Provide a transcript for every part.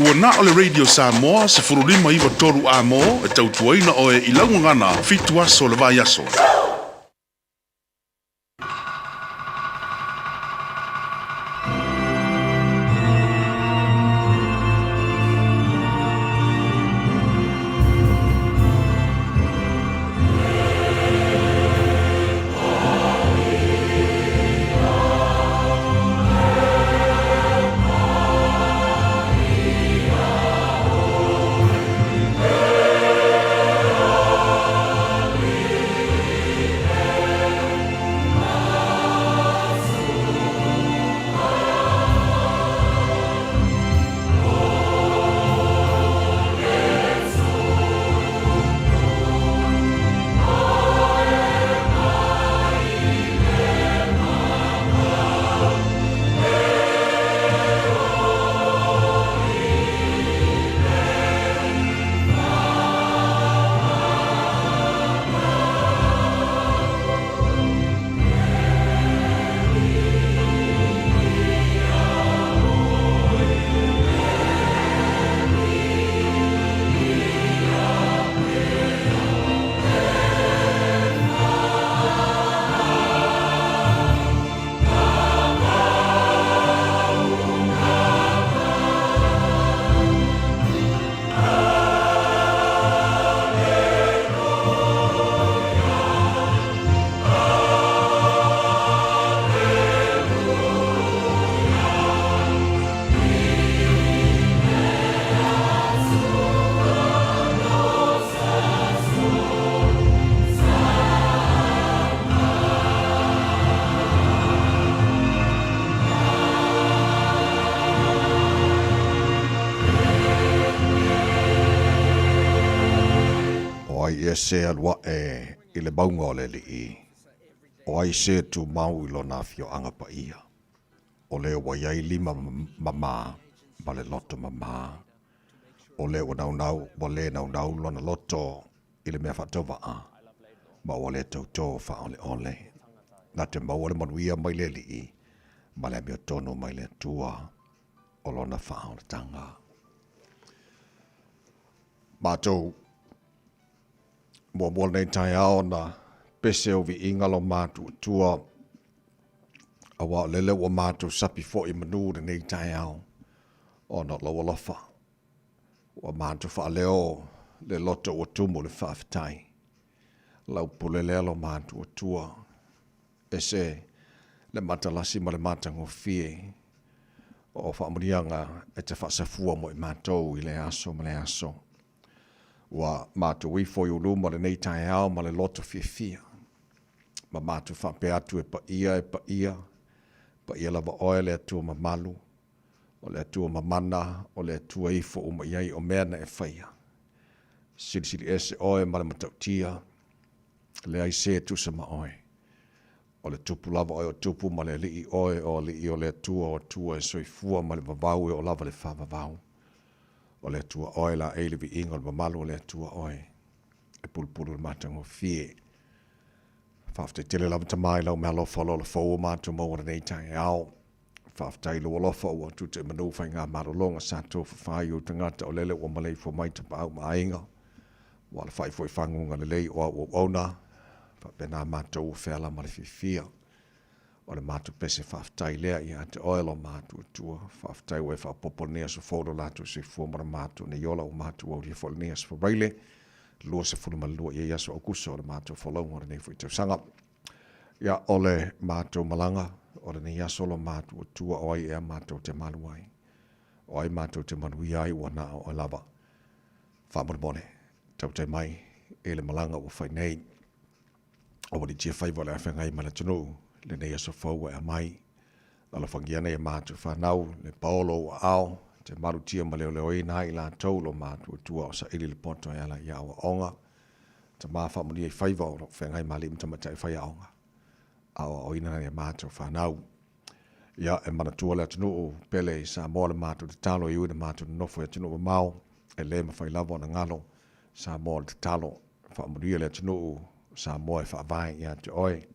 Ua na o le Radio Samoa 1593 A-mo e tautuaina oe i lau gagana fitu aso o le vaiaso. O ai ea se alu aʻe i le mauga o le Alii? O ai se tumau i lona afioaga paia? O lea ua i ai lima mamā ma le loto mamā. O lea ua naunau, ua lē naunau lona loto i le mea faatauvaa, ma ua lē tautō faaoleole. Na te maua le manuia mai le Alii ma le amiotonu mai le Atua o lona faaolataga. Matou muamua lenei taeao na pese o viiga lo matuatua auā o lele ua matou sapi foi i manu lenei taeao ona o lou alofa. Ua matou faaleo le loto ua tumu le faafetai. Lau pule lea lo matuatua ese le matalasi ma le matagofie o faamanuiaga e te faasafua mo i matou i le aso ma le aso. Ua matou ifo i uluma lenei taeao ma le loto fiafia, ma matou faapea atu e paia, e paia, paia lava oe le Atua mamalu, o le Atua mamana, o le Atua e ifo uma i ai o mea na e faia. Silisili ese oe ma le matautia, leai se e tusa ma oe. O le Tupu lava oe o Tupu ma le Alii oe o Alii o le Atua o Atua e soifua mai le vavau e oo lava le faavavau. O le Atua oe laei le viiga o le mamalu o le Atua oe e pulupulu le matagofie. Faafetai tele lava Tama i lau meaalofa o lo fou o matou maua lenei taeao. Faafetai i lou alofa ua tuta i manu faiga malologa sa tofafa ai ou tagata o lele ua maleifua mai tapaau ma aiga. Ua alafai foi faguga lelei o au auauna, faapena matou ua feala ma le fiafia. O le matou pese faafetai lea ia te oe lo matou Atua. Faafetai ua e faaopoopo lenei aso fou lo latou soifua ma lo matou nei ola ua matou aulia foi lenei aso Faraile 22 i ai aso Aukuso o le matou folauga o lenei foi tausaga. Ia, o le matou malaga o lenei aso lo matou Atua o ai ea matou te malu ai. O ai matou te manuia ai ua na o oe lava. Faamolemole, tautai mai i le malaga ua fai nei. Aua ne i tiafaiva o le a feagai ma le atunuu, lenei aso fou ua e aumai. Alofagia nei e matou fanau, le paolo o ou aao, te malutia ma leoleoina ai i latou lo matou Atua o saili le poto e ala i aoaoga. Tama faamanuia i faiva o lo o feagai ma alii ma tamaitai faiaoga, aoaoina nai a matou fanau. Ia, e manatua le atunuu pele i Samoa le matou tatalo e ui ina matou nonofo i atunuu mamao, e le mafai lava ona galo Samoa o le tatalo. Faamanuia le atunuu Samoa e faavae ia te oe.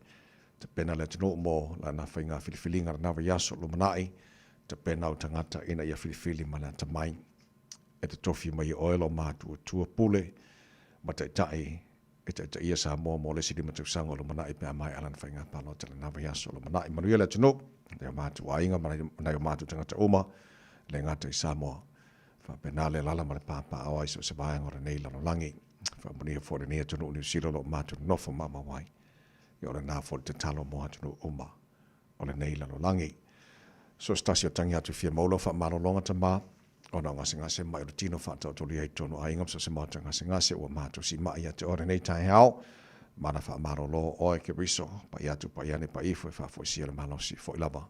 Tapena le atunuu mo lana faiga filifiliga lena vaiaso lumanai, tapena ou tagata ina ia filifili ma le atamai. e totofi mai e Oe lo matuatua pule ma taitai e taitaia Samoa mo le isi 5 tausaga o lumanai pe a maea lana faiga palota i lena vaiaso o lumanai. Manuia le atunuu, nai o matou aiga ma nai o matou tagata uma, e le gata i Samoa, faapena le alaala ma le papaaao ai so o se vaega o lenei lalolagi. Faamanuia foi lenei atunuu o Niu Sila o lo o matou nonofo maumau ai. Ia o lena foi le tatalo mo atunuu uma o lenei lalolagi. So o se tasi o tagi atu fia maua lau faamalologa tama, ona o gasegase mai o le tino faataotolia i totonu o aiga ma so o se maota gasegase ua matou siimai ia te oe lenei taeao. Mana faamalolo oe Keriso, pai atu pai ane pai ifo e faafoisia le malosi foi lava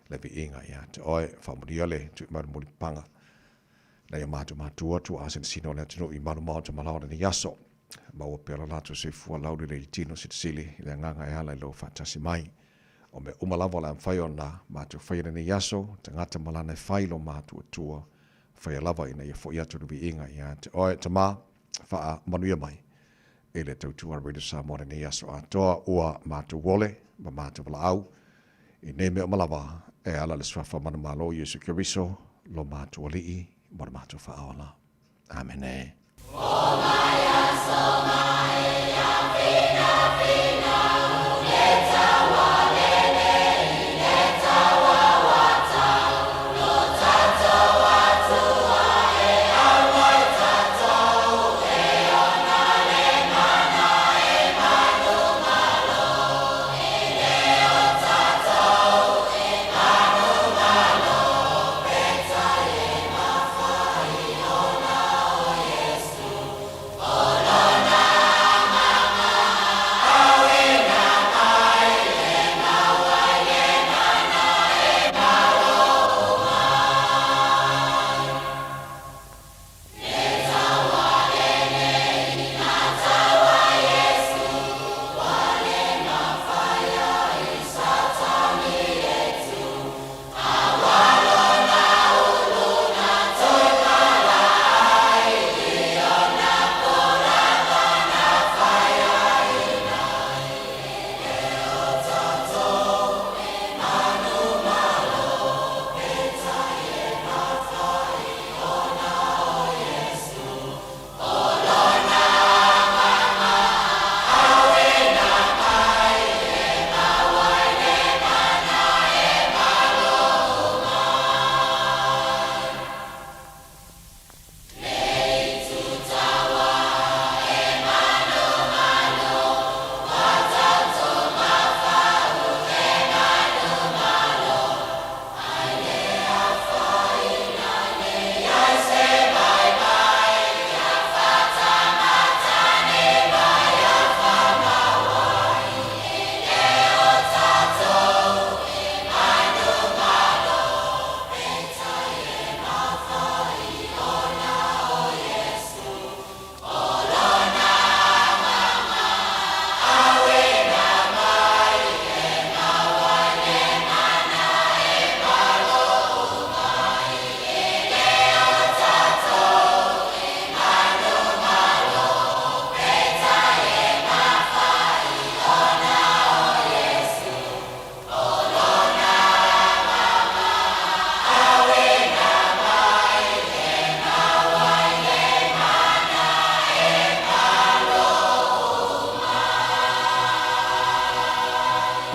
le viiga ia te oe. Faamanuia le tui mai o le mulipapaga nai o matou matua tuaa sinosino o le atunuu i malu maota malao lenei aso. Maua pea lo latou soifua laulelei i le tino silisili i le agaga e ala i lou faatasi mai. O mea uma lava o le a mafai ona matou faia i lenei aso, tagata ma lana e fai lo matuatua, faia lava ina ia foi atu le viiga ia te oe. Tama, faamanuia mai i le tautua a Radio Samoa i lenei aso atoa, ua matou ole ma matou valaau i nei mea uma lava e ala i le Suafa manumalo Iesu Keriso, lo matou Alii ma lo matou Faaola. Amene.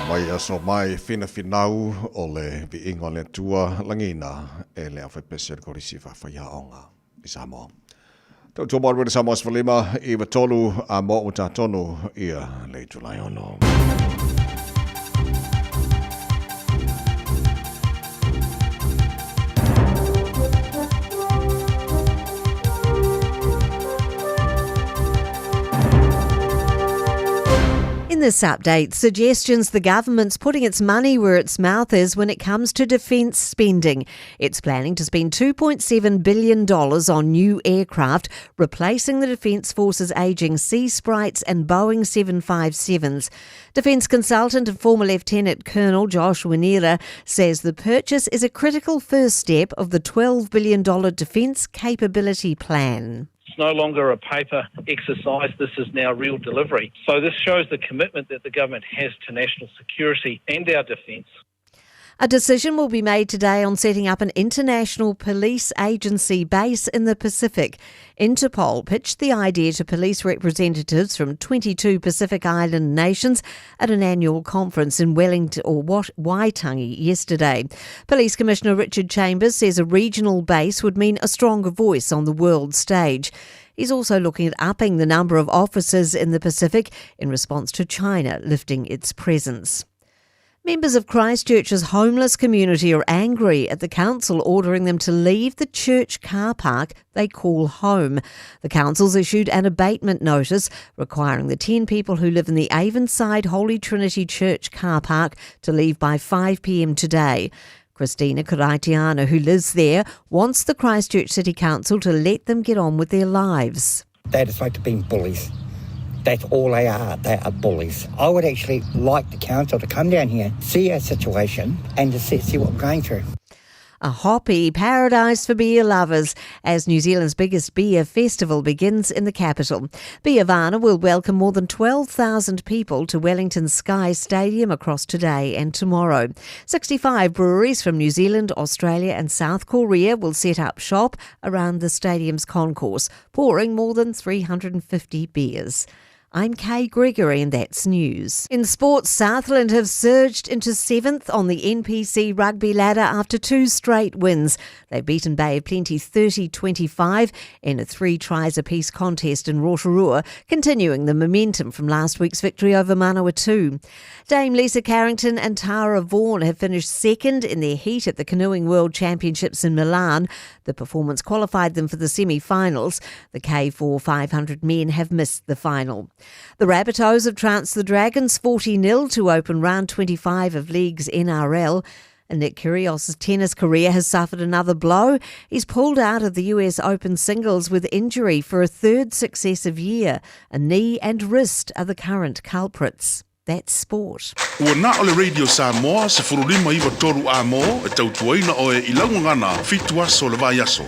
Mai aso mai finafinau o le viiga o le Atua lagina e le aufaipese o le Kolisi Faafaiaoga i Samoa. Tautua mai Radio Samoa 15 93 a mo ua tatonu ia le itulai ono. In this update, suggestions the government's putting its money where its mouth is when it comes to defence spending. It's planning to spend $2.7 billion on new aircraft, replacing the Defence Force's ageing Sea Sprites and Boeing 757s. Defence consultant and former Lieutenant Colonel Josh Wineera says the purchase is a critical first step of the $12 billion Defence Capability Plan. It's no longer a paper exercise, this is now real delivery. So this shows the commitment that the government has to national security and our defence. A decision will be made today on setting up an international police agency base in the Pacific. Interpol pitched the idea to police representatives from 22 Pacific Island nations at an annual conference in Wellington or Waitangi yesterday. Police Commissioner Richard Chambers says a regional base would mean a stronger voice on the world stage. He's also looking at upping the number of officers in the Pacific in response to China lifting its presence. Members of Christchurch's homeless community are angry at the council ordering them to leave the church car park they call home. The council's issued an abatement notice requiring the 10 people who live in the Avonside Holy Trinity Church car park to leave by 5 p.m. today. Christina Karaitiana, who lives there, wants the Christchurch City Council to let them get on with their lives. They just like to be bullies. That's all they are. They are bullies. I would actually like the council to come down here, see our situation, and to see, see what we're going through. A hoppy paradise for beer lovers as New Zealand's biggest beer festival begins in the capital. Beervana will welcome more than 12,000 people to Wellington's Sky Stadium across today and tomorrow. 65 breweries from New Zealand, Australia and South Korea will set up shop around the stadium's concourse, pouring more than 350 beers. I'm Kay Gregory and that's news. In sports, Southland have surged into seventh on the NPC rugby ladder after two straight wins. They've beaten Bay of Plenty 30-25 in a three tries apiece contest in Rotorua, continuing the momentum from last week's victory over Manawatu. Dame Lisa Carrington and Tara Vaughan have finished second in their heat at the Canoeing World Championships in Milan. The performance qualified them for the semi-finals. The K4 500 men have missed the final. The Rabbitohs have trounced the Dragons 40-0 to open round 25 of League's NRL. And Nick Kyrgios' tennis career has suffered another blow. He's pulled out of the US Open singles with injury for a third successive year. A knee and wrist are the current culprits. That's sport. Ua na o le Radio Samoa, 15 93 a mo, e tautuaina oe i laugagana, 7 aso le vaiaso.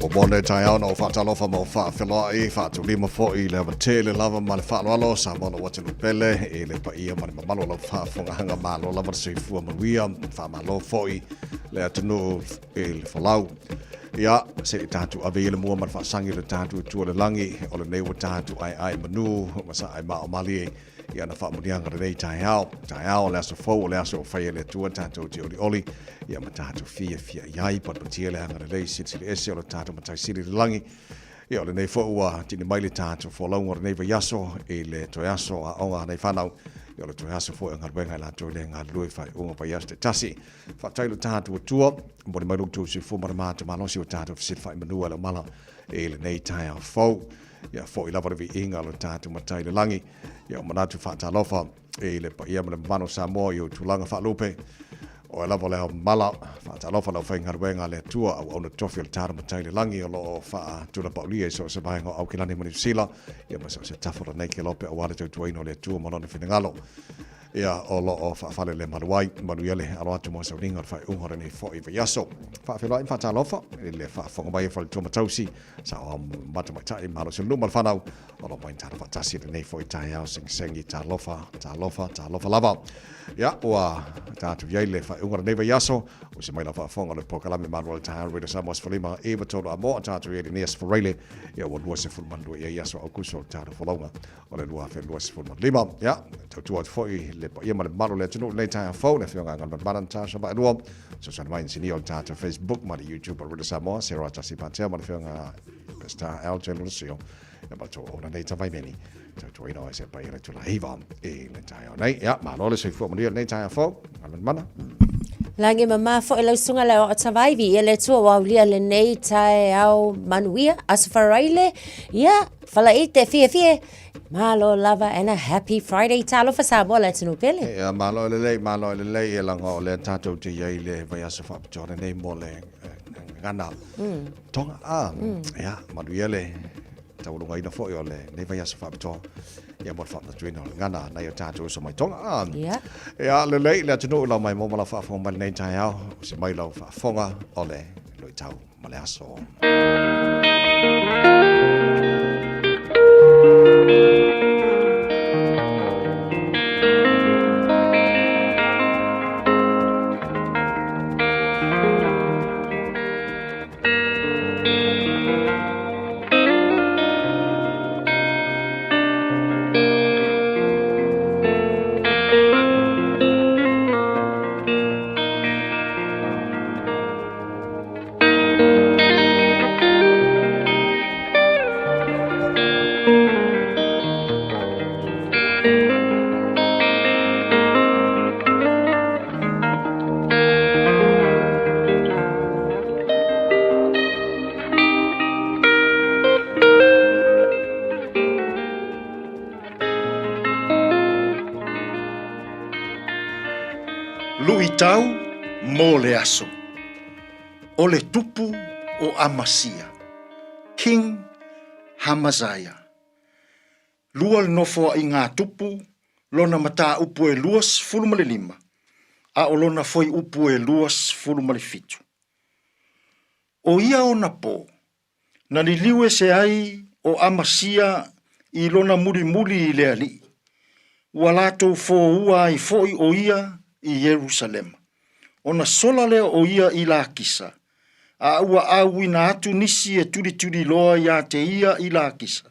Ua moa lenei taeao na ou faatalofa ma ou faafeloai, faatulima foi i le avatele lava ma le faaaloalo, Samoa lou atunuu pele, i le paia ma le mamalu o lau faafofogaaga, malo lava le soifua manuia, faamalo foi le atunuu i le folau. Ia, se i tatou ave ia le mua ma le faasagi i le tatou Atua i le lagi, o lenei ua tatou aeae manu ma saai maa o malie i ana faamanuiaga lenei taeao. Taeao o le aso fou, o le aso ua faia e le Atua tatou te olioli, ia ma tatou fiafia i ai, patepatia le agalelei silisili ese o le tatou Matai Sili i le lagi. Ia, o lenei foi ua tini mai le tatou folauga o lenei vaiaso i le toe aso aoga a nei fanau, ia o le toe aso foi o galuega i latou e le galulue i faaiuga o vaiaso taitasi. Faafetai i lo tatou Atua, momoli mai lo outou soifua ma le matou malosi ua tatou fesilafai manua i lau mala i lenei taeao fou. Ia foi lava le viiga o lo tatou Matai i le lagi. Ia o manatu faatalofa i le paia ma le mamalu o Samoa i ou tulaga faalupe. O e lava o le ao mala, faatalofa lau faigaluega a le Atua, auauna tofi o le tatou Matai i le lagi o lo o faatulapaulia i so o se vaega o Aukilani ma Niu Sila, ia ma so o se tafa o lenei kelope aua le tautuaina o le Atua ma Lona finagalo. Ia, o lo o faafalelemalu ai, manuia le alo atu mo sauniga o le faaiuga o lenei foi vaiaso. Faafeiloai ma faatalofa i le faafofoga mai a faletua ma tausi, saoao ma tamaitai, malosi o le nuu ma le fanau, o lo o mai talo faatasi i lenei foi taeao segisegi, talofa, talofa, talofa lava. Ia, ua tatou i ai le faaiuga o lenei vaiaso, usi mai lau faafofoga o le polokalame malu o le taeao Radio Samoa 15 i 3 a moa, tatou i ai lenei Aso Faraile, ia ua 22 i ai aso Aukuso o le tatou folauga o le 2025. Ia, tautua atu foi le paia ma le mamalu o le atunuu i lenei taeao fou, le Afioga ia Galumalemana Natasha Vaaelua, fesoasoani mai inisinia o le tatou Facebook ma le YouTube o Radio Samoa, Sarah Tasi Patea ma le Afioga Pastor LJ Lulasio, ia matou auauna nei tavaimeni, tautuaina o se paia le tula hiva i le taeao nei. Ia, malo le soifua manuia lenei taeao fou, Galumalemana. Lagi mama foi lau susuga le aoao tavaivi ia le Atua ua aulia lenei taeao manuia, Aso Faraile, ia, Fala'i te fiafia, malo lava and a happy Friday. Talofa Samoa le atunuu pele. Ia, malo e lelei, malo e lelei, e laga o lea tatou te i ai i le vaiaso faapitoa lenei mo le gagana Tonga. A, ia, manuia le taualugaina foi o lenei vaiaso faapitoa, ia mo le faamanatuina o le gagana a nai o tatou uso mai Tonga. A, ia, lelei le atunuu i lau maimoa ma lau faafofoga mai lenei taeao, usi mai lau faafofoga o le luitau ma le aso. Luitau mo le aso. O le tupu o Amasia, King Hamaziah. Lua le nofoaiga a Tupu, lona mataupu e 25, a o lona fuaiupu e 27. O ia ona pō, na liliu ese ai o Amasia i lona mulimuli i le Alii, ua latou foua ai foi o ia i Ierusalema. Ona sola lea o ia i Lakisa, a ua auina atu nisi e tulituliloa iā te ia i Lakisa,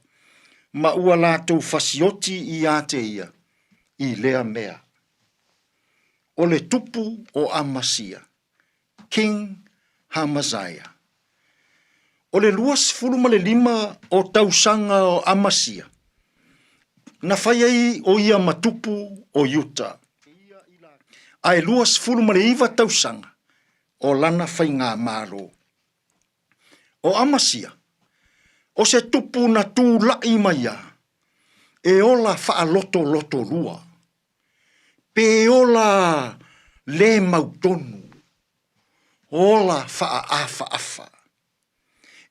ma ua latou fasioti iā te ia i lea mea. O le tupu o Amasia, King Hamaziah. O le 25 o tausaga o Amasia, na fai ai o ia ma tupu o Iuta, a e 29 tausaga o lana faigamalo. O Amasia, o se tupu na tula'i mai a, e ola faalotolotolua, pe ola lē mautonu, ola faaafaafa.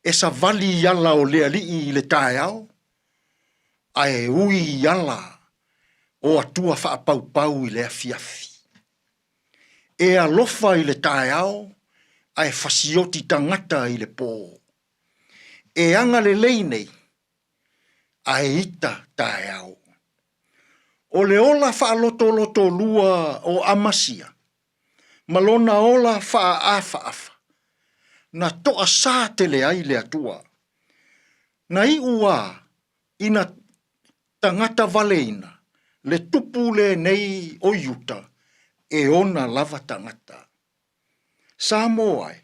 E savali i ala o le alii i le taeao, ae ui i ala o atua faapaupau i le afiafi. E alofa i le taeao ae fasioti tagata i le pō. E agalelei nei ae ita taeao. O le ola faalotolotolua o Amasia ma lona ola faaafaafa, na toasā tele ai le Atua. Na iu a ina tagata valeina le tupu lenei o Iuta e ona lava tagata. Samoa e,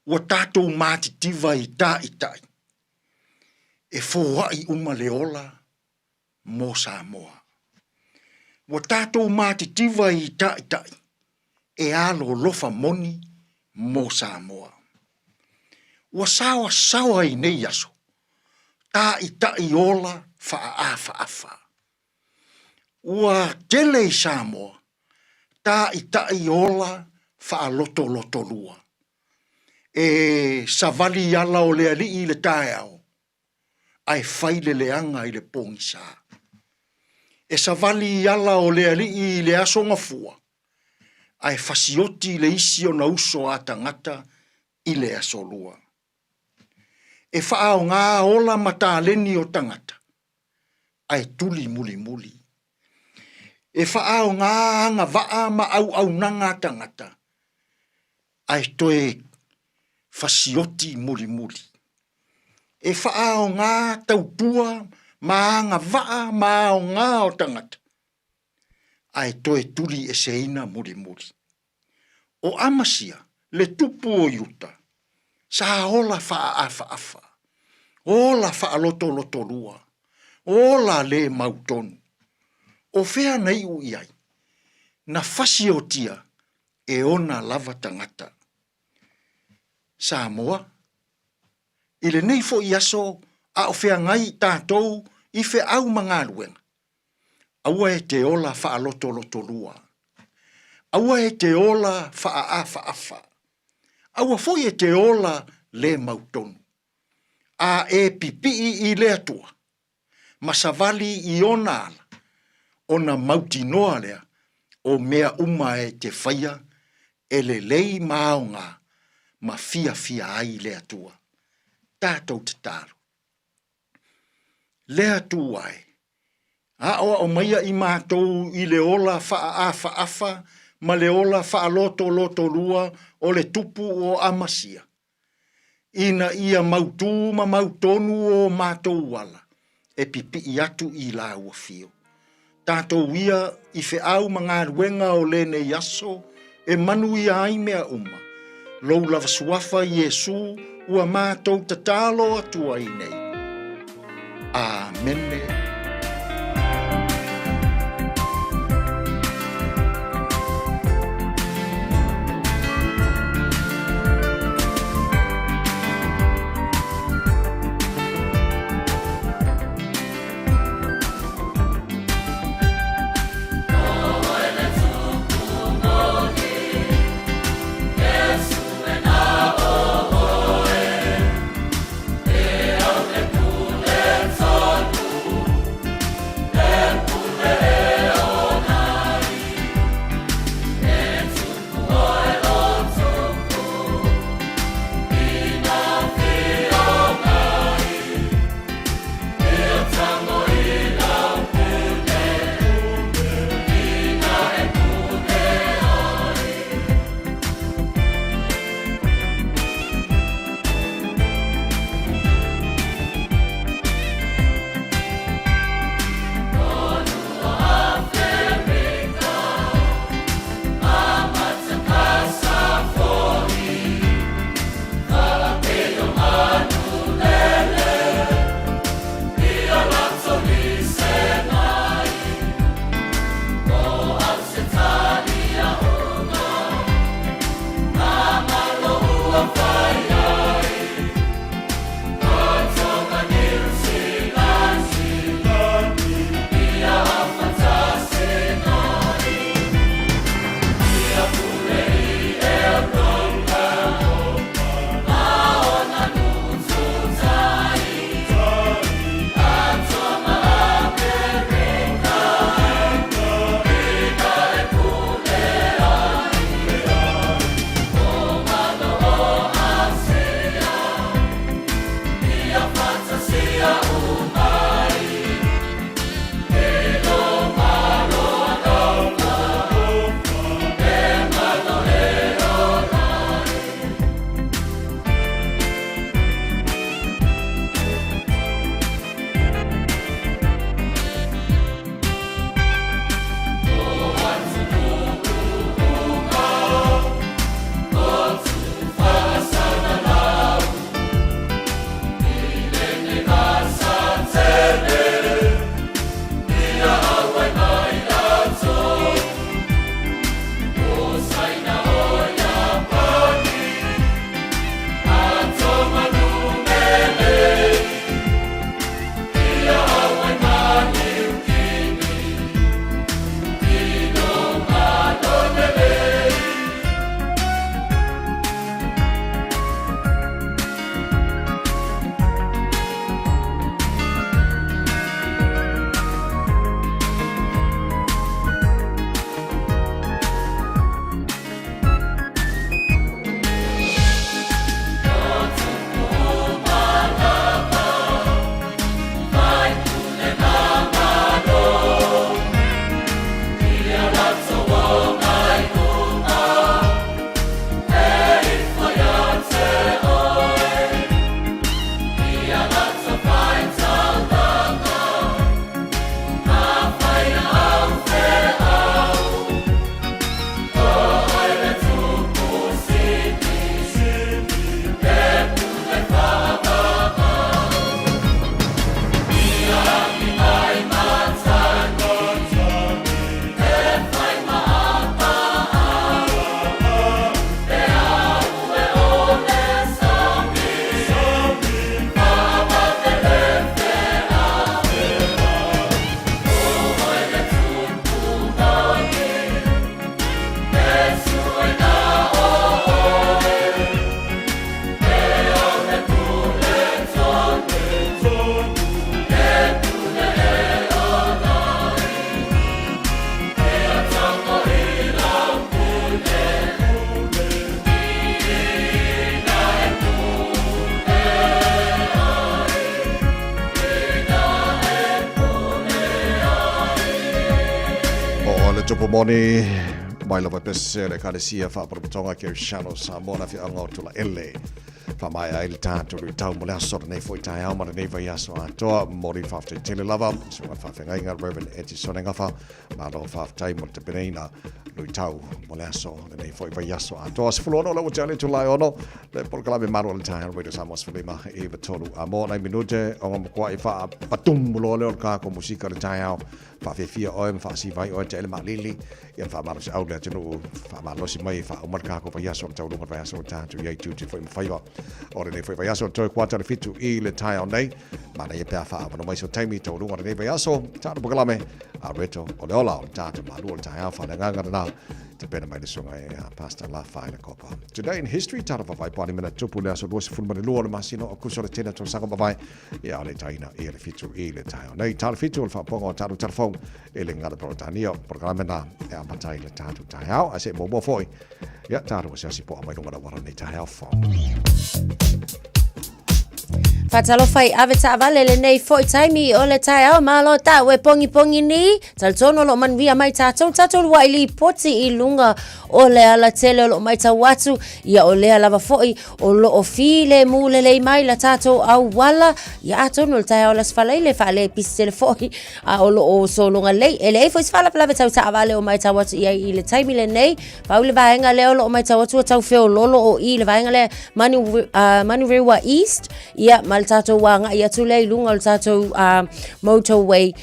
ua tatou matitiva i taʻitaʻi e foaʻi uma le ola mo Samoa. Ua tatou matitiva i taʻitaʻi e alolofa moni mo Samoa. Ua saoasaoa i nei aso, taʻitaʻi ola faaafaafa. Ua tele i Samoa, taʻitaʻi ola faalotolotolua. E savali i ala o le alii i le taeao, ae fai le leaga i le pogisa. E savali i ala o le alii i le aso gafua, ae fasioti le isi ona uso a tagata i le aso lua. E faaaoga ola ma taleni o tagata, ae tuli mulimuli. E faaaoga agavaa ma auaunaga a tagata, ae toe fasioti mulimuli. E faaaoga tautua ma agavaa ma aoga o tagata, ae toe tulieseina mulimuli. O Amasia, le tupu o Iuta, sa ola faaafaafa, ola faalotolotolua, ola lē mautonu. O fea na iu i ai? Na fasiotia e ona lava tagata. Samoa, i lenei foi aso a o feagai tatou i feau ma galuega, Aua e te ola faalotolotolua. Aua e te ola faaafaafa. Aua foi e te ola le mautonu. A e pipii i le Atua, ma savali i ona ala, ona mautinoa lea o mea uma e te faia e lelei ma aoga ma fiafia ai le Atua. Tatou tatalo. Le Atua e, aʻoaʻo maia i matou i le ola faaafaʻafa ma le ola faalotolotolua o le tupu o Amasia, ina ia mautū ma mautonu o matou ala e pipiʻi atu i lāua fio. Tatou ia i feʻau ma galuega o lenei aso e manuia ai mea uma. Lou lava suafa Iesū ua matou tatalo atu ai nei. Amene. Tupu moni mai lava pese le Ekalesia Faapalapotoga Kerisiano Samoa le afioaga o Tulaele. Faamaea ai le tatou luitau mo le aso lenei foi taeao ma lenei vaiaso atoa. Momoli le faafetai tele lava susuga i le faafeagaiga Reverend Etisone Gafa. Malo faafetai mo le tapenaina luitau mo le aso lenei foi vaiaso atoa. 16 le ua tea le itula e 6 le polokalame malu o le taeao Radio Samoa 15 i 3 a mo nai minute o nga makuai faapatum loa lea o le kako musika le taeao. Faafefia oe ma faasiva ai oe te ele maalili ia faamalosiau le atunuu faamalosi mai faauma le kako vaiaso le taualuga le vaiaso o tatou i ai tiute foi ma faiva o lenei foi vaiaso toe kuata le 7 i le taeao nei. Manaia pe a faaavanoa mai so taimi taualuga o lenei vaiaso tatou polokalame a reto o le ola o le tatou malu o le taeao faaleagaga lena tapena mai le susuga e a Pastor Lafa i le Kopa. Today in history, tata vavai po mena tupu le aso 22 o le masina o Akuso le tena tausaga mavae ia o le taina i le 7 i le taeao nei. Tala 7 o le faapoga o tatou telefou e le gata Peretania polokalame na e amata ai le tatou taeao ae se muamua foi ia tatou asiasi po'a mai luga o le auala lenei taeao fou. Faatalofa i ave taavale lenei foi taimi o le taeao malo tau e pongipongi ni talitonu o lo o manuia mai tatou tatou lua'i lipoti i luga o le alatele o lo o matau atu ia o lea lava foi o lo o filemu lelei mai la tatou auala ia atonu o le taeao o le Aso Faraile faalepisi tele foi a o lo o sologa lelei e leai foi se faalavelave tau taavale o matau atu i ai i le taimi lenei. Pau le vaega lea o lo o matau atu ua tau feololo o i le vaega lea Manu, Manurewa East ia ma le tatou agai atu lea i luga o le tatou motorway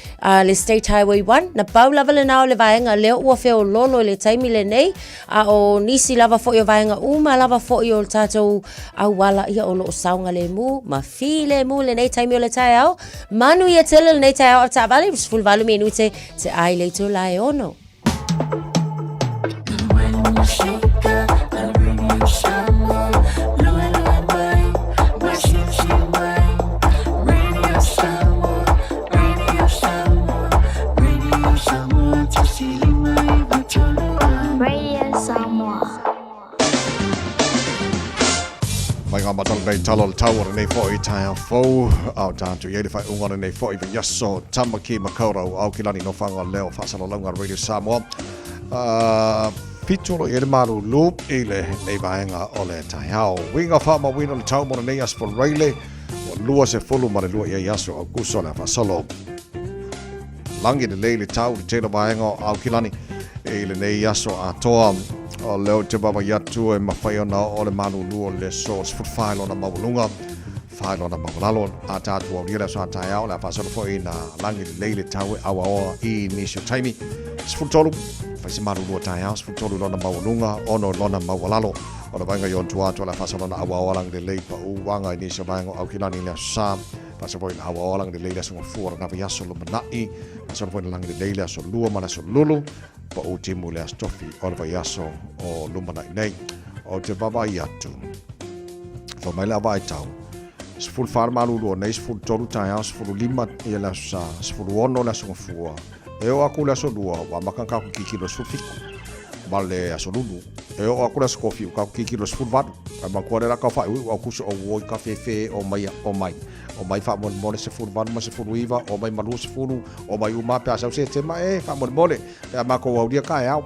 le State Highway 1 na pau lava lena o le vaega lea ua feololo i le taimi lenei a o nisi lava foi o vaega uma lava foi o le tatou auala ia o lo o saogalemu ma filemu lenei taimi o le taeao. Manuia tele lenei taeao a taavale 18 minute te ai le itula e 6. Radio Samoa. Mai ngā matala nei tala o le tau o lenei foi taeao fou a o tātou i ai le faaiuga o lenei foi vaiaso Tamaki Makaurau Aokelani no whanga leo whaasalalauga Radio Samoa. 7 lo i ai le malūlū i le nei vaega o le taeao. Uiga whaamauina o le tau mo lenei aso Faraile ua 22 i ai aso Aukuso o le a faasolo. Lagi lelei le tau i le tele o vaega o Aukilani i lenei aso atoa. O lea ou te vaavaai atu e mafai ona oo le malūlū o le aso 14 i lona maualuga, 4 i lona maualalo. A tatou aulia le aso a taeao, o le a faasolo foi ina lagi lelei le tau e auaoa i nisi o taimi. 13, fai se malūlū o taeao, 13 i lona maualuga, 6 i lona maualalo. O le vaega i ona tua atu o le a faasolo ona auaoa lagi lelei paū aga i nisi o vaega o Aukilani i le aso Sa. Faasolo foi ina auaoa lagi lelei le aso Gafua o lena vaiaso lumanai. Faasolo foi ina lagi lelei le aso Lua ma le aso Lulu. Paū timu le aso Tofi o le vaiaso o lumanai nei. Ou te vaavaai atu. Fai mai le avaai tau. 14 le malūlū o nei, 13 taeao, 15 ia le aso Sa, 16 le aso Gafua. E oo atu le aso Lua, ua amata ona tatou tilotilo i le 17 ma le aso Lulu. E oo atu le aso Tofi, ua tatou tilotilo i le 18. Ae manatua lea o le a tau faaiuiu Aukuso o ua o i kafefe o mai o mai. O mai faamolemole 18 ma 19, o mai ma 20, o mai uma lava pe a sau Setema e faamolemole pe a matou aulia taeao.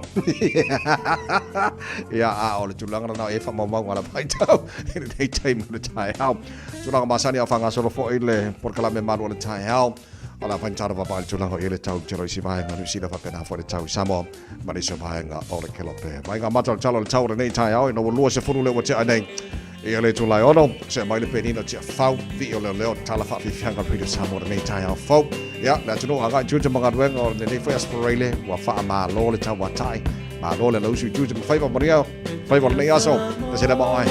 Ia, a o le tulaga lena e faamaumauga lava ai tau i lenei taimi o le taeao. Tulaga masani a o faagasolo foi le polokalame malu o le taeao. O le a fai tala vavai le tulaga o i ai le tau i tele o isi vaega Niu Sila faapena foi le tau i Samoa ma nisi o vaega o le Kelope. Mai ngā mata o le tala o le tau o lenei taeao ina ua 20 le ua tea nei i le itula e 6. Se mai le penina tia fau vi o leo leo tala whaafifianga Radio Samoa lenei taeao fou. Ia, le atunuu agai tiute ma galuega o lenei foi Aso Faraile ua whaamalo le tau atai. Malo le lausu i tiute ma whaiva maria, whaiva lenei aso. Te se lama oe.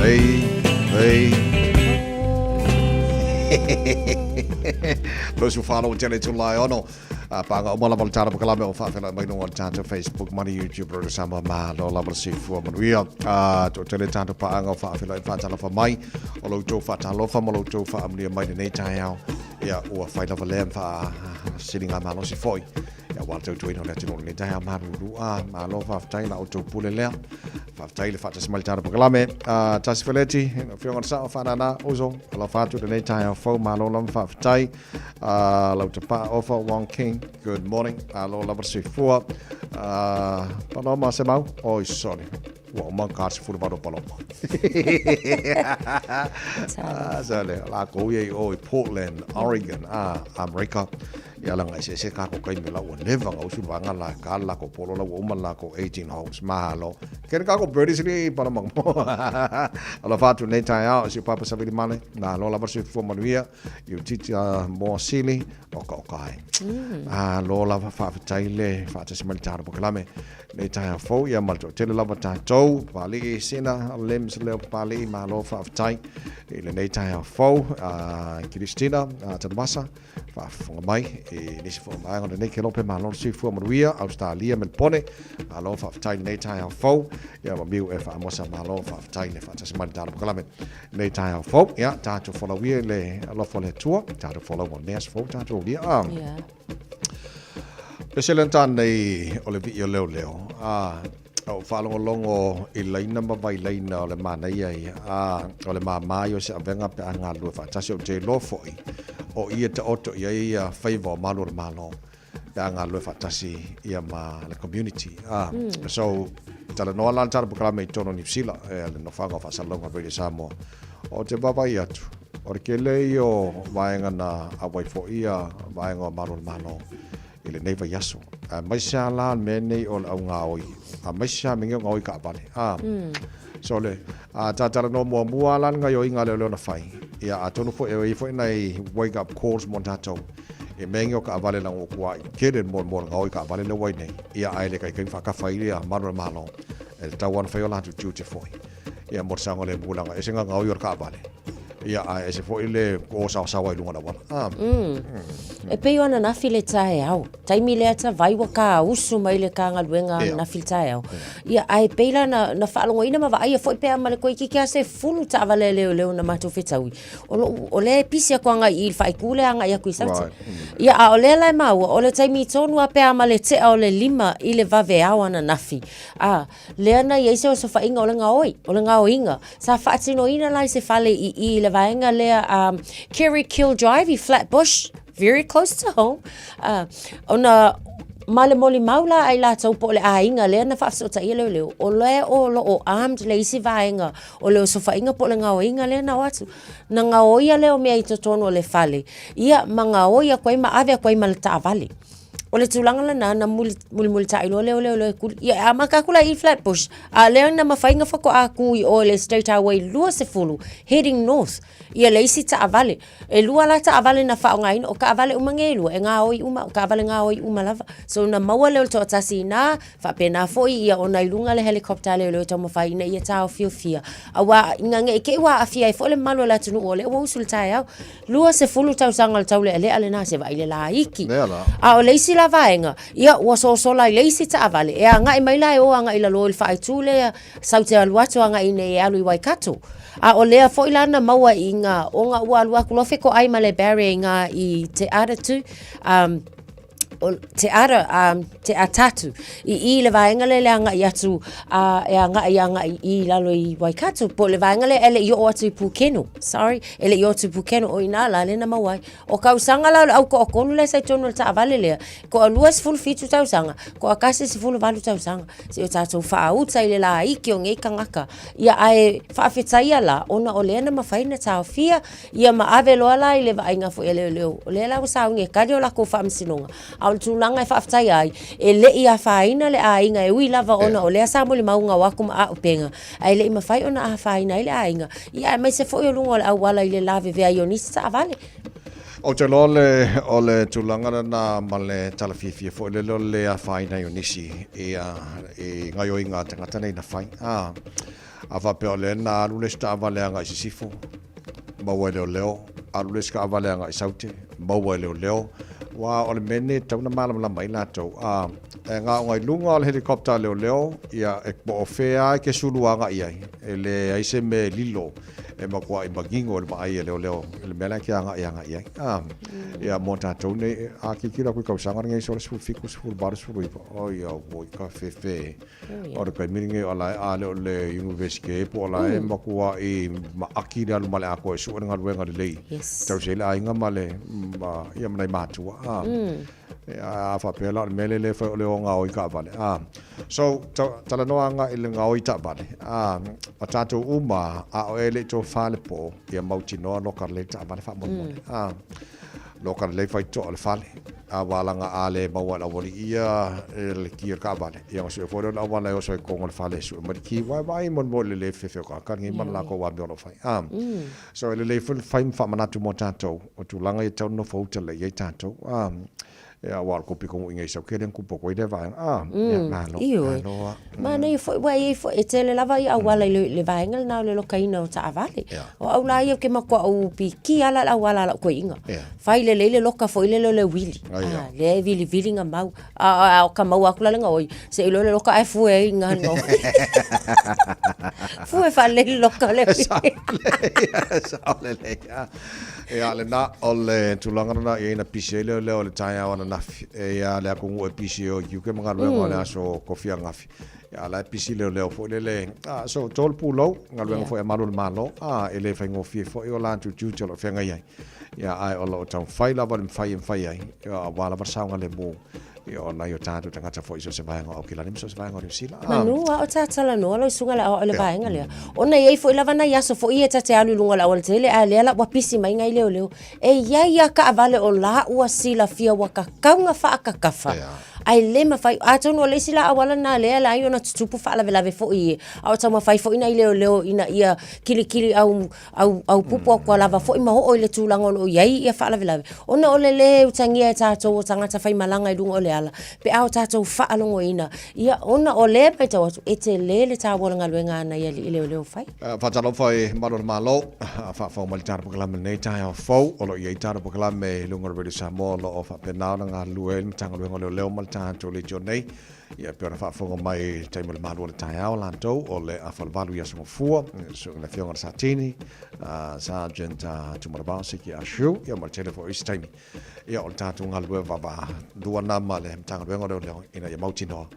Hey, hey. Lo su whānau tele tu lai ono. A pānga uma lava le tāna pakalame o whaawhela mai nunga o le tātou Facebook, mani YouTube, Roto Samoa, malo lava le sifua manuia. A tō tele tātou pānga o whaawhela i whaatalofa mai, o lo tō whaatalofa ma lo tō whaamunia mai lenei taeao. Ia, ua whai lava lea wha siringa malosi foi. Ia, ua tautuaina o le atunuu lenei taeao malulu. A, malo faafetai la outou pule lea. Faafetai le faatasi mai le tatou polokalame. Uh, Tasi Feleti, Afioga le Sao, Whanana, Uso, alofa atu lenei taeao fou, malo lava faafetai. Uh, lau tapaa ofa, Wong King, good morning. Alo lava le soifua. Uh, Paloma Semau, oi sorry. Ua uma ka se fulu valo Paloma. Ah, sale, la ko ia i o i Portland, Oregon, ah, Amerika. Ia laga eseese kako kaimi la ua leva ga usu vanga la ka la ko polo la ua uma la ko 18 holes mahalo kene kako birdies ni para mo ala fatu nei tai ao si papa savili male na lo lava se fua manuia i titi a mo sili o ka o kai a lo lava faafetai le faatasi mai le talo pokalame nei tai ao fou ia ma le toatele lava tatou Papalii Sina Lems Leo Papalii malo faafetai i lenei taeao fou a Kiristina Tanumasa Faafofoga mai i nisi foi o vaega o lenei kelope malo le soifua manuia Australia Melbourne malo faafetai lenei taeao fou ia ma miu e faamosa malo faafetai le faatasi mai le tatou polokalame lenei taeao fou ia tatou folau ia i le alofa o le Atua tatou folau mo lenei aso fou tatou lia a yeah. Pese le nei o le vii o leoleo a ou faalogologo i laina ma vailaina o le manaia ia, ā, o le māmā ia o se avega pe a galulue faatasi. Ou te iloa foi, o i e taoto i ai ia faiva o malu o le Malo pe a galulue faatasi ia ma le community. Ā, so, talanoa la le tala polokalame i totonu o Niu Sila, e, le nofoaga o faasalalauga Radio Samoa. Ou te vaavaai atu, o le tele ia o vaega na auai foi ia vaega o malu o le Malo i lenei vaiaso. Aemaise lava la le mea nei o le augaoi, aemaise lava mea nei o gaoi taavale. A, so le, a ta talanoa muamua lava la le gaoioiga a leoleo na fai, ia atonu foi e i ai foi nai wake up calls mo tatou i mea nei o taavale leaga ua tuai tele le mo le gaoi taavale lea ua i nei, ia ae le taitai ona faatafa ai ia malu o le Malo e tatau lava ona fai o latou tiute foi. Ia mo le saogalemu leaga ese ga gaoi o le taavale. Ia, ae ese foi le osaosaoa i luga o le auala. Ah. E pei o ananafi le taeao. Taimi lea ta vai ua ka usu mai le ka galuega ananafi le taeao. Ia, ae pei la na, na faalogoina ma vaaia foi pe a ma le koikiki a se fulu taavale a leoleo na matou fetaui. O lou, o lea e pisi aku agai i i le faaitu lea agai aku i Saute. Right. Ia, a o lea la e maua, o le taimi tonu a pe a ma le tea o le lima i le vaveao ananafi. A, Lea na i ai se osofaiga o le gaoi, o le gaoiga. Sa faatinoina la i se fale i i le vaega lea um, Kerry Kill Drive i Flatbush, very close to home. Uh, ona Ma le molimau la a i latou po o le aiga lea na faafesootaia leoleo, o lea o lo o armed le isi vaega o le osofaiga po o le gaoiga lea na o atu. Na gaoia lea o mea i totonu o le fale, ia ma gaoi atu ai ma ave atu ai ma le taavale. O le tulaga lena na mulimulitai loa lea o leoleo e tuli. Ia e amata atu la i Flatbush, a o lea na mafai ona faatoa tu i o i le State Highway 20 heading north ia le isi taavale. E lua la taavale na faaaogaina, o taavale uma nei e lua, e gaoi uma, o taavale gaoi uma lava. So na maua lea o le toatasi i ina, faapena foi ia ona i luga le helicopter a leoleo e taumafai ina ia taofiofia, aua ina ne i te i ua aafia ai foi le mamalu o le atunuu o lea ua usu i le taeao. 20 tausaga o le taulealea lena, se vaai le laiti. Lea la. A o le isi la vaega, ia ua sosola i le isi taavale, e agai mai la e o agai i lalo i le faaitu lea sau te alu atu agai nei e alu i Waikato. A o lea foi la na maua i nga ona ua alu atu loa fetoai ma le barrier i nga i Te Aratū, um, o Te Ara, um, Te Atatu, i i le vaega lea le agai atu, uh, e agai agai i lalo i Waikato, po o le vaega lea e le i oo atu i Pūkeno, sorry, e le i oo atu i Pūkeno, o ina la lea na maua ai. O tausaga la o le au toatolu lea sa i totonu o le taavale lea, toalua 17 tausaga, toatasi 18 tausaga. Se i o tatou faauta i le laiti o nei tagata. Ia ae faafetaia la, ona o lea na mafai ona taofia, ia ma ave loa la i le vaaiga foi a leoleo, o lea la ua sauni e tali o latou faamasinoga. A o le tulaga e faafetaia ai, e le i afaina le aiga e ui lava ona o lea sa molimauga o atu ma auupega, ae le i mafai ona afaina ai le aiga, ia aemaise foi o luga o le auala i le lavevea ai o nisi taavale. Ou te iloa le, o le tulaga lena ma le tala fiafia foi lele o le le afaina ai o nisi i, i gaoioiga a tagata nei na fai. A, a faapea o lea na alu le isi taavale agai i sisifo, maua e leoleo, alu le isi taavale agai i saute, maua e leoleo, aua o le mea lenei e tatau ona malamalama ai latou. A, e gaoga i luga o le helicopter a leoleo, ia, e, po o fea lava e te sulu agai ai, e leai se mea e lilo e matuai manino i le vaai a leoleo i le mea la e te agai agai i ai. A, ia mo tatou nei, a tilotilo atu i tausaga lenei sola 17, 18, 19, oi auoi ka fefe. O le taimi lenei o la e a le o le universite po o la e matuai maaki le alu ma le atoa e sue le galuega lelei. Tausi ai le aiga ma le, ma, ia ma nai matua. A, a faapea la o le mea lea le fai o le o gaoi taavale. A, So, talanoa agai i le gaoi taavale, a, o tatou uma, a o e le i tofa le po, ia mautinoa loka lelei le taavale faamolemole. A, loka lelei faitotoa o le fale, a walaga a le maua e le aualii ia le ki o le taavale, ia ona sue foi lea o le auala e oso ai i totonu o le fale e sue mai le ki, aua e vaai molemole i le le fefe o tagata lenei ma le latou amio o lo o fai. A, so e lelei foi le fai ma faamanatu mo tatou, o tulaga ia e tatau ona nofo uta lelei ai tatou. A, Ia, aua o le kopi komu inga i sau kele kupu ko i le vaega. Ah, ia, malo, Ioe. malo a. Manaia foi, ua i ai foi, e tele lava ia auala i le, le vaega lena o le lokaina o taavale. Ia. O au la ia ou te matuā pikia lava le auala a lau toeaina. Ia. Fai lelei le loka foi lele o le uili. Ah, ia. Ah, lea e vilivili ga mau. A, a, o ka maua atu la le gaoi, seʻi iloa le loka ae fue ai ga gaoi. Fue faalelei le loka o le uili. Sao lelei. Ah. Ia, lena, o le tulaga lena i ai na pisi ai leoleo i le taeao ananafi. E ia le atunuu e pisi o i tiute ma galuega o le aso kofi ananafi. Ia, la e pisi leoleo foi lele. Ah, so, to le pulou, galuega foi a malu o le Malo, ah, e le faigofie foi o latou tiute o lo o feagai ai. Ia, ae o lo o taumafai lava le mafai e mafai ai, ia, aua lava le saogalemu ia, o nai o tatou tagata foi i so o se vaega o Aukilani ma so o se vaega o Niu Sila. Ah. Manu a o talanoa lau susuga le aoao i le vaega lea. Ona e i ai foi lava nai aso foi ia ta te alu i luga o le aualatele ae lea la ua pisi mai nai leoleo. E i ai lava taavale o la ua silafia ua tatau ona faatatafa. Ae le mafai, atonu o le isi la auala lena lea e ala ai ona tutupu faalavelave foi ia, a o taumafai foi nai leoleo ina ia kilikili au au, au pupu atu lava foi ma oo i le tulaga o lo o i ai ia faalavelave, ona o le lē utagia e tatou o tagata faimalaga i luga o le ala, pe a o tatou faalogoina, ia ona o lea e matau atu, e telē le taua o le galuega a nai alii leoleo fai. Faatalofa i malu o le Malo, a faafofoga mai le tatou polokalame i lenei taeao fou. O lo o i ai tatou polokalame i luga o le Radio Samoa o lo o faapena ona galulue ai le Matagaluega o Leoleo ma le tatou Legion nei. Ia, e pei ona faafofoga mai i le taimi o le malu o le taeao latou, o le afa o le 8 i Aso Gafua, le Afioga i le Satini, Sergeant Tumanavao Siki Ashu, ia ma le tele foi o isi taimi. Ia, o le tatou galulue vaavaalua lena ma le Matagaluega o Leoleo ina ia mautinoa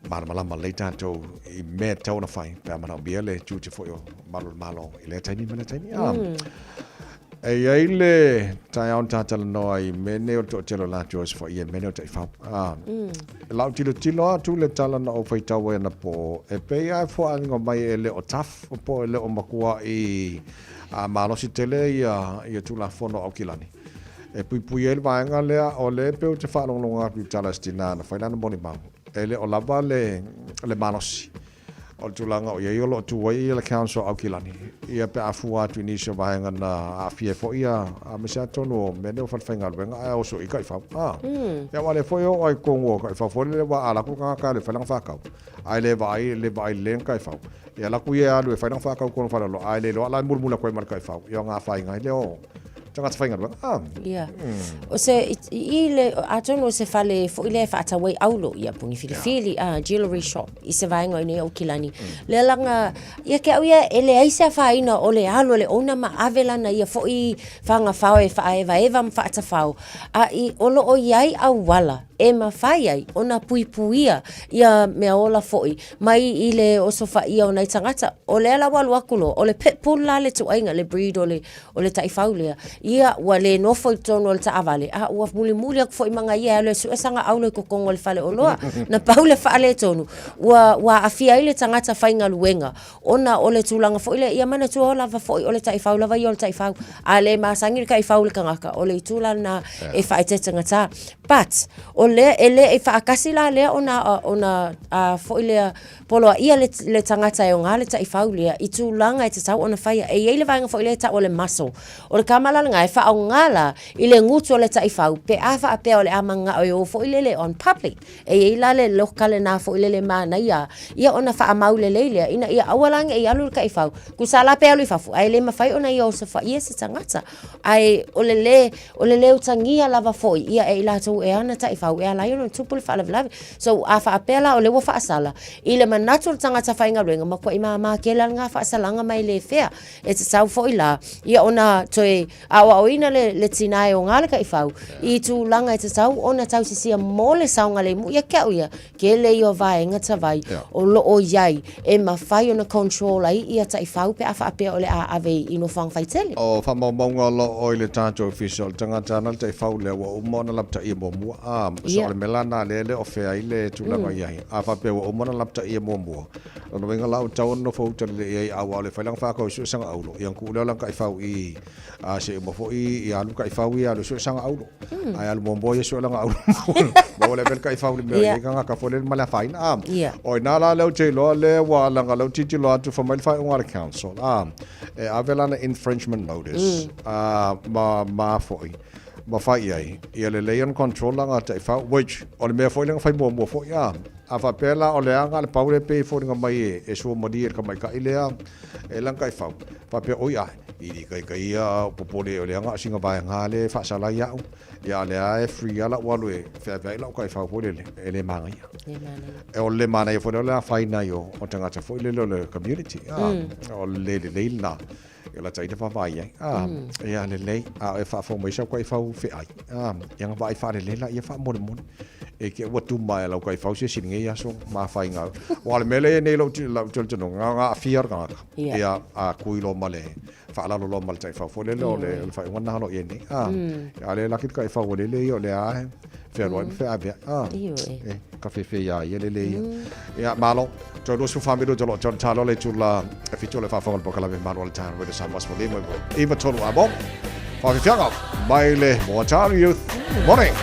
malamalama lelei tatou i mea e tatau ona fai pe a manaomia le tiute foi o malu o le Malo i lea taimi ma lea taimi. E i ai le taeao na ta talanoa ai i mea nei o le toatele o latou osofaia i mea nei o taifau. A, i lau tilotilo atu i le tala na ou faitau ai anapo, e pei lava e faaaliga mai e le o tough po e le o matuai malosi tele ia Tulafono a Aukilani e puipui ai le vaega lea. O lea e pei ou te faalogologo atu i tala a si tina na fai lana molimau, e le o lava le malosi o le tulaga o i ai o lo o tu ai le Council o Aukilani ia pe a fua atu i nisi o vaega na aafia ai foi ia aemaise atonu o mea nei o falefaigaluega ae oso i taifau. A, ia aua o lea foi e oo lava i totonu o taifau foi lele aua a alu atu le tagata e alu e fai lana faatau ae le vaai le vaai lelei lana taifau, ia alu atu ia e alu e fai lana faatau i totonu o faleoloa ae le iloa la e mulimuli atu ai ma le taifau, ia ona afaina ai lea o tagata faigaluega. Ah. Ia. O se, i le, atonu o se fale foi lea e faatau ai aulo, ia puni filifili, yeah. Jewelry shop, i se vaega o i nei Aukilani. Lea laga, ia ke au ia, e leai se afaina o le alu a le owner ma ave lana ia foi fagafao e faaevaeva ma faatafao, a i, o lo o i ai auala e mafai ai ona puipuia ia mea ola foi mai i le osofaia o nai tagata. O lea la ua alu atu loa, o le pit bull la le tuaiga, le breed o le, o le taifau lea, ia ua le nofo i totonu o le taavale, a ua mulimuli atu foi ma ia e alu e sue sana aulo i totonu o le faleoloa. Na pau le faaletonu, ua, ua aafia ai le tagata faigaluega, ona o le tulaga foi lea, ia manatua lava foi o le taifau lava ia o le taifau. A le masani le taifau i le tagata, o le itu la lena e faaeteetagata. But, o lea, e le i faatasi la lea ona, ona a foi lea, Poloaia le, le tagata e oga le taifau lea i tulaga e tatau ona faia. E i ai le vaega foi lea e tau o le muscle. O le kama la lena e faaaoga la i le gutu o le taifau pe a faapea o le a manao e o foi lele on public. E i ai la le loka lena foi lele manaia ia ona faamau lelei lea ina ia aua la ne i alu le taifau. Tusa la pe alu i fafo ae le mafai ona ia osofaia se tagata. Ae o le lē, o le lē utagia lava foi ia e i latou e ana taifau e ala ai ona tupu le faalavelave. So, a faapea la o lea ua faasala, i le manatu o le tagata faigaluega, matuai mama tele lava lena faasalaga ma e le fea. E tatau foi la ia ona toe aoaoina le, le tina e oga le taifau i tulaga e tatau ona tausisia mo le saogalemu. Ia te au ia, Tele ia o vaega tavai o lo o i ai e mafai ona control ai ia taifau pe a faapea o le a ave i nofoaga faitele. O faamaumauga o lo o i le tatou ofisa o le tagata ana le taifau lea ua uma ona lapataia muamua. A, so o le mea la lena lea e le o fea ai le tulaga i ai. A faapea ua uma ona lapataia muamua, lona uiga la ua tatau ona nofo uta lelei i ai aua o le fai lana faatau i suesaga aulo, ia ona tuu lea o lana taifau i A se uma foi ia alu taifau ia alu sue sanga aulo. Mm. Ai alu muamua ia sue langa aulo. Ma ua le taifau le mea ia tagata foi le ma le afaina. A o ina la lea ou te iloa lea ua laga lea ou tilotilo atu fai mai le faaiuga a le council. A e ave lana infringement notice. Mm. A ma ma foi ma fai i ai ia lelei ona control langa taifau which o le mea foi lea na fai muamua foi a a faapea la o le aga le pau lea pei e foliga mai e sua malie i le tamaitai lea e lana taifau faapea oi ae I le ikaika ia o popole o leaga o sina vaega lea e faasala ai au, ia a lea e free lava lau alu e feaveai lau taifau foi lele, e le manaia. Le manaia. E o le le manaia foi lea o le afaina ai o tagata foi lele o le community, a, o le le lelei lena. Ia lata ita vaavaai ai, a, ia lelei, a o e faafofoga mai sau taifau feai, a, ia na vaai faalelei laia faamolemole. E ke ua tuma e lau taifau se isi i lenei aso ma afaina au. Aua o le mea lea e i ai nei lou talitonuga, na ona aafia le tagata. Ia. Ia, a kui loa ma le faalalo loa ma le taifau foi lele, o le faaiuga lena o lo o i ai nei. A, a o lea e laki le taifau ua lele ia, o lea lava e fealuai ma feaveai. A, Ioe. e kafefe iā ia lele ia. Ia, malo. Toe 24 minute o lo o tau talo le itula e fitu o le faafofoga i le polokalame Malu o le Taeao Radio Samoa 15 9 3 a mo. Faafiafiaga mai le Moataru Youth. Morning.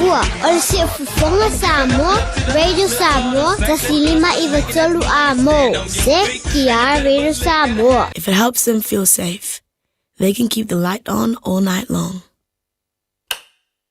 Atua. O le Siufofoga Samoa, Radio Samoa, 1593 A mo, ZTR Radio Samoa. If it helps them feel safe, they can keep the light on all night long.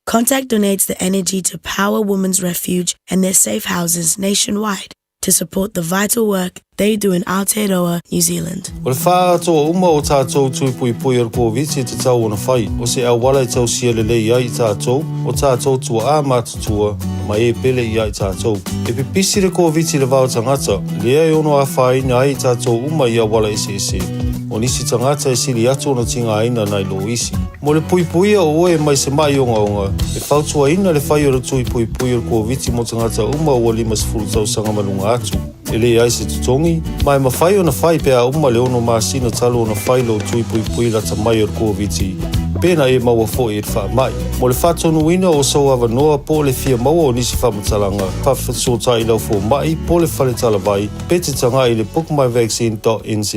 Contact donates the energy to Power Women's Refuge and their safe houses nationwide to support the vital work they do in Aotearoa, New Zealand. O le faaatoa uma o tātou tui puipui o le Koviti e tatau ona fai, o se auala e tausia lelei ai i tātou, o tātou tuaā matutua, ma e pele i a i tātou. E pipisi le Koviti i le va o tagata, lea e ono afaina ai i tātou uma i auala eseese. O nisi tagata e sili atu ona tigaina nai lo isi. Mo le puipuia o oe mai se maʻi ogaoga, e fautuaina le fai o le tui puipui o le Koviti mo tagata uma ua 50 tausaga ma luga atu. E leai se totogi, ma e mafai ona fai pe a uma le ono masina talu ona fai lou tui puipui lata mai o le Koviti, pe na e maua foi i le faamai. Mo le faatonuina o sou avanoa po o le fia maua o nisi faamatalaga, faafesootai i lau fomai po o le fale talavai pe te tagai i le bookmyvaccine.nz.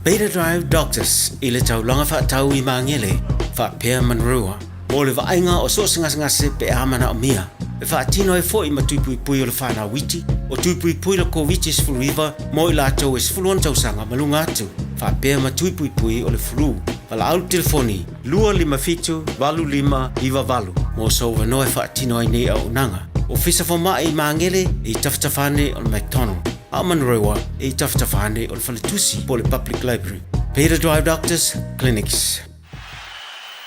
Beta Drive Doctors i le taulaga faatau i Magele, faapea Manurewa, mo le vaaiga o so o se gasegase pe a manaomia. E faatino ai foi ma tui puipui o le fanau iti, o tui puipui le Koviti-19 mo i latou e 16 tausaga ma luga atu, faapea ma tui puipui o le flu. Valaau le telefoni 257 8598 mo sou avanoa e faatino ai nei auaunaga. Ofisa Fomai i Magele i tafatafa ane o le McDonald. A o Manurewa e i tafatafa ane o le faletusi po o le Public Library. Peter Drive Doctors Clinics.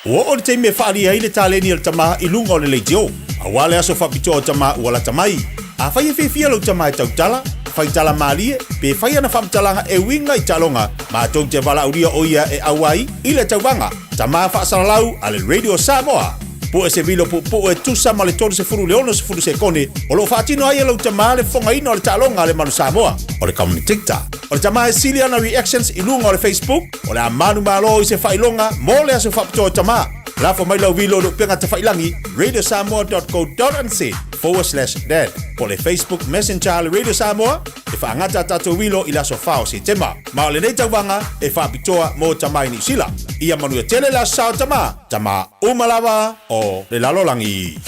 Ua oo le taimi e faaalia ai le taleni a le tama i luga o le leitio. Aua le aso faapitoa o tama ua lata mai. Afai e fiafia lou tama e tautala, fai tala malie, pe fai ana faamatalaga e uiga i taaloga, matou te valaaulia o ia e auai i le tauvaga Tama Faasalalau a le Radio Samoa. Pue se vilo puupuu e tusa ma le 30 i le 60 sekone o lo o faatino ai e lou tama le fofogaina o le taaloga a le Manu Samoa, o le commentator. O le tama e sili ana reactions i luga o le Facebook, o le a manumalo i se faailoga mo le aso faapitoa o tama. Lafo mai lau vilo i le upega tafailangi radiosamoa.co.nz/dad po o le Facebook Messenger a le Radio Samoa e faagata a tatou vilo i le aso 4 o Setema. Ma o lenei tauvaga e faapitoa mo tama i Niu Sila. Ia manuia tele le aso sa o tama, tama uma lava o le lalolagi.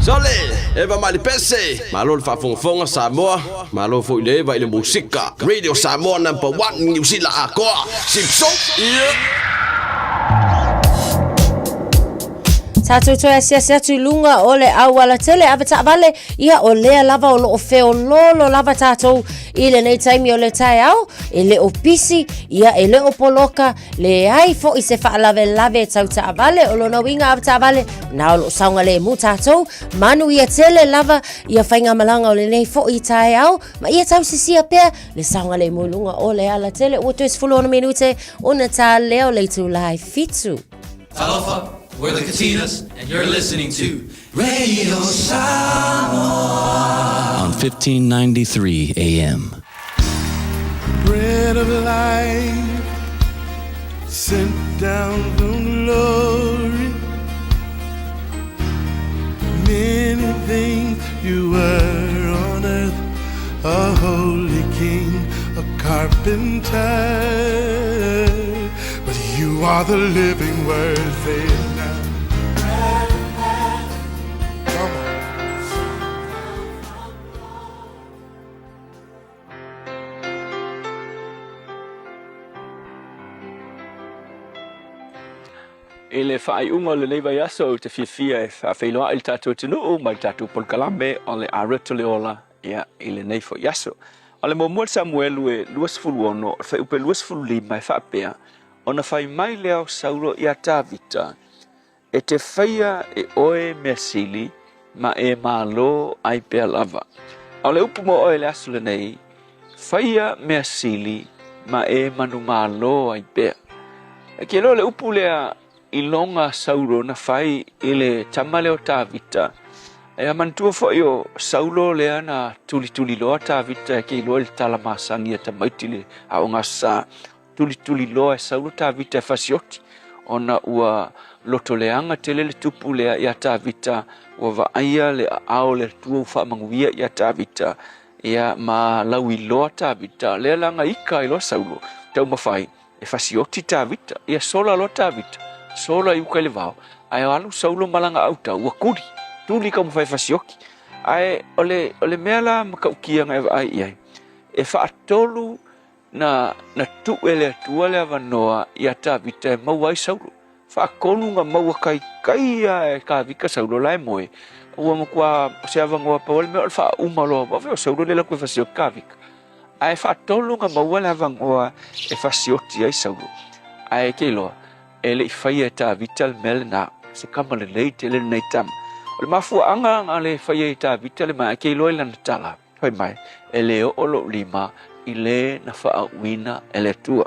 Sole, Eva mai le pese, malo le faafogafoga Samoa, malo foi le Eva i le musika. Radio Samoa number one Niu Sila atoa. Sipso, yeah. Tatou toe asiasi atu i luga o le auala tele ave taavale, ia o lea lava o loo feololo lava tatou i lenei taimi o le taeao, e le o pisi, ia e le o poloka, Leai fo'i se faalavelave tau taavale, o lona uiga a taavale, na o loo saogalemu tatou, manuia tele lava ia faigamalaga o lenei fo'i taeao, ma ia tausisia pea le saogalemu i luga o le alatele. Ua toe 16 minute ona ta lea o le itula e fitu. Talofa, we're the Katinas, and you're listening to Radio Samoa on 1593 AM. Bread of life sent down from glory. Many things you were on earth, a holy king, a carpenter. But you are the living word, say it now. Come on. I le faaiuga o lenei vaiaso ou te fiafia e faafeiloai le tatou atunuu ma le tatou polokalame o le Areto le Ola ia i lenei foi aso. O le muamua le Samuelu e 26, o le fuaiupu e 25 e faapea, Ona fai mai lea o Saulo iā Tavita, E te faia e oe mea sili, ma e malo ai pea lava. A o le upu mo oe i le aso lenei, faia mea sili, ma e manumalo ai pea. E ke loa le upu lea i loga Saulo na fai i le tama lea o Tavita, e a manatua foi o Saulo lea na tulituli loa Tavita e ke iloa i le tala masani a tamaiti le aoga Aso Sa. Tulituliloa e Saulo Tavita e fasioti, ona ua lotoleaga tele le tupu lea iā Tavita, ua vaaia le aao o le Atua ua faamanuia iā Tavita, ia ma lauiloa Tavita, lea laga ika ai loa Saulo, taumafai e fasioti Tavita, ia sola loa Tavita, sola i uka i le vao. Ae alu Saulo ma lana autau, ua tuli, tuli taumafai e fasioki. Ae o le, o le mea la matautia na e vaai i ai, e faatolu na, na tuu e le Atua le avanoa ia Tavita e maua ai Saulo. Faatolu na maua taitai lava e Tavita Saulo la e moe, ua matua o se avanoa pau le mea o le faauma loa, aua foi o Saulo lea e alu atu e fasioki Tavita. Ae faatolu na maua le avanoa e fasioti ai Saulo. Ae e te iloa, E le i faia e Tavita le mea lena, o se tama lelei tele lenei tama. O le mafuaaga na le faia e Tavita le mea, e te iloa i lana tala, fai mai, e le oo lou lima i le na faauuina e le Atua.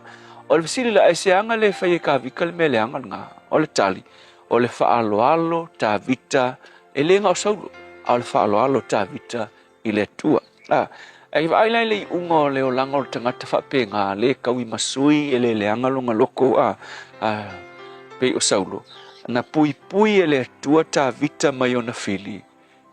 O le fesili la, aisea le faia e Tavita le mea leaga lena? O le tali, o le faaaloalo Tavita, e le na o Saulo, a o le faaaloalo Tavita i le Atua. A, e vaai la i le iuga o le olaga o le tagata faapena, le tau i masui e le leaga lona loto, a, a, pei o Saulo, na puipui e le Atua Tavita mai ona fili,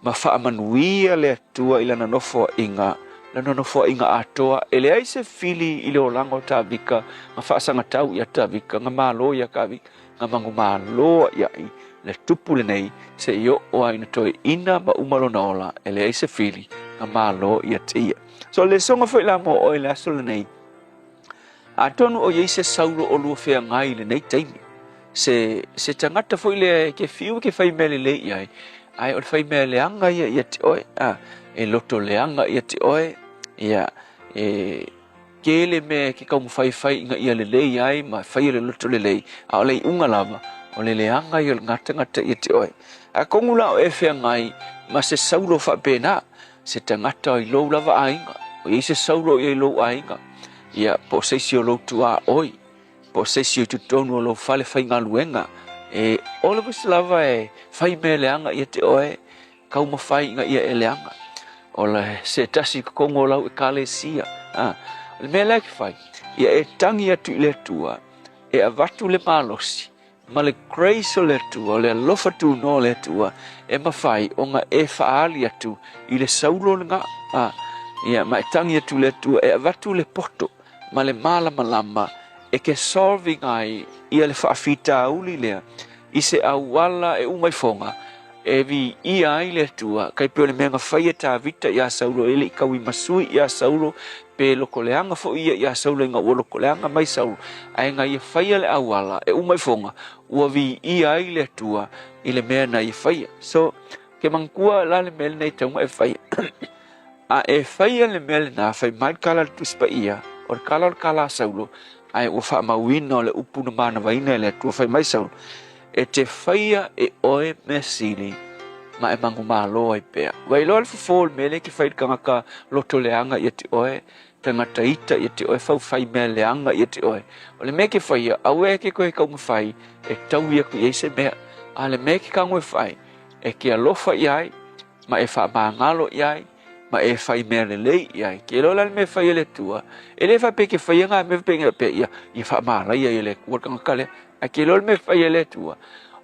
ma faamanuia le Atua i lana nofoaiga, lana nofoaiga atoa, e leai se fili i le olaga o Tavita, na faasagatau ia Tavita, na malo ia Tavita, na manumalo aʻiaʻi le tupu lenei seia oo lava ina toeaina ma uma lona ola, e leai se fili na malo ia te ia. So o le lesoga foi la mo oe i le aso lenei, atonu o i ai se saulo o lua feagai i lenei taimi, se, se tagata foi lea e ke fiu e ke fai mea lelei i ai, ae o le fai mea leaga ia ia te oe, a, e loto leaga ia te oe, ia, e, Tele mea e ke taumafai e fai ina ia lelei ai ma e faia le loto lelei, a o le iuga lava, o le leaga ia o lena tagata ia te oe. Atonu la o e feagai ma se saulo faapena, se tagata i lou lava aiga, o i ai se saulo ia i lou aiga, ia, po o se isi o lou tuaoi, po o se isi o i totonu o lou fale faigaluega, e always lava e fai mea leaga ia te oe, Taumafai ina ia e leaga. O le se tasi i totonu o lau Ekalesia. A, o le mea lea e te fai, ia e tagi atu i le Atua, e avatu le malosi ma le grace o le Atua, o le alofa tunoa o le Atua, e mafai ona e faaali atu i le saulo lena. A, ia, ma e tagi atu i le Atua, e avatu le poto ma le malamalama e ke solve ina ai ia le faafitauli lea i se auala e uma ifoga e viia ai le Atua, kai pei o le mea na fai e Tavita iā Saulo e le i tauimasui iā Saulo, pe lokoleaga foi ia iā Saulo ina ua lokoleaga mai Saulo, ae na ia faia le auala e uma ifoga ua viia ai le Atua i le mea na ia faia. So, ke manatua la le mea lenei e tatau ona e faia. A e faia le mea lena, fai mai le tala a le Tusi Paia, o le tala o le tala a Saulo, ae ua faamauina o le upu na manavaina e le Atua, fai mai Saulo, E te faia e oe mea sili ma e manumalo ai pea. Ua iloa le fofo o le mea lea e te fai i le tagata loto leaga ia te oe, tagata ita ia te oe, faufai mea leaga ia te oe. O le mea e te faia, aua e te toe taumafai e taui atu i ai se mea. A o le mea e te tago e fai, e te alofa i ai, ma e faamagalo i ai, ma e fai mea lelei i ai. Ke iloa la le mea e fai e le Atua, e le faapea ke faia ngā mea faapea faapea ia, ia faamalaia ia le Atua le tagata lea. Ae ke iloa le mea e fai e le Atua,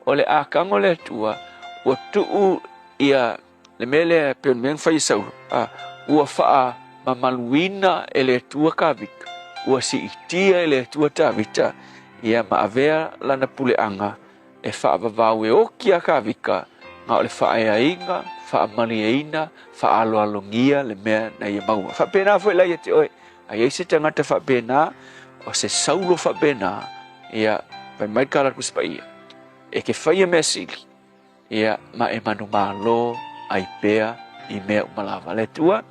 o le ataga o le Atua, ua tuu ia le mea lea pei o le mea na fai e Saulo, a, ua faamamaluina e le Atua Tavita, ua siitia e le Atua Tavita, ia ma avea lana puleaga e faavavau e oki a Tavita, na o le faaeaina, faamalieina, faaaloalogia le mea na ia maua. Faapena foi la ia te oe, a i ai se tagata faapena, o se saulo faapena, ia, fai mai le tala a le Tusi Paia, e ke faia mea sili, ia, ma e manumalo ai pea i mea uma lava. Le Atua,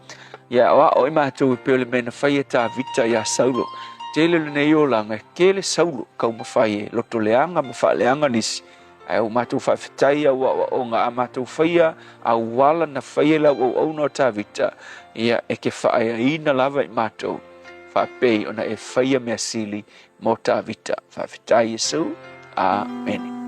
ia aoao i matou e pei o le mea na fai e Tavita iā Saulo. Tele lenei olaga e tele Saulo taumafai e lotoleaga ma faaleaga nisi, ae ua matou faafetai au aoaoga a matou faia auala na faia e lau auauna o Tavita, ia e ke faaeaina lava i matou, faapei ona e faia mea sili mo Tavita. Faafetai Iesu. Amene.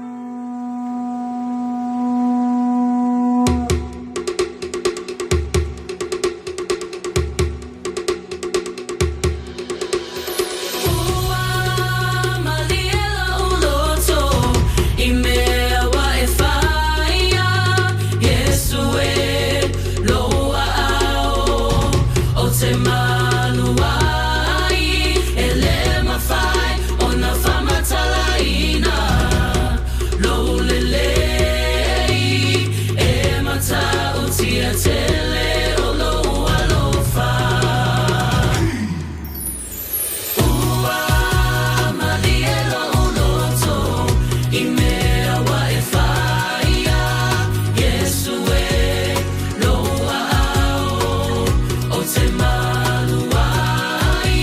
te malu ai,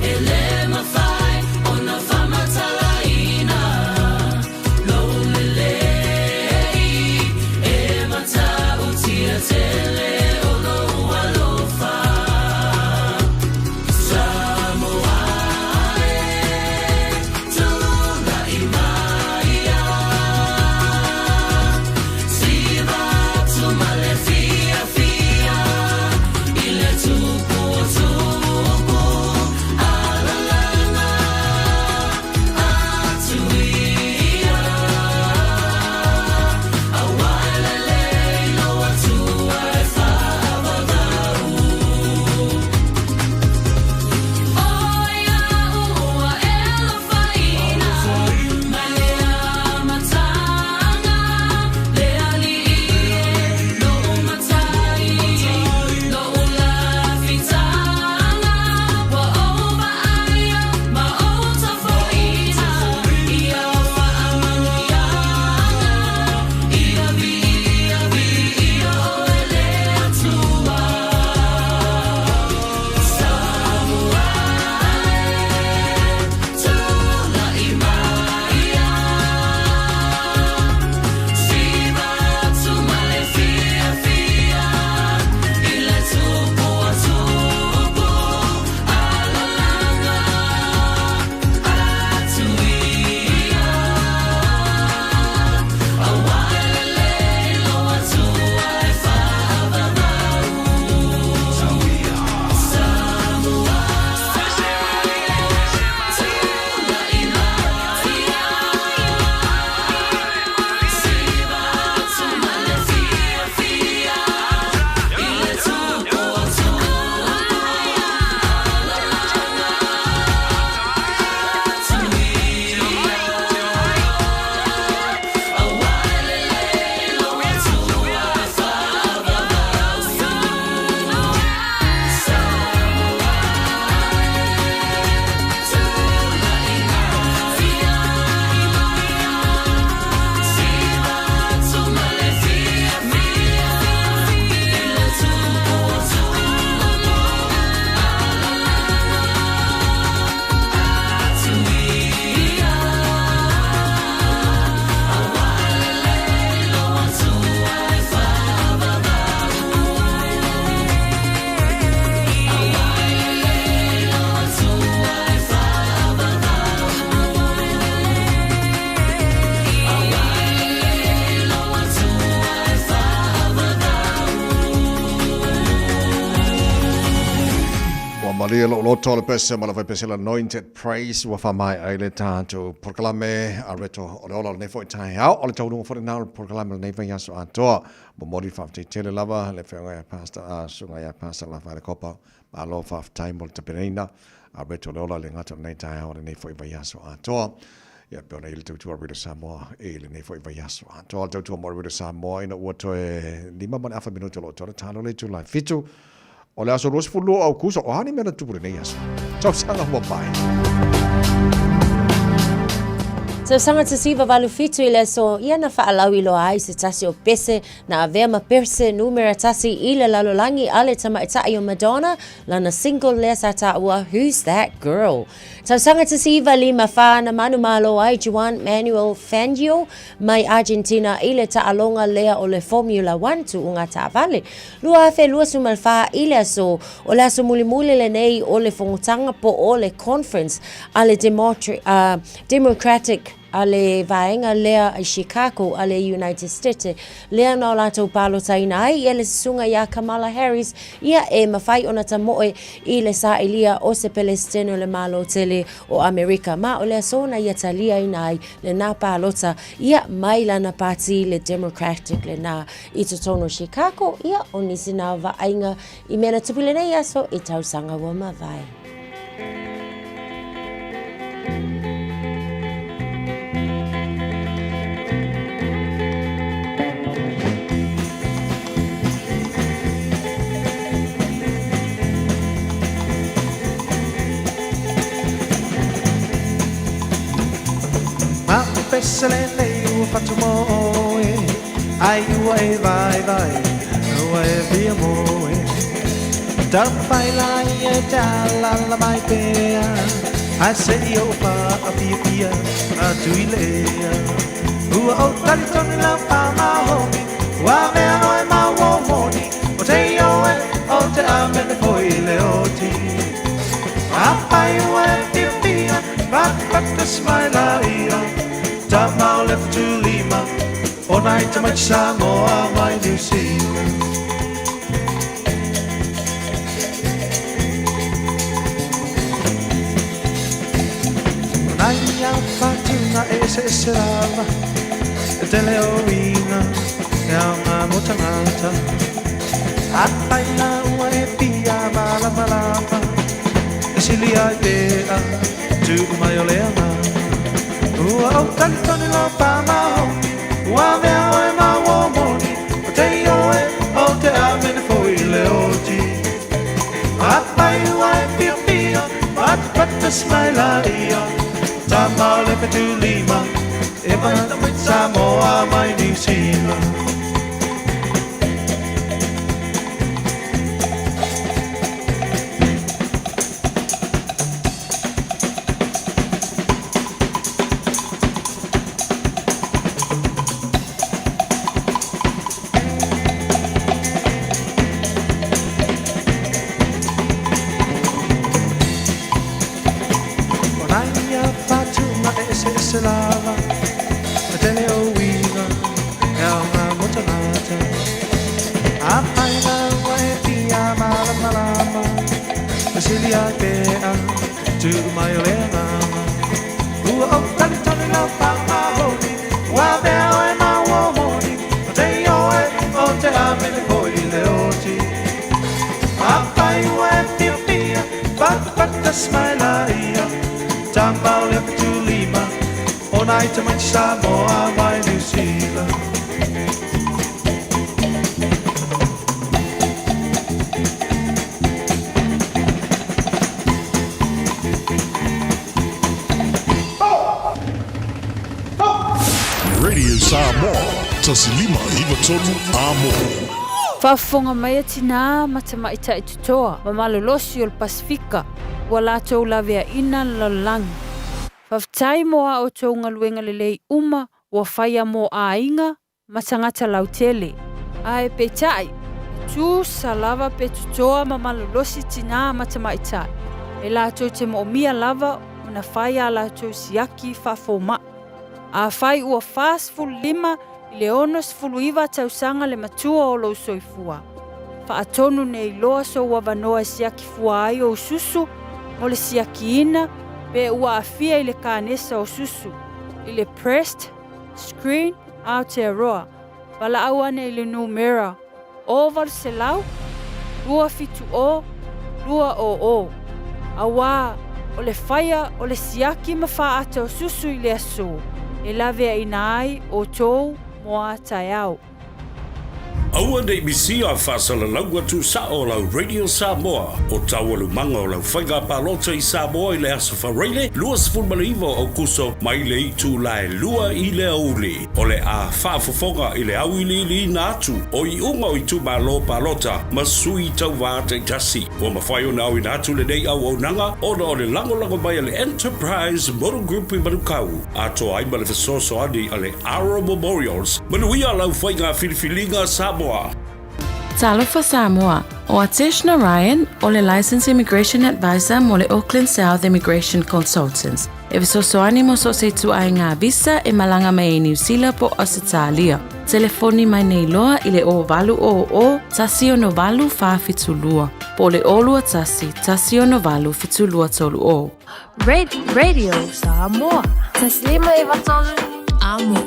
e le mafai ona faamatalaina. Lou lelei e matautia tele o lou alofa. Samoa e, tulai mai ia. Siva atu ma le fiafia i le tupu o tupu, alalaga atu ia. Aua e lelei lou Atua e faavavau. O ia ua e alofaina mai le amataga, le Alii e, lou Matai, lou lafitaga. Ua ou vaaia ma ou tafoina i au faamanuiaga. Ia viia, viia oe le Atua. Samoa e, tulai mai ia. Siva atu ma le fiafia i le tupu o tupu, alalaga atu ia. Aua e lelei lou Atua e faavavau. Samoa tulai mai ia. Siva atu ma le fiafia i le tupu o tupu, alalaga atu ia. Aua e lelei lou Atua e faavavau. Samoa tulai mai ia. Siva atu ma le fiafia i le tupu o tupu, alalaga atu ia. Aua e lelei lou Atua e faavavau. Aua e lelei lou Atua e faavavau. Aua e lelei lou Atua e faavavau. Ua malie lou loto le pese ma le vaipese le Anointed Praise ua faamaea ai le tatou polokalame a Reto o le Ola o lenei foi taeao. O le taunuuga foi lena o le polokalame o lenei vaiaso atoa. Momoli le faafetai tele lava le Afioga ia Pastor a Susuga ia Pastor Lafaele Kopa. Malo faafetai mo le tapenaina a Reto o le Ola i le gata o lenei taeao o lenei foi vaiaso atoa. Ia pei ona i ai le tautua a Radio Samoa i lenei foi vaiaso atoa. O le tautua mo Radio Samoa ina ua toe 5 ma le afa minute o lo o toa le talo le itula e 7 o le aso 22 o Aukuso. O a ni mea na tupu lenei aso? Tausaga ua mavae. Tausaga 1987 i le aso ia na faalauiloa ai se tasi o pese na avea ma pese numera tasi i le lalolagi a le tamaitai o Madonna, lana single lea sa taua Who's That Girl. Tausaga 1954 na manumalo ai Juan Manuel Fangio mai Argentina i le taaloga lea o le Formula One tuuga taavale. 2024 i le aso o le aso mulimuli lenei o le fonotaga po o le conference a le Democratic a le vaega lea i Chicago a le United States lea na o latou palotaina ai ia le susuga ia Kamala Harris ia e mafai ona tamoe i le sailia o se Pelesitene o le Malo tele o Amerika ma o le aso na ia taliaina ai lena palota ia mai lana pati le Democratic lena i totonu o Chicago ia o nisi na vaaiga i mea na tupu i lenei aso i tausaga ua mavae. Ma o pese lenei ua fatu mo oe, Ai ua e vaivai, ua e fia moe. Taumafai laia e te alaala mai pea, Ae se i ou faafiafia atu i le ea. Ua ou talitonu lau pāmahomi, Ua avea oe ma uo moni, O te ioe, o te amene foi i le oti. Afai ua e fiafia, Patapata mai laia, Tama o le Fetulima, O nai tamaiti Samoa mai Niu Sila. O nai a whatunga e eseese lava, E tele o uiga, e aoga mo tagata. Afai la ua e fia malamalama, E sili ai pea, tuu mai o le agaga. Ua ou talitonu lau faamaoni, Ua avea oe ma uo moni, O te ioe, o te amene foi i le oti. Afai ua e fiafia, Patapata mai laia, Tama o le Fetulima, E mai Samoa mai Niu Sila. O nai a whatunga e eseese lava, E tele o uiga, e aoga mo tagata. Afai la ua e fia malamalama, E sili ai pea, tuu mai o le agaga. Ua ou talitonu lau faamaoni, Ua avea oe ma uo moni, O te ioe, o te amene foi i le oti. Afai ua e fiafia, Patapata mai laia, Tama o le Fetulima, O nai tamaiti Samoa mai Niu Sila. Radio Samoa, 1593 Amo. Faafofoga mai a tinā ma tamaitai totoa ma malolosi o le Pasefika ua latou laveaina le lalolagi. Faafetai mo a outou galuega lelei uma ua faia mo aiga ma tagata lautele. Ae peitai, e tusa lava pe totoa ma malolosi tinā ma tamaitai, e latou te moomia lava ona fai a latou siaki faafoma'i. Afai ua 45 i le 69 tausaga le matua o lou soifua, faatonu nei loa sou avanoa e siaki fua ai ou susu mo le siakiina pe ua aafia i le kanesa o susu, i le breast screen Aotearoa, valaau ane i le numera 0800 270 200, auā o le faia o le siaki ma fāata o susu i le asō e laveaina ai outou mo a taeao. Aua ne i misia faasalalauga tuusao o lau Radio Samoa o taualumaga o lau faiga palota i Samoa i le Aso Faraile 29 o Aokuso mai le itula e 2 i le aoauli. O le a faafofoga i le auiliiliina atu o iuga o itumalo palota ma sui tauva taitasi. Ua mafai ona aoina atu lenei auaunaga ona o le lagolago mai a le Enterprise Motor Group i Manukau, atoa ai ma le fesoasoani a le Aro Memorials. Manuia lau faiga filifiliga Samoa! Talofa Samoa, ʻO Atesh Narayan, ʻo le Licensed Immigration Advisor mo le Auckland South Immigration Consultants, e fesoasoani mo so o se ituaiga visa e malaga mai ai Niu Sila po o Ausetalia. Telefoni mai nei loa i le 0800 168 472 po o le 021 168 7230. Radio Samoa. 1593 Amo.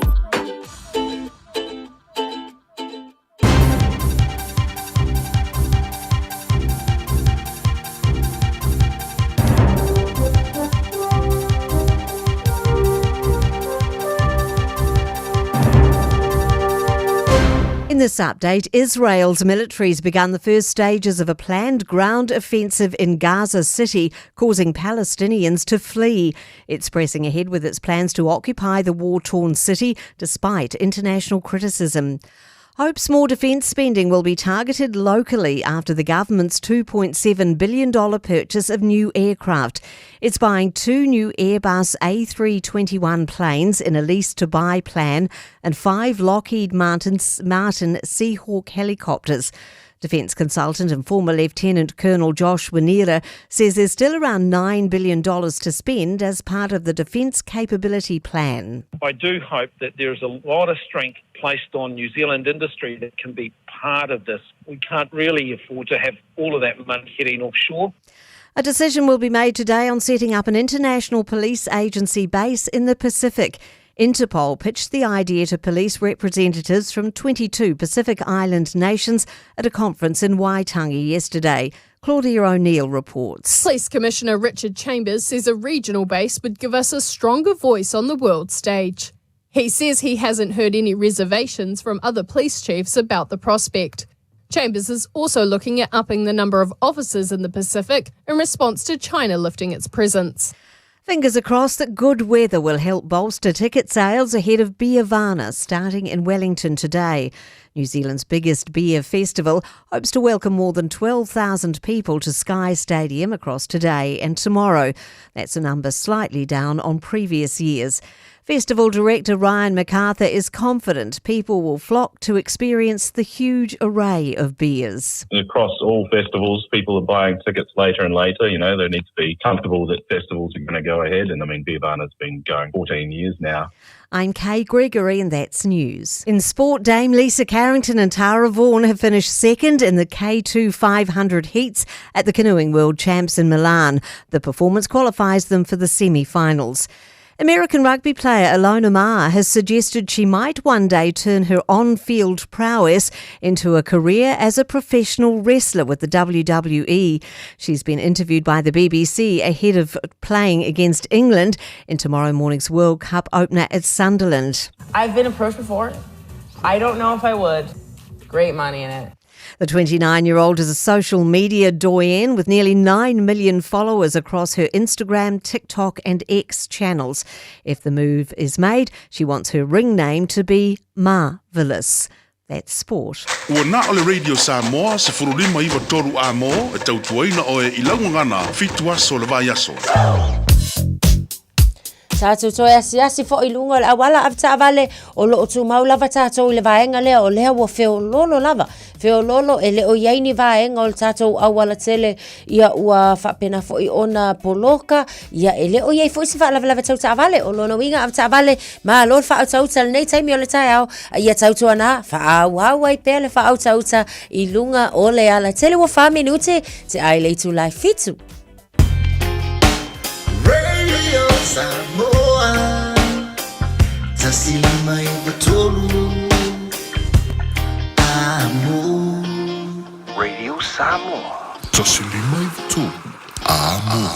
In this update, Israel's military's begun the first stages of a planned ground offensive in Gaza City, causing Palestinians to flee. It's pressing ahead with its plans to occupy the war torn city despite international criticism. Hopes more defence spending will be targeted locally after the government's $2.7 billion purchase of new aircraft. It's buying two new Airbus A321 planes in a lease to buy plan and five Lockheed Martin, Martin Seahawk helicopters. Defence consultant and former Lieutenant Colonel Josh Wineera says there's still around $9 billion to spend as part of the Defence Capability Plan. I do hope that there's a lot of strength placed on New Zealand industry that can be part of this. We can't really afford to have all of that money heading offshore. A decision will be made today on setting up an international police agency base in the Pacific. Interpol pitched the idea to police representatives from 22 Pacific Island nations at a conference in Waitangi yesterday. Claudia O'Neill reports. Police Commissioner Richard Chambers says a regional base would give us a stronger voice on the world stage. He says he hasn't heard any reservations from other police chiefs about the prospect. Chambers is also looking at upping the number of officers in the Pacific in response to China lifting its presence. Fingers across that good weather will help bolster ticket sales ahead of Beervana starting in Wellington today. New Zealand's biggest beer festival hopes to welcome more than 12,000 people to Sky Stadium across today and tomorrow. That's a number slightly down on previous years. Festival director Ryan MacArthur is confident people will flock to experience the huge array of beers. Across all festivals, people are buying tickets later and later. You know, they need to be comfortable that festivals are going to go ahead. And I mean, Beervana's been going 14 years now. I'm Kay Gregory, and that's news. In sport, Dame Lisa Carrington and Tara Vaughan have finished second in the K2 500 heats at the Canoeing World Champs in Milan. The performance qualifies them for the semi finals. American rugby player Ilona Maher has suggested she might one day turn her on field prowess into a career as a professional wrestler with the WWE. She's been interviewed by the BBC ahead of playing against England in tomorrow morning's World Cup opener at Sunderland. I've been approached before. I don't know if I would. Great money in it. The 29 year old is a social media doyen with nearly 9 million followers across her Instagram, TikTok, and X channels. If the move is made, she wants her ring name to be Marvelous. That's sport. Ua na o le Radio Samoa, 1593 a mō, e tautuaina oe i lau gagana, fitu aso le vaiaso. Tatou toe asiasi foi i luga o le auala avetaavale o lo o tumau lava tatou i le vaega lea o lea ua feololo lava. Feololo e le o i ai ni vaega o le tatou auala tele ia ua faapena foi ona poloka ia e le o i ai foi se faalavelave tau taavale. O lona uiga avetaavale malo le faautauta i lenei taimi o le taeao ia tautuana faaauau ai pea le faautauta i luga o le alatele ua 4 minute te ai le itula e 7. Radio Samoa Tasi lima iwa tolu Amo Radio Samoa Tasi lima iwa tolu Amo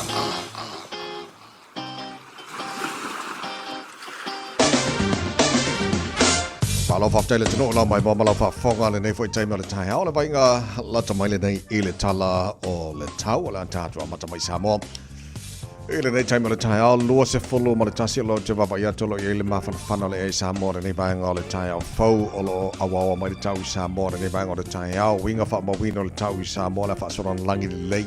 Malo faafetai le atunuu lau mai ma lau faafofoga lenei foi taimi o le taeao le vaiga lata mai lenei i le tala o le tau o le a tatou amata mai Samoa. I lenei taimi o le taeao, 21 o lo te vaavaai atu o lo o i ai le mafanafana o le ea i Samoa lenei vaega o le taeao fou o lo o auaoa mai le tau i Samoa lenei vaega o le taeao uiga faamauina o le tau i Samoa le a faasolana lagi lelei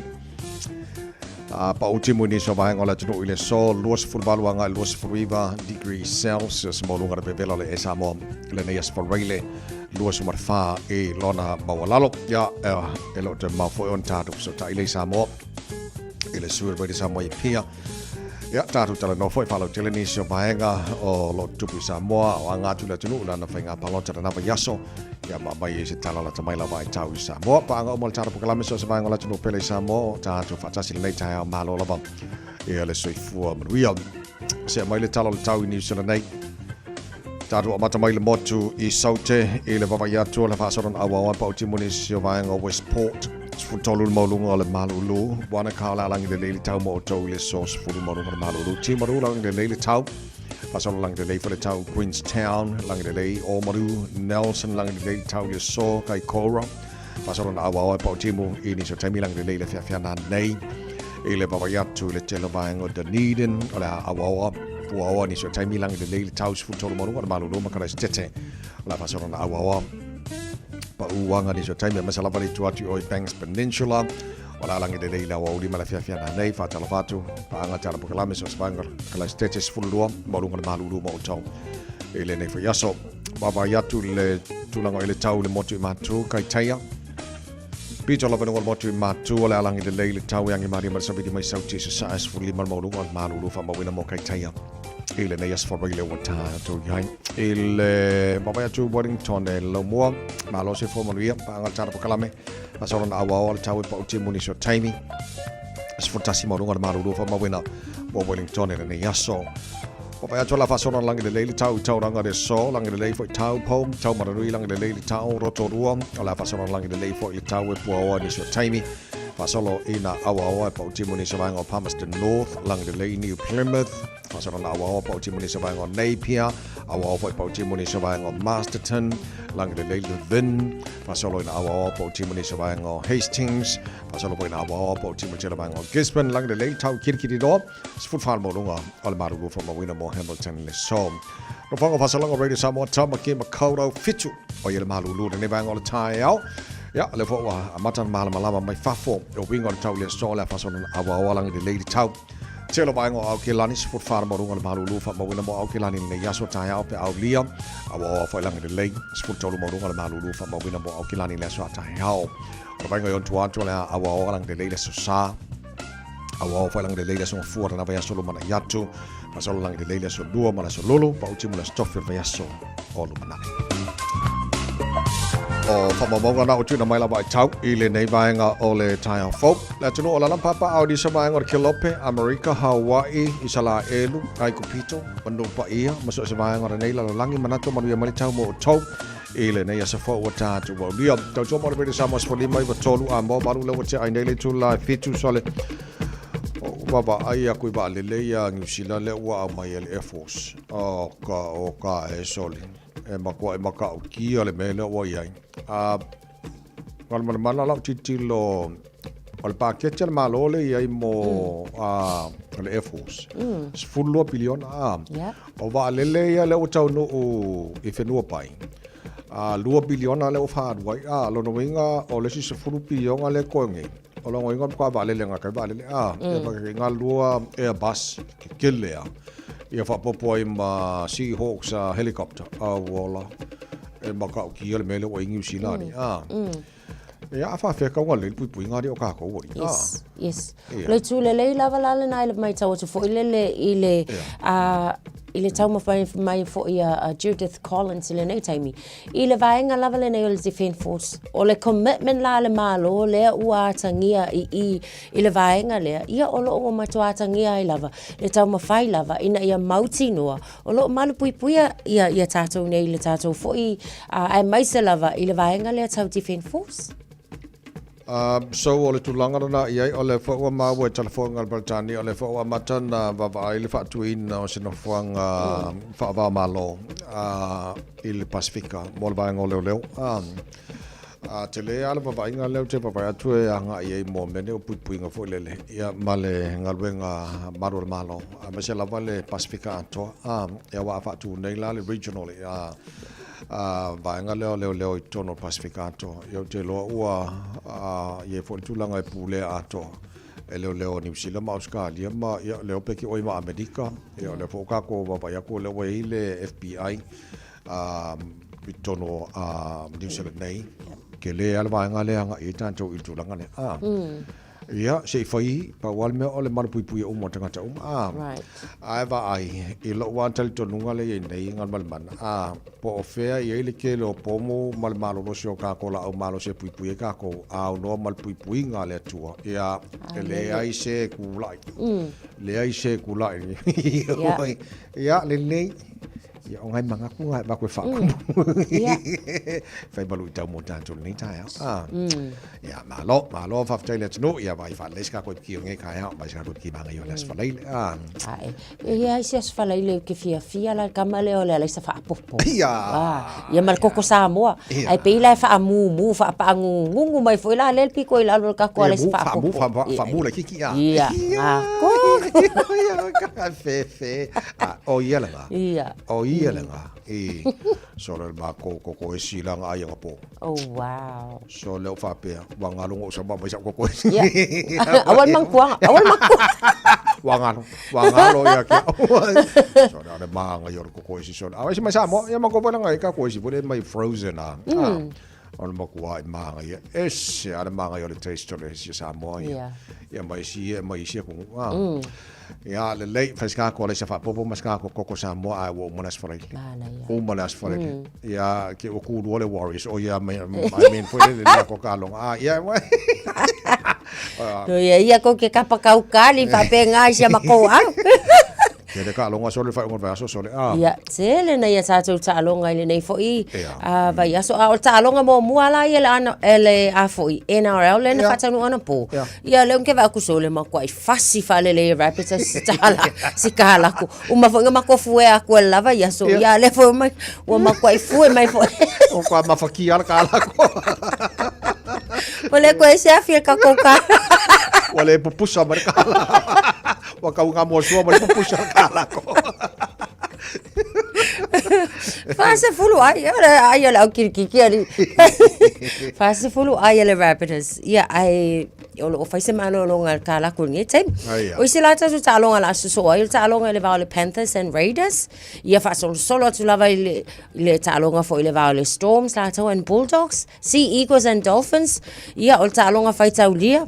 A pau timu i nisi o vaega o le atunuu i le aso, 28 agai i le 29 degree Celsius maualuga le vevela o le ea Samoa i lenei aso Faraile 24 i lona maualalo. Ia, e le o toe mamao foi ona tatou fesootai lea i Samoa i le sui o le Radio Samoa i Apia. Ia, tatou talanoa foi faalautele nisi o vaega o lo o tutupu i Samoa o aga atu i le atunuu lana faiga palota lena vaiaso. Ia ma aumai ai se tala lata mai lava ai tau i Samoa. Paaga uma le tatou polokalame so o se vaega o le atunuu pele i Samoa o tatou faatasi lenei taeao malo lava ia le soifua manuia. Se mai le tala o le tau i New Zealand nei. Tatou amata mai le motu i Saute i le vaavaai atu o le faasolana auaoa pau timoni si o vaega o Westport. 13 le maualuga o le malulu. Wanaka o le alangi lelei le tau mo outou i le aso 10 maualuga o le malulu. Timaru langi lelei le tau. Faasolo langi lelei foi le tau Queenstown, langi lelei Oamaru, Nelson, langi lelei le tau i le aso Kaikoura. Faasolo na auaoa e pau timu i nisi o taimi langi lelei le feafeana nei. I le vaavaai atu i le tele o vaega o Dunedin, o le a auaoa puaoa nisi o taimi langi lelei le tau 13 maualuga o le malulu ma Karaisitete. O le a faasolo na auaoa Pau anga nisi o taimi aemaise lava le itu atu i o i Banks Peninsula. O le alangi lelei i le aoauli ma le afiafi ana nei, faatalofa atu, paaga te ala pokalame so se vaenga Kalaistete 12, maualuga le malulu ma outou i lenei foi aso. Vaavaai atu le tulaga i le tau i le motu i Matu, Kaitaia. Pito lava i luga o le motu i Matu, o le alangi lelei i le tau e angimalie ma le savili mai Sauti i Sasae, 15 le maualuga o le malulu faamauina mo Kaitaia. I lenei aso faraile ua tatou i ai. I le vaavaai atu Wellington e laumua, malo se fua manuia, paaga le tala pokalame, faasolo na auaoa le tau e pau timu nisi o taimi. 11 maualuga le malulu faamauina mo Wellington i lenei aso. Vaavaai atu la faasolo na lagi lelei le tau i Tauranga le aso, lagi lelei foi Taupo, Taumaranui, lagi lelei le tau Rotorua, o le a faasolo na lagi lelei foi le tau e Puaoa nisi o taimi. Faasolo ina auaoa e pautimu nisi o vaega o Palmerston North, lagi lelei New Plymouth, faasolo na auaoa pautimu nisi o vaega o Napier, auaoa foi pautimu nisi o vaega o Masterton, lagi lelei Levin, faasolo ina auaoa pautimu nisi o vaega o Hastings, faasolo foi ina auaoa pautimu tele vaega o Gisborne, lagi lelei tau Kirikiriroa, 14 le maualuga o le malulu faamauina mo Hamilton le aso. Nofoaga o faasalaga o Radio Samoa Tamaki Makaurau 7 o ia le malulu lenei vaega o le taeao. Ia, lea foi ua amata na malamalama mai fafo o uiga o le tau i le aso le a faasolo na auaoa lagi lelei le tau. Tele o vaega o Aokelani, 14 le maualuga o le malulu faamauina mo Aokelani lenei aso taeao pe aulia. Auaoa foi lagi lelei, 13 maualuga o le malulu faamauina mo Aokelani le aso a taeao. O le vaega i ona tua atu o le a auaoa lagi lelei le aso Sa. Auao foi lagi lelei le aso Gafua lena vaiaso lumanai atu. Faasolo lagi lelei le aso Lua ma le aso Lulu, pauti mo le aso Tofi o le vaiaso o lumanai. O faamaumauga na o tuuina mai lava i tau i lenei vaega o le taeao fou. Le atunuu o Lalampapa ao nisa vaega o le Kelope, Amerika, Hawaii, Isalaelu, Aikupito, Manu Paia, ma so o se vaega o lenei lalolagi manatu manuia mai le tau mo outou i lenei aso fou ua tatou aulia. Tautua mo le Radio Samoa 15 i 3 a mo valu lea ua tea ai nei le itula e 7 sole. O vaavaai aku i vaalele ia Niu Sila lea ua aumai e le Air Force. O ka, o ka e sole. E matua e matautia le mea lea ua i ai. A Malamalamana lau tilotilo o le paketi a le Malo lea i ai mo le Air Force. 12 piliona. A. Yeah. O vaalele ia lea ua taunuu i Whenuapai. A 2 piliona lea ua faaalu ai. A lona uiga o le isi 10 piliona lea e toe nei. O lona uiga o le matua vaalele gata ai vaalele. A, mm. Ia lua Airbus kekele a. Ia faapopo ai ma Seahawks helicopter. A ua ola. E matautia le mea lea ua i Niu Sila ni. A. Ia a faafefea tau lelei le puipuiga alii o kākou alii. Yes, yes. O le itu lelei lava la lena i le matau atu foi lele i le, a, i le taumafai mai foi a Judith Collins i lenei taimi. I le vaega lava lenei o le Defence Force, o le commitment la a le Malo lea ua atagia i i i le vaega lea, ia o lo o ua matua atagia ai lava le taumafai lava ina ia mautinoa O lo o malupuipuia ia, ia tātou nei i le tātou foi, uh, aemaise lava i le vaega lea tau Defence Force. So o le tulaga lena i ai, o lea foi ua maua i talafoga a le Peretania, o lea foi ua amata ona vaavaai le faatuina o se nofoaga faava-o-Malo i le Pasefika mo le vaega o leoleo. A tele lava le vaavaaiga lea ou te vaavaai atu e agai i ai mo mea nei o puipuiga foi lele, ia ma le galuega malu a le Malo, aemaise lava le Pasefika atoa. A, ia aua a faatu nei la le regional a a vaega lea o leoleo i totonu o le Pasefika atoa, ia ou te iloa ua i ai foi le tulaga e pulea atoa e leoleo a Niu Sila ma Ausetalia ma ia leo pe ki oi ma Amerika, ia o lea foi ua tatou vaavaai atu o lea ua i ai le FBI i totonu o New Zealand nei, tele lava le vaega lea e agai ai tatou i le tulaga lea. A, ia, se i fai, pau lava le mea o le malupuipuia uma o tagata uma. A, Right. ae vaai i lou lava talitonuga lea e i ai nei Galumalemana, a, po o fea e i ai le tele o pomu ma le malolosi o tatou laau malosi e puipui ai tatou, a aunoa ma le puipuiga a le Atua, ia, e leai se tulai. Leai se tulai. Yeah. Ia, lenei. Ia, o ngai manatu ngai vaku e whaakumu. Ia. Whai malu i tau mō tātou lenei taeao. Ah. Ia, malo, malo, whawhitai le atunuu, ia vai whalei se kako i piki o nge kaeao, vai se kako i piki manga i o le aso whaleile. Ah. Ae, e ia ai se aso whaleile ke fiafia la kama lea o le alaisa whaapopo. Ia. Ah, ia ma le koko Samoa. Ia. Ai pe ila e whaamumu, whaapaangungungu mai foi la le piko i lalo le kako alaisa whaapopo. Whaamu, whaamu le kiki a. Ia, ngā koko. Ia, ka fefe. Ah, o ia lena. Ia. O ia. ia le ngā. I, so le mākou koko esi la ngā ai nga pō. Oh, wow. So le o whapea, wa ngalo ngo sa mai sa koko esi. Yeah. Awal mangkuanga, awal mangkuanga. Wa ngalo, wa ngalo ia kia. So le maanga i o le koko esi. So, a esi mai sa mo, ia mako pala ngai ka ko esi, pole mai frozen a. O le makua i maanga ia. Ese a le maanga i o le taste o le esi Samoa ia. Yeah. Ia mai esi ia, mai isi aku. Ah. Ia, lelei, fai sika ko le sa faapopo ma sika ko koko Samoa ai ua uma le aso faraile. Manaia. Uma le aso faraile. Ia, ke ua kūlua le Warriors. O ia, mai, I mean, foi le le ko ka longa. Ah, ia, wa. No ia ia ko ke kapa kaukali faapea i sia makou au. Ke le ka longa sole fai unga aso sole. Ah. Ia, tele na ia tātou taaloga i lenei foi a vaiaso. A o le taaloga muamua la ia le ana, e le a foi NRL le na faataunuu anapo. Ia lea ke vaai aku sole makuai fasi faalelei e Rabbits a si tala, si kalaku. Uma foi nga makou fue aku e lava ia so. Ia lea foi mai, ua makuai fue mai foi. O kua mawhaki ala ka alako. Ua le koe se afi e kakou ka. Ua le pupusa mai ka ala. Ua kau ngā mua sua mai pupusa ka alako. 40 ai, ai o le au kirikiki ali. 40 ai e le Rabbitohs. Ia, ai, o loo fai se malologa a le kalaku i lenei taimi. O isi la tatou taaloga o le a sosoo ai o le taaloga i le va o le Panthers and Raiders, ia faasolosolo atu lava i le, i le taaloga foi i le va o le Storms latou and Bulldogs, Sea Eagles and Dolphins, ia o le taaloga faitaulia,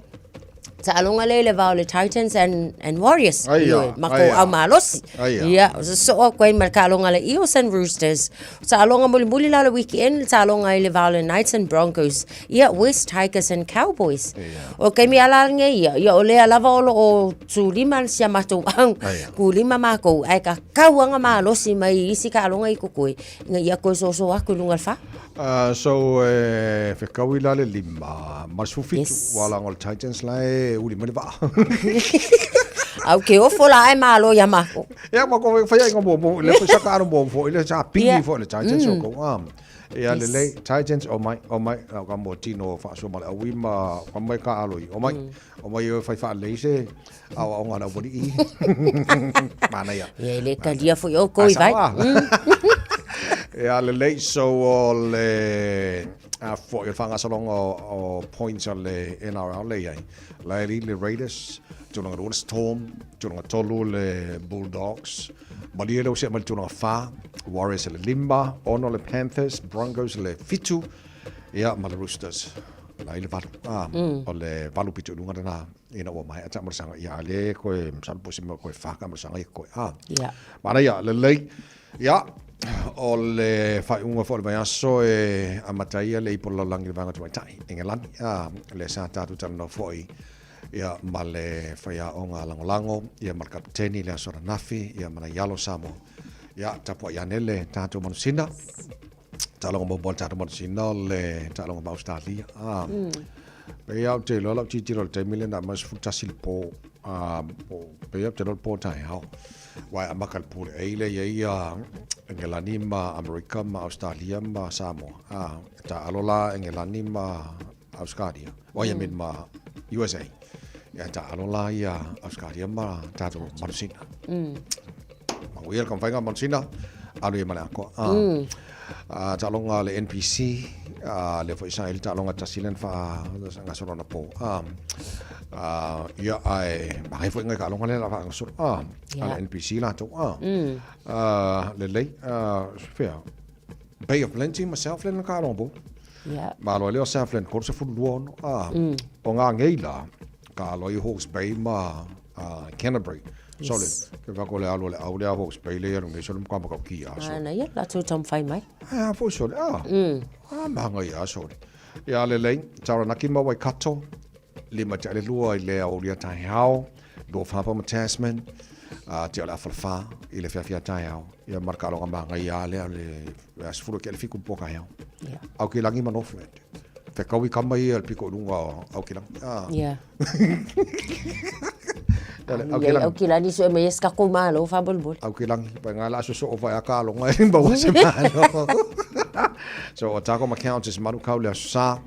taaloga lea i le va o le Titans and, and Warriors. Ai ia, Ioe, ma ai kou ia. au malosi. Ai ia. Ia, o sosoo atu ai ma le taaloga a le Eels and Roosters. O taaloga mulimuli la o le weekend, le taaloga i le va o le Knights and Broncos. Ia, West Tigers and Cowboys. O le taimi ala lenei ia, ia o lea lava o loo tūlima si a matou au, kūlima makou, ae ka kauaga malosi mai i isi taaloga i kokoe, ina ia koe soso aku i luga o le fa. So e fekaui la le lima ma le 17 Yes. ua laga o le Titans la e uli mai le vaa. Au ke ofo la ae malo ia makou. Ia ma ko fai ai mo mo le fai saka aro mo fo ile sa pingi Ia. fo le Titans o ko am. Ia Yes. lelei Titans o mai o mai au ka mo tino faasoa ma le auī ma ka mai ka alo i o mai o mai e fai faalelei se aoaoga a le aualii. Manaia. Ia e le talia foi oukou i vai. Ia lelei so o le a foi o le faagasologa o points a le NRL le iai. La e le Raiders, tulaga lua le Storm, tulaga tolu le Bulldogs, Malie lea ua se'e mai le tulaga fa, Warriors i le lima, ono le Panthers, Broncos i le fitu, ia ma le Roosters la i le valu. Ah, O le valu pito i luga lena ina ua maea taamolosaga, ia a lē koe masalo po o se mea koe fa taamolosaga ia koe. Ah. Ia. Manaia, lelei. Ia, o le faaiuga foi o le vaiaso e amata ai le ipu o le lalolagi i le vaega tamaitai, Engelani. Ah, lea sa tatou talanoa foi ia ma le faiaoga lagolago, ia ma le kapiteni i le aso ananafi, ia ma nai alo o Samoa. Ia, tapuai ane le tatou manusina. Taaloga muamua a le tatou manusina o le taaloga ma Ausetalia. Ah. Pei lava ou te iloa lau tilotilo i le taimi lea na aumai 11 le po, ah, po, pei lava ou te iloa le po taeao. Aua e amata i le pule A lea e i ai ia Engelani ma Amerika ma Ausetalia ma Samoa. Ah, e taalo la Engelani ma Ausetalia, oh, I mean ma USA. Ia taalo la ia Ausetalia ma tatou manusina. Manuia le taumafaiga manusina, alu ia ma le atoa. Ah. Ah, taaloga a le NPC, ah, lea foi sa i le taaloga tasi lea na faagasolo anapo. Ah, ah, ia ae manaia foi ngai taaloga lea na faagasolo. Ah, a le NPC latou. Ah. Ah, lelei, ah, fea. Bay of Plenty ma Southland na taaloga po. Yeah. Malo ai lea o Southland 32 a o ngā ngei la, ka alo ai Hawke's Bay ma Canterbury. Yes. Sole, ke whako le alo le au le a Hawke's Bay le alu nei sole mka maka ki a sole. Ana ia, la tau taumawhai mai. A foi sole, a. A mahanga ia sole. Ia le lei, Taranaki ma Waikato, lima te ale lua i le aulia taeao, North Harbour ma Tasman, a te ale awhalawha i le whiawhia taeao. Ia marka aloga mahanga ia le ale E a sefulu ke le fiku po ka heo. Yeah. Au ke langi ma Northland. Fe kaui kama ia le piko i lunga o au ke langi. Ah. Yeah. Au ke langi. Au ke langi so e mai eska ko malo fa bol bol. Au ke langi. Pa nga la so so o fa ka longa e ba wa se malo. So o tako ma countess maru kau le sa.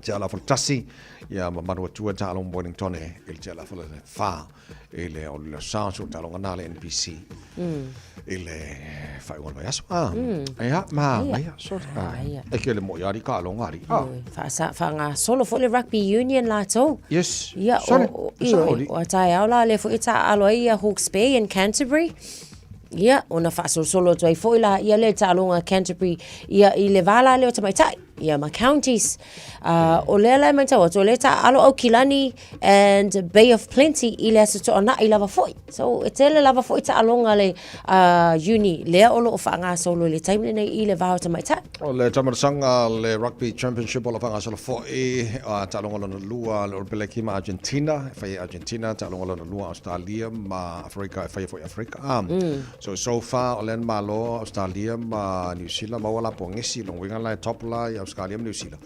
Te ala tasi. Ia ma Manuatua taaloga ma Wellington i le tea le afa le 4 i le o le sa so taaloga na le NPC i le faaiuga o le vaiaso. Ah, ia, ma, ia, so, ah, e ke le mo ia ri ka longa ri. Ah. Whaangasolo foi le rugby union latou. Yes. Ia, o, o, o, o taeao la le foi taaalo ai ia Hawke's Bay and Canterbury. Ia, ona faasolosolo atu ai foi la ia le taaloga Canterbury ia i le va la lea o tamaitai ia ma counties. O lea la e matau atu, o lea e taaalo Aukilani and Bay of Plenty i le Aso Toonai lava foi. So, e tele lava foi taaloga le uni lea o lo o faagasolo i le taimi lenei i le va o tamaitai. O le taamailosaga le Rugby Championship o lo o faagasolo foi, taaloga lona lua le All Blacks ma Argentina, e fai e Argentina, taaloga lona lua Australia ma Afrika, e faia foi e Afrika. So, so far o lea na malo Australia ma New Zealand, maua la pogesi, lona uiga la e top la i Australia ma New Zealand.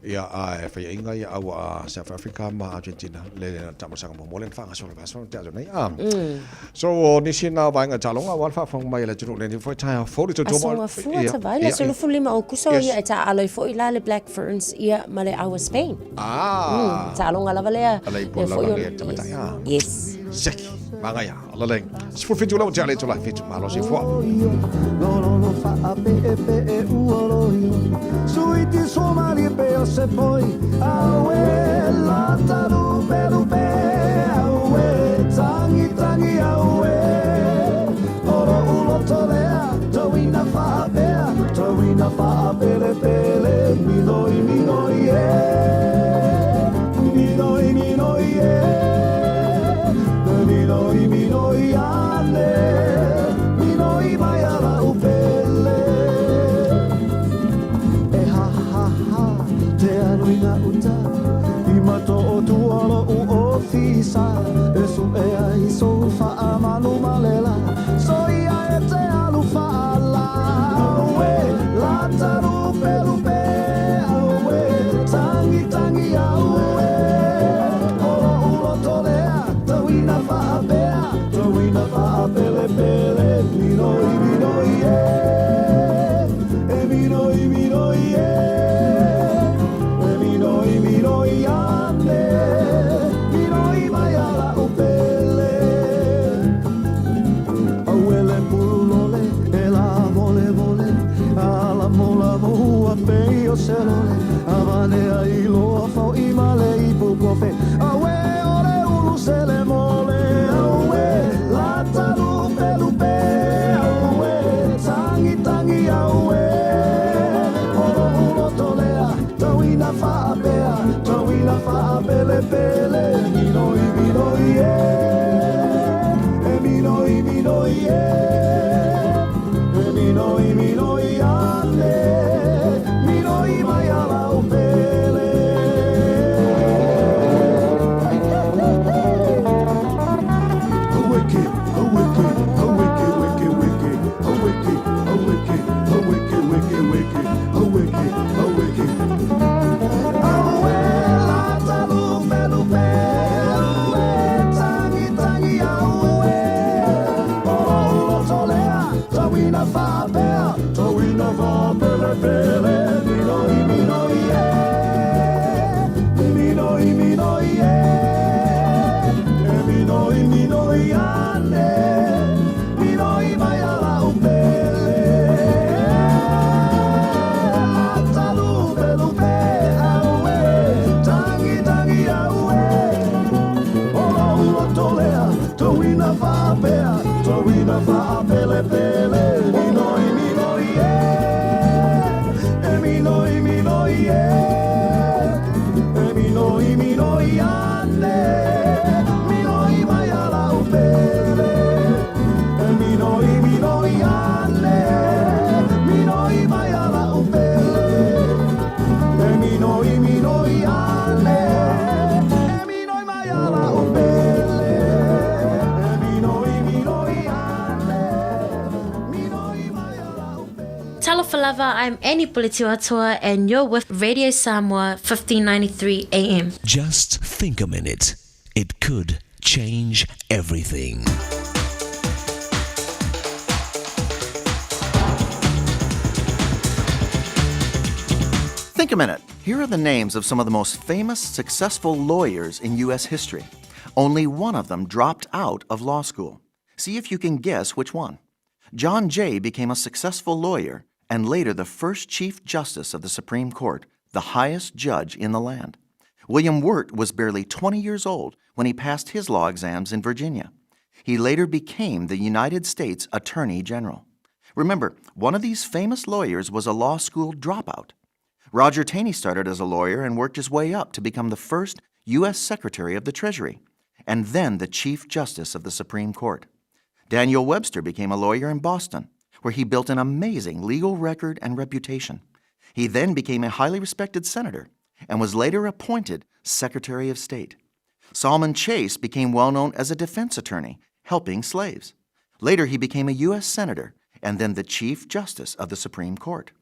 Ia, a e faiainga ia au a South Africa ma Argentina le taamailosaga muamua lea na faagasolo i le vaiaso na tea atu nei. So, o nisi na vaega taaloga aua le faafofoga mai a le atunuu lenei foi taeao fou le tautua Aso gafua ta vai le 15 o Okuso ia e taaalo ai foi la le Black Ferns ia ma le Aua Spain. Taaloga lava lea. A le ipo lava le tamaitai. Yes. Seki, magaia, alaleng. 17 ula o tea le tula, fitu malo se fua. Suiti somali pe o se poi Aue lata lupe lupe Aue tangi tangi aue Oro uloto lea Tauina faapea Tauina faapele pele Minoi minoi e Minoi minoi e Minoi minoi ane Minoi mai ala upele E ha ha ha Te alu i gauta I mato o tua lo'u ofisa E su'e ai sou faamalu ma le la Soia e te alu faala Aue lata lupe lupe Aue tangi tangi aue O lo'u loto lea Tauina faapea Tauina faapelepele Minoi minoi e E minoi minoi e E minoi minoi ane Minoi mai ala upele Aue le pulole e la vole vole Ala mola moa pei o se lole Avane ai loa fo'i ma le ipu kofe Aue o le ulu sele mole Aue lata lupe lupe Aue tangi tangi aue O lo'u loto lea Tauina faapea Tauina faapelepele Minoi minoi e E minoi minoi e E minoi minoi ane Minoi mai ala upele Aweke, aweke, aweke, weke, weke, aweke, aweke, aweke, weke, weke, aweke, aweke. Aue lata lupe lupe, aue tangi tangi aue. O lo'u loto lea, tauina faapea, tauina faapelepele, minoi minoi e, minoi minoi e, e minoi minoi ane, minoi mai ala upele. Lata lupe lupe, aue, tangi tangi aue. O lo'u loto lea, tauina faapea, tauina faapelepele, minoi minoi e, e minoi minoi e, e minoi minoi ane, minoi mai ala upele, e minoi minoi ane, minoi mai ala upele, e minoi minoi ane, e minoi mai ala upele, e minoi minoi ane, minoi mai ala upele. Talofa lava, I'm Annie Puletiuatoa and you're with Radio Samoa 1593 AM. Just think a minute. It could change everything. Think a minute. Here are the names of some of the most famous, successful lawyers in U.S. history. Only one of them dropped out of law school. See if you can guess which one. John Jay became a successful lawyer and later the first Chief Justice of the Supreme Court, the highest judge in the land. William Wirt was barely 20 years old when he passed his law exams in Virginia. He later became the United States Attorney General. Remember, one of these famous lawyers was a law school dropout. Roger Taney started as a lawyer and worked his way up to become the first U.S. Secretary of the Treasury and then the Chief Justice of the Supreme Court. Daniel Webster became a lawyer in Boston, where he built an amazing legal record and reputation. He then became a highly respected senator and was later appointed Secretary of State. Salmon Chase became well known as a defense attorney, helping slaves. Later, he became a U.S. Senator and then the Chief Justice of the Supreme Court.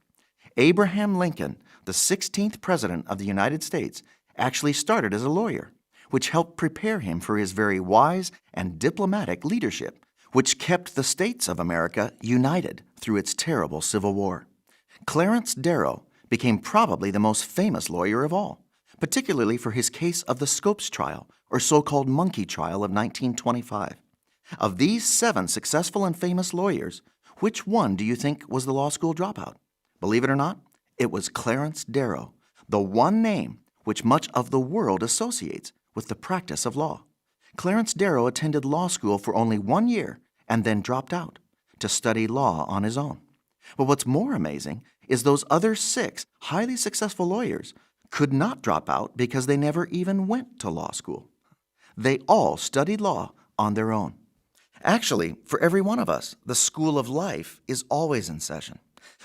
Abraham Lincoln, the 16th President of the United States, actually started as a lawyer, which helped prepare him for his very wise and diplomatic leadership, which kept the states of America united through its terrible Civil War. Clarence Darrow became probably the most famous lawyer of all, particularly for his case of the Scopes trial, or so called monkey trial of 1925. Of these seven successful and famous lawyers, which one do you think was the law school dropout? Believe it or not, it was Clarence Darrow, the one name which much of the world associates with the practice of law. Clarence Darrow attended law school for only one year and then dropped out to study law on his own. But what's more amazing is those other six highly successful lawyers could not drop out because they never even went to law school. They all studied law on their own. Actually, for every one of us, the school of life is always in session.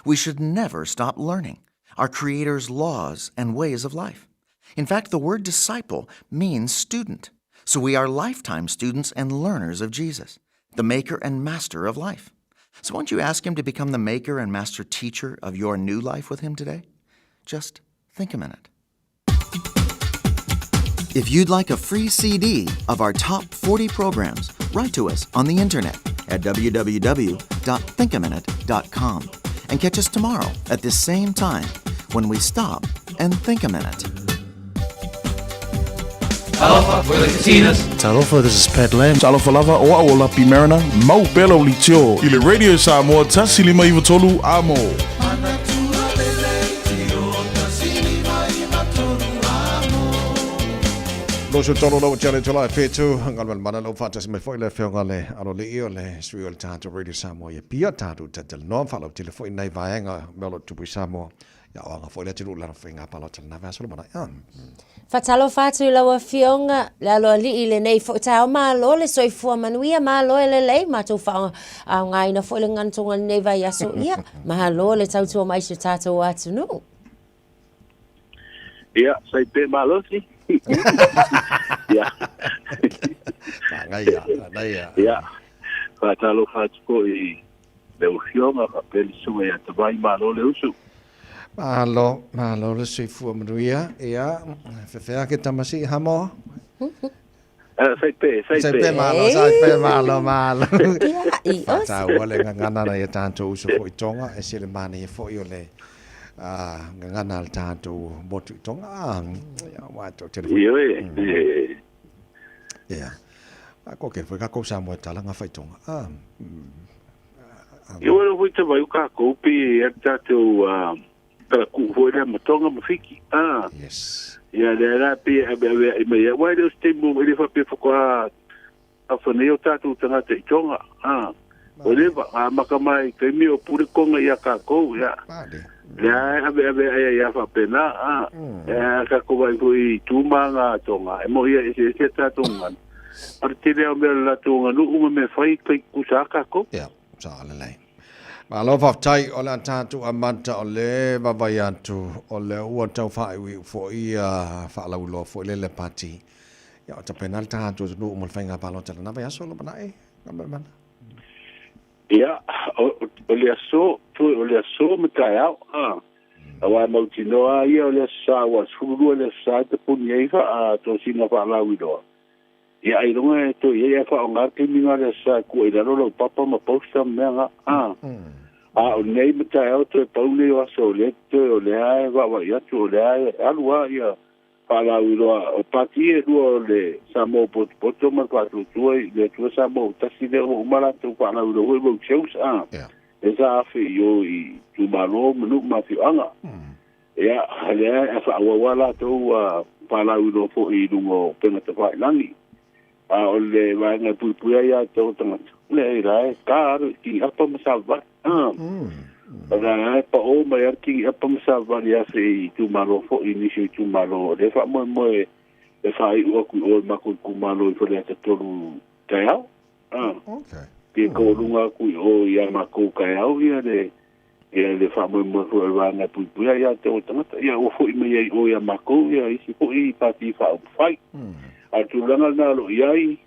We should never stop learning our Creator's laws and ways of life. In fact, the word disciple means student. So we are lifetime students and learners of Jesus, the maker and master of life. So won't you ask him to become the maker and master teacher of your new life with him today? Just think a minute. If you'd like a free CD of our top 40 programs, write to us on the internet at www.thinkaminute.com and catch us tomorrow at this same time when we stop and think a minute. Talofa, we're the Katinas. Talofa, this is Pat Lam. Talofa lava, o au o Lapi Mariner, mau pea lau litio i le Radio Samoa 153 Amo. Loso tolo lau tele tola e whetu, ngalo le mana lau whaatasi mai foi le whionga le alo le i o le sui o le tātou Radio Samoa ia pia tātou tatele noa whalau tele foi nei vaenga me olo tupu i Samoa ia oanga foi le atu lana foi ngā palo tele nā vea mana ia. Faatalofa atu i lau Afioga le Aloalii i lenei foi taeao. Malo le soifua manuia, malo e lelei matou faaaogaina foi le ganotoga i lenei vaiaso. Ia, malo le tautua mai i si o tatou atunuu. Ia, sai pe malosi. Ia. Manaia, manaia. Ia, faatalofa atu foi i lau Afioga faapea le Susuga ia Tavai, malo le usu. Malo, malo le soifua manuia. Ia, fefea ke tama sii Hamoa? Sai pe, sai pe. Sai pe malo, sai pe malo, malo. Whātāua le ngangana na ia tātou uso foi Tonga, e se le manaia foi o le ngangana le tātou motu i Tonga. Ia, wā tau tele foi. Ioe, e. Ia. A ko ke foi kākou Samoa e tala ngā whai Tonga. Ioe lo foi te vai o kākou pe e tātou kalaku'u foi lea ma Tonga ma Fiki. Yes. Ia lea la pei e aveavea'i mai ai, aua e le o se taimi e le faapea faatoa afa nei o tatou tagata i Tonga. Ua leva, amata mai i taimi o Pule Tonga iā tatou, ia. Lea e aveavea'i ai lava faapena, e a tatou vaai foi i tu ma aga a Tonga, e moni e eseese a tatou gagana. A o le tele lava o mea o le latou aganuu ma mea fai, tai tutusa lava tatou. Ia, sao lelei. Malo faafetai o le a tatou amata o le vaavaai atu o lea ua tau faaiuiu foi ia faalauiloa foi le le pati. Ia o tapena le tatou atunuu mo le faiga palota lena vaiaso lo manae Gamalmana. Ia, o le aso, toe o le aso ma taeao, a. Aua e mautinoa lava ia o le Aso Sa, aua 12 le Aso Sa e tapuni ai faatosina faalauiloa. Ia ailoga e toe i ai ae faaaoga le taimi na le Aso Sa e kua i lalo lau papa ma poster ma mea na, a. A o lenei ma taeao toe pau nei o aso o lea totoe o lea e vaavaai atu o lea e alu lava ia faalauiloa o pati e lua o le Samoa Potopoto ma le Faatuatua i le Atua Samoa ua Tasi lea ua uma latou faalauiloa foi road shows a lea sa afe i o i itumalo ma nuu ma afioaga. Ia lea e faaauau lava latou faalauiloa foi i luga o upega tafailagi. A o le vaega e puipui ai ia te o tagata, leai la e ta alo i tini'apa ma savavali. A o la e pa'o mai lava le tini'apa ma savavali e afe i itumalo foi, i nisi o itumalo o lea e faamoemoe e faai'u atu i o i matou itumalo i Faleata 3 taeao. A pe taualuga atu i o ia matou taeao ia le ia le faamoemoe foi o le vaega e puipuia ia te o tagata, ia ua foi mai ai i o ia matou ia isi foi pati faaupufai. A o le tulaga lena o lo o i ai,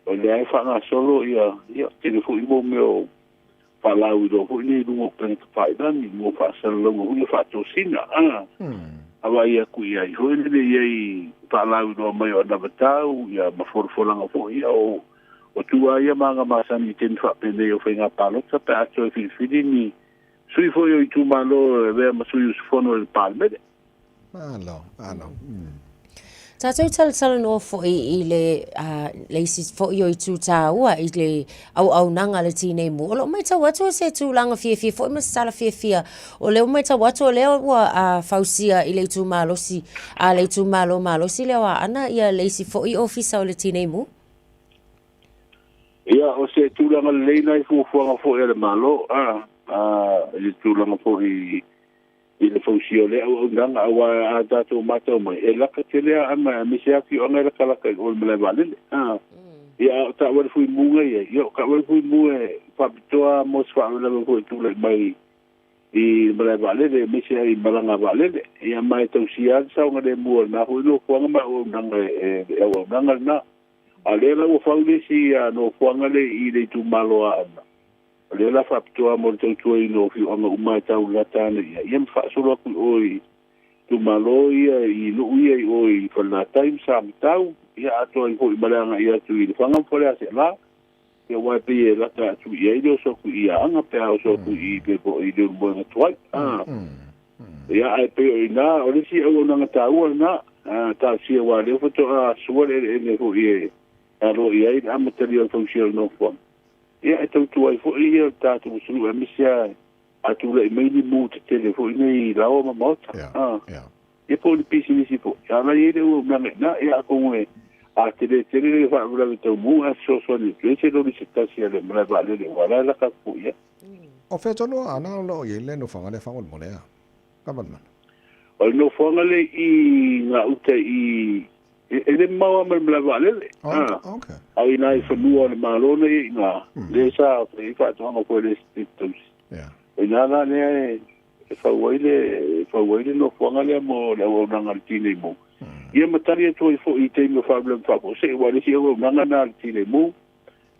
o lea e faagasolo ia, ia tele foi mo mea o faalauiloa foi nei i luga o upega tafailagi, mo faasalalauga foi ia faatosina, a vaai atu i ai foi lele i ai faalauiloa mai o anavatau ia ma folafolaga foi ia o O tua ia ma aga masani i taimi faapenei o faiga palota pe a toe filifili ni sui foi o itumalo e avea ma sui usufono i le Palemene. Malo, malo. Tatou talatalanoa foi i le, le isi foi o itu tāua i le auaunaga a le Tinei Mu. O lo o matau atu o se tulaga fiafia foi ma se tala fiafia. O lea ua matau atu o lea ua fausia i le itumalosi, a le itumalo malosi lea o Aana ia le isi foi ofisa o le Tinei Mu. Ia, o se tulaga lelei na i fuafuaga foi a le Malo, a, a, i le tulaga foi i le fausia o lea auaunaga, aua a tatou matau mai, e laka tele Aana aemaise afioaga e lakalaka i o i le malae vaalele, a. Ia, a o taavale fuimu na i ai, ia o taavale fuimu e faapitoa lava mo se faalavelave foi e tulai mai i le malae vaalele, aemaise ai malaga vaalele. Ia, ma e tausia lava le saogalemu o lena foi nofoaga ma auaunaga e le auaunaga lena. A o lea la ua fau le isi nofoaga lea i le itumalo o Aana, o lea la faapitoa mo le tautuaina o afioaga uma e taulalata ana i ai, ia ma faasolo atu i o i itumalo ia, i nuu ia i o i Falelatai ma Samatau, ia atoa ai foi ma le agai atu i Lefaga ma Faleaseela, ia aua e pei e lata atu i ai le oso atu i Aana pe a oso atu i pe po i Leulumoega tuai. Ia, ae pei o i ina, o le isi auaunaga taua lena, talosia aua o lea faatoa sua le eleele foi e alo i ai le amatalia o le fausia o le nofoaga. Ia, e tautua ai foi ia le tatou atunuu aemaise lava a tulai mai ni mu tetele foi nei i laoa ma maota. Ia po o ni pisinisi foi. A o la e i ai le auaunaga i ina, ia atonu e a tele tele le faalavelave tau mu ae fesoasoani atu ai se loli se tasi a le malae vaalele aua o la e laka atu foi i ai. O fea tonu o Aana o lo o i ai le nofoaga lea faamolemole a Kamanamana? O le nofoaga lea i gauta i, e le mamao lava ma le malae vaalele. A o i ina i fanua o le Malo na i ai i ina, lea sa fai ai faatoaga foi a le Esetete Tausi. O i ina la lea e fau ai le, e fau ai le nofoaga lea mo le auaunaga a le Tinei Mu. Ia ma tali atu ai foi i taimi o faalavelave faafuasei, aua o le isi auaunaga lena a le Tinei Mu,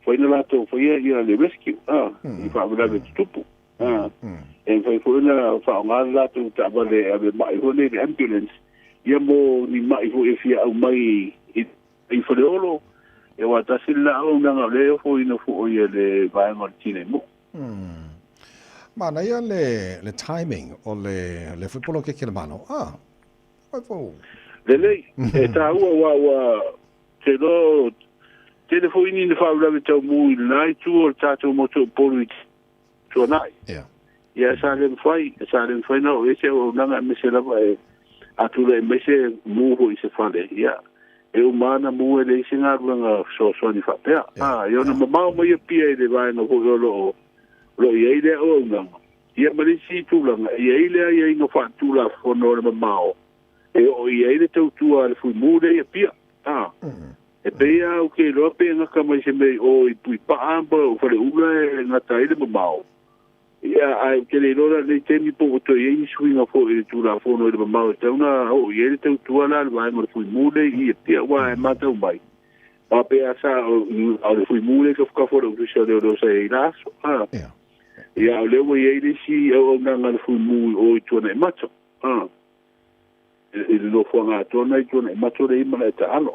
Fai na latou faia ia le rescue a i faalavelave tutupu a e mafai foi ona faaaoga le latou taavale e ave ma'i foi nei le ambulance ia mo ni ma'i foi e fia aumai i Faleolo ia aua tasi le la auaunaga o lea e ofoina foi e le vaega o le Tinei Mu. Manaia le timing o le foi poloketi a le Malo a. Wai fou. Lelei, e taua aua ua te iloa tele foi ni faalavelave tau mu i lena itu o le tatou motu o Upolu i Tuanai. Yeah. Ia sa le mafai, sa le mafai na oo i ai se auaunaga aemaise lava e a tulai mai se mu foi i se fale, ia e uma lava ona mu e leai se galuega fesoasoani faapea. Yeah. Ia ona mamao mai Apia i le vaega foi o lo o lo o i ai le auaunaga. Ia ma le isi tulaga, e i ai le aiaiga faatulafono o le mamao e oo i ai le tautua a le fuimu lea i Apia. A, e pei lava ou te iloa pe gata mai se mea i o i Puipaa ma Faleula e gata ai le mamao. Ia, ae ou te le iloa la i lenei taimi po ua toe i ai ni suiga foi i le Tulafono i le mamao e tatau ona oo i ai le tautua la a le vaega o le fuimu lea i Apia, aua e matau mai, faapea sa o le fuimu lea i tafatafa o le Ofisa o Leoleo sa i ai i la aso. A. Ia, o lea ua i ai le isi auaunaga a le Fuimu i o i Tuanaimato, a, i le nofoaga atoa lena i Tuanaimato lea i Malaetaalo.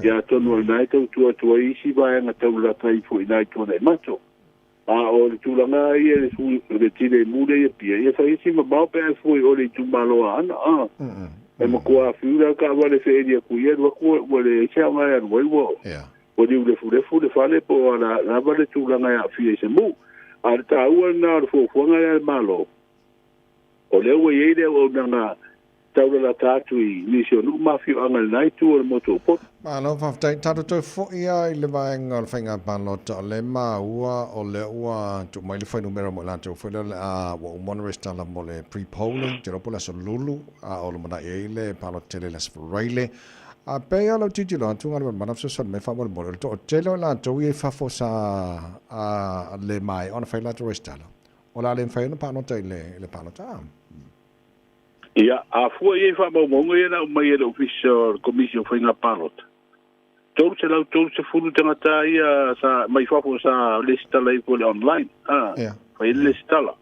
Ia, atonu o lena e tautua atu ai isi vaega taulalata ifo i ina i Tuanaimato. A o le tulaga ia le sui le tile mu le ia pia ia fai si mamao pe ai fui o le itumalo a ana a. E matua fiu la ka wale fe elia ku ia lua ku ua le se au ngai alu ai ua. Ua liu lefu lefu le fale po o la lava le tulaga e aafia i se mu. A o le taua lena o le fuafuaga lea a le Malo, o lea ua i ai le auaunaga taulalata atu i nisi o nuu ma afioaga i lena itu o le motu o Upolu. Malo faafetai. Tatou toe foi lava i le vaega o le faiga palota o lea e maua o lea ua tuu mai le fuainumera mo i latou foi lea o le a ua uma ona resitala mo le pre-polling, ou te iloa po o le aso Lulu a o lumanai ai le palota tele i le aso Faraile. A pei lava o lau tilotilo atu galuega mana fesoasoani mai faamolemole, o le toatele o i latou ia i fafo sa le maea ona fai latou resitala, o le a le mafai ona palota i le palota a. Ia, a fua i ai faamaumauga ia na aumai e le Ofisa o le Komisi o Faiga Palota, 330 tagata ia sa mai fafo sa lesitala ifo i le online, a, fai ai le lesitala.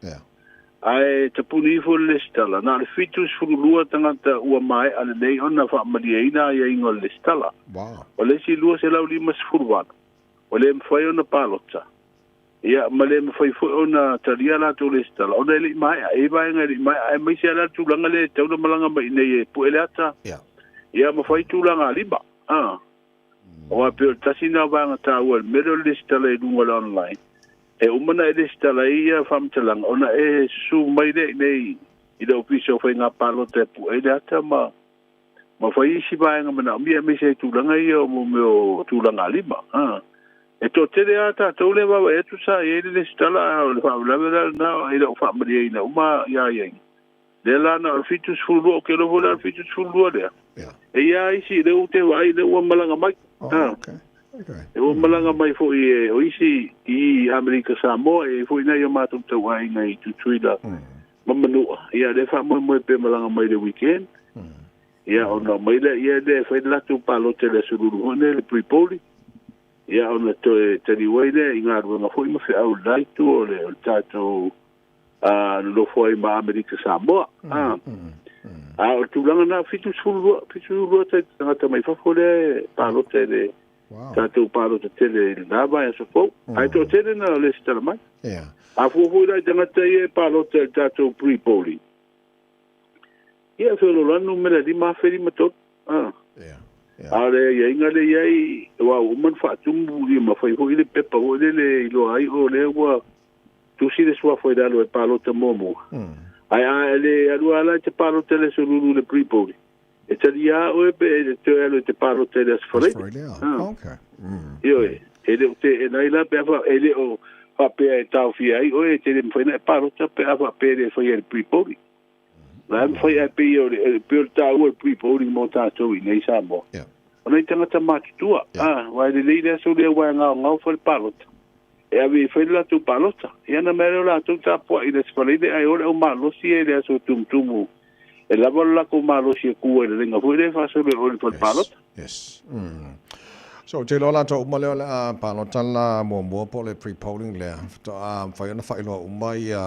Ae tapuni ifo le lesitala, na o le 72 tagata ua maea lelei ona faamalieina aiaiga o le lesitala. O le isi 258, ua le mafai ona palota. Ia, ma le mafai foi ona talia a latou lesitala, ona e le i maea, e i ai vaega e le i maea, aemaise lava la le tulaga lea e tatau ona malaga mai i inei e pue le ata, ia, ma fai tulaga lima. A. Aua e pei o le tasi lena o vaega taua i le mea lea o le lesitala i luga o le online, e uma ona e lesitala ai ia faamatalaga, ona e susu mai lea i inei i le Ofisa o Faiga Palota e pue ai le ata ma ma fai isi vaega manaomia aemaise ai tulaga ia o mea o tulaga lima. A. E toatele lava tatou lea e vaavaai atu sa i ai le lesitala a o le faalavelave la lena e le o faamalieina uma ia aiaiga. Lea la na o le 72, ou te iloa foi la o le 72 lea. E i ai lava isi lea ou te vaai lea ua malaga mai. A. E ua malaga mai foi e o isi i Amerika Samoa, e i ai foi nai o matou tauaiga i Tutuila ma Manua, ia lea e faamoemoe pe malaga mai i le weekend. Ia ona omai lea, ia lea e fai le latou palota i le Aso Lulu foi nei le pre-polling. Ia ona toe taliu ai lea i galuega foi ma feau i le la itu o le tatou nonofo ai ma Amerika Samoa. A o le tulaga lena, 72, 72 tagata mai fafo lea e palota i le tatou palota tele i lena vaiaso fou. Ae toatele na lesitala mai. A fua foi la i tagata ia e palota i le tatou pre-polling, ia e feoloolo numera 5053. A. A o le aiaiga lea i ai, aua ua uma ona faatumu ia ma fai foi le pepa foi lele e iloa ai o lea ua tusi le suafa i lalo e palota muamua. Ae a e le alu lava la i te palota i le Aso Lulu i le pre-polling, e talia lava oe pe e toe alu i te palota i le Aso Faraile. Ioe, e le o teena ai la pe a e le o faapea e taofia ai oe e te le mafai ona e palota pe a faapea e le faia i le pre-polling. La e mafai ae pei o le, pei o le taua o le pre-polling mo tatou i inei i Samoa. O nai tagata matutua, a, aua e lelei le aso lea aua e gaogao fai le palota. E ave e fai le latou palota. Ia ona mea lea o latou tapuai i le Aso Faraile ae o le au malosi ia i le aso tumutumu e lava lo latou malosi e ku ai i le laina foi lea e faasolo e o i le fale palota. Yes. So, ou te iloa latou uma lea o le a palota la muamua po o le pre-polling lea, faatoa mafai ona faailoa uma ia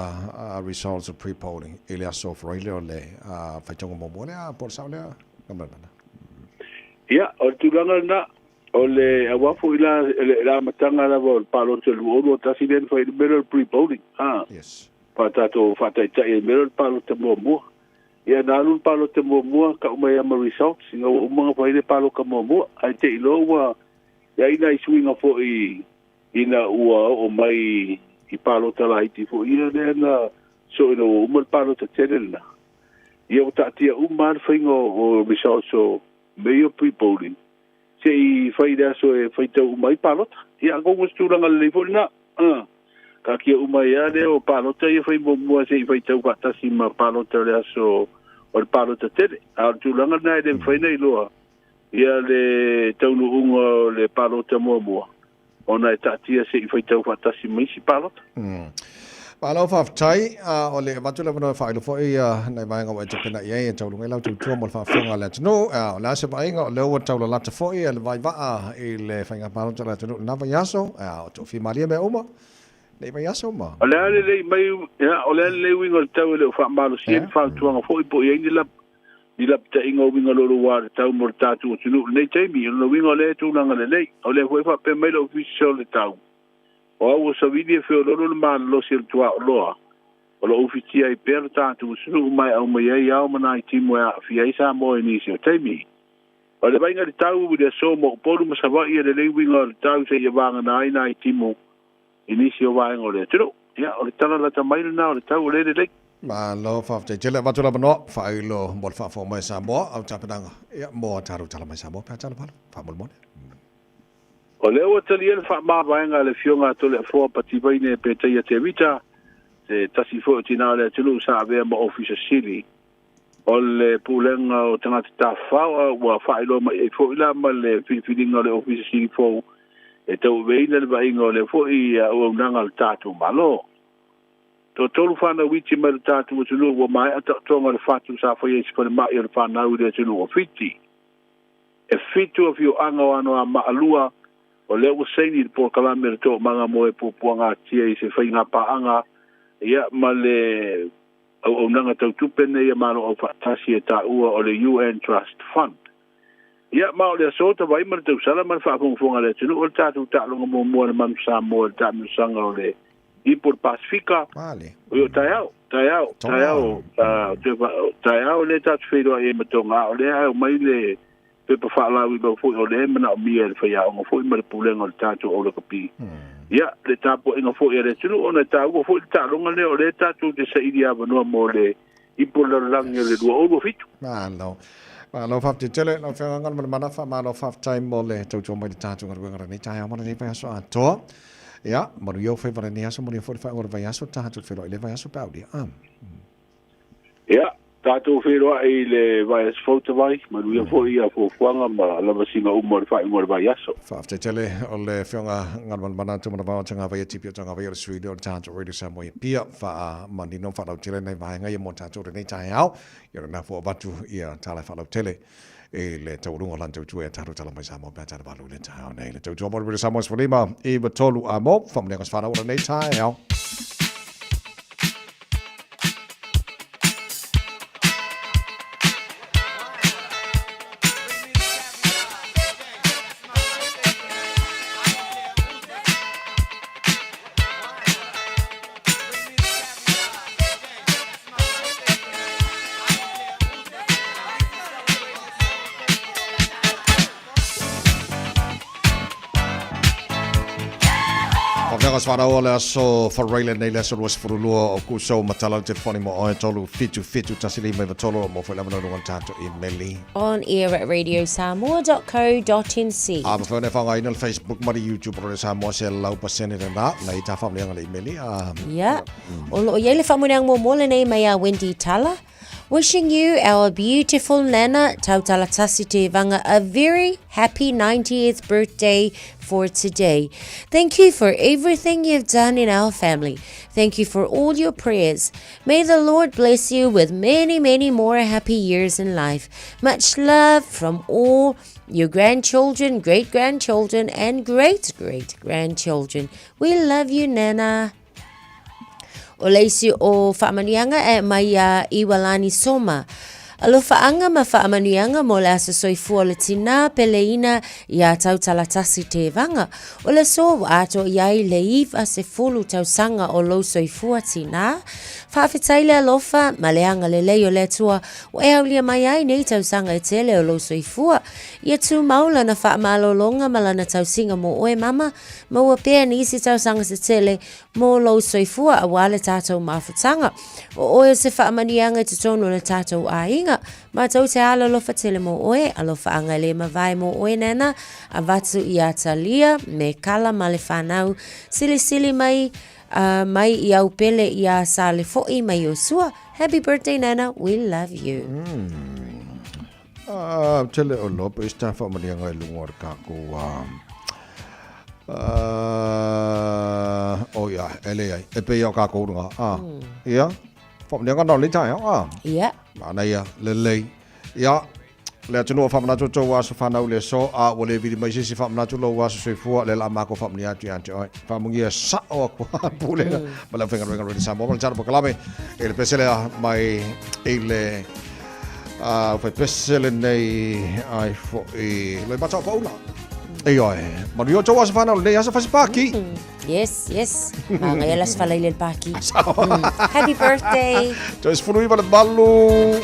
results o pre-polling i le aso Faraile o le faitauga muamua lea, po o le sao lea, Gamalamana? Ia, o le tulaga lena, o le aua foi la le amataga lava o le palota i le 2021 lea na fai ai le mea lea o le pre-polling, a. Yes. Faa-tatou faataitai ai le mea lea o le palota muamua. Ia na alu le palota muamua, tau mai lava ma results ina ua uma ona fai le paloka muamua. Ae te i loa ua i ai nai suiga foi ina ua oo mai i palota laiti foi ia lea na soo ina ua uma le palota tele lena. Ia ua taatia uma lava le faiga o results o mea ia o pre-polling se i fai i le aso e faitau uma ai palota. Ia atonu o se tulaga lelei foi lena. Taatia uma ai lava lea o palota ia fai muamua se i faitau faatasi ma palota o le aso o le palota tele. A o le tulaga lena e le mafai ona iloa ia le taunuuga o le palota muamua ona e taatia se i faitau faatasi ma isi palota. Malo faafetai, a o le avatu le avanoa e faailo foi nai vaega ua e tapena i ai e tauluga ai lau tautua mo le faafofoga a le atunuu. A o le a se vaaiga, o lea ua taulalata foi le vaivaa i le faiga palota a le atunuu i lena vaiaso, a o toafia malie mea uma nei vaiaso ma. O le a lelei mai, o le a lelei uiga o le tau e le o faamalosia ai le fautuaga foi po o i ai ni ni lapataiga o uiga loloa o le tau mo le tatou atunuu i lenei taimi. O lona uiga o lea e tulaga lelei. O lea foi e faapea mai le Ofisa o le Tau, O au o savili e feoloolo le malolosi o le tuaoloa o lo o ufitia ai pea lo tatou atunuu ma e aumai ai ao ma nai timu e aafia ai Samoa i nisi o taimi. O le vaaiga i le tau i le aso mo Upolu ma Savaii e lelei uiga o le tau seia vagana ai nai timu i nisi o vaega o le atunuu. Ia, o le tala lata mai lena o le tau o lea e lelei. Malo, faafetai tele. Avatu le avanoa, faailo mo le faafofoga mai a Samoa, au tapenaga, ia, mo a tatou tala mai Samoa pe a tala pala. Faamolemole. O lea ua talia le faamavaega a le Afioga a Toleafoa Pativaine Petaia Tevita, se tasi foi o tina o le atunuu sa avea ma Ofisa Sili o le Pulega o Tagata Tafafao a ua faailoa mai ai foi la ma le filifiliga o le Ofisa Sili fou e tauaveina le vaaiga o lea foi auaunaga a le tatou Malo. Toatolu fanau iti mai le tatou atunuu ua maea taotoga o le fatu sa faia i se falemai o le fanau i le atunuu o Fiti. E fitu afioaga o Anoamaa 2 o lea ua saini le polokalame o le Toomaga mo e Puapuagatia i se faigapaaga ia ma le auaunaga tau tupe nei a Malo Aufaatasi e taua o le UN Trust Fund. Ia, ma o le aso tavai ma le tausala ma le faafogafoga a le atunuu o le tatou taaloga muamua a le Manu Samoa i le taamilosaga o le Ipu o le Pasefika. O io taeao, taeao, taeao, taeao lea tatou feiloai ai ma Tonga, a o lea e aumai le pepa faalauiloa foi o lea e manaomia e le faiaoga foi ma le pulega o le tatou au lakapi. Ia, le tapuaiga foi a le atunuu ona e taua foi le taaloga lea o lea tatou te saili avanoa mo le ipu o le lalolagi o le 2027. Malo. Malo faafetai tele lau Afioga Galumalemana, faamalo faafetai mo le tautua mai i le tatou galuega lenei taeao ma lenei vaiaso atoa. Ia, manuia ou faiva lenei aso, manuia foi le faaiuga o le vaiaso, tatou feiloai i le vaiaso pe a aulia. Ia, tatou feiloai i le vaiaso fou tavai, manuia foi ia fuafuaga ma lavasiga uma o le faaiuga o le vaiaso. Faafetai tele o le Afioga Galumalemana Tumanavao Tagavaia Tipi o Tagavaia o le sui lea o le tatou Radio Samoa i Apia, faamanino ma faalautele nai vaega ia mo tatou i lenei taeao. Ia lena foi avatu ia tala e faalautele i le taualuga o lana tautua ia tatou tala mai Samoa pe a tala valu i le taeao nei. Le tautua mo le Radio Samoa 15 93 a mo, faamanuiaga se whanau o lenei taeao. Faafeaga se whanau o le aso Faraile nei le aso 22 o Kuso matala le telefoni mo oe 3 7 7 1 5 9 3 mo foi lava na lunga le tatou email. On air at radiosamoa.co.nz. A ma whaone whangaina le Facebook ma le YouTube o le Samoa se lau pasene le na, na i tā whamleanga le email. Yeah. O loo iai le faamanuiaga muamua lenei mai a Wendy Tala. Wishing you our beautiful Nana Tautalatasi Te Vanga a very happy 90th birthday for today. Thank you for everything you've done in our family. Thank you for all your prayers. May the Lord bless you with many, many more happy years in life. Much love from all your grandchildren, great grandchildren, and great great grandchildren. We love you, Nana. O le isi o faamanuiaga e mai iā Iwalani Soma. Alofaanga ma faamanuiaga mo le aso soifua o le tinā peleina iā Tautalatasi Tevaga. O le aso ua atoa i ai le 90 tausaga o lou soifua tinā. Faafetai le alofa ma le agalelei o le Atua ua e aulia mai ai nei tausaga e tele o lou soifua. Ia tumau lana faamalologa ma lana tausiga mo oe mama. Maua pea nisi tausaga se tele mo lou soifua aua le tatou mafutaga. O oe o se faamanuiaga i totonu o le tatou aiga. Matou te alolofa tele mo oe, alofaaga e le mavae mo oe nana, avatu ia Talia me Kala ma le whanau, silisili mai uh, mai i au pele ia Sale fo'i mai Iosua. Happy birthday Nana, we love you. Ah, tele o lope i sta whaamanianga i lunga o le kākou o ia, e le ai, e pei o kākou runga. Ah, ia, whaamanianga nao le tae, ah. Ia. Mana ia, le lei. Ia, le atunuu whaamanatu tō aso whanau le so, a ua le vili mai sisi whaamanatu lou aso soifua, le la mako whaamania atu ia te oe. Whaamungia sa o aku pule na, ma le whenga renga rene Samoa, ma le tara pokalame, e le pesele mai i le A fai pese lenei ai fo'i loi mata o paula. Ioe, manuia o tou aso whanau lenei aso whasi pāki. Yes, yes. Magaia le aso falaile le pāki. Happy birthday. Toe 19 le valu.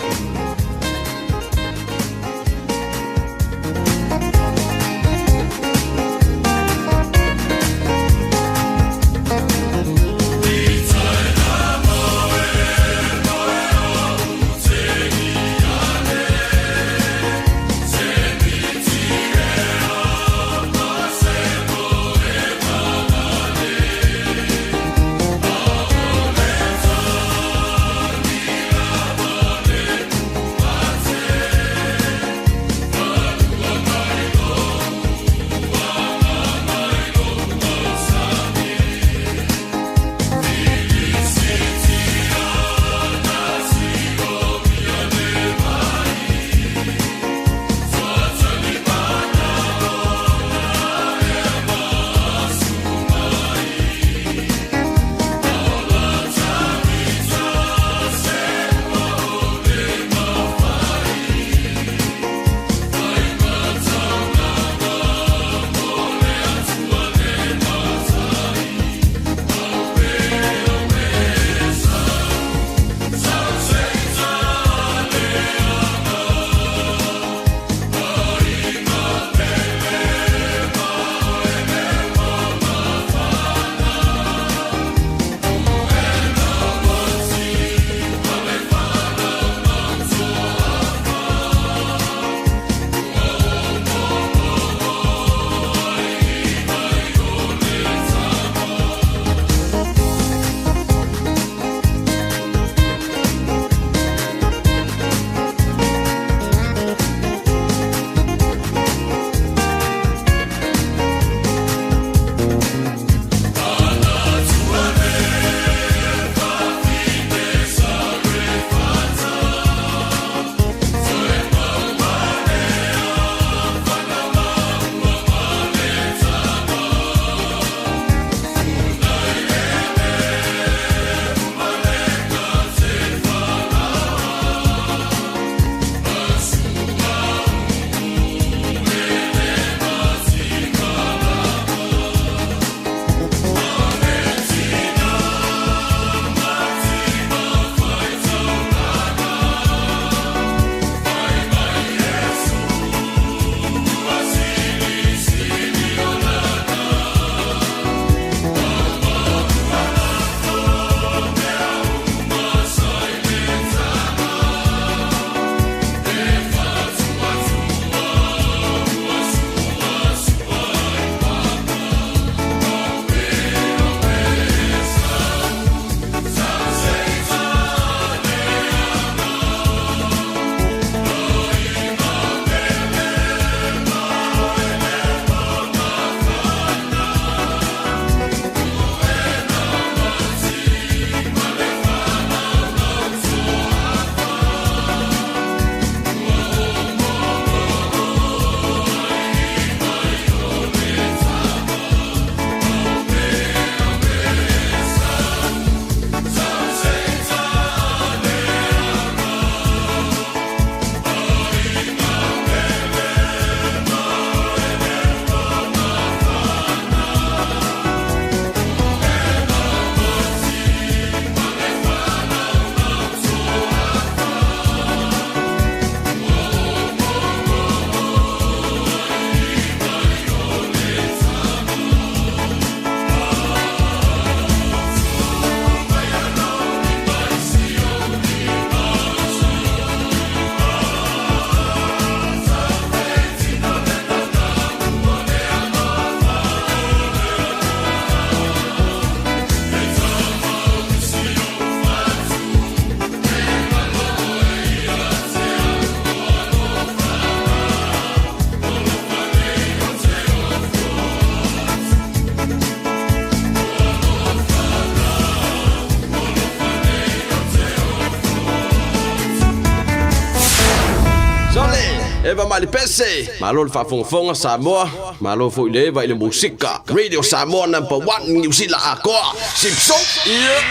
Sole, eva mai le pese, malo le faafogafoga Samoa, malo foi le eva i le musika. Radio Samoa number 1 New Zealand akoa. Sipso, yeah.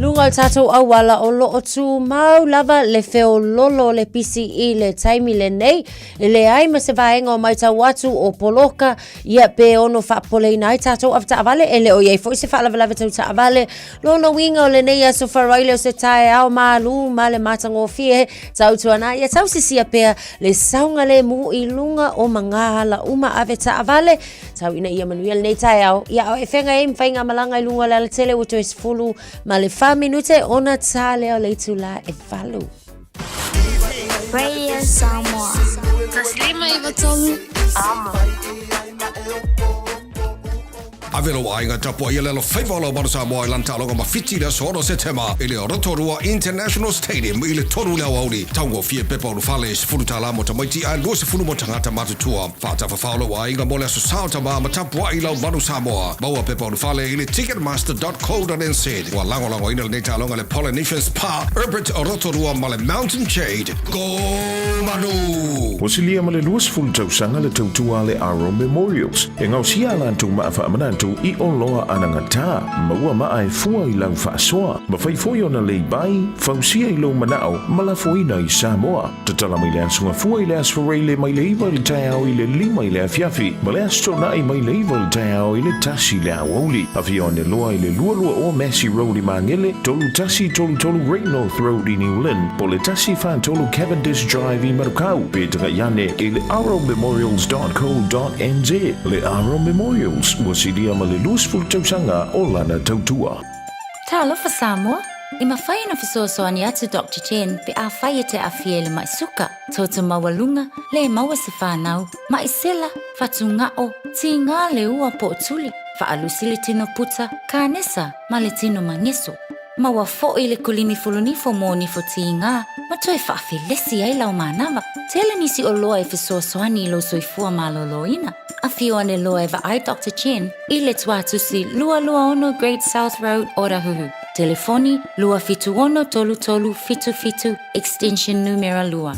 Luga o le tatou auala o lo o tumau lava le feololo o le pisi i le taimi lenei. E leai ma se vaega o matau atu o poloka, ia pe ono faapopoleina ai tatou avetaavale, e le o i ai foi se faalavelave tau taavale. Lona uiga o lenei aso faraile o se taeao malū ma le matagofie, tautuana ia tausisia pea le saogalemu i luga o magaala uma avetaavale. Tau ina ia manuia lenei taeao, ia a o e feagai ai ma faigamalaga i luga o le alatele ua toe 14 minute ona tā lea o le itulā e 8. Radio Samoa. 153 Amo. Ave lou aiga tapuai le alofaiva o lau Manu Samoa i lana taaloga ma Fiti i le aso 6 Setema i le Rotorua International Stadium i le 3 i le aoauli. Taugofie pepa ulufale, $10 mo tamaiti ae $20 mo tagata matutua. Faatafafao lou aiga mo le Aso Sa o Tama ma tapuai lau Manu Samoa. Maua pepa ulufale i le ticketmaster.co.nz. Ua lagolagoina lenei taaloga e le Polynesian Spa, Herbert Rotorua ma le Mountain Jade. Go Manu! Ua silia ma le 20 tausaga le tautua a le Aro Memorials e gaosia a latou maa faamanatu i oloa anagata, maua maa e fua i lau faasoa, mafai foi ona leibai, fausia i lou manao ma lafoina i Samoa. Tatala mai le Aso Gafua i le Aso Faraile mai le 9 i le taeao i le 5 i le afiafi ma le Aso Toonai mai le 9 i le taeao i le 1 i le aoauli. Afio ane loa i le 220 Massey Road i Magele, 3133 Great North Road i New Lynn, po o le 143 Cavendish Drive i Manukau, pe tagai ane i le arrowmemorials.co.nz. Le Arrow Memorials, ua silia ma le 20 tausaga o lana tautua. Talofa Samoa! E mafai ona fesoasoani atu Doctor Chen pe afai e te aafia i le maʻi suka, toto maualuga, le maua se fanau, maʻi sela, fatugao, tigā le ua po o tuli, faalusi le tino puta, kanesa, ma le tino mageso. Maua foi le kulimi fulunifo mo nifo tigā ma toe faafelesi ai lau manava. Tele nisi oloa e fesoasoani i lou soifua malōlōina. Afio ane loa e vaai Doctor Chen i le tuatusi 226 Great South Road, Otahuhu. Telefoni, 276 3377, extension numera 2.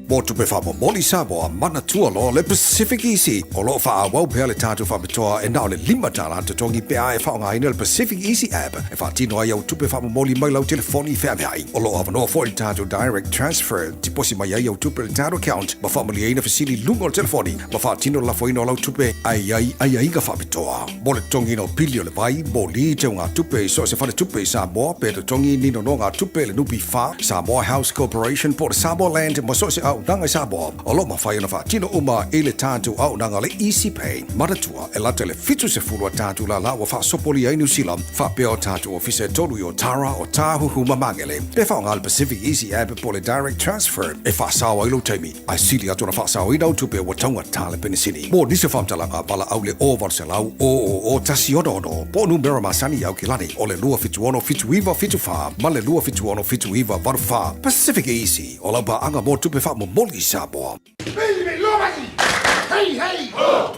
Mo tupe faamomoli Samoa, manatua loa le Pacific Easy. O lo o faaauau pea le tatou faapitoa e na o le $5 totogi pe a e faaaogaina le Pacific Easy app e faatino ai au tupe faamomoli mai lau telefoni feaveai. O lo o avanoa foi le tatou Direct Transfer, tiposi mai ai au tupe i le tatou account ma faamalieina fesili i luga o le telefoni ma faatino le lafoina o lau tupe ae i ai aiaiga faapitoa. Mo le totogiina o pili o le vai, moli, teugatupe i so o se faletupe i Samoa pe totogi ni nonogatupe i le NPF, Samoa House Corporation po o le Samoa Land ma so o se auaunaga i Samoa, o lo o mafai ona faatino uma i le tatou auaunaga le Easy Pay. Manatua, e lata i le 70 a tatou lala ua faasopolia ai Niu Sila, faapea o tatou ofisa e tolu i Otara, Otāhuhu ma Magele. Pe faaaoga le Pacific Easy App po o le Direct Transfer e faasao ai lou taimi, ae sili atu ona faasaoina au tupe ua taugata le penisini. Mo nisi o faamatalaga, valaau le 0800 000 166 po o numera masani i Aukilani o le 276 7974 ma le 276 7984. Pacific Easy, o lau paaga mo tupe faamomoli i Samoa. Hey, hey, ho!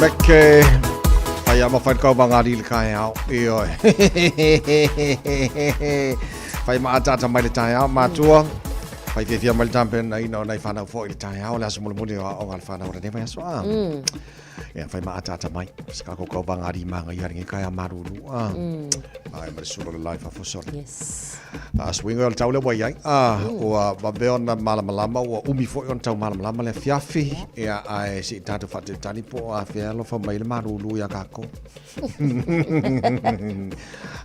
Meke. Fai ama fai kau bangali le kai au. Ioe. Fai ma atata mai le tai au matua. Fai fiafia mai le tampen ai no nai whanau fo i le tai au le aso mulimuli o o ngā le whanau re nei aso a. Ia fai ma ataata mai. Se ka kau bangali ma ngai haringi kai a maruru a. Ai ma le solo le life a fosole. Yes. A swinga o le tau le wai ai. A ua vave ona malamalama ua umi foi ona tau malamalama le afiafi. Ia ae se i tatou faatalitali po o afea alofa mai le malulu iā kākou.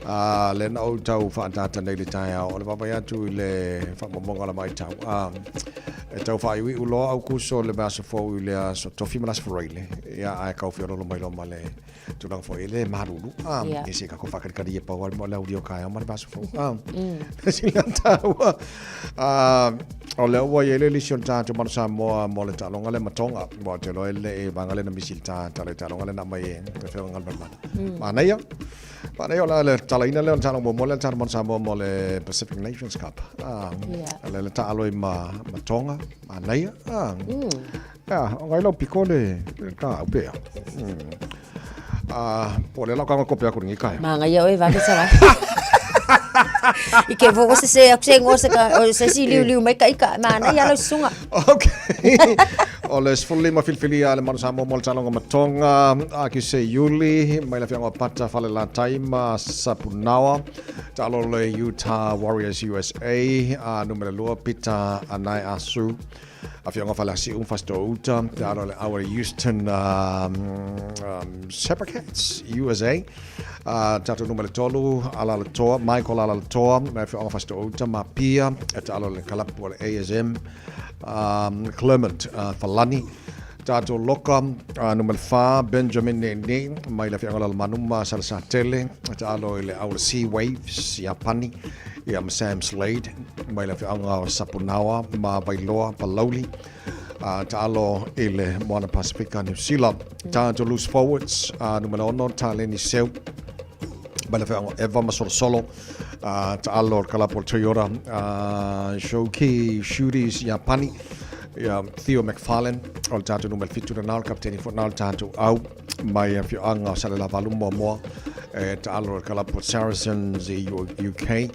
A lea na ou tau faataata nei le taeao o le vaavaai atu i le faamaumauga o la matau. A e tau faaiuiu loa Aukuso le vaiaso fou i le aso Tofi ma le aso Faraile. Ia ae kau feololo mai loa ma le tulaga foi e le malulu. A e se kako whakalikari e pau mo le auri o kaeo ma le vaso fou. A sila taua. A o le ua i ele lisi o le tātou manu Samoa mo le taaloga le matonga. Mo te loe le e vanga le na misi le tā le taaloga le na mai e te whenga ngal mana. Manaia. Manaia o la le talaina le o le taaloga mo le tātou manu Samoa mo le Pacific Nations Cup. A le le taalo i ma matonga. Manaia. A Ia, o ngai lau piko le ka au pea. Ah, po le lau kanga kope aku ringi kai. Manga ia oe vave sa vai. I ke vo se se aku se ngo se ka o se si liu liu mai ka ika mana ia lau sunga. Okay. O le 15 filifilia le Manu Samoa mo le Taaloga Matonga, a ki se Iuli, mai le afioga o Pata Falelatai ma Sapunaoa, taalo le Utah Warriors USA, a numera 2 Pita Anae Asu, Afioga Faleasiu Fasitouta, te alo le au Houston Cats, USA. Tatou numera 3, Alalatoa, Michael Alalatoa, me Afioga Fasitouta, ma Pia, e te alo le kalapu o le ASM, Clement Falani. Tatou Loka, numera 4, Benjamin Nene, mai le Afioga Lalomanu ma Salasatele, e te alo i le au le Sea Waves, Iapani, ia ma Sam Slade, mai le afioaga o Sapunaoa ma Vailoa Palauli, a taalo i le Moana Pasifika New Zealand. Tato loose forwards, a numera 6, Taleni Seu, mai le afioaga o Eva ma Solosolo, a taalo le kalapu o le Toyota, a Shoki Shooties Iapani, ia Theo McFarlane, o le tatou numera 7 na o le kapiteni foi na o le tatou au mai afioaga o Salelavalu Moamoa, e taalo le kalapu o Saracens i UK.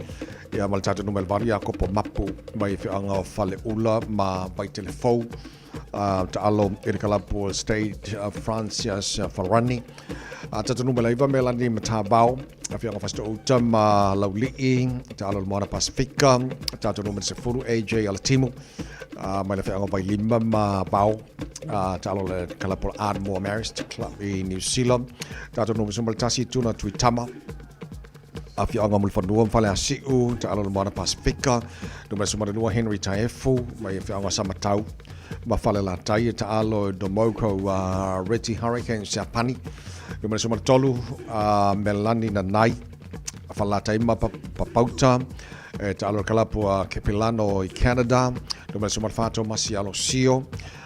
Ia ma le tatou numera 8 Iakopo Mapu mai afioaga o Faleula ma Vaitelefou. Taalo i le kalapu o State Francis Farani. Tatou numera 9 Melani Matavao, afioaga Fasitouta ma Laulii, taalo le Moana Pasifika. Tatou numera 10 AJ Alatimu, mai le afioaga o Vailima ma Vao. Taalo le kalapu o Ardmore Marist Club i New Zealand. Tatou numera 11 Tuna Tuitama, Afioaga Mulifanua ma Faleasiu, Taalo le Moana Pasifika, Numera 12 Henry Taefu, mai Afioaga Samatau ma Falelatai, e taalo e Domoko Reti Hurricanes Siapani, Numera 13 Melani Nanai, Falelatai ma Papauta, e taalo le kalapu a Kepelano i Canada, Numera 14 Tomasi Alosio,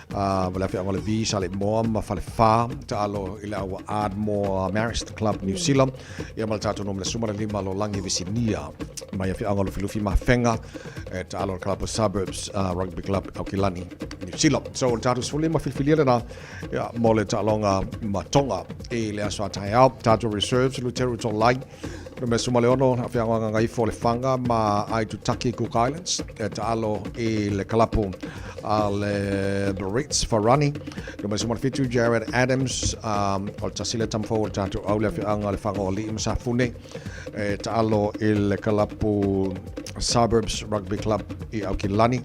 ma le afioaga o le V, Saleimoa ma Falefa, taalo i le aua Ardmore Marist Club New Zealand, ia ma le tatou numera 15 Lolangi Visinia, mai afioaga o Lufilufi Mafenga, e taalo le Club Suburbs Rugby Club Aukilani, New Zealand. So, o le tatou 15 filifilia lena, ia, mo le taaloga ma Tonga i le aso a taeao. Tatou reserves, Luteru Tolai, Numera 16, Afioaga Gagaifo Lefaga ma Aitutaki Cook Islands, e taalo i le kalapu a le Brits Farani. Numera 17, Jared Adams, o le tasi lea tama fou o le tatou au le afioaga Lefaga o Alii ma Safune, e taalo i le kalapu Suburbs Rugby Club i Aukilani.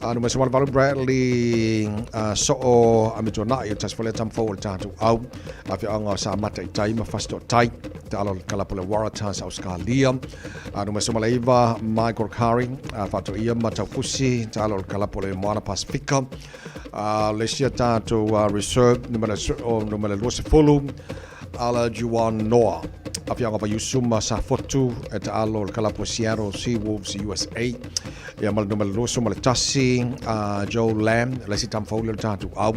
Numera 18, Bradley Soo Amituanai, o le tasi foi lea tama fou o le tatou au, afioaga o Samata i tai ma Fasitotai. Taalo le kalapu le Waratahs Australia. Numera 19, Michael Curry, faatoia ma Taufusi, taalo le kalapu le Moana Pasifika. Le isi a tatou reserve, numera 20, Ala Juan Noa. Afioaga Vaiusu ma Safotu, e taalo le kalapu Seattle Seawolves USA. Ia ma le numera 21, Joe Lam, le isi tama fou le tatou au.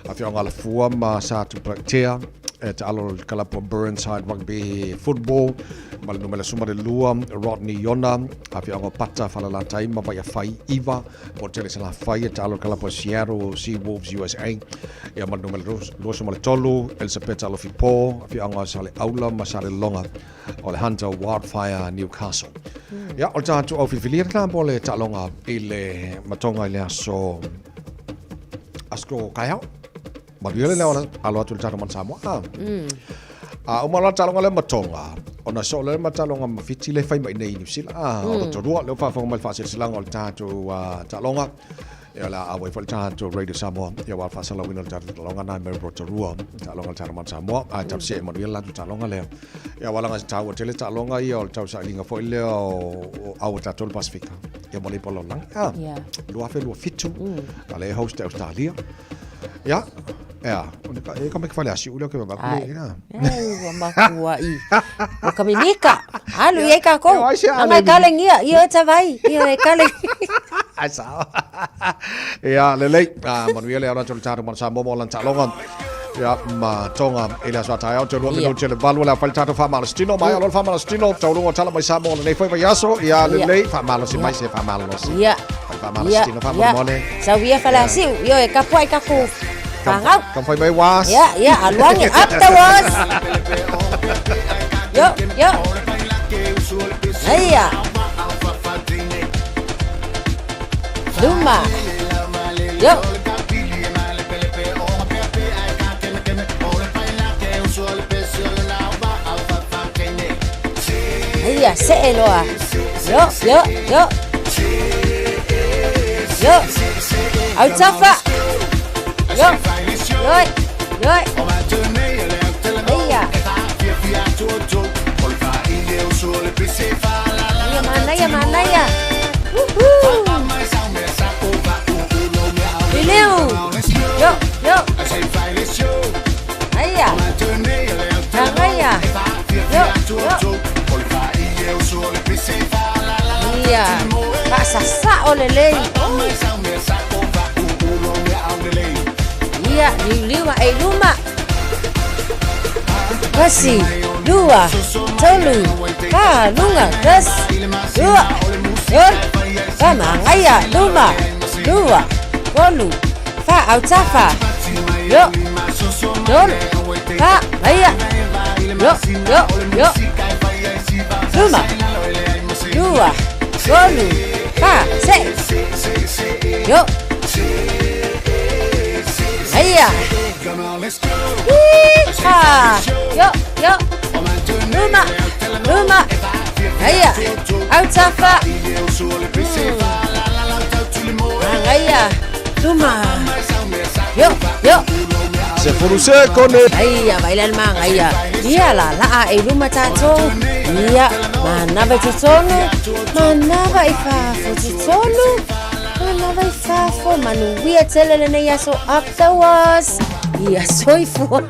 Afioaga Alafua ma Satupatea, e taalo le kalapu Burnside Rugby Football ma le numera 12 Rodney Iona, afioaga o Pata Falelatai ma Vaiafai Iva po tele Salafai e taalo le kalapu Seattle Seawolves USA ia ma le numera 23 Elisapeta Alofipo, afioaga o Saleaula ma Salelologa o le Hunter Wildfire Newcastle. Ia, o le tatou au filifilia lena mo le taaloga i le matoga i le aso aso taeao. Manuia le leo alo atu le tatou mana Samoa. Ah. A uma loa le taaloga lea ma Tonga, ona soo lea ma taaloga ma Fiti le fai mai nei i Niu Sila. Ah, o Rotorua, lea ua faafofoga mai le faasilasilaga o le tatou taaloga. Ia o le a auai foi le tatou Radio Samoa ia aua le faasalauina o le tatou taaloga na mai Rotorua, taaloga a le tatou mana Samoa. Ae talosia e manuia le latou taaloga lea. Ia aua leaga e taua tele taaloga ia o le tausailiga foi lea o au a tatou le Pasefika. Ia mo le ipu o le lalolagi. Ah, 2027, a lea e host e Ausetalia. Ia, ea, o ka, e ka mai ka asiu lea ke ba ku le ina. Ai, ua makua i. O ka mimika. Alu i ai kākou. Anga e kale ngia, ia e tawai, ia e kale. Ai sao. Ia, lelei. Ah, manuia le ala tolu tātou mana Samoa mo lan taaloga. Ia, ma Tonga i le aso a taeao, te lua minuti le valu, le a fai le tātou whaamalositino, mai alo le whaamalositino, taulunga o tala mai Samoa lenei foi vai aso, ia lelei, whaamalosi mai se whaamalosi. Ia. Fai whaamalositino, whaamolemole. Sau ia whala siu, io e kapua i kaku whangau. Kam fai mai was. Ia, ia, aluangi up the was. Yo, yo. Aia. Luma. Yo. Aia, se'e loa. Yo, yo, yo. Yo. Autafa. Yo. Yo. Yo. Aia. Ia manaia, manaia. Woohoo. Liliu. Yo, yo. Aia. Hangaia. Yo, yo. Ia. Faasasao lelei. Ia, liuliu ae i luma. Kasi, lua, tolu, fa, lunga, kas, lua, tolu, fa, magaia, luma, lua, tolu, fa, autafa, yo, tolu, fa, gaia, yo, yo, yo, luma, lua, tolu, fa, se, yo, Aia. Yeehaw. Yo, yo. Luma, luma. Aia. Autafa. Aia. Luma. Yo, yo. Se furu se kone. Aia, vaila le magaia. Ia la laa e luma tātou. Ia, manava i totonu. Manava i fafo totonu. Manava i fafo. Manuia tele lenei aso up the was. Ia soifua.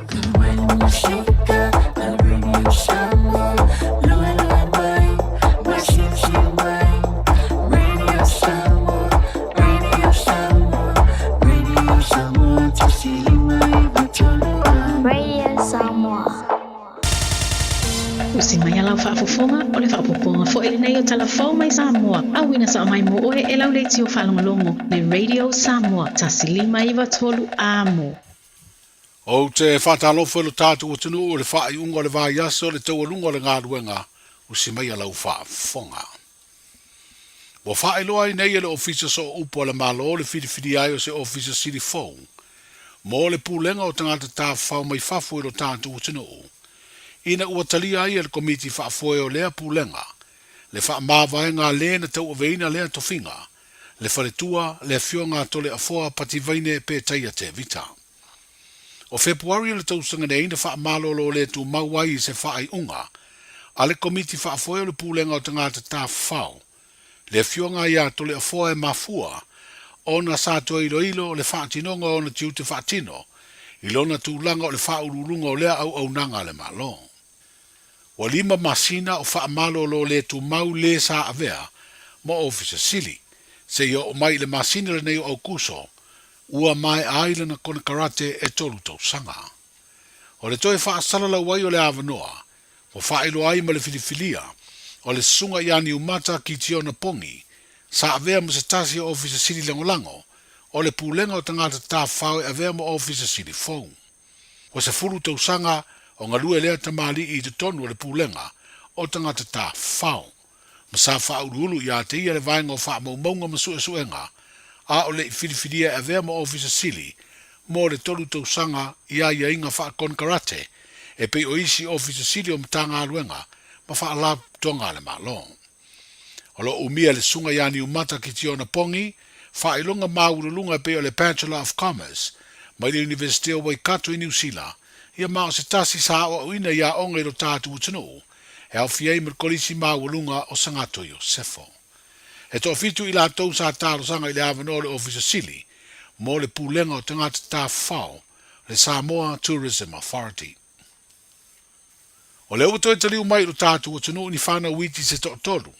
Radio Samoa. Usi mai a lau faafofoga, o le faaopoopoga foi lenei o Tala Fou mai Samoa, auina sao mai mo oe e lau leitio faalogologo le Radio Samoa 1593 Amo. Ou te faatalofa i lo tatou atunuu i le faaiuga o le vaiaso i le taualuga o le galuega usi mai a lau faafofoga. Ua faailoa ai nei e le Ofisa Sooupu a le Malo le filifilia ai o se Ofisa Sili fou mo le Pulega o Tagata Tafafao mai Fafo i lo tatou atunuu, ina ua talia ai e le Komiti Faafoe o lea Pulega le faamavaega a le na tauaveina lea tofiga, le faletua, le Afioga a Toleafoa Pativaine Petaia Tevita. O Fepuari o le tausaga nei na faamalolo le tumau ai i se faaiuga a le Komiti Faafoe o le Pulega o Tagata Tafafao, le Afioga ia Toleafoa e mafua ona sa toe iloilo le faatinoga o ona tiute faatino i lona tulaga o le faauluuluga o lea auaunaga a le Malo. Ua lima masina o faamalolo le tumau le sa avea ma Ofisa Sili seia oo mai i le masina lenei o Aukuso ua maea ai lana konekarate e tolu tausaga. O le toe faasalalau ai o le avanoa, ua faailoa ai ma le filifilia o le Susuga ia Niumata Kitiona Pongi, sa avea ma se tasi o Ofisa Sili Lagolago o le Pulega o Tagata Tafafao e avea ma Ofisa Sili fou. Ua 10 tausaga o galue lea tamalii i totonu o le Pulega o Tagata Tafafao, ma sa faauluulu ia te ia le Vaega o Faamaumauga ma Suesuega, a o le i filifilia e avea ma Ofisa Sili mo le tolu tausaga i aiaiga faakonekarate e pei o isi Ofisa Sili o Matagaluega ma Faalapotopotoga a le Malo. O lo o umia e le Susuga ia Niumata Kitiona Pongi faailoga maualuluga e pei o le Bachelor of Commerce mai le Iunivesite o Waikato i Niu Sila, ia ma o se tasi sa aoaoina i aoga i lo tatou atunuu e aofia ai ma le Kolisi Maualuga o Sagato Iosefo. He toafitu i latou sa talosaga i le avanoa o le Ofisa Sili mo le Pulega o Tagata Tafafao, le Samoa Tourism Authority. O lea ua toe taliu mai i lo tatou atunuu ni fanau iti se toatolu,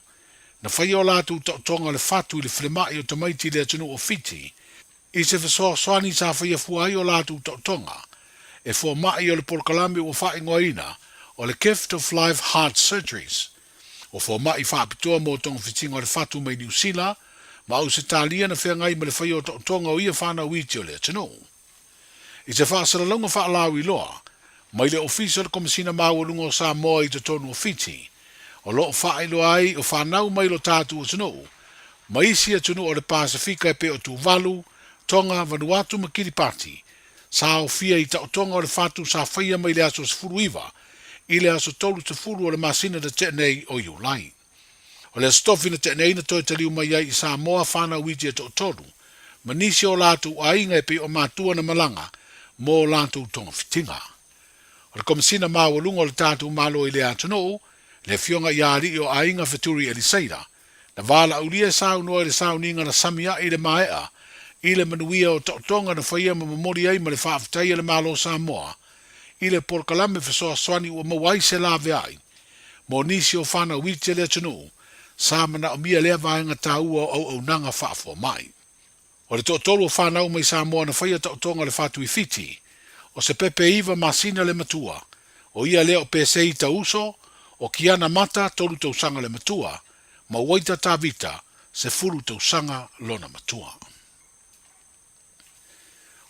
na faia o latou taotoga o le fatu i le falemai o tamaiti i le atunuu o Fiti, i se fesoasoani sa faia fua ai o latou taotoga, e fomai o le polokalame ua faaigoaina o le Gift of Life Heart Surgeries. Ua fomai faapitoa mo togafitiga o le fatu mai Niu Sila ma Ausetalia na feagai ma le faia o taotoga o ia fanau iti o le atunuu. I se faasalalauga faalauiloa mai le Ofisa o le Komesina Maualuga o Samoa i totonu o Fiti, o lo o faailoa ai o fanau mai lo tatou atunuu ma isi atunuu o le Pasefika e pei o Tuvalu, Tonga, Vanuatu ma Kiripati, sa aofia i taotoga o le fatu sa faia mai le aso 19 i le aso 30 o le masina na tea nei o Iulai. O le Aso Tofi na tea nei na toe taliu mai ai i Samoa fanau iti e toatolu, ma nisi o latou aiga e pei o matua na malaga mo latou togafitiga. O le Komesina Maualuga o le tatou Malo i lea atunuu, le Afioga ia Alii o Aiga Feturi Eliseira, na valaaulia e saunoa i le sauniga na sami a'i i le maea i le manuia o taotoga na faia ma momoli ai ma le faafetai a le Malo o Samoa i le polokalame fesoasoani ua maua ai se laveai mo nisi o fanau iti a le atunuu sa manaomia lea vaega taua o auaunaga faafomai. O le toatolu o fanau mai Samoa na faia taotoga o le Fatu i Fiti, o se pepe 9 masina le matua, o ia lea o Pesei Tauso, o Kiana Mata 3 tausaga le matua, ma Waita Tavita 10 tausaga lona matua.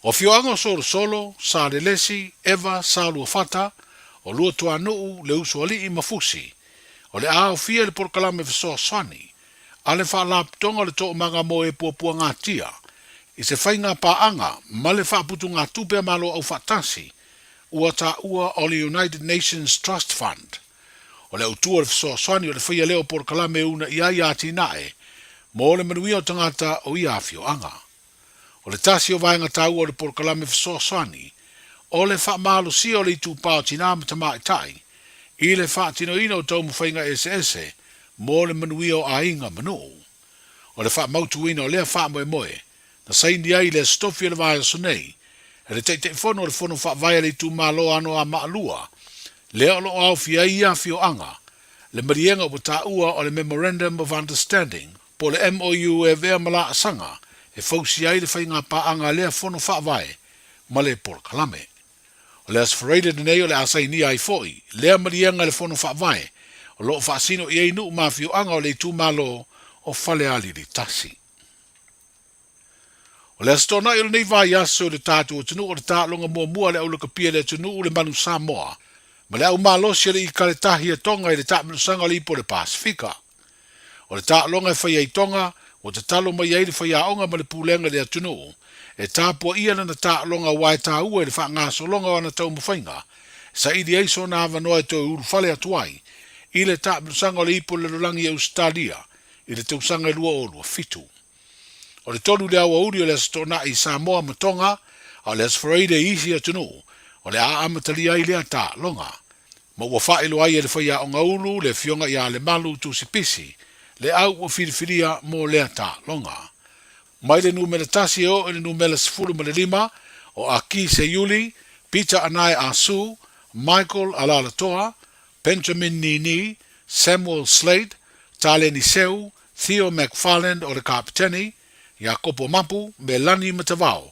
O afioaga o Solosolo, Salelesi, Eva, Saluafata, o Luatuanuu, le Usoalii ma Fusi, o le a aofia i le polokalame fesoasoani a le Faalapotopotoga o le Toomaga mo e Puapuagatia i se faiga paaga ma le Faaputugatupe a Malo Aufaatasi ua taua o le United Nations Trust Fund. O le autu o le fesoasoani o le faia lea o polokalame e uuna i ai atinae mo le manuia o tagata o ia afioaga. O le tasi o vaega taua o le polokalame fesoasoani, o le faamalosia o le itupa o tinā ma tamaitai i le faatinoina o taumafaiga eseese mo le manuia o aiga ma nuu. O le faamautuina o lea faamoemoe na saini ai i le Aso Tofi o le vaiaso nei e le Taitaifono o le Fono Faavae a le Itumalo Anoamaa 2, lea o lo o aofia ai ia afioaga, le maliega ua taua o le Memorandum of Understanding po o le MOU e avea ma laasaga e fausia ai le faiga paaga a lea Fono Faavae ma le polokalame. O le Aso Faraile lenei o le a sainia ai foi lea maliega e le Fono Faavae o lo o faasino i ai nuu ma afioaga o le itumalo o Falealili 1. O le Aso Toonai o lenei vaiaso i le tatou atunuu o le taaloga muamua a le aulakapia i le atunuu le Manu Samoa ma le au malosi o le Ikaletahi a Tonga i le taamilosaga o le Ipu o le Pasefika. O le taaloga e fai ai Tonga, ua tatalo mai ai le faiaoga ma le pulega i le atunuu e tapuaia lana taaloga aua e taua i le faagasologa o ana taumafaiga e saili ai sona avanoa e toe ulufale atu ai i le taamilosaga o le Ipu o le Lalolagi i Ausetalia i le tausaga e 2027. O le 3 i le aoauli o le Aso Toonai i Samoa ma Tonga, a o le Aso Faraile i isi atunuu, o le a amatalia ai lea taaloga. Ma ua faailoa ai e le faiaoga ulu, le Afioga ia Lemalu Tusipisi, le au ua filifilia mo lea taaloga. Mai le numera 1 e oo i le numera 15, o Aki Seiuli, Peter Anae Asu, Michael Alalatoa, Benjamin Nini, Samuel Slade, Taleni Seu, Theo McFarland o le Kapiteni, Iakopo Mapu, Melani Matavao,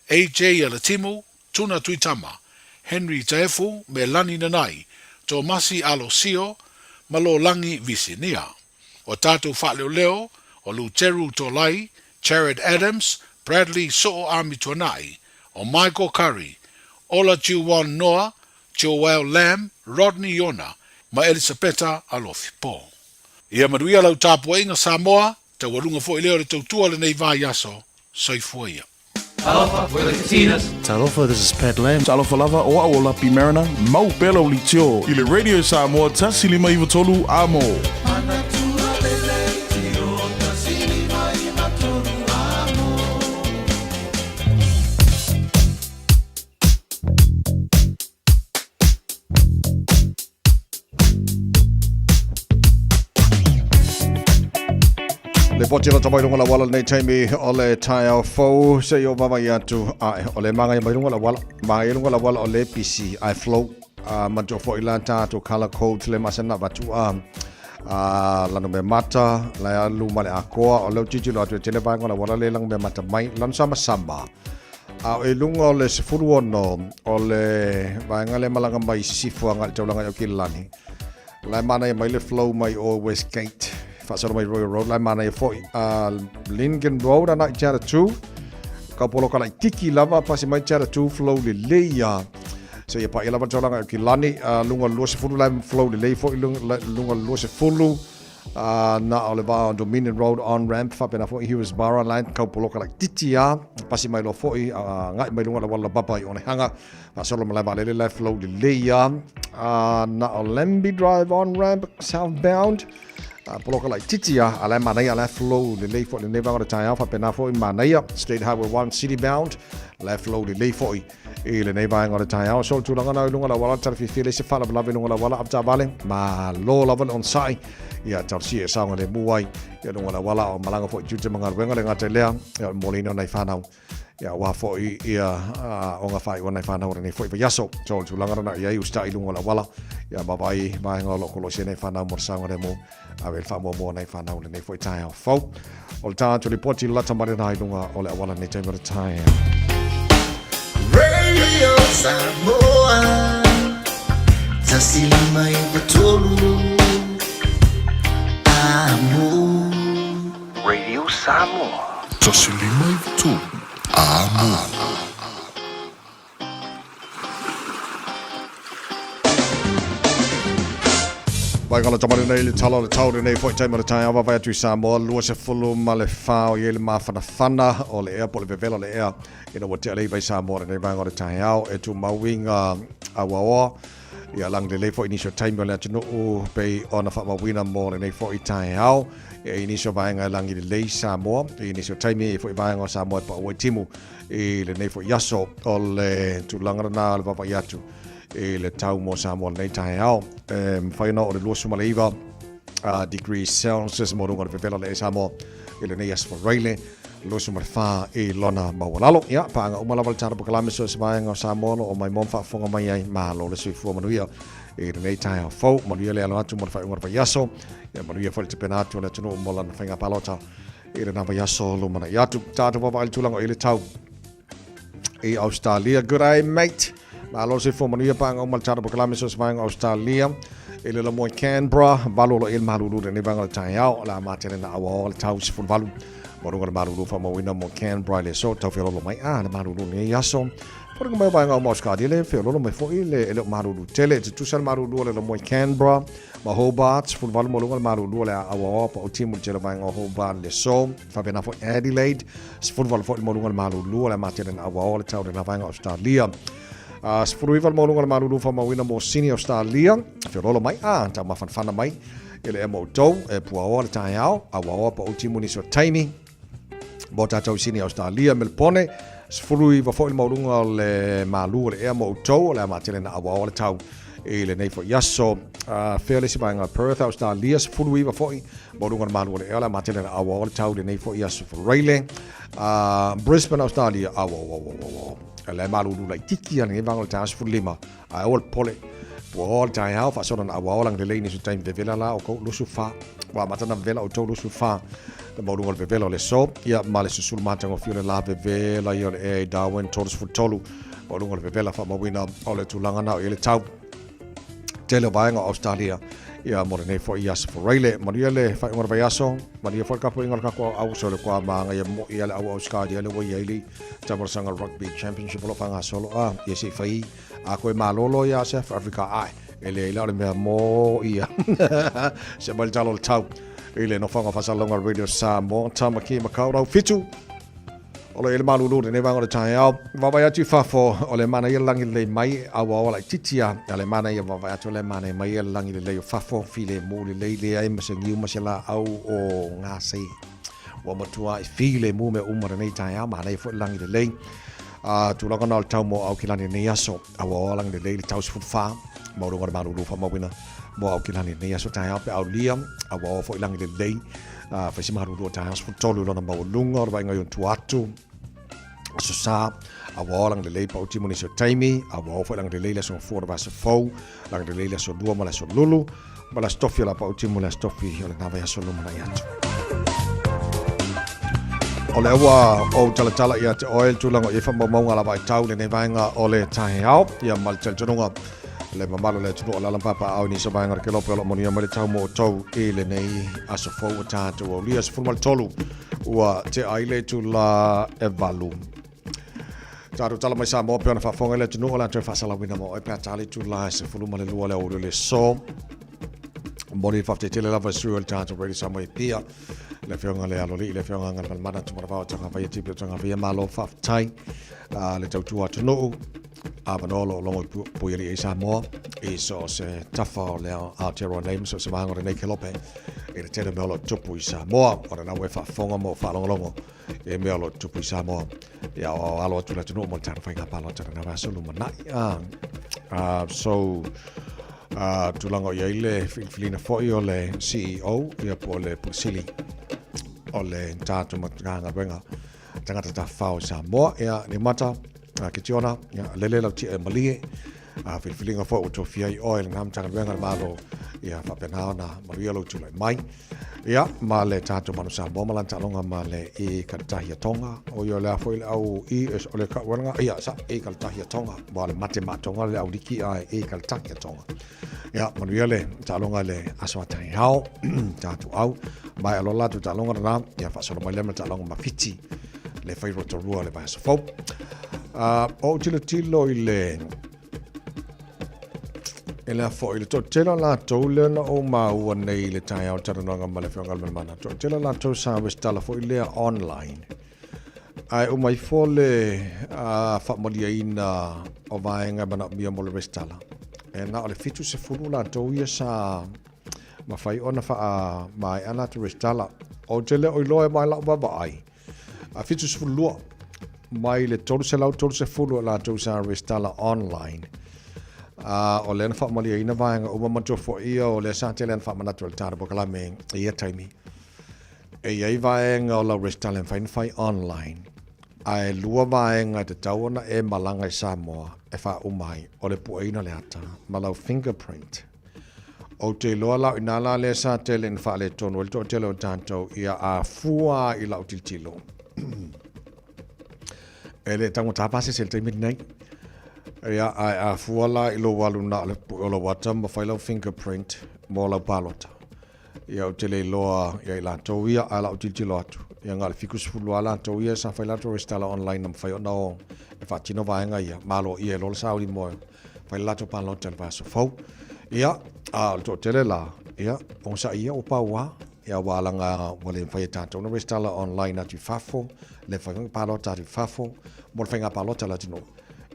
AJ Alatimu, Tuna Tuitama, Henry Taefu, Melani Nanai, Tomasi Alosio ma Lolagi Visinia. O tatou faaleoleo, o Luteru Tolai, Jared Adams, Bradley Soo Amituanai, o Michael Curry, Ola Juwon Noa, Joel Lam, Rodney Iona ma Elisapeta Alofi Po. Ia manuia lau tapuaiga Samoa, taualuga foi lea o le tautua lenei vaiaso. Soifua ia. Talofa, we're the Katinas. Talofa, this is Pat Lam. Talofa lava, o au o Lapi Mariner, mau pea lau leitio i le Radio Samoa 153 Amo. Le poti la tamai lunga la wala nei taimi o le taeao fou se i o vava i atu ae o le maga mai lunga la wala maga lunga la wala o le pisi ai flow a ma jo fo ila tatou color code le masana vatu a a lanu me mata la alu ma le akoa o le titi lo atu tele vaega la wala le lang me mata mai lan sama sama A o i luga o le 16 o le vaega lea malaga mai i sisifo agai i le taulaga i Aukilani, la e manaia mai le flow mai o Westgate, faasolo mai Royal Road, la e manaia foi a Lincoln Road ana i Te Tū, ka poloka laititi lava, pasi mai Te Tū flow lelei ia. Seia paia lava le taulaga i Aukilani, a luga o le 20 la e flow lelei foi luga o le 20, A na o le vaa o Dominion Road on ramp faapena foi Hewes Barra line kau poloka laititi a pasi mai loa foi a agai mai luga o le auala laupapa i Onehunga faasolo malae vaalele la e flow lelei a a na o Lambie Drive on ramp southbound a poloka laititi a a la e manaia la e flow lelei foi lenei vaega o le taeao faapena foi manaia State Highway 1 city bound la e flow lelei foi I lenei vaega o le taeao, so le tulaga na i luga o le auala, tala fiafia leai se faalavelave i luga o le auala, avetaavale, malo lava le onosai, ia talosia e saogalemu ai ia luga o le auala, o malaga foi i tiute ma galuega, le gata i lea, ia o le momoliina o nai fanau, ia aua foi ia aoga faaiu a nai fanau o lenei foi vaiaso. So le tulaga lena i ai usitai i luga o le auala, ia ma vaai vaega o lo o kolosi ai nai fanau mo le saogalemu, ave le faamuamua nai fanau lenei foi taeao fou. O le tātou lipoti lata mai lena i luga o le auala nei taimi o le taeao. Radio Samoa 153 Amo. Radio Samoa. 153 Amo. Mai kala tamari nei le tala o le tau nei foi taima le taeao vaavaai atu i Samoa 24 o i ai le mafanafana o le ea po o le vevela o le ea ina ua tea le iva i Samoa lenei vaega o le taeao e tumau iga auaoa ia lagi lelei foi nisi o taimi o le atunuu pei ona faamauina mo lenei foi taeao e i nisi o vaega e lagi lelei Samoa i nisi o taimi e foi vaega o Samoa e paua i timu I lenei foi aso o le tulaga lena o le vaavaai atu i le tau mo Samoa lenei taeao. E mafai ona oo le 29 degrees Celsius mo luga o le vevela o le Samoa i lenei aso Faraile, 24 i lona maualalo. Ia, paaga uma lava le tala polokalame so o se vaega o Samoa o lo o maimoa ma faafofoga mai ai. Malo le soifua manuia i lenei taeao fou. Manuia le alo atu mo le faaiuga o le vaiaso. Ia, manuia foi le tapena atu o le atunuu mo lana faiga palota. I lena vaiaso lumanai atu. Tātou vaavaai le tulaga o i le tau i Australia. Good day, mate. Malo le soifua manuia paaga uma le tātou polokalame so o se vaega o Australia. I le lamoa i Canberra, valu o lo o i le malulu lenei vaega o le taeao. O le a matele na auaoa le tau 18. Mo luga le malulu faamauina mo Canberra i le aso. Tau feololo mai a le malulu lenei aso. Foliga mai o vaega uma o Australia le feololo mai foi le e le o malulu tele. E tutusa le malulu o le lamoa i Canberra. Ma Hobart, 18 mo luga le malulu o le a auaoa pa o timu le tele vaega o Hobart le aso. Faapena foi Adelaide, 18 foi mo luga le malulu o le a matele na auaoa le tau lena vaega o Australia. 19 mo luga le malulu faamauina mo Sydney, Australia. Feololo mai a tau mafanafana mai i le ea mo outou e puaoa le taeao, auaoa pa o timu nisi o taimi. Mo tātou i Sydney, Australia, Melbourne, 19 foi le maualuga o le malu o le ea mo outou, o le a matele na auaoa le tau i lenei foi aso. Fea le isi vaega Perth, Australia, 19 foi maualuga o le malu o le ea, o le a matele na auaoa le tau i lenei foi aso Faraile. Brisbane, Australia, au, au, au, au, au, au. Le malulu laititi a lenei vaega o le taeao 15, ae aua le popole. Ua oa le taeao, faasolo na auaoa lagi lelei nisi o taimi vevela la o kou 24. Ua amata na vevela outou 24. Le maualuga o le vevela o le aso, ia ma le susulu matagofie o le la vevela ia o le ea i Darwin 33. O luga o le vevela faamauina o le tulaga na o i ai le tau tele o vaega o Australia ia mo lenei foi aso Faraile. Manuia le faaiuga o le vaiaso, manuia foi le tapuaiga o le tatou auau so le toa maga ia moi ia le au Australia le ua i ai le Tamalosanga Rugby Championship o lo o faagasolo a ia se i fai a koe malolo ia South Africa ae e leai la o le mea mo ia se mai le talo o le tau i le nofoaga o faasalalauga Radio Samoa Tamaki Makaurau 7 O lo o i ai le malulu i lenei vaega o le taeao. Vaavaai atu i fafo, o le manaia le lagi lelei mai, auao laitiiti a, a le manaia vaavaai atu o le manaia mai le lagi lelei o fafo, filemu lelei, leai ma se niu ma se laau o gase. Ua matua i filemu mea uma lenei taeao, manaia foi le lagi lelei. A tulaga na o le tau mo Aukilani lenei aso, auao lagi lelei le tau 14, maualuga o le malulu faamauina mo Aukilani lenei aso taeao pe aulia, auao foi lagi lelei. A fai se malulu o taeao 13 lona maualuga o le vaaiga i ona tua atu. Aso Sa, a ua oa lagi lelei pauti mo nisi o taimi, a ua oo foi lagi lelei le aso gafua o le vaiaso fou, lagi lelei le aso lua ma le aso lulu, ma le aso tofi o le a pauti mo le aso tofi o lena vaiaso lumanai atu. O lea ua ou talatala ia te oe le tulaga o i ai faamaumauga lava i tau lenei vaega o le taeao, ia ma le talitonuga le mamalu o le atunuu o le ala papaau i nisi o vaega o le kelope o lo o manuia mai le tau mo outou i lenei aso fou ua tatou aulia 13 ua tea ai le itula e 8. Tatou tala mai Samoa pe ona faafofoga i le atunuu o le a toe faasalauina mo oe pe a ta le itula e 12 le aoauli o le aso. Momoli le faafetai tele lava i sui o le tatou Radio Samoa i Apia, le afioga le Alolii, le afioga Galimalemana Tumanavao Tagavaia Tipi o Tagavaia, malo faafetai le tautua atunuu avanoa o lo o logo i Puialii ai Samoa i so o se tafa o le Aotearoa nei ma so o se vaega o lenei kelope i le tele o mea o lo o tupu i Samoa. O lena ua e faafofoga ma ua faalogologo i mea o lo o tupu i Samoa. Ia o alo atu le atunuu mo le tatou faiga palota lena vaiaso lumanai. So, tulaga o i ai le filifiliina foi o le CEO ia po o le Pule Sili o le tatou Matagaluega tagata tafafao i Samoa. Ia, Niumata, Kitiona, ia, lele lau tia e malie, a filifiliga foi ua tofia ai oe lena Matagaluega a le Malo, ia faapena ona manuia lou tulai mai. Ia, ma le tatou Manu Samoa ma lana taaloga ma le i Kalatahi a Tonga. O ia o le a foi le au i, o le kaualega, ia, sa, i Kalatahi a Tonga. Ua le mate ma Tonga le au liki a i Kalatahi a Tonga. Ia, manuia le taaloga i le aso a taeao, tatou au, mai aloa latou taaloga lena, ia faasolo mai lea ma le taaloga ma Fiti, le fai Rotorua le vaiaso fou. O ou tilotilo i le e lea foi le toatele o latou lea na ou maua nei i le taeao talanoaga ma le afioga i le Malemana, toatele o latou sa resitala foi lea online. Ae uma ifo le faamalieina o vaega e manaomia mo le resitala, e na o le 70 latou ia sa mafai ona faamaea latou resitala. Ou te le o iloa e mai lau vaavaai, a 72 mai le 330 o latou sa resitala online. A o lea na faamalieina vaega uma manatua foi ia o lea sa tele ana faamanatu e le tatou polokalame i ia taimi. E i ai vaega o lau resitala e mafai ona fai online, ae lua vaega e tatau ona e malaga i Samoa e faauma ai, o le pueina o le ata ma lau fingerprint. Ou te iloa la o i ina la lea sa tele ina faaletonu ai le toatele o tatou ia a fua i lau tilotilo. E le taugata pasese i le taimi lenei. Ia, ae a fua la i lou alu na o le pue o lau ata ma fai lau fingerprint mo lau palota. Ia ou te le iloa ia i latou ia, ae la ou tilotilo atu, ia na o le 72 lava latou ia sa fai latou resitala online na mafai ona o e faatino vaega ia, malo ia e loa le sauli mo e fai le latou palota i le vaiaso fou. Ia, a o le toatele la, ia, onosai ia ua pau lava, ia aua leaga ua le mafai e tatou ona resitala online atu i fafo, le mafai foi ona palota atu i fafo mo le faiga palota a le atunuu.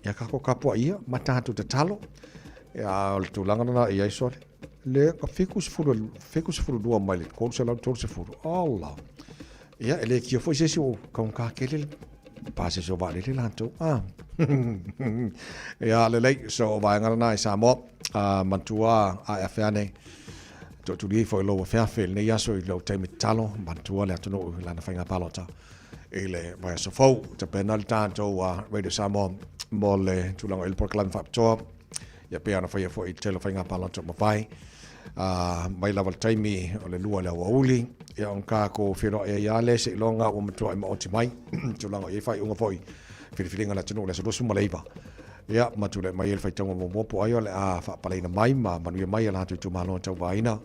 Ia tatou tapuai ia ma tatou tatalo, ia a o le tulaga lena i ai sole. Le ka 70, 72 mai le 330. Allah. Ia, e le kia foi se isi o kaunga kele le pasese o vaalele latou. Ah. Ia, lelei, so o vaega lena i Samoa. Matua a e afe ane. Tootuli ifo i lou afeafe i lenei aso i lou taimi tatalo, manatua le atunuu i lana faiga palota i le vaiaso fou. Tapena le tatou Radio Samoa mo le tulaga i le polokalame faapitoa. Ia pei ona faia foi i le tele o faiga palota ua mavae, mai lava le taimi o le 2 i le aoauli, ia ona tatou feiloai ai lava lea seiloga ua matuai maoti mai tulaga o i ai faaiuga foi filifiliga a le atunuu i le aso 29. Ia, ma tulai mai ai le faitauga muamua po o ai o le a faapaleina mai ma manuia mai e latou itumalo e tauvaina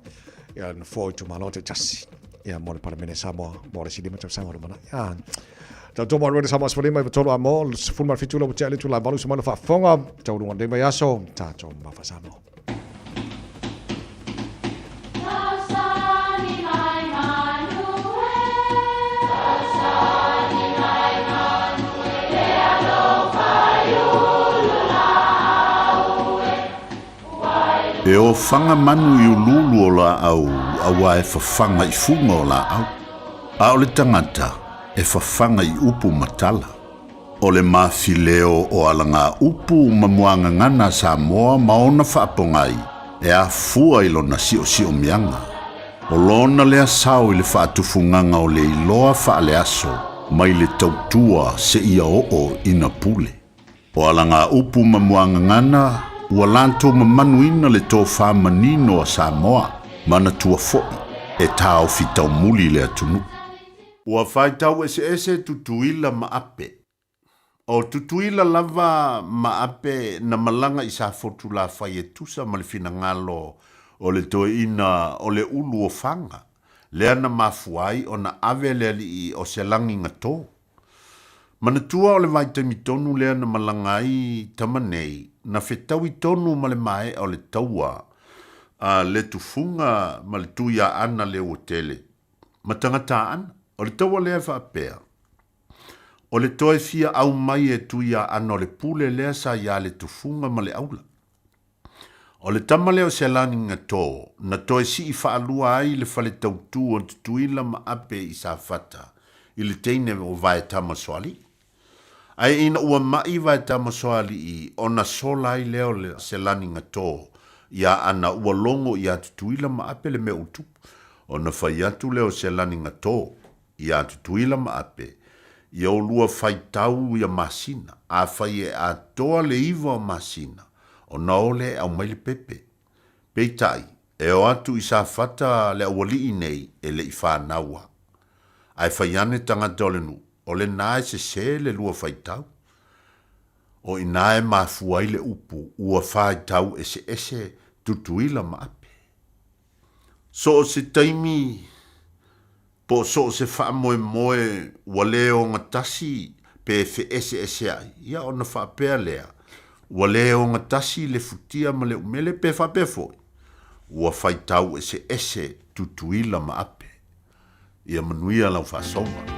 ia nofoa o itumalo taitasi ia mo le Palemene Samoa mo le isi 5 tausaga o lumanai. Ia, tautua mo Radio Samoa 15 i 3 a mo 17 la ua tea le itula e 8 usu mai le faafofoga taualuga o lenei vaiaso tatou mafa Samoa. E ofaga manu i uluulu o laau auā e fafaga i fuga o laau, a o le tagata e fafaga i upu ma tala. O le mafileo o alagaupu ma muagagana a Samoa ma ona faapogai e afua i lona siosiomiaga. O lona lea sao i le faatufugaga o le iloa faaleaso mai le tautua seia oo ina pule. O alagaupu ma muagagana ua latou mamanuina le tofa manino a Samoa, manatua foi e taofi taumuli le atunuu. Ua faitau eseese Tutuila ma Ape. O Tutuila lava ma Ape na malaga i Safotu Lafai e tusa ma le finagalo o le toeaina o le ulu o Faga, lea na mafua ai ona ave le alii o Selagi Gato. Manatua o le vaitaimi tonu lea na malaga ai tama nei, na fetaui tonu ma le maea o le taua a le tufuga ma le Tuiaana Leuotele ma tagata ana. O le taua lea e faapea, o le toe fia au mai e Tuiaana o le pule lea sa iā le tufuga ma le aula. O le tama lea o Selani Gatō na toe sii faalua ai le fale tautū o Tutuila ma Ape i Safata i le teine o Vaetama Soalii. Ae ina ua maʻi Vaetama Soalii ona sola ai lea o le Selani Gatō iā ana ua logo iā Tutuila ma Ape le mea ua tupu. Ona fai atu lea o Selani Gatō iā Tutuila ma Ape, Ia olua faitau ia masina, afai e atoa le 9 o masina, ona o lea e aumai le pepe. Peitai, e o atu i Safata le aualii nei e le i fanau a. Ae fai ane tagata o le nuu, o lena e sese le lua faitau. O ina e mafua ai le upu ua faitau eseese Tutuila ma Ape. So o se taimi po o so o se faamoemoe ua le ogatasi pe feeseeseai, ia ona faapea lea, ua le ogatasi le futia ma le umele pe faapea foi, ua faitau eseese Tutuila ma Ape. Ia manuia lau faasoga.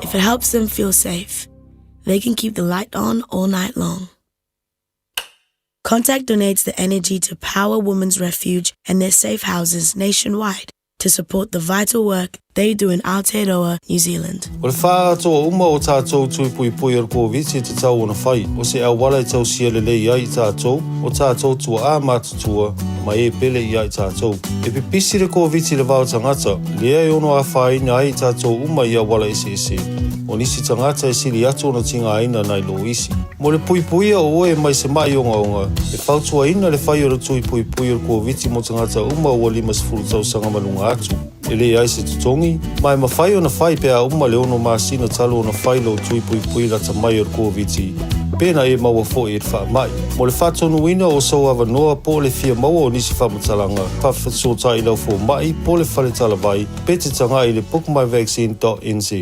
If it helps them feel safe, they can keep the light on all night long. Contact donates the energy to Power Women's Refuge and their safe houses nationwide to support the vital work they do in Aotearoa, New Zealand. O le faaatoa uma o tātou tui puipui o le Koviti e tatau ona fai, o se auala e tausia lelei ai i tātou, o tātou tuaā matutua, ma e pele ia i tātou. E pipisi le Koviti i le va o tagata, lea e ono afaina ai i tātou uma i auala eseese. O nisi tagata e sili atu ona tigaina nai lo isi. Mo le puipuia o oe mai se ma'i ogaoga, e fautuaina le fai o le tui puipui o le Koviti mo tagata uma ua 50 tausaga ma luga atu. E leai se totogi, ma e mafai ona fai pe a uma le 6 masina talu ona fai lou tui puipui lata mai o le Koviti, pe na e maua foi i le faamai. Mo le faatonuina o sou avanoa po o le fia maua o nisi faamatalaga, faafesootai i lau fomai po o le fale talavai pe te tagai i le bookmyvaccine.nz.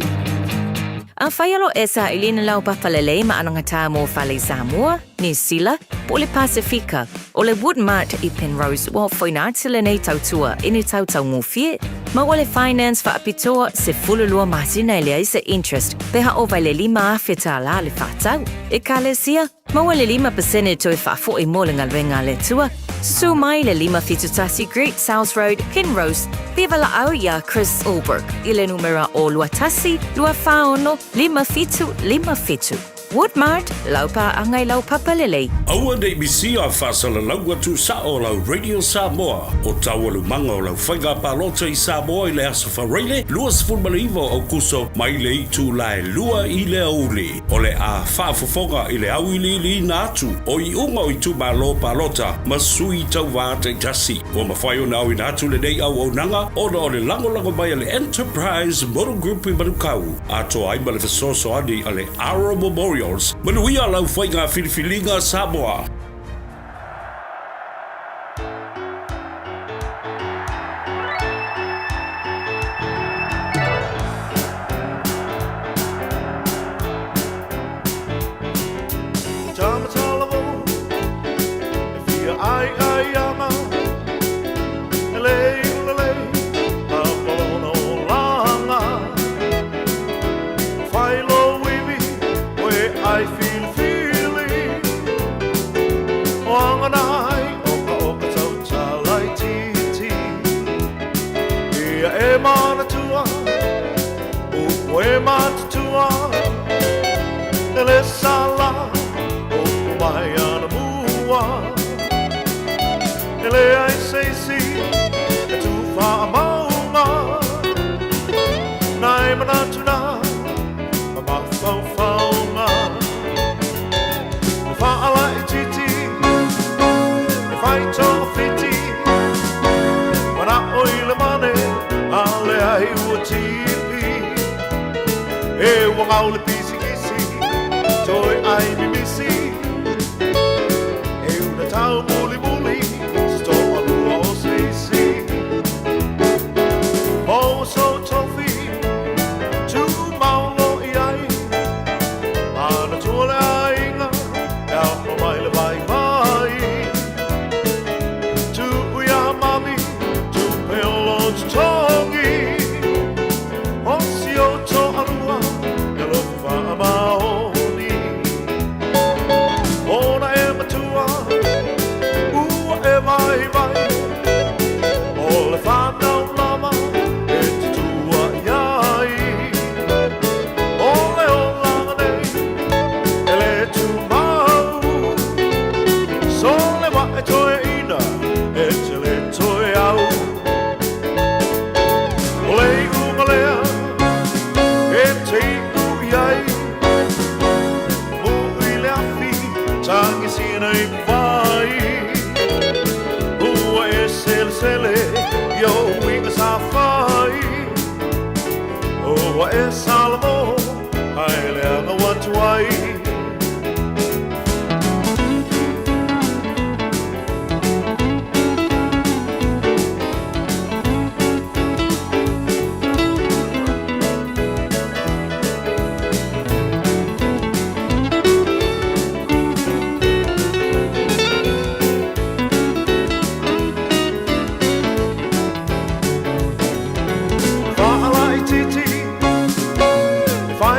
Afai o lo o e sailiina lau papa lelei ma anagatā mo Fale Samoa, Niu Sila, po o le Pasifika, o le Woodmart i Penrose ua ofoina atu lenei tautua i ni tautaugofie, maua le finance faapitoa 12 masina e leai se interest pe ha ova i le $5,000 le faatau. Ekalesia, maua le 5% toe faafo'i mo le galuega a le Atua. Susu mai le 571 Great South Road, Penrose, pe valaau iā Chris Allbrook i le numera o 21 246 5757. Woodmart, lau paaga i lau papa lelei. Aua nei misia faasalalau atu sao lau Radio Samoa o taualumaga o lau faiga palota i Samoa i le Aso Faraile 29 o Aukuso mai le itula e 2 i le aoauli. O le a faafofoga i le auiliiliina atu o iuga o itumalo palota ma sui tauva taitasi. Ua mafai ona auina atu lenei auaunaga ona o le lagolago mai a le Enterprise Motor Group i Manukau, atoa ai ma le fesoasoani a le Aro Memorials. Manuia lau faiga filifiliga Samoa!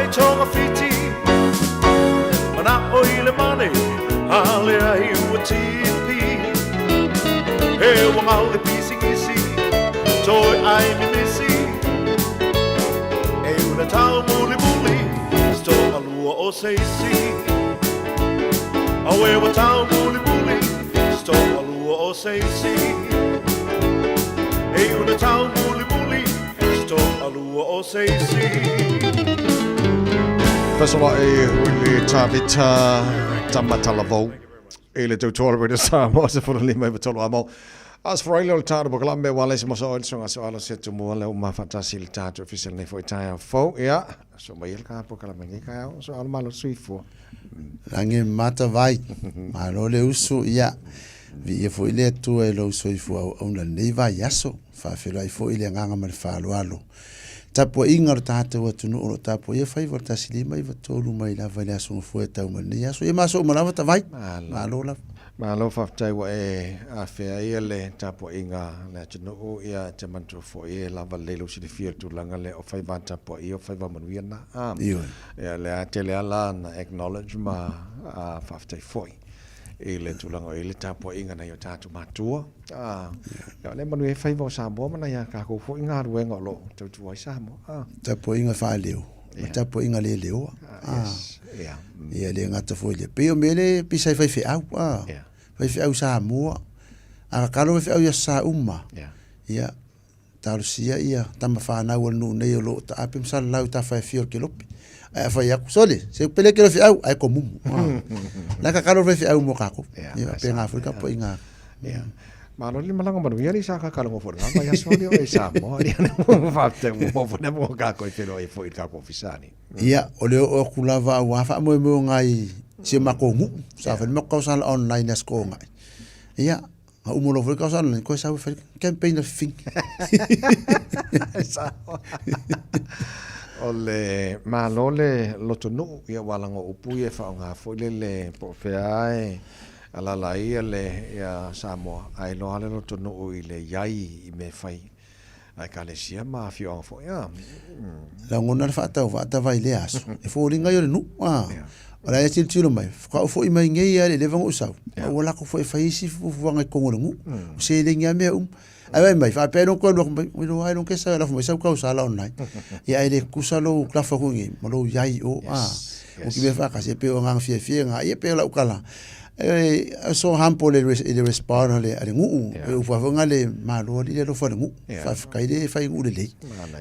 mai togafiti Mana'o i le mane a leai ua tipi E ua gau le pisikisi Toe ai mimisi E una tau mulimuli Se to'alua o se isi Auē ua tau mulimuli Se to'alua o se isi E una tau mulimuli Se to'alua o se isi Fesolaʻi Wili Tavita Tamatalavou i le tautua o le Radio Samoa 15 93 amo. As for o le tātou pokalame ua le se mosa o le songa so alo se tumua le uma faatasi le tātou ofisa lenei foi taeao fou. Ia, so mai le ka pokalame nei taeao so alo malo suifua. Lagi e mata vai, malo le usu, ia, viia foi le Atua i lou soifua auauna i lenei vaiaso, faafeiloai foi le agaga ma le faaaloalo. Tapuaiga o le tatou atunuu o lo o tapuaia faiva o le 1593 mai lava i le aso Gafua e tau mai lenei aso. Ia maso uma lava tavai. Malo lava. Malo faafetai ua e afea ia le tapuaiga a le atunuu, ia e te manatua foi e lava lelei lou silafia i le tulaga lea o faiva tapuaia o faiva manuia na. Ioe. Ia lea a tele a la na acknowledge ma faafetai foi i le tulaga o i ai le tapuaiga a nai o tatou matua. Ia o lea manuia ai faiva o Samoa ma nai a tatou foi galuega o lo o tautua ai Samoa. Tapuaiga faaleo ma tapuaiga le leoa. Ia le gata foi lea. Pei o mea le pisa i faifeau. Faifeau Samoa. A kakalo faifeau i aso sa uma. Ia talosia ia tama fanau a le nuu nei o lo o taape ma salalau i tafa e fia o le kelope. Ae a fai atu, sole, se pele ke feau, ae komumu. La kakalo faifeau mo kākou. Ia, faapena foi le tapuaiga. Ia. Malo le malaga manuia le sa kakalo ngo foi nga mai aso le o e Samoa. Ia ne mo faafetai mo mo ne mo kākou e feiloai foi i le kākou ofisa ni. Ia, o le oo atu lava aua faamoemoega i si o matou nuu, sa fai le matou tausaga online i Aso Toonai. Ia, A uma loa foi le tausaga nei, koe sau e fai campaign a fifini. O le Malo le lotonuu, ia ua laga o upu ia e faaaoga foi lele po o fea e alaala ai ia le ia Samoa, ae iloa lava le lotonuu i le iai i mea e fai a Ekalesia ma afioaga foi a. Lagona le faatauvaa tavai i lea aso, e foliga ia o le nuu a. O la e tilotilo mai, faatoa ou foi mai nei lava i le leva ona ou sau, a ua lako foi e fai isi fuafuaga i totonu o le nuu, o seleni lava mea uma. Ae vaai mai, faapea ai loa ona toe alu atu mai, oi loa ai loa ke sau e lafo mai sau tausala online. Ia ae le tutusa lou lafo atu i inei ma lou i ai i o a. O ki mea faatasi, e pei o agaga fiafia lena, ia pei o lau tala, e so humble i le respond a le nuu, e upu lava foi lena le malo alii le alofa o le nuu, faafetai le fai nuu lelei.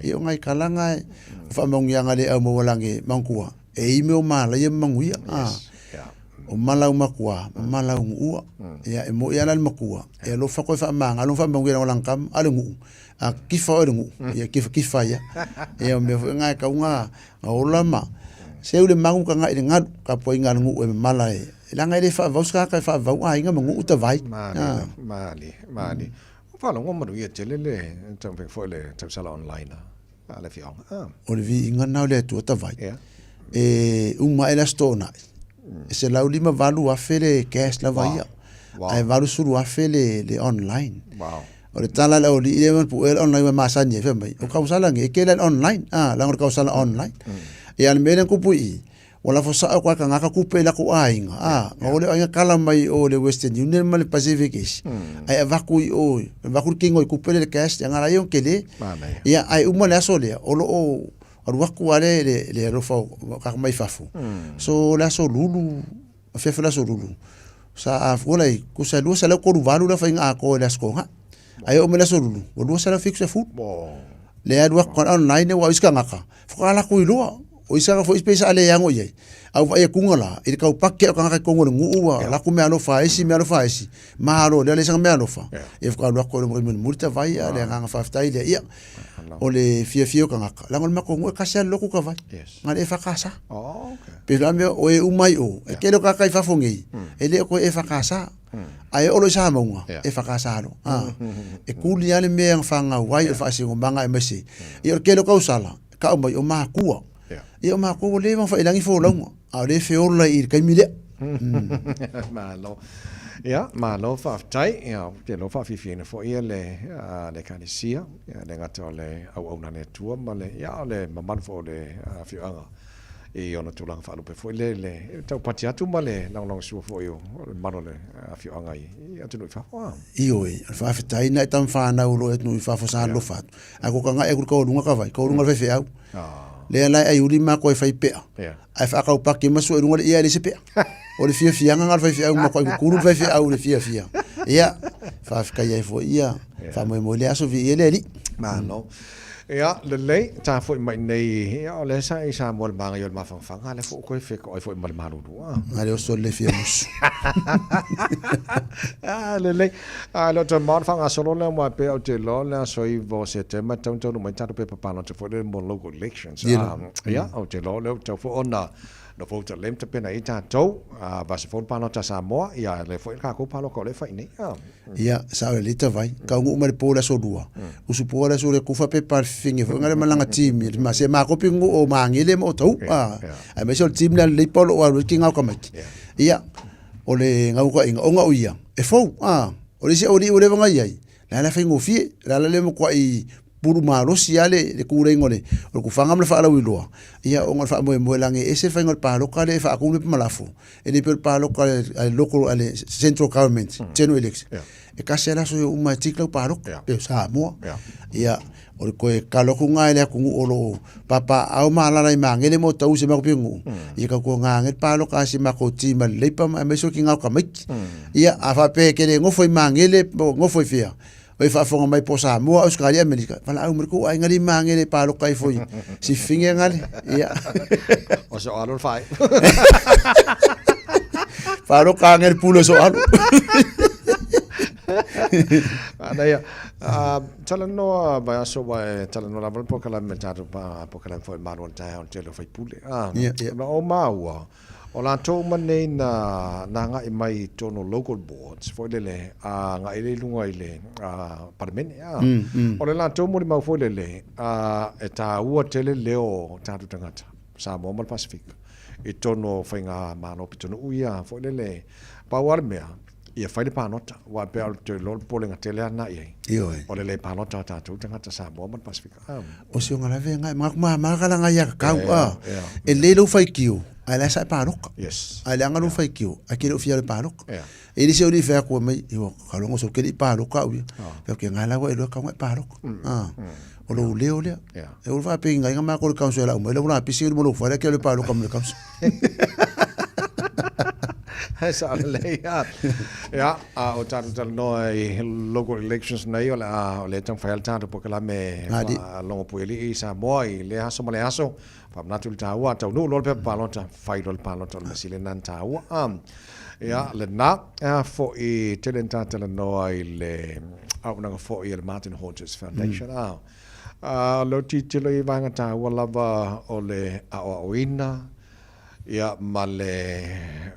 Ia o nai tala na, o faamanuiaga le aumaualagi manatua, e ime o malaia ma manuia. O mala matua ma mala nuua. Ia e moi lava la le matua, e alofa koe faamagalo ma faamanuia i lana tama, a o le nuu, a kifa oe e le nuu, ia kifakifa ia. Ia o mea foi na e tatau ona ola ma seu le magu tagai i le galu, tapuaiga a le nuu e mamala e leaga e le faavavau se tagata e faavavau aiga ma nuu tavai. Malie, malie, malie. Ua faalogo manuia tele le taumafaiga foi o le tausala online a le afioaga. O le viiga lena o le Atua tavai. E uma ae le Aso Toonai, e $158,000 le cash lava ia, ae $80,000 le online. O le tala a le aualii lea ma pue le online ua masani ai, fai mai, o tausala nei, e tele lava le online, leaga o le tausala online. Ia a o le mea lea na tupu i i, ua lafo sao atu lava e tagata tupe i latou aiga, a, na o le aiga kala mai o le Western Union ma le Pacific isi, ae avatu i o, avatu le tino i tupe lea le cash, leaga la ia ona tele. Ia, ae uma le aso lea, o lo o alu atu lava le alofa o tagata mai fafo. So, o le aso Lulu, afiafi o le aso Lulu, sa afua lai, tusa e 238 le aofaiga atoa i le Aso Toonai. Ae oo mai le Aso Lulu, ua 270. Le alu atu online aua o isi tagata, faatoa latou iloa. O isi tagata foi pei sa le ano i ai. A ua vaai atuga la, i le tau pake o tagata i totonu o le nuu ua alu atu meaalofa a isi, meaalofa a isi, malo lea leai sana meaalofa. Ia faatoa alu atu ai loa mulimuli tavai, a o le agaga faafetai lea. Ia, o le fiafia o tagata, leaga o le matou nuu e tasi lava le lotu tavai, na o le EFKS. Pei o le a mea, o e uma i o, e tele o tagata i fafo nei, e le o toe EFKS. Ae oo loa i Samauga, EFKS loa. E kuli lava le mea na fanau ai, o le faasinomaga aemaise. Ia o le tele o tausala, tau mai o matua. Ia o matua ua leva ona faiilagi folauga, a o lea e feola i le taimi lea. Malo. Ia, malo faafetai. Ia, ou te iloa faafiafiaina foi ia le le Ekalesia, ia le gata o le auauna a le Atua ma le, ia o le mamalu foi o le afioaga. i ona tulaga faalupe foi lele e taupati atu ma le lagolagosua foi o le mamalu o le afioaga i atunuu i fafo. A. Ioe, o le faafetai na e tama fanau o lo o i atunuu i fafo sa alofa atu. Ae ko ka ngai aku le kaualuga ka vai, kaualuga le faifeau. Lea la e aiuli mako e fai pea. Ae faakaupaki ma sua i luga le ia e leai se pea. O le fiafiaga na o le faifeau ma makuai kukulu le faifeau i le fiafia. Ia, faafetai ai foi ia, faamoemoe le aso viia le Alii. Malo. Ia, lelei, ta foi mai nei, ia, o lea sa i Samoa le māngai o le mafangafaga, lea foi ua toe fetoai foi ma le malulu. Ah. Na le oso le fia musu. Ah, lelei. Ah, le o toe mao le faagasolo lea aua pei ou te iloa o le aso 9 o Setema e tatau ona taunuu mai tatou pepa palota foi lea mo local elections. Ah, ia, ou te iloa o lea ua tatau foi ona nofo uta lelei ma tapena i ai tatou. Ah, vasa fou le palota a Samoa, ia lea foi le tatou palota o lea e fai nei. Ah. Ia, sao le lita vai. Kau ngu mai le po le aso lua. Usu po le aso le kufa pe pa fifine foi ngale malanga team. Ma se ma kopi ngu o mangele mo tau. Ah, ai mai se o le team le le polo o alu ki ngau kamaiti. Ia, o le ngau ka inga onga o ia. E fou, ah, o le isi o li o le vanga iai. La la faigofie, la la le makuai pulu malosi lava le, le kūleiga o le, o le kufaga ma le faalauiloa, ia ona o le faamoemoe lage e ese le faiga o le paloka lea e faatu le malafo, e le pei o le paloka a le local, a le central government, general election. E tasi lava le aso e oo uma ai tiki lau paloka, pei o Samoa. Ia, o le toe tatalo atu lena i le atunuu o lo o papaaao ma alaala i Magele ma Otahuhu i si o matou pitonuu, ia tautuana ane le paloka a si matou team a le Labour aemaise o le tina o tamaiti. Ia, a faapea e te le nofo i Magele po o nofo i fea, o e faafofoga mai po o Samoa, Ausetalia, Amerika, valaau mai le tou aiga lea i Magele e paloka ifo i Sifine gale. Ia. O so alo le fai. Paloka ane le pule o so alo. Ana ia, talanoa vaiaso ua e talanoa lava le polokalame ma le tatou polokalame foi Malu o le Taeao i le tele o faipule. Na o maua, o latou uma nei na agai mai i totonu o local boards foi lele, a agai lea i luga i le Palemene. O le latou molimau foi lele, e taua tele le leo o tatou tagata, Samoa ma le Pasefika, i totonu o faigamalo pitonuu ia foi lele. Pau lava le mea, ia fai le palota, aua e pei lava ou te iloa o le popolega tele lava lena i ai. Ioe. O le le palota a tatou tagata Samoa ma le Pasefika. O si ona lave ngai ma ma ma kala ngai ia kau a. E le lou faitio, ae la sa e paloka. Yes. Ae leaga lou faitio, ae ke le o fia le paloka. E le se o le fai atu mai, iwa kalongo so ke le paloka au ia. Fai ke ngai la wa e loa kau ngai paloka. O lou leo lea. E ulu whaape ngai nga mako le council la umai la ula pisi mo lou whare ke le paloka mo le council. Sa lelei a. Ia, a o tatou talanoa i local elections nei, o le a o le taumafai lava le tatou polokalame faalogo-puialii i Samoa i lea aso ma lea aso. Faamanatu i le taua, a taunuu loa le pepa palota, fai loa le palota, o le mea sili lena ona taua. Ia, lena, a foi tele na ta talanoa i le auaunaga foi a le Martin Hodges Foundation. A, o lou tilotilo i vaega taua lava o le aoaoina, ia ma le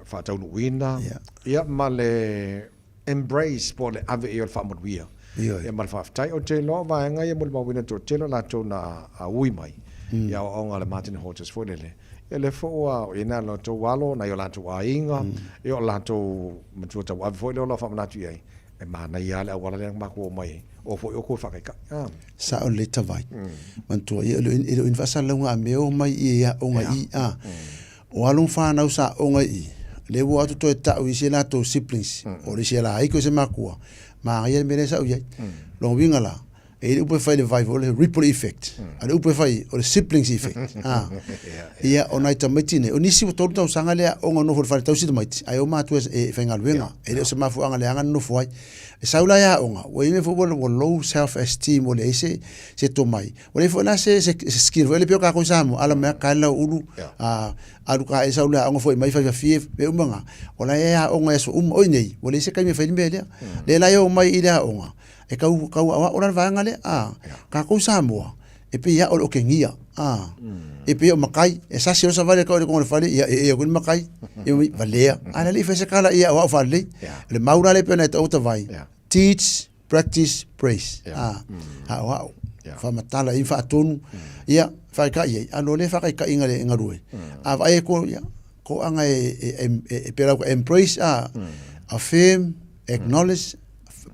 faataunuuina, ia ma le embrace po o le ave i ai o le faamanuia. Ia ma le faafetai. Ou te iloa o vaega ia molimauina toatele o latou na ui mai i aoaoga a le Martin Hodges foi lele. Ia lea foi ua i ai nai o latou alo, nai o latou aiga, ia o latou matua tauave foi lea o lo o faamanatu i ai, e manaia lava le auala lea na matou omai ai, o foi outou e faataitai. Sao lelei tavai. Manatua ia, e le o ni faasalalauga a mea o mai i aoga i a. O alo ma fanau sa aoga i i, lea ua o atu toe tau i isi a latou siblings, o le isi alaiko i se makua, manaia le mea lea sa ou i ai. Lona uiga la, e i ai le upu e fai i le vai foi, o le ripple effect. A o le upu e fai, o le siblings effect. Ia, o nai tamaiti nei, o nisi ua 3 tausaga le aoga nofo i le fale tausi tamaiti, ae o matua e faigaluega, e le o se mafuaaga leaga na nofo ai. E sau la i aoga, ua i ai mea foi ua low self esteem, ua leai se se tomai. Ua leai foi la se se skill foi lea pei o kākou i Samoa, ala mai ka lau ulu, alu ka e sau le aoga foi mai fai fafie, mea uma na. O la e aoga i aso uma, oi nei, ua leai se taimi e fai ai le mea lea. Lea la e oo mai i le aoga, e tau tau aoao la le vaega lea, kākou i Samoa, e pei lava o le okegia, e pei o makai, e sasi loa savali e tau i le tonu o le fale, ia e ea koe le makai, ia mai, valea. Ae la le i fai se kala ia aoao faalelei. O le mau la lea e pei ona e taua vai, teach, practice, praise. Aoao, faamatala i faatonu, ia, faaikai ai, alo lea faakaikaiga le galue. A vaai ai ko, ia, ko anga e pei lau embrace, affirm, acknowledge,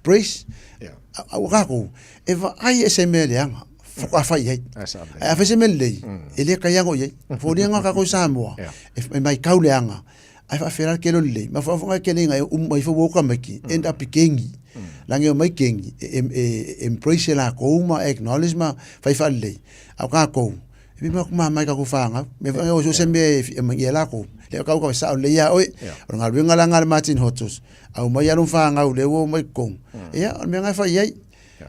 praise. A ua kākou, e vaai e se mea leaga. Faatoa fai i ai. Ae a fai se mea lelei, e le kaiago i ai. Foliga kākou i Samoa, e maitau leaga, ae faafela le tele o lelei. Mafuaaga e tele ina uma ifo ua oka maiki, end up i kengi. Lagi e omai kengi, e embrace e lakou ma acknowledge ma fai faalelei. A o kākou, e pei ma mai kākou fanau. Mea foi o se mea e mai ia lakou. Lea kau kau sao lelei ia oe. O le galuega la nga le Martin Hotos. Aumai a lou fanau lea ua omai i totonu. Ia, o le mea lena e fai ai.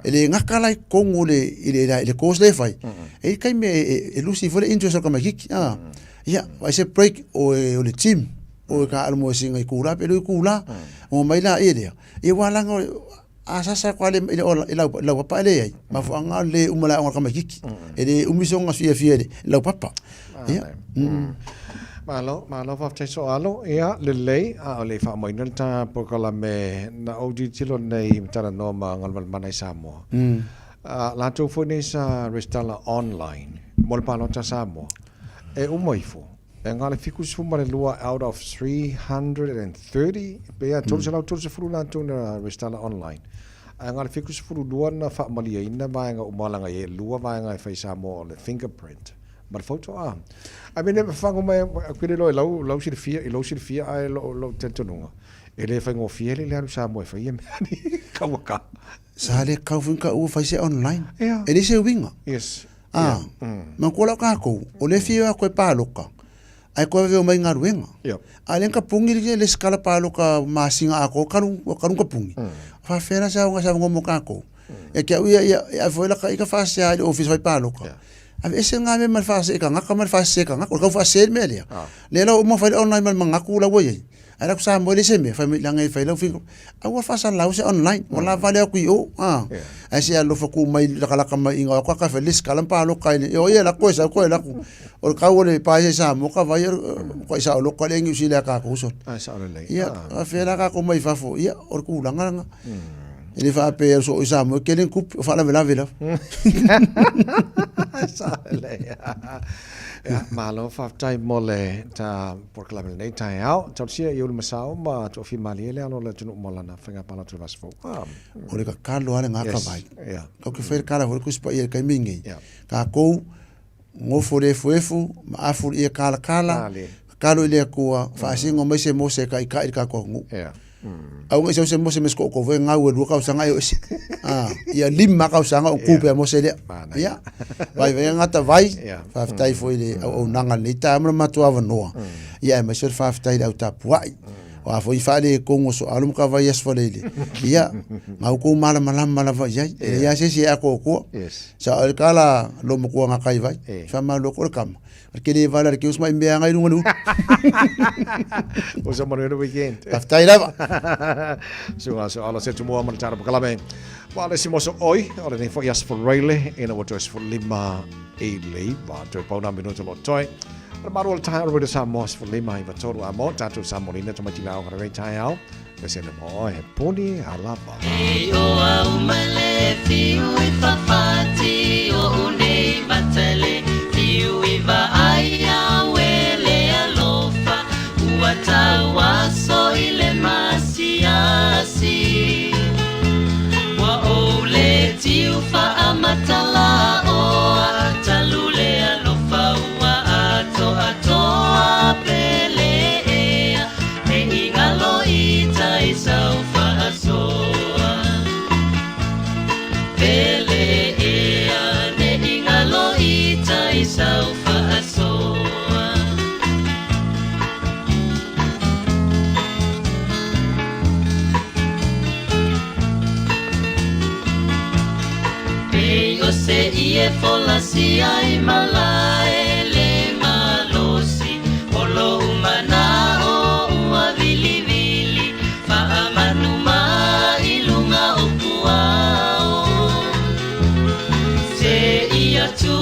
E le gata la i totonu o le, i le, i le course lea e fai, e i ai taimi e lusi foi le interest o le tamaititi. Ia, fai se break o o le gym, o e taalo mo e singa i kula, pe lui kula, o mai la ia lea. Ia ua langa o, a sasa ko ale i le lau lau papa e leai. Mafuaaga le uma le aoga a le tamaititi. E le umi soga fiafia i le lau papa. Ia. Malo, malo faafetai Soalo. Ia, lelei, a o le i faamaoina le ta polokalame na ou tilotilo nei i talanoa ma Galumalemana i Samoa. A latou foi nei sa resitala online mo le palota a Samoa, e uma ifo, e na o le 72 out of 330, pe ia 330 latou na resitala online. Ae na o le 72 na faamalieina vaega uma leaga e lua vaega e fai i Samoa o le fingerprint ma le photo a. I mean, e whango mai, koe le loa i lau, lau silafia, i lou silafia ae lou, lou talitonuga, e le faigofie le le alu Samoa e fai ia mea ni kaua ka. Sa le kau foi ka ua fai se online. Yeah. E le se uiga. Yes. Ah, yeah. Ma kua lau kākou, o le fia o koe pāloka, ai koe veo mai galuega. Yep. A le ka pungi le le skala pāloka masinga a ko kalu, kalu ka pungi. Whawhera sa unga sa ngomo kākou. E kia uia ia, e ai foi la ka i ka whasea i le office whai pāloka. Yeah. Ave ese ngā mea ma le whasea ka ngaka ma le whasea ka ngaka, o le kau whasea le mea lea. Le lau uma whai le online ma le mangaku lau ai. Ai la ku sa mo le se mea, whai mai langa i whai lau finger. A ua whasa lau se online, ua la vale aku i o. Ai se alofa ku mai lakalaka mai inga o ka whai le skala pāloka i le, o ia la koe sa koe la ku. O le kau o le pae sa mo ka vai o ka isa o loko le ngi usile a kākou so. Ai sa o le lei. Ia, a whera kākou mai fafo, ia, o le kūlanga langa. E le faapea o so i Samoa, ke le kupi, o faalavelave lava. Sa le. Ia, malo faafetai mo le ta polokalame lenei taeao. Talosia i ulu masao ma toafia malie le alo o le atunuu mo lana faiga palota i le vaiaso fou. O le kakalo a le ngā ka vai. Yeah. Kau ke whai le kala fo le kusi pa ia le kaimi ngei. Kākou, ngofo le efuefu, ma afu i e kala kala, kakalo i le akua, whaasingo mai se mose ka i ka i le kākou ngu. Yeah. Au ngai se mose mes ko ko ve ngau e lua kausaga e o ese. Ah, ia lima kausaga o kupe a mose lea. Ia. Vai vai ngata vai. Faafetai foi le auaunaga lenei taeao ma le matou avanoa. Ia aemaise o le faafetai i le au tapuai. O a foi faale kongo so alu ma ka vai aso faleile. Ia, ngau kou malamalama lava i ai. E leai lava se isi e akoakoa. Sa o le kala lo makuanga kai vai. Faamalo ko le kama. Ke le vala le ke usma i mea ngai lunga le utu. O sa manuia le weekend. Faafetai lava. Suga so ala se tumua ma le tara pakalame. Wa le si moso oi, o le nei foi aso faleile, ina ua toe 15 i le iva, toe pau nā minuta lo toe. O le maru o le taeao o le Samoa 15 9 3 a mo, tātou Samolina tamaiti lau ngara rei taeao. Pese le mo he poni a lava. E o au mai le fiu i whawhati o unei matele Fiu i vaai au e le alofa Ua tau aso i le masiasi Ua ou le tiu whaamatala oa Talu le alofa ua atoatoa pele ea Ne i ngalo i tai sau whaasoa Pele ea ne i ngalo i tai sau whaasoa Pei o se ie fola si ai malae le malosi O lo umana o ua vili vili Whaamanu mai lunga o puao Se ia tu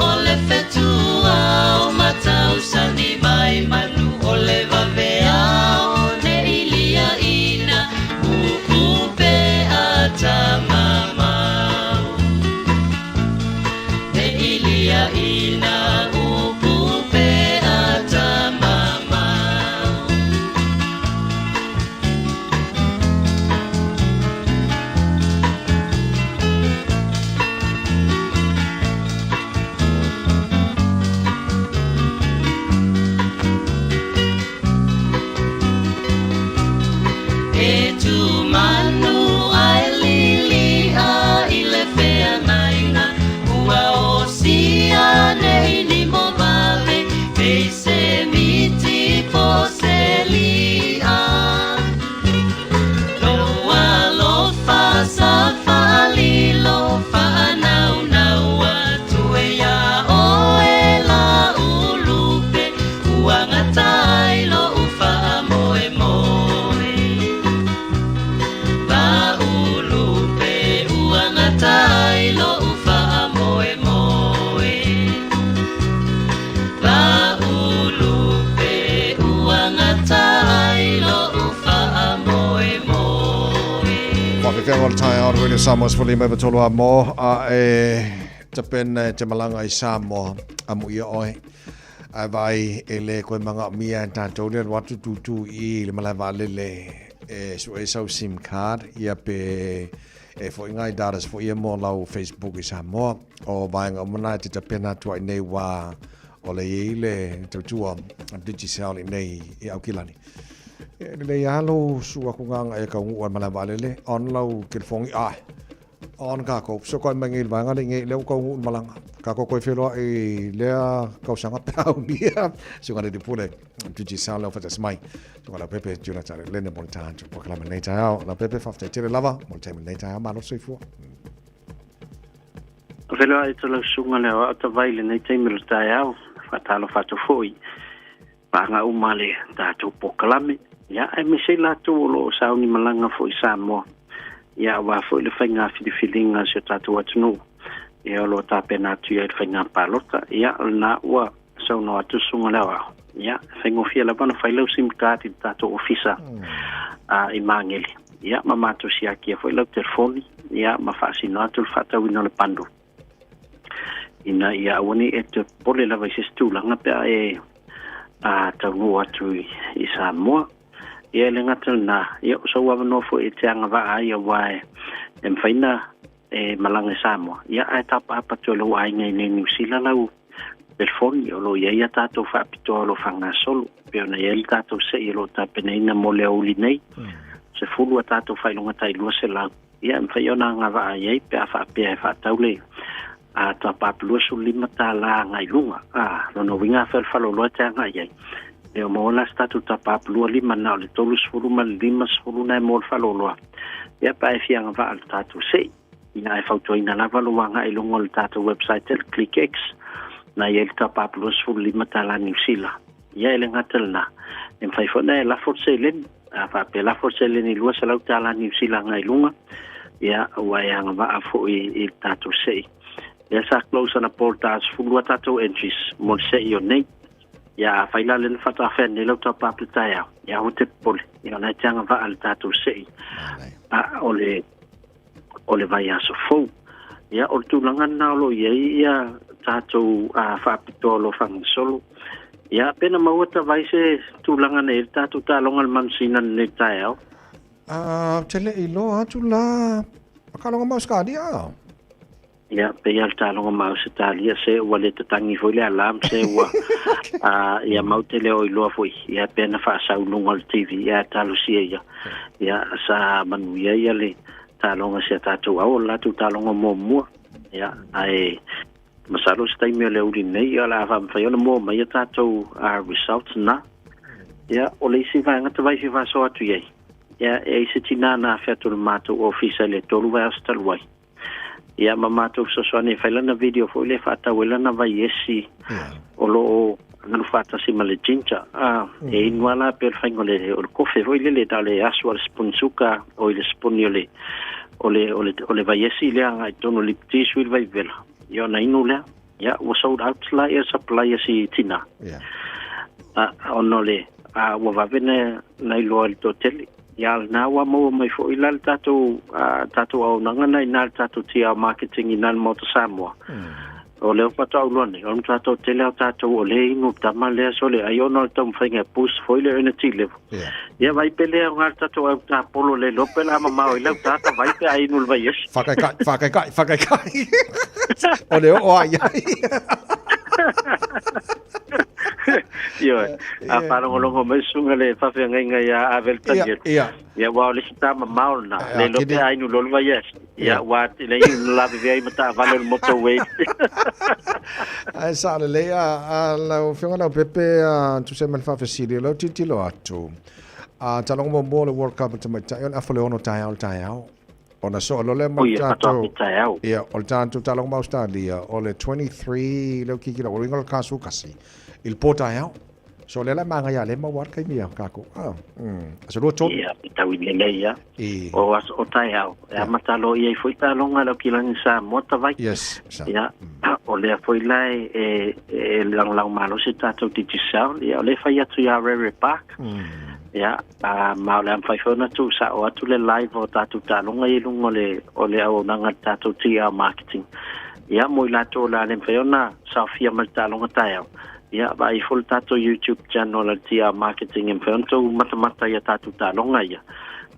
o le whetua o matau sani mai manu o le vaveao Ne ilia ina uupe a tamamau Ne ilia ina miti poselia. Lou alofa sa faalilo faanaunau atu e iā oe Laulupe, ua gata ai loʻu faamoemoe. Laulupe, ua gata ai loʻu faamoemoe. Laulupe, ua gata ai loʻu faamoemoe. Faafefea o le taeao le Radio Samoa 15 93 a mo a e tapena e te malaga i Samoa amuia oe. Ae vaai e le koe manaomia e tatou le alu atu tūtū i le malae vaalele e sue sau sim card ia pe e foi ngai datas foi ia mo lau Facebook i Samoa. O vaega uma na e te tapena atu ai nei wā o le i le tautua Digicel i nei i Aukilani. E lelei lava lou sua ku gagae e kaunuu ai le malae vaalele on lau telefoni ae on kākou fesokai mai nei i le vaega lea i nei lea ua kaunuu le malaga. Kākou koe feloai i lea kausaga pe a aulia susuga le Pule Digicel lea ua faatasi mai susuga Leaupepe Jonathan Lene mo le tatou polokalame i lenei taeao. Leaupepe faafetai tele lava mo le taimi i lenei taeao. Malo le soifua. Feloai atu lau susuga le aoao tavai i lenei taimi o le taeao. Faatalofa atu foi Vaega uma le tatou polokalame, ia, aemaise i latou o lo o sauni malaga foi i Samoa, ia, aua foi le faiga filifiliga a si o tatou atunuu, ia, o lo o tapena atu i ai le faiga palota. Ia, o lena ua saunoa atu le Susuga i le Aoao, ia, e faigofie lava ona fai lau sim card i le tatou ofisa i Magele, ia, ma matou siakia foi lau telefoni, ia, ma faasino atu le faatauina o le bundle. Ina ia aua ne i e toe popole lava i se isi tulaga pe a e taunuu atu i Samoa. Ia e le gata i lena, ia o sou avanoa foi e te agavaa ai aua e mafai ona e malaga i Samoa, ia ae tapaapa atu e lou aiga i inei i Niu Sila lau telefoni o lo o i ai a tatou faapitoa o lo o faagasolo, pei ona i ai le tatou sei o lo o tapenaina mo le aoauli nei, 10 a tatou faailoga tai 200. Ia, e mafai ona agavaa i ai pe a faapea e faatau le tapa $25 agai i luga. A, lona uiga afai o le faleoloa e te agai i ai, e o maua la se tatou tapa 25 na o le 30 ma le 50 na e mo le faleoloa. Ia, pe a e fia agavaa i le tatou sei. Ia, ae fautuaina lava lou agai i luga o le tatou website e le ClickX, na i ai le tapa $25 Niu Sila. Ia, e le gata i lena, e mafai foi ona e lafo le seleni. A faapea lafo le seleni $200 Niu Sila agai i luga, ia, ua e agavaa foi i le tatou sei. Lea sa close anapo i le ta 12 tatou entries mo le sei o nei. Ia, afai la lea na faataafea nei lau tapa atu taeao, ia aua te popole, ia o lena e te agavaa i le tatou sei a o le o le vaiaso fou. Ia, o le tulaga lena o lo o i ai ia tatou faapitoa o lo o faagasolo. Ia, pe na maua tavai se tulaga na i ai le tatou taaloga i le manusina i lenei taeao? Ou te le i loa atu la taaloga ma Ausetalia. Ia, pei lava le taaloga ma Ausetalia, se ua le tatagi foi le alarm, se ua ia mau te le o iloa foi, ia pe na faasau i luga o le TV, ia talosia ia. Ia, sa manuia ia le taaloga si a tatou au, o le latou taaloga muamua. Ia, ae masalo se taimi o le aoauli nei, ia o le a faamafai ona mua mai a tatou results na. Ia, o le isi vaega tavai fia faasoa atu i ai, ia, e ai se tinā na afe atu i le matou ofisa i le 3 vaiaso talu ai. Ia ma matou fesoasoani e fai lana video foi lea e faatau ai lana vaiesi o lo o galu faatasi ma le ginger. E inu lava la pei o le faiga o le, o le kofe foi lele, na o le asu lava o le sipuni suka, oi le sipuni o le, o le, o le, o le vaiesi lea agai i totonu o le lipti sui le vaivela. Ia ona inu lea. Ia ua sold out la ia supply a si tina. Ona o le, ua vave na, na iloa e le toatele. Ia lena ua maua mai foi la le tatou, tatou auaunaga na i ina le tatou TR Marketing i ina i le Maota Samoa. O lea faatoa ou iloa nei, o le matua toatele lava o tatou o lea e inu le tama lea sole ai ona o le taumafaiga e boost foi le energy level. Ia vai pe le aoga le tatou au tapolo le iloa pe o le a mamao ai lau tata vai pe a inu i le vaiaso. Whakaikai, whakaikai, whakaikai. O le oo ai ai. Ioe, a faalogologo mai susuga le faafeagaiga ia Ave le Tanielu, ia aua o le isi tamamao lena, le iloa pe a inu loa le vaiaso, ia ua le inu na lavevea ai ma taavale o le motorway. Ae sao lelei a lau Afioga Leaupepe tusa ai ma le faafesili o lea ou tilotilo atu. A taaloga muamua o le World Cup a le tamaitai o le afa o le 6 taeao i le taeao. Ona soo loa lea ma le tatou ia o le tatou taaloga ma Australia o le 23 lea kiki la uiga o le kasu kasi i le po taeao. So lea la magaia lea maua le taimi a kākou. Ah, Aso lua tolu. Ia, e tau i lelei ia. O aso o taeao. E amata loa i ai foi taaloga a le Aukilani Samoa Tavai. Yes. Ia, o lea foi la e e lagolago malosi tatou Digicel. Ia, o lea e fai atu ia Rere Park. Ia, a, ma o le a mafai foi ona tuusao atu le live o tatou taaloga ia i luga o le, o le auaunaga a le tatou TR Marketing. Ia, mo i latou o le a le mafai ona saofia mai le taaloga taeao, ia, vaai ifo le tatou YouTube channel a le TR Marketing e mafai ona tou matamata i a tatou taaloga ia.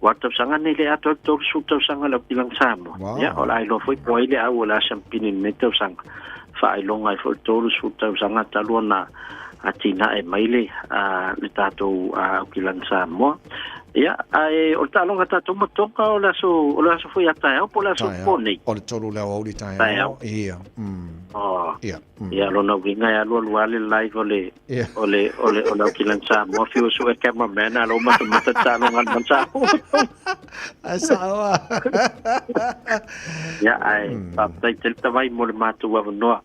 Aua o le tausaga lenei le atoa le 30 tausaga o le Aukilani Samoa. Wow. Ia, o le a iloa foi po o ai le au o le a siampini i lenei tausaga. Faailoga ai foi le 30 tausaga talu ona atinae mai le, le tatou Aukilani Samoa. Ia, ae o le taaloga a tatou ma Tonga o le aso, o le aso foi a taeao po o le aso po nei? O le 3 le aoauli taeao. Ia. Oh. Ia. Ia, lona uiga e alualu lava le live o le, o le, o le, o le Aukilani Samoa, fiu sue cameraman a lou matamata taaloga a le Manu Samoa. Ae sao a. Ia, ae faafetai tele Tavai mo le matou avanoa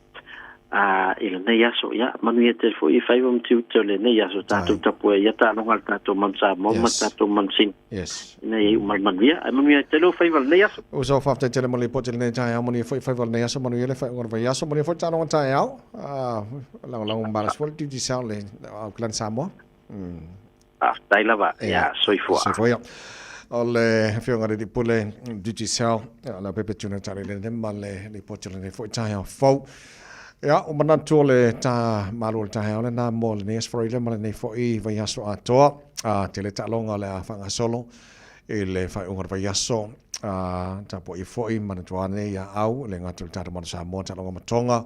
a i lenei aso. Ia, manuia tele foi i faiva ma tiute o lenei aso. Tatou tapuai ia taaloga a le tatou Manu Samoa ma le tatou Manu Sina. Yes. Ina ia iu mai manuia. Ae manuia tele ou faiva lenei aso. Uso, faafetai tele mo le lipoti i lenei taeao, manuia foi faiva o lenei aso, manuia le faaiuga o le vaiaso, manuia foi le taaloga taeao. Lagolago mamalu foi le Digicel le Auckland Samoa. Faafetai lava. Ia, soifua. Soifua ia. O le Afioga i le Alii Pule Digicel, Leaupepe Junior Talalelei ma le lipoti o lenei foi taeao fou. Ia, ua manatu o le ta malu o le taeao lena mo lenei Aso Faraile ma lenei foi vaiaso atoa. A tele taaloga o le a faagasolo i le faaiuga o le vaiaso. A tapuai foi manatua ane ia au, le gata o le tatou Manu Samoa, taaloga ma Tonga,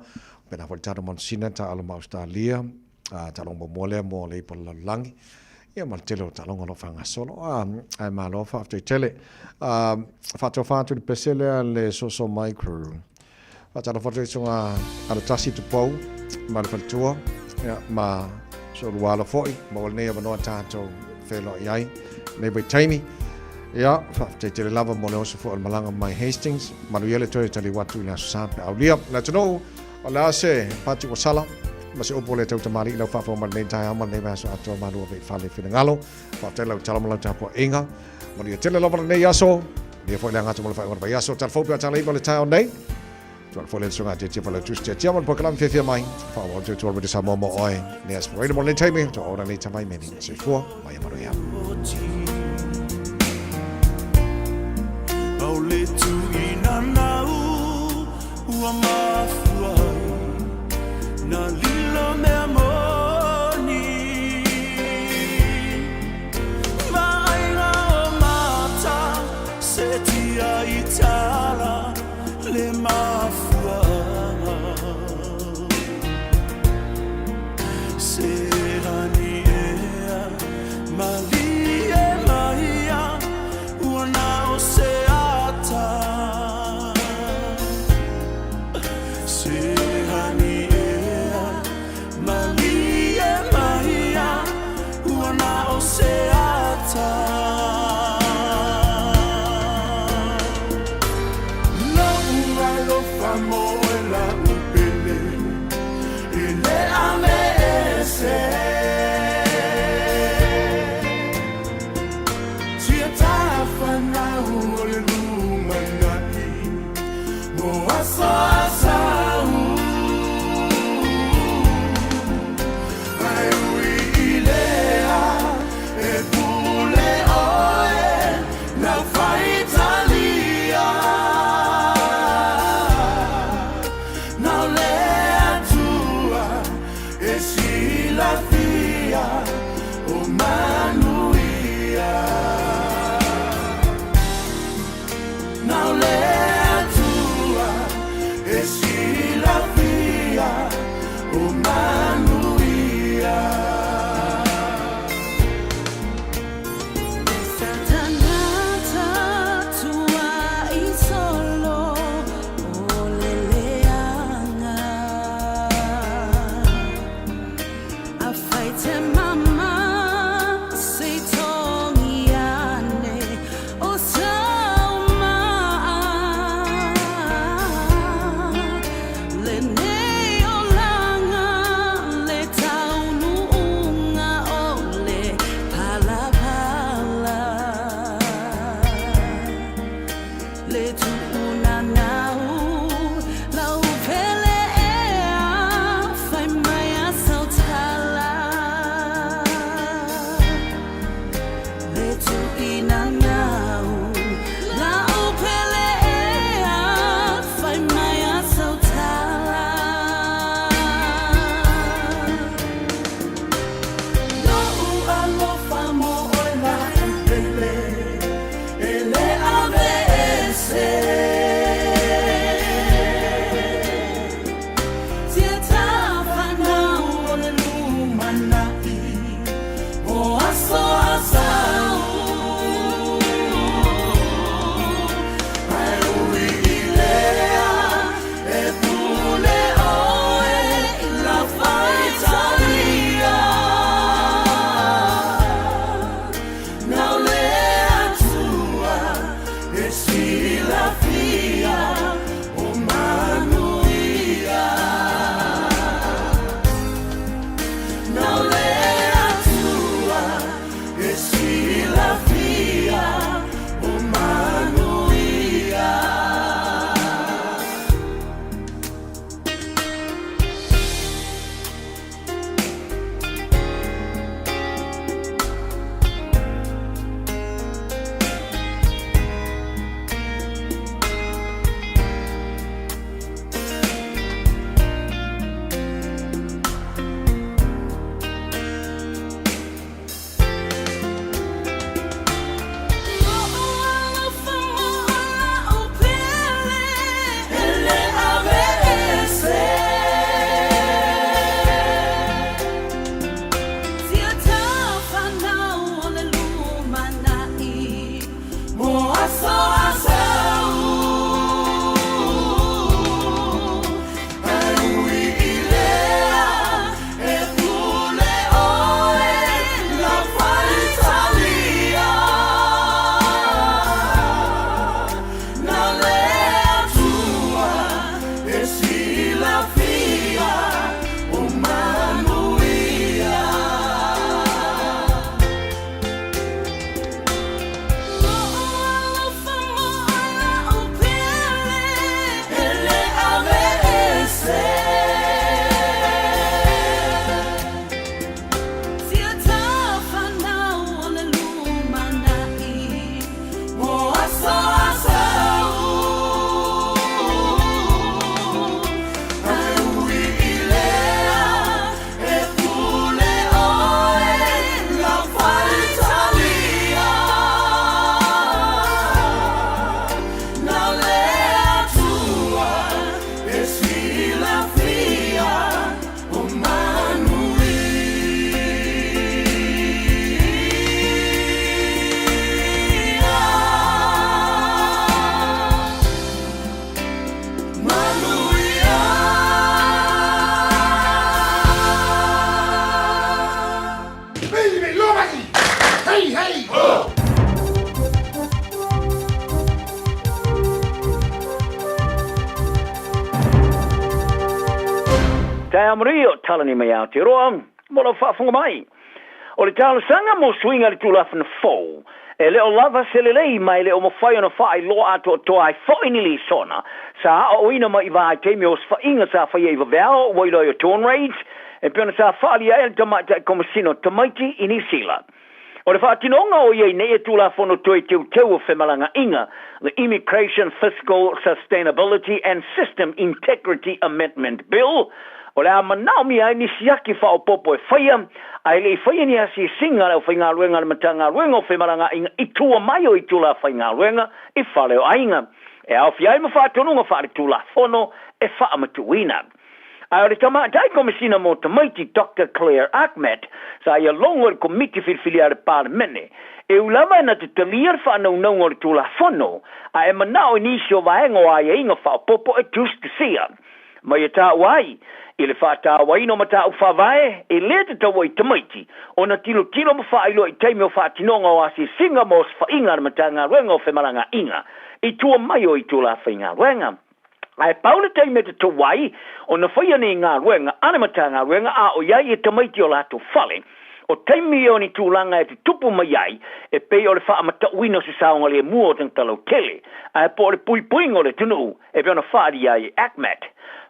pena foi le tatou Manu Sina, taalo ma Australia, a taaloga muamua lea mo le ipu o le lalolagi. Ia ma le tele o taaloga o lo o faagasolo. A, ae malo faafetai tele. A, faatofa atu i le pese lea le soso mai crew. Faatalofa atu i susuga Alatasi Tupou ma le faletua, ia, ma so lua alo foi, maua lenei avanoa tatou feiloai ai lenei vaitaimi. Ia, faafetai tele lava mo le oso foi o le malaga mai Hastings. Manuia le toe taliu atu i le Aso Sa pe aulia. Le atunuu, o le a se pati ua sala, ma se upu o le tautamalii lau faafofoga mai lenei taeao ma lenei vaiaso atoa malu ave i fale finagalo. Faafetai lau tala ma lau tapuaiga. Manuia tele lava lenei aso. Manuia foi le aga atu mo le faaiuga o le vaiaso. Tala fou pe a tala iva le taeao nei. Tuala foi le susuga Tietia Failautusi Tiatia ma le polokalame fiafia mai. Faaauau te tua Radio Samoa mo oe. Nei aso faraile mo lenei taimi. Toa ona nei tamai meni. Soifua ma ia manuia. Au le tuina nau ua mafua ai na lilo mea moni Vaaiga o mata se tia i tala le mafuaaga Se lani ea malie maia ua na o se ata Se lani ea malie maia ua na o se ata Lou alofa mo oe la'u pele e le ave ese Tia tafanau o le lumanai mo aso a sau Ae ui i lea e pule oe lau faitalia Na o le Atua e silafia o manuia Na o le Atua e silafia o manuia. Taeao manuia o Talani mai Aotearoa mo lau faafofoga mai. O le talosaga mo suiga i le Tulafono fou, e le o lava se lelei ma e le o mafai ona faailoa atoatoa ai foi ni lisona sa aoaoina mai i vaitaimi o osofaiga sa faia i vaveao ua iloa ai o Dawn Raids e pei ona sa faaalia ai e le Tamaitai Komesina o Tamaiti i Niu Sila. O le faatinoga o ia i nei e Tulafono Toe Teuteu o Femalagaaiga, The Immigration Fiscal Sustainability and System Integrity Amendment Bill, o le a manaomia ai ni siaki faaopoopo e faia, a e le i faia ni asiasiga a le aufaigaluega a le Matagaluega o Femalagaaiga i tua mai o itula faigaluega i fale o aiga, e aofia ai ma faatonuga faaletulafono e faamatuuina. Ae o le Tamaitai Komesina mo Tamaiti Doctor Claire Achmat sa ia logo i le Komiti Filifilia a le Palemene, e ui lava ina te talia le faanaunauga o le Tulafono, ae e manao i nisi o vaega o aiaiga faaopoopo e tusitusia mai e taua ai i le faatauaina o mataupu faavae e le tatau ai tamaiti ona tilotilo ma faailoa i taimi o faatinoga o asiasiga ma osofaiga a le Matagaluega o Femalagaaiga i tua mai o itula faigaluega. Ae pau le taimi e tatau ai ona faia nei galuega a le Matagaluega a o i ai e tamaiti o latou fale, o taimi ia o ni tulaga e tutupu mai ai e pei o le faamatauina o se saogalemu o tagata lautele, ae po o le puipuiga o le atunuu e pei ona faaalia ai e ACMAT.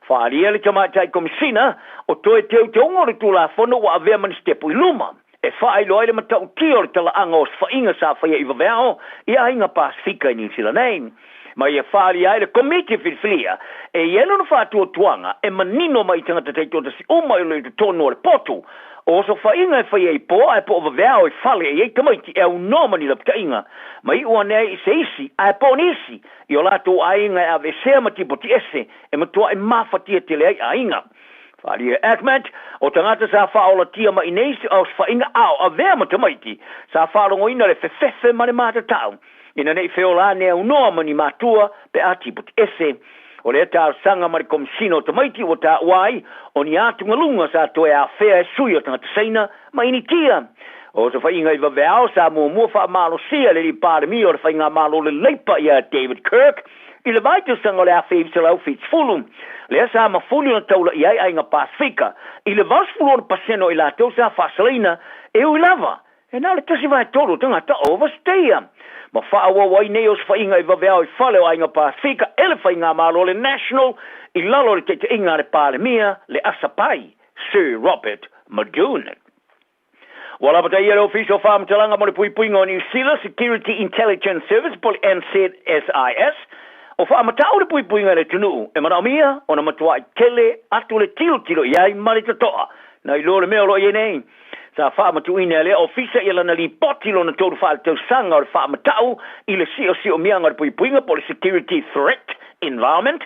Faaalia le Tamaitai Komesina o toe teuteuga o le Tulafono ua avea ma ni sitepu i luma e faailoa ai le matautia o le talaaga o osofaiga sa faia i vaveao i aiga Pasefika i Niu Sila nei. Ma ia faaalia ai le Komiti Filifilia e i ai lona faatuatuaga e manino mai i tagata taitoatasi uma i lo i totonu o le potu o osofaiga e faia i po ae po o vaveao i fale e i ai tamaiti e aunoa ma ni lapataiga ma iu ane ai i se isi ae po o nisi i o latou aiga e aveesea ma tipoti ese e matuai mafatia tele ai aiga. Faaalia e Ahmed, o tagata sa faaolatia mai nei se osofaiga a o avea ma tamaiti, sa faalogoina le fefefe ma le matatau, ina nei feola ane aunoa ma ni matua pe a tipoti ese. O lea talosaga ma le Komesina o Tamaiti ua taua ai, o ni atugaluga sa toe afea e sui o tagata Saina ma Initia. O osofaiga i vaveao sa muamua faamalosia e le alii Palemia o le Faigamalo le Leipa ia David Kirk i le vaitausaga o le 1970, lea sa mafuli ona taula'i ai aiga Pasefika i le 86% o i latou sa faasalaina e ui lava e na o le 1/3 o tagata overstayer. Ma faaauau ai nei osofaiga i vaveao i fale o aiga Pasefika e le Faigamalo le National i lalo o le taitaiga a le Palemia le Asapai Sir Robert Muldoon. Ua lapataia le Ofisa o Faamatalaga mo le Puipuiga o Niu Sila, Security Intelligence Service po o le NZSIS, o faamatau le puipuiga i le atunuu e manaomia ona matuai tele atu le tilotilo i ai ma le totoa nai lo le mea o lo o i ai nei. Sa faamatuuina e lea ofisa ia lana lipoti lona tolu faaletausaga o le faamatau i le siosiomiaga o le puipuiga po o le Security Threat Environment,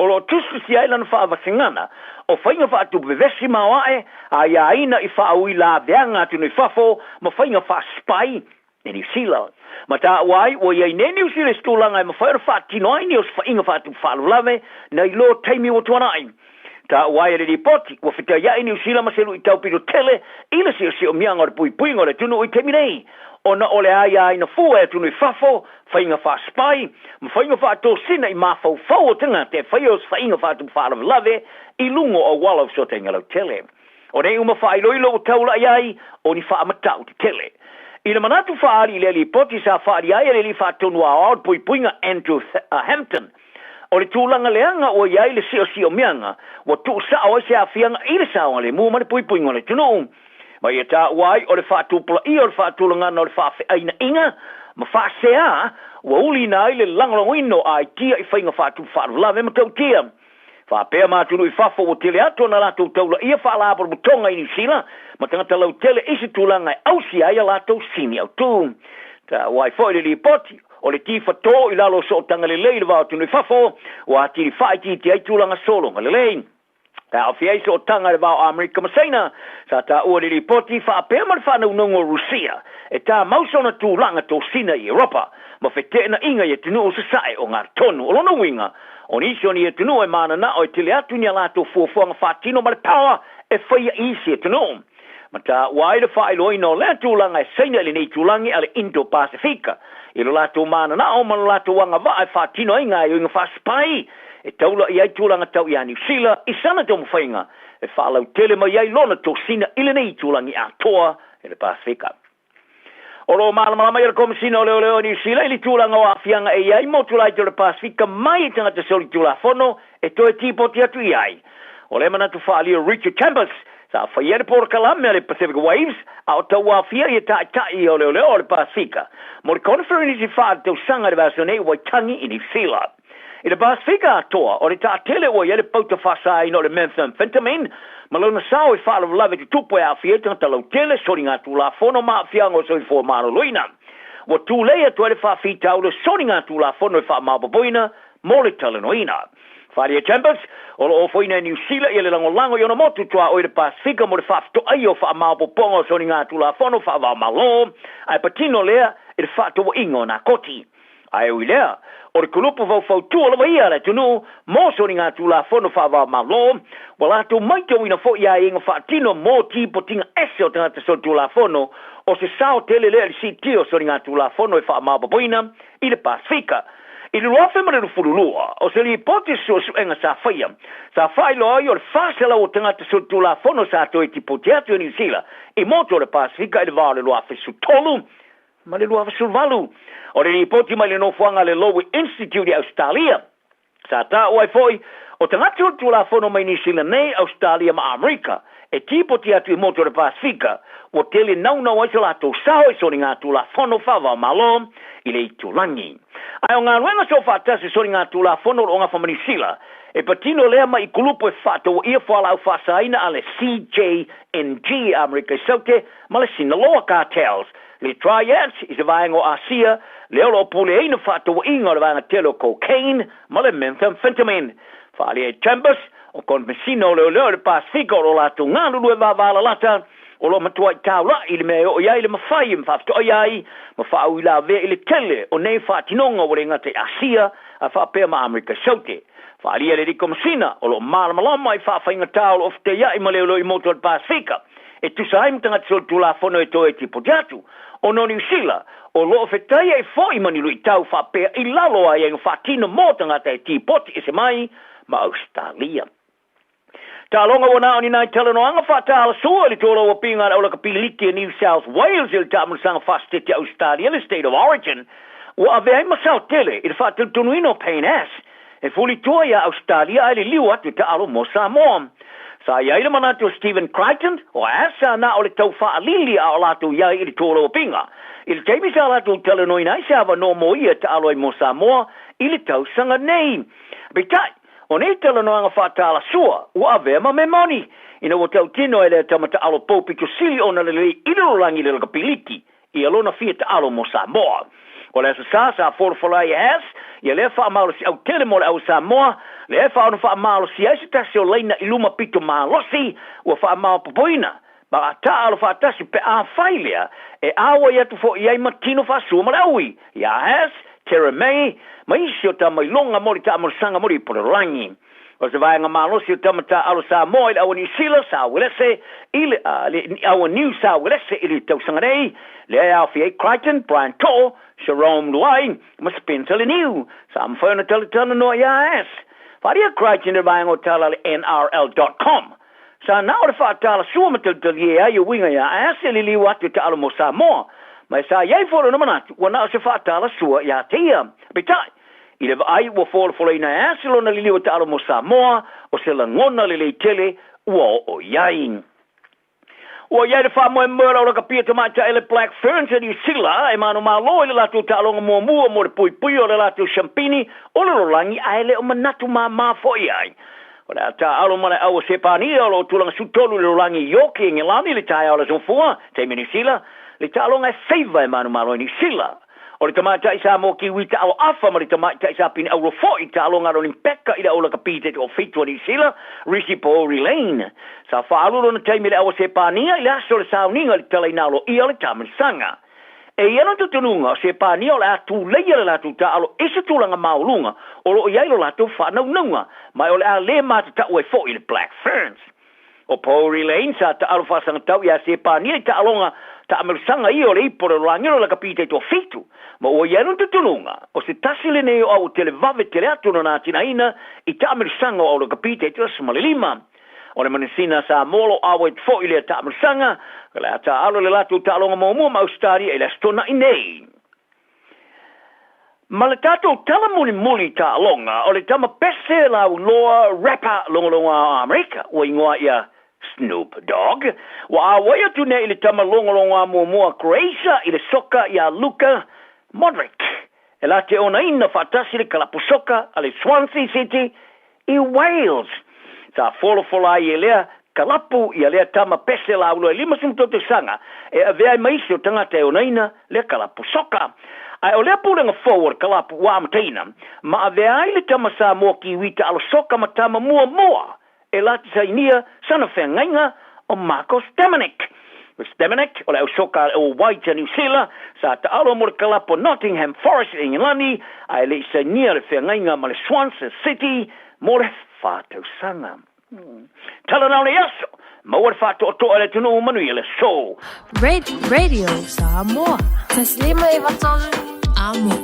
O lo o tusitusia ai lana faavasegana o faiga faatupu vevesi maoae aiaina i faauilaveaga atu nei fafo ma faiga faa-spy i Niu Sila. Ma taua ai ua i ai nei Niu Sila i se tulaga e mafai ona faatino ai ni osofaiga faatupu faalavelave nai lo taimi ua tuanai. Taua ai e le lipoti ua fetaiai Niu Sila ma se luitau pito tele i le siosiomiaga o le puipuiga o le atunuu i taimi nei ona o le aiaina fua e atunuu i fafo faiga faa-spy, ma faiga faatosina i mafaufau o tagata e faia osofaiga faatupu faalavelave i luga o auala o fesootaiga lautele. O nei uma faailoilo ua taula'i ai o ni faamatau tetele. I le manatu faaali i lea lipoti sa faaali ai e le Alii Faatonu Aoao le Puipuiga Andrew Hampton, o le tulaga leaga ua i ai le siosiomiaga ua tuusao ai se aafiaga i le saogalemu ma le puipuiga o le atunuu. Ma ia taua ai o le faatupulaia o le faatulagaga o le faafeainaiga ma faasea ua uliina ai le lagolagoina o aitia i faiga faatupu faalavelave ma tautia. Faapea ma atunuu i fafo ua tele atu ona latou taulaia faalapotopotoga i Niu Sila ma tagata lautele i se tulaga e ausia ai a latou sini autu. Taua ai foi le lipoti o le tifatō i lalo o sootaga lelei i le va o atunuu i fafo ua atili faaitiitia ai tulaga sologa lelei. E aafia ai sootaga i le va o Amerika ma Saina, sa taua i le lipoti faapea ma le faanaunauga o Rusia e tamau sona tulaga tosina i Europa ma feteenaiga i atunuu sasae o gatonu. O lona uiga, o nisi o ni atunuu e mananao e tele atu ni a latou fuafuaga faatino ma le power e faia i isi atunuu. Ma taua ai le faailoaina o lea tulaga e Saina i lenei itulagi a le Indo-Pasefika i lo latou mananao ma lo latou agavaa e faatino ai gaoioiga faa-spy e taula i ai tulaga tau iā Niu Sila i sana taumafaiga e faalautele mai ai lona tosina i lenei itulagi atoa i le Pasefika. O lo o malamalama ia le Komesina o Leoleo o Niu Sila i le tulaga o aafiaga e i ai motu laiti o le Pasefika mai i tagata solitulafono e toe tipoti atu i ai. O lea manatu faaalia o Richard Chambers sa faia le polokalame a le Pacific Waves a o tauaofia ia taitai o leoleo o le Pasefika mo le koneferenisi faaletausaga i le vaiaso nei i Waitangi i Niu Sila. I le Pasefika atoa, o le taatele ua i ai le pauta faasaina o le methamphetamine ma lona sao i faalavelave tutupu e aafia ai tagata lautele, soligatulafono ma aafiaga o soifua maloloina. Ua tulei atu ai le faafitauli o soligatulafono e faamaopoopoina mo le talanoaina. Wharia Chambers, o lo o ofoina e Niu Sila ia le lagolago i ona motu tuaoi i le Pasefika mo le faafetoaia o faamaopoopoga o soligatulafono faava-o-Malo, ae patino lea i le faatauaiga o nakoti. Ae ui lea, o le kulupu faufautua lava ia a le atunuu mo soligatulafono faava-o-Malo, ua latou maitauina foi aiaiga faatino mo tipotiga ese o tagata solitulafono, o se sao tele lea i le siitia o soligatulafono e faamaopoopoina i le Pasefika. I le 2022, o se lipoti suesuega sa faia, sa faailoa ai o le 400 o tagata solitulafono sa toe tipoti atu e Niu Sila i motu o le Pasefika i le va o le 2013 ma le 2018. O le lipoti mai le nofoaga a le Lowy Institute i Ausetalia, sa taua ai foi o tagata solitulafono mai Niu Sila nei, Ausetalia ma Amerika e tipoti atu i motu o le Pasefika, ua tele naunau ai so latou sao i soligatulafono faava-o-Malo i le itulagi. Ae o galuega soofaatasi o soligatulafono o lo o gafa ma Niu Sila, e patino lea mai i kulupu e fefaatauaia fualaau faasaina a le CJNG a Amerika i Saute ma le Sinaloa Cartels, le Triads i se vaega o Asia, lea o lo o puleaina fefaatauaiga o le vaega tele o cocaine ma le methamphetamine. Faaalia e Chambers, o Konesina o Leoleo i le Pasefika o lo o latou galulue vavalalata, o lo o matuai taula'i i le mea e oo i ai le mafai e faafetoaia ai ma faauilavea i le tele o nei faatinoga ua le gata i Asia ae faapea ma Amerika i Saute. Faaalia e le Alii Komesina, o lo o malamalama i faafaigata o lo o fetaia'i ma leoleo i motu o le Pasefika e tusa ai ma tagata solitulafono e toe tipoti atu, ona o Niu Sila o lo o fetaia'i foi ma ni luitau faapea i lalo o aiaiga faatino mo tagata e tipoti ese mai ma Ausetalia. Taaloga ua na o ni nai talanoaga faataalasua i le tolauapiga a le aulakapiliki a New South Wales i le taamulasaga faasetete a Ausetalia le State of Origin ua avea ai ma sao tele i le faatalitonuina o Payne Ass e fulitua iā Ausetalia ae liliu atu e taalo mo Samoa. Sa i ai le manatu o Stephen Crichton, o Ass sa na o le tau faalili a o latou i ai i le tolauapiga. I le taimi sa latou talanoaina ai se avanoa mo ia e taalo ai mo Samoa i le tausaga nei. Peitai, o nei talanoaga faatalasua ua avea ma mea moni, ina ua tautino e lea tama taalo pou pito sili ona lelei i le lolagi i le lakapiliki ia lona fia taalo mo Samoa. O le Aso Sa, sa folafola ai e Hass ia lea faamalosiau tele mo le au Samoa, lea e faaono faamalosia ai se tasi o laina i luma pito malosi ua faamaopoopoina ma a taalo faatasi pe afai lea e auai atu foi i ai ma tino faasua ma le aui iā Hass, Terra May, ma isi o tamailoga mo le taamalosaga mo le ipu lalolagi. O se vaega malosi o tama taaalo Samoa i le aua Niu Sila, sa Uelese i le, le aua Niu Sa Uelese i le tausaga nei, lea e aofia ai Crichton, Brian To'o, Jerome Luai, ma Spencer Leniu. Sa mafai ona talatalanoa iā Hass. Faaalia Crichton i le vaega o tala a le NRL.com. Sa na o le faatalasua ma talitalie ai e uiga iā Ass e liliu atu e taalo mo Samoa. Ma e sa i ai foi lona manatu ua na o se faatalasua iā te ia. Peitai, i le vaai ua folafolaina e Ass lona liliu e taalo mo Samoa, o se lagona lelei tele ua oo i ai. Ua i ai le faamoemoe o le aulakapia tamaitai a le Black Ferns a Niu Sila e manumalo i le latou taaloga muamua mo le puipuia o le latou siampini o le lalolagi ae le o manatu māmā foi ai. O le a taaalo ma le au o Sepania o lo o tulaga sutolu i le lalolagi i York i Engelani i le taeao o le Aso Gafua, taimi Niu Sila, le taaloga e feiva e manumalo ai Niu Sila. O le tamaitai Samoa Kiwi taalo afa ma le tamaitai Sapini Auro foi i taaloga a le Olimpeka i le aulakapi te toafitu a Niu Sila, Ricky Pouri Lane. Sa faaalu lona taimi i le aua Sepania i le aso o le sauniga i le talaina aloaia o le taamilisaga. E i ai lona talitonuga o Sepania o le a tuleia le latou taaalo i se tulaga maualuga o lo o i ai lo latou faanaunauga, ma o le a le matatau ai foi i le Black Ferns. O Pouri Lane sa taalo faasagatau iā Sepania i taaloga taamilisaga ia o le ipu o le lolagilo lakapi taitoafitu, ma ua i ai lona talitonuga, o se tasi lenei o au televave tele atu ona atinaeina i taamilisaga o au lakapi taitoasima le lima. O le Manusina Samoa o lo o auai atu foi i lea taamilosaga, o le a taaalo i le latou taaloga muamua ma Ausetalia i le Aso Toonai nei. Ma le tatou tala mulimuli i taaloga, o le tama pese lauiloa rapper logologoa o Amerika ua igoa ia Snoop Dogg, ua auai atu nei i le tama logologoa muamua a Croatia i le soka ia Luka Modric e la te onaina faatasi le kalapu soka a le Swansea City i Wales. Sa folafola ai e lea kalapu ia lea tama pese lauiloa e 53 tausaga e avea ai ma isi o tagata e onaina lea kalapu soka. Ae o lea pulega fou o le kalapu ua amataina ma avea ai le tama Samoa Kiwi taalo soka ma tama muamua e la te sainia sana feagaiga o Marko Stamenic. O Stamenic o le au soka a le All Whites a Niu Sila, sa taalo mo le kalapu o Nottingham Forest i Inigilani, ae le i sainia le feagaiga ma le Swansea City mo le 4 tausaga. Tala na o le aso, maua le faatoatoa e le atunuu manuia le aso. Radio Samoa. 153 Amo.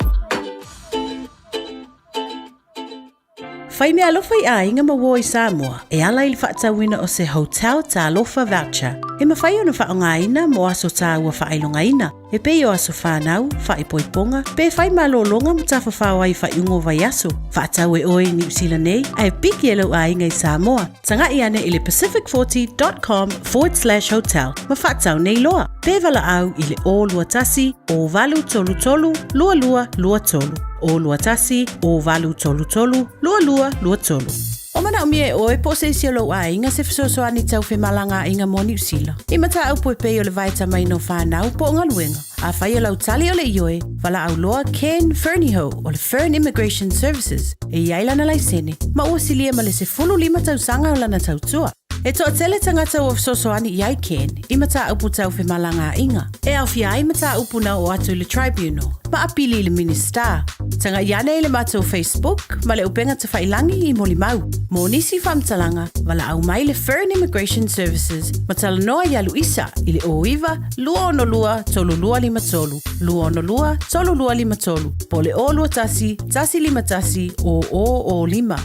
Fai mea alofa i aiga ma uo i Samoa e ala i le faatauina o se Hotel Talofa Voucher. E mafai ona faaaogaina mo aso tāua faailogaina, e pei o aso whānau, faaipoipoga, pe fai malōlōga ma tafafao ai faaiuga o vaiaso. Faatau e oe i Niu Sila nei, ae piki e lou aiga i Samoa. Tagai ane i le pacific40.com/hotel ma faatau nei loa. Pe valaau i le 021 o 833 2223. 021 o 833 2223. O manaomia e oe po o se isi o lou aiga se fesoasoani tau femalagaaiga mo Niu Sila. I mataupu e pei o le vaetamaina o whānau po o galuega. Afai o lau tali o le ioe, valaau loa Ken Ferniho o le Fern Immigration Services e i ai lana laisene, ma ua silia ma le 15 tausaga o lana tautua. E toatele tagata ua fesoasoani i ai Ken i mataupu tau femalagaaiga. E aofia ai mataupu na oo atu i le Tribunal, ma apili i le Minista. Tagai ane i le matou Facebook ma le upega tafailangi i molimau. Mo nisi faamatalaga, valaau mai le Fern Immigration Services ma talanoa ia Luisa i le 09 262 3253, 262 3253, po o le 021 151 0005.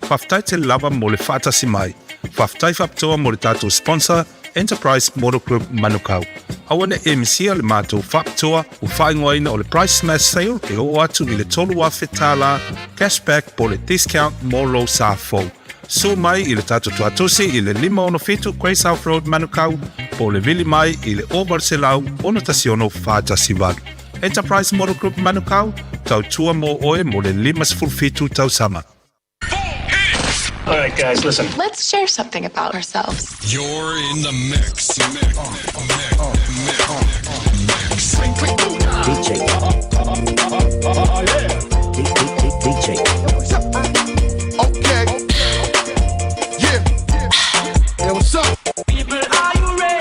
Faafetai tele lava mo le faatasi mai. Faafetai faapitoa mo le tatou sponsor, Enterprise Motor Group Manukau. Aua ne i misia le matou faapitoa ua faaigoaina o le Price Smash Sale e oo atu i le $3,000 cashback po o le discount mo lou sa fou. Sue mai i le tatou tuatosi i le 567 Grey South Road Manukau po o le vili mai i le 0800 16 418. Enterprise Motor Group Manukau, tautua mo oe mo le 57 tausaga. All right, guys, listen. Let's share something about ourselves. You're in the mix. Mix. Mix. DJ. DJ. Okay. Yeah. Yeah, what's up? People, are you ready?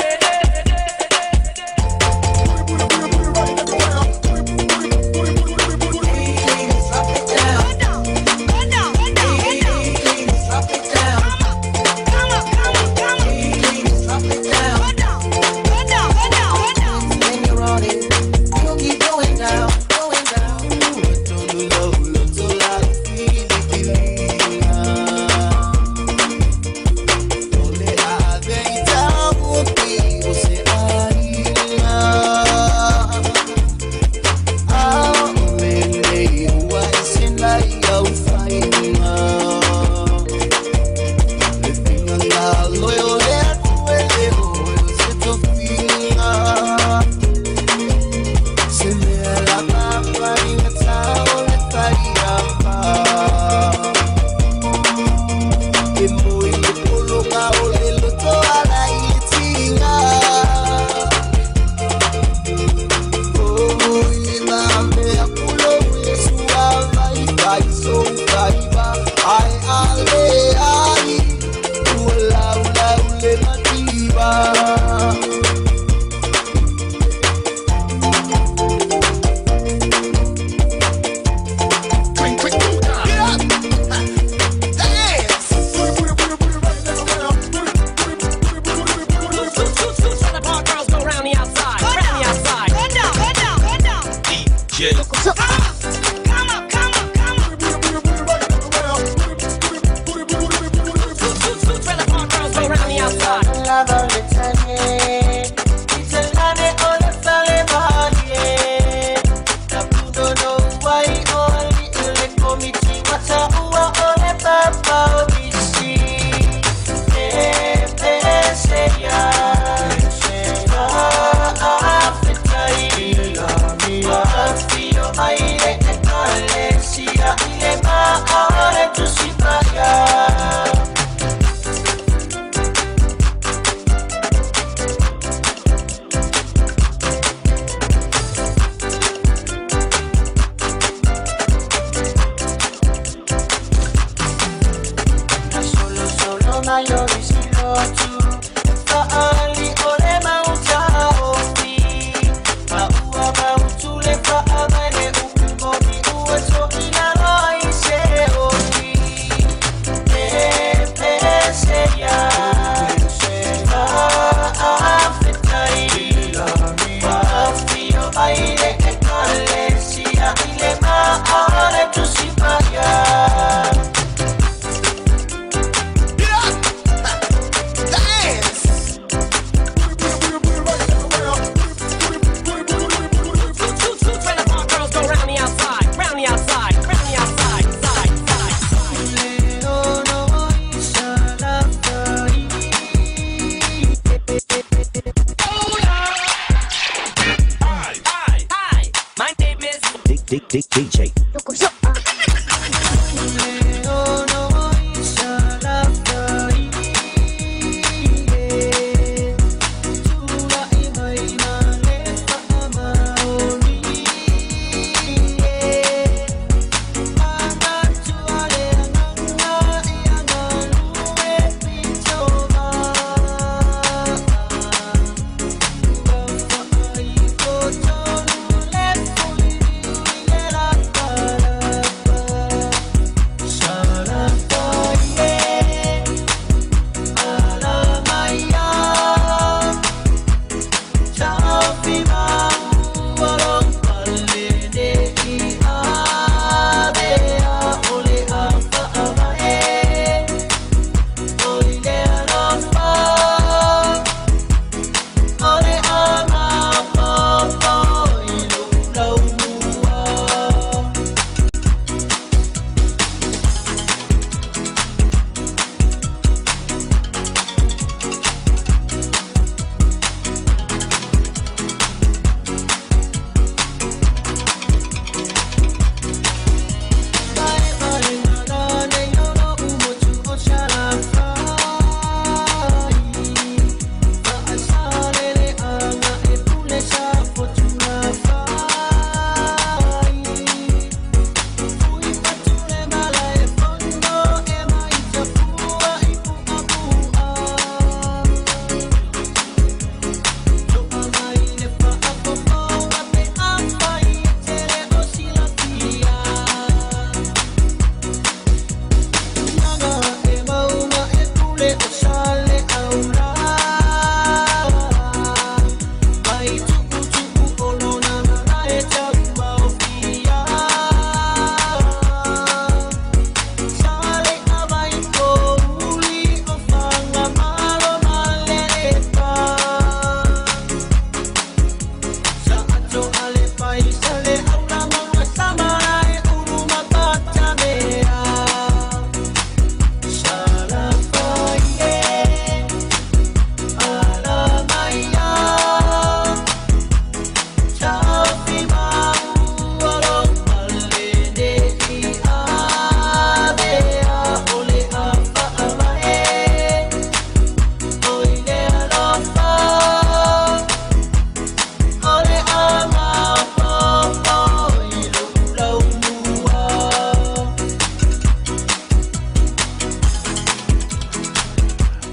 DJ.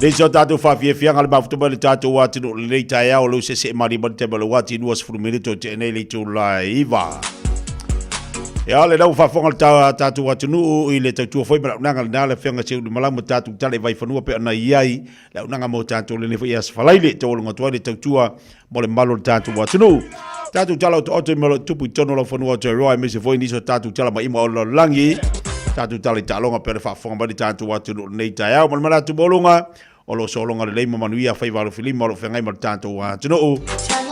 Le isi o tatou faafiafiaga le mafuta mai le tatou atunuu i lenei taeao leu sese'e malie mai le taimi o le uati 20 minute o te'e nei le itula e 9. Ia le lau faafofoga le tatou atunuu i le tautua foi ma le auaunaga lena le afioga Seuuli Malamu ma tatou tala i Vaifanua pei ona i ai le auaunaga mo tatou lenei foi aso Faraile taualuga atu ai le tautua mo le mamalu o le tatou atunuu. Tatou tala otooto i mea o lo o tupu i totonu o lau fanua Aotearoa aemaise foi nisi o tatou tala maima o le lalolagi. Tatou tala i taaloga pei ona faafofoga mai le tatou atunuu i lenei taeao. Ma le manatu maualuga, o lo o sologa lelei ma manuia faiva alofilima o lo o feagai ma le tatou atunuu.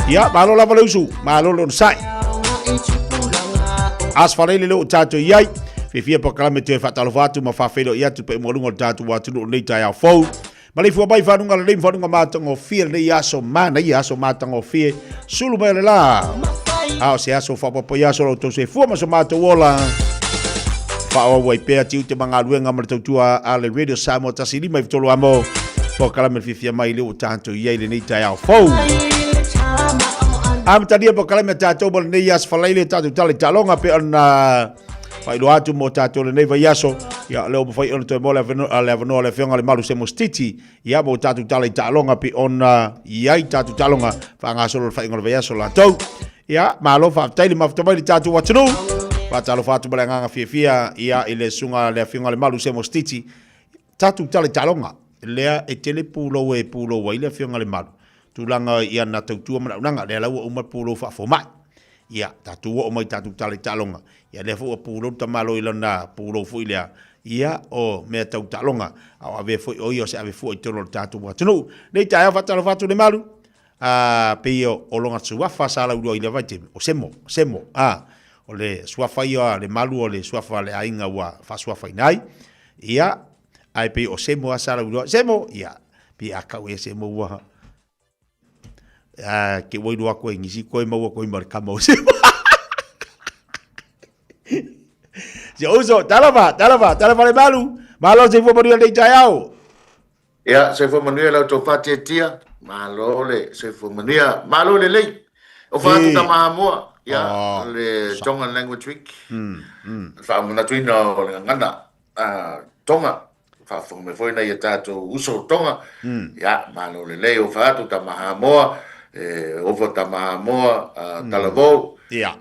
Ia, malo lava le usu, malo le onosai. Aso Faraile lea ua tatou i ai. Fiafia polokalame toe faatalofa atu ma faafeiloai atu pe maualuga o le tatou atunuu i lenei taeao fou. Maleifua mai fanuga lelei ma fanuga matagofie lenei aso manaia aso matagofie sulu mai o le la. A o se aso faaopoopo i aso o lo outou soifua ma so matou ola. Faaauau ai pea tiute ma galuega ma le tautua a le Radio Samoa 153 amo. Polokalame fiafia mai lea ua tatou i ai lenei taeao fou. Amatalia polokalame a tatou mo lenei aso Faraile tatou tala i taaloga pe ona Faailoa atu mo tatou lenei vaiaso, ia lea ua mafai ona toe maua le avanoa le avanoa o le Afioga i le Malu Semo Stiti, ia mo tatou tala i taaloga pei ona i ai tatou taaloga faagasolo le faaiuga o le vaiaso latou. Ia, malo faafetai le mafuta mai le tatou atunuu. Faatalofa atu ma le agaga fiafia ia i le susuga le Afioga i le Malu Semo Stiti. Tatou tala i taaloga, lea e tele pulou e pulou ai le Afioga i le Malu. Tulaga i ana tautua ma le auaunaga, lea la ua uma le pulou faafomai. Ia, tatou oo mai i tatou tala i taaloga, ia lea foi ua pulou le tamaloa i lana pulou foi lea, ia, o mea tau taaloga, a o avea foi o ia o se avefua i totonu o le tatou atunuu. Nei taeao faatalofa atu le malu, a, pei o lona suafa sa lauiloa i lea vaitaimi, o Semo, Semo, a, o le suafa ia a le malu o le suafa a le aiga ua faasuafaina ai, ia, ae pei o Semo lava sa lauiloa, Semo, ia, pei a kau ese mo ua a ke ua iloa koe ngisi koe maua koe ma le kama o Semo. Si uso, talofa, talofa, talofa le malu. Malo soifua manuia lenei taeao. Ia, soifua manuia la outou faatiatia. Malo le soifua manuia. Malo lelei. O whaatu ta mahamoa. Ia, oh, le Tongan Language Week. Whaamanatuina o le ngana. Tonga. Whaafonga mai foi nei a tātou uso o Tonga. Ia, malo lelei o whaatu ta mahamoa. E, ofo ta mahamoa, talavou. Ia.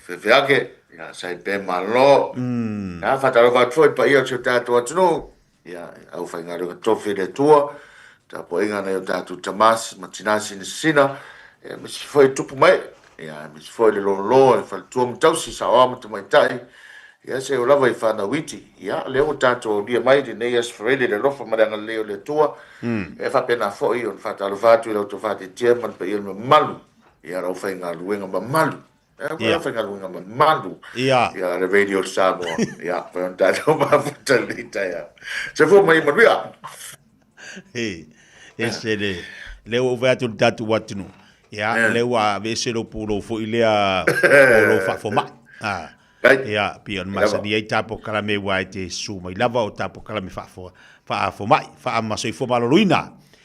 Whewheake. Ia, sai pe malo. Ia, whatalofa atu foi pa ia o si o tātou atunuu. Ia, au whaingaruga tofi le Atua, tapuaiga nai o tātou tamā ma tinā sinasina, ia, me si foi tupu mai, ia, me si foi le lolo e faletua ma tausi, saoa ma tamaitai, ia, se o lava i whanau iti, ia, lea ua tātou aulia mai lenei aso Faraile le alofa ma le agalelei o le Atua, e faapena foi ona faatalofa atu i la outou faatetea ma le paia o le mamalu, ia, lau faigaluega mamalu. Ia. Faigaluega mamalu. Ia. Ia, le Radio Samoa. Ia, pai ona tātou mafuta lenei taeao. Soifua ma ia manuia. He, ese le, le ua ou fai atu i le tatou atunuu. Ia, le ua aveese lou pulou foi lea o lou faafomai. Ah. Ia, pei ona masani ai ta polokalame aua e te susu mai lava o ta polokalame faafomai, faamasoifua maloloina.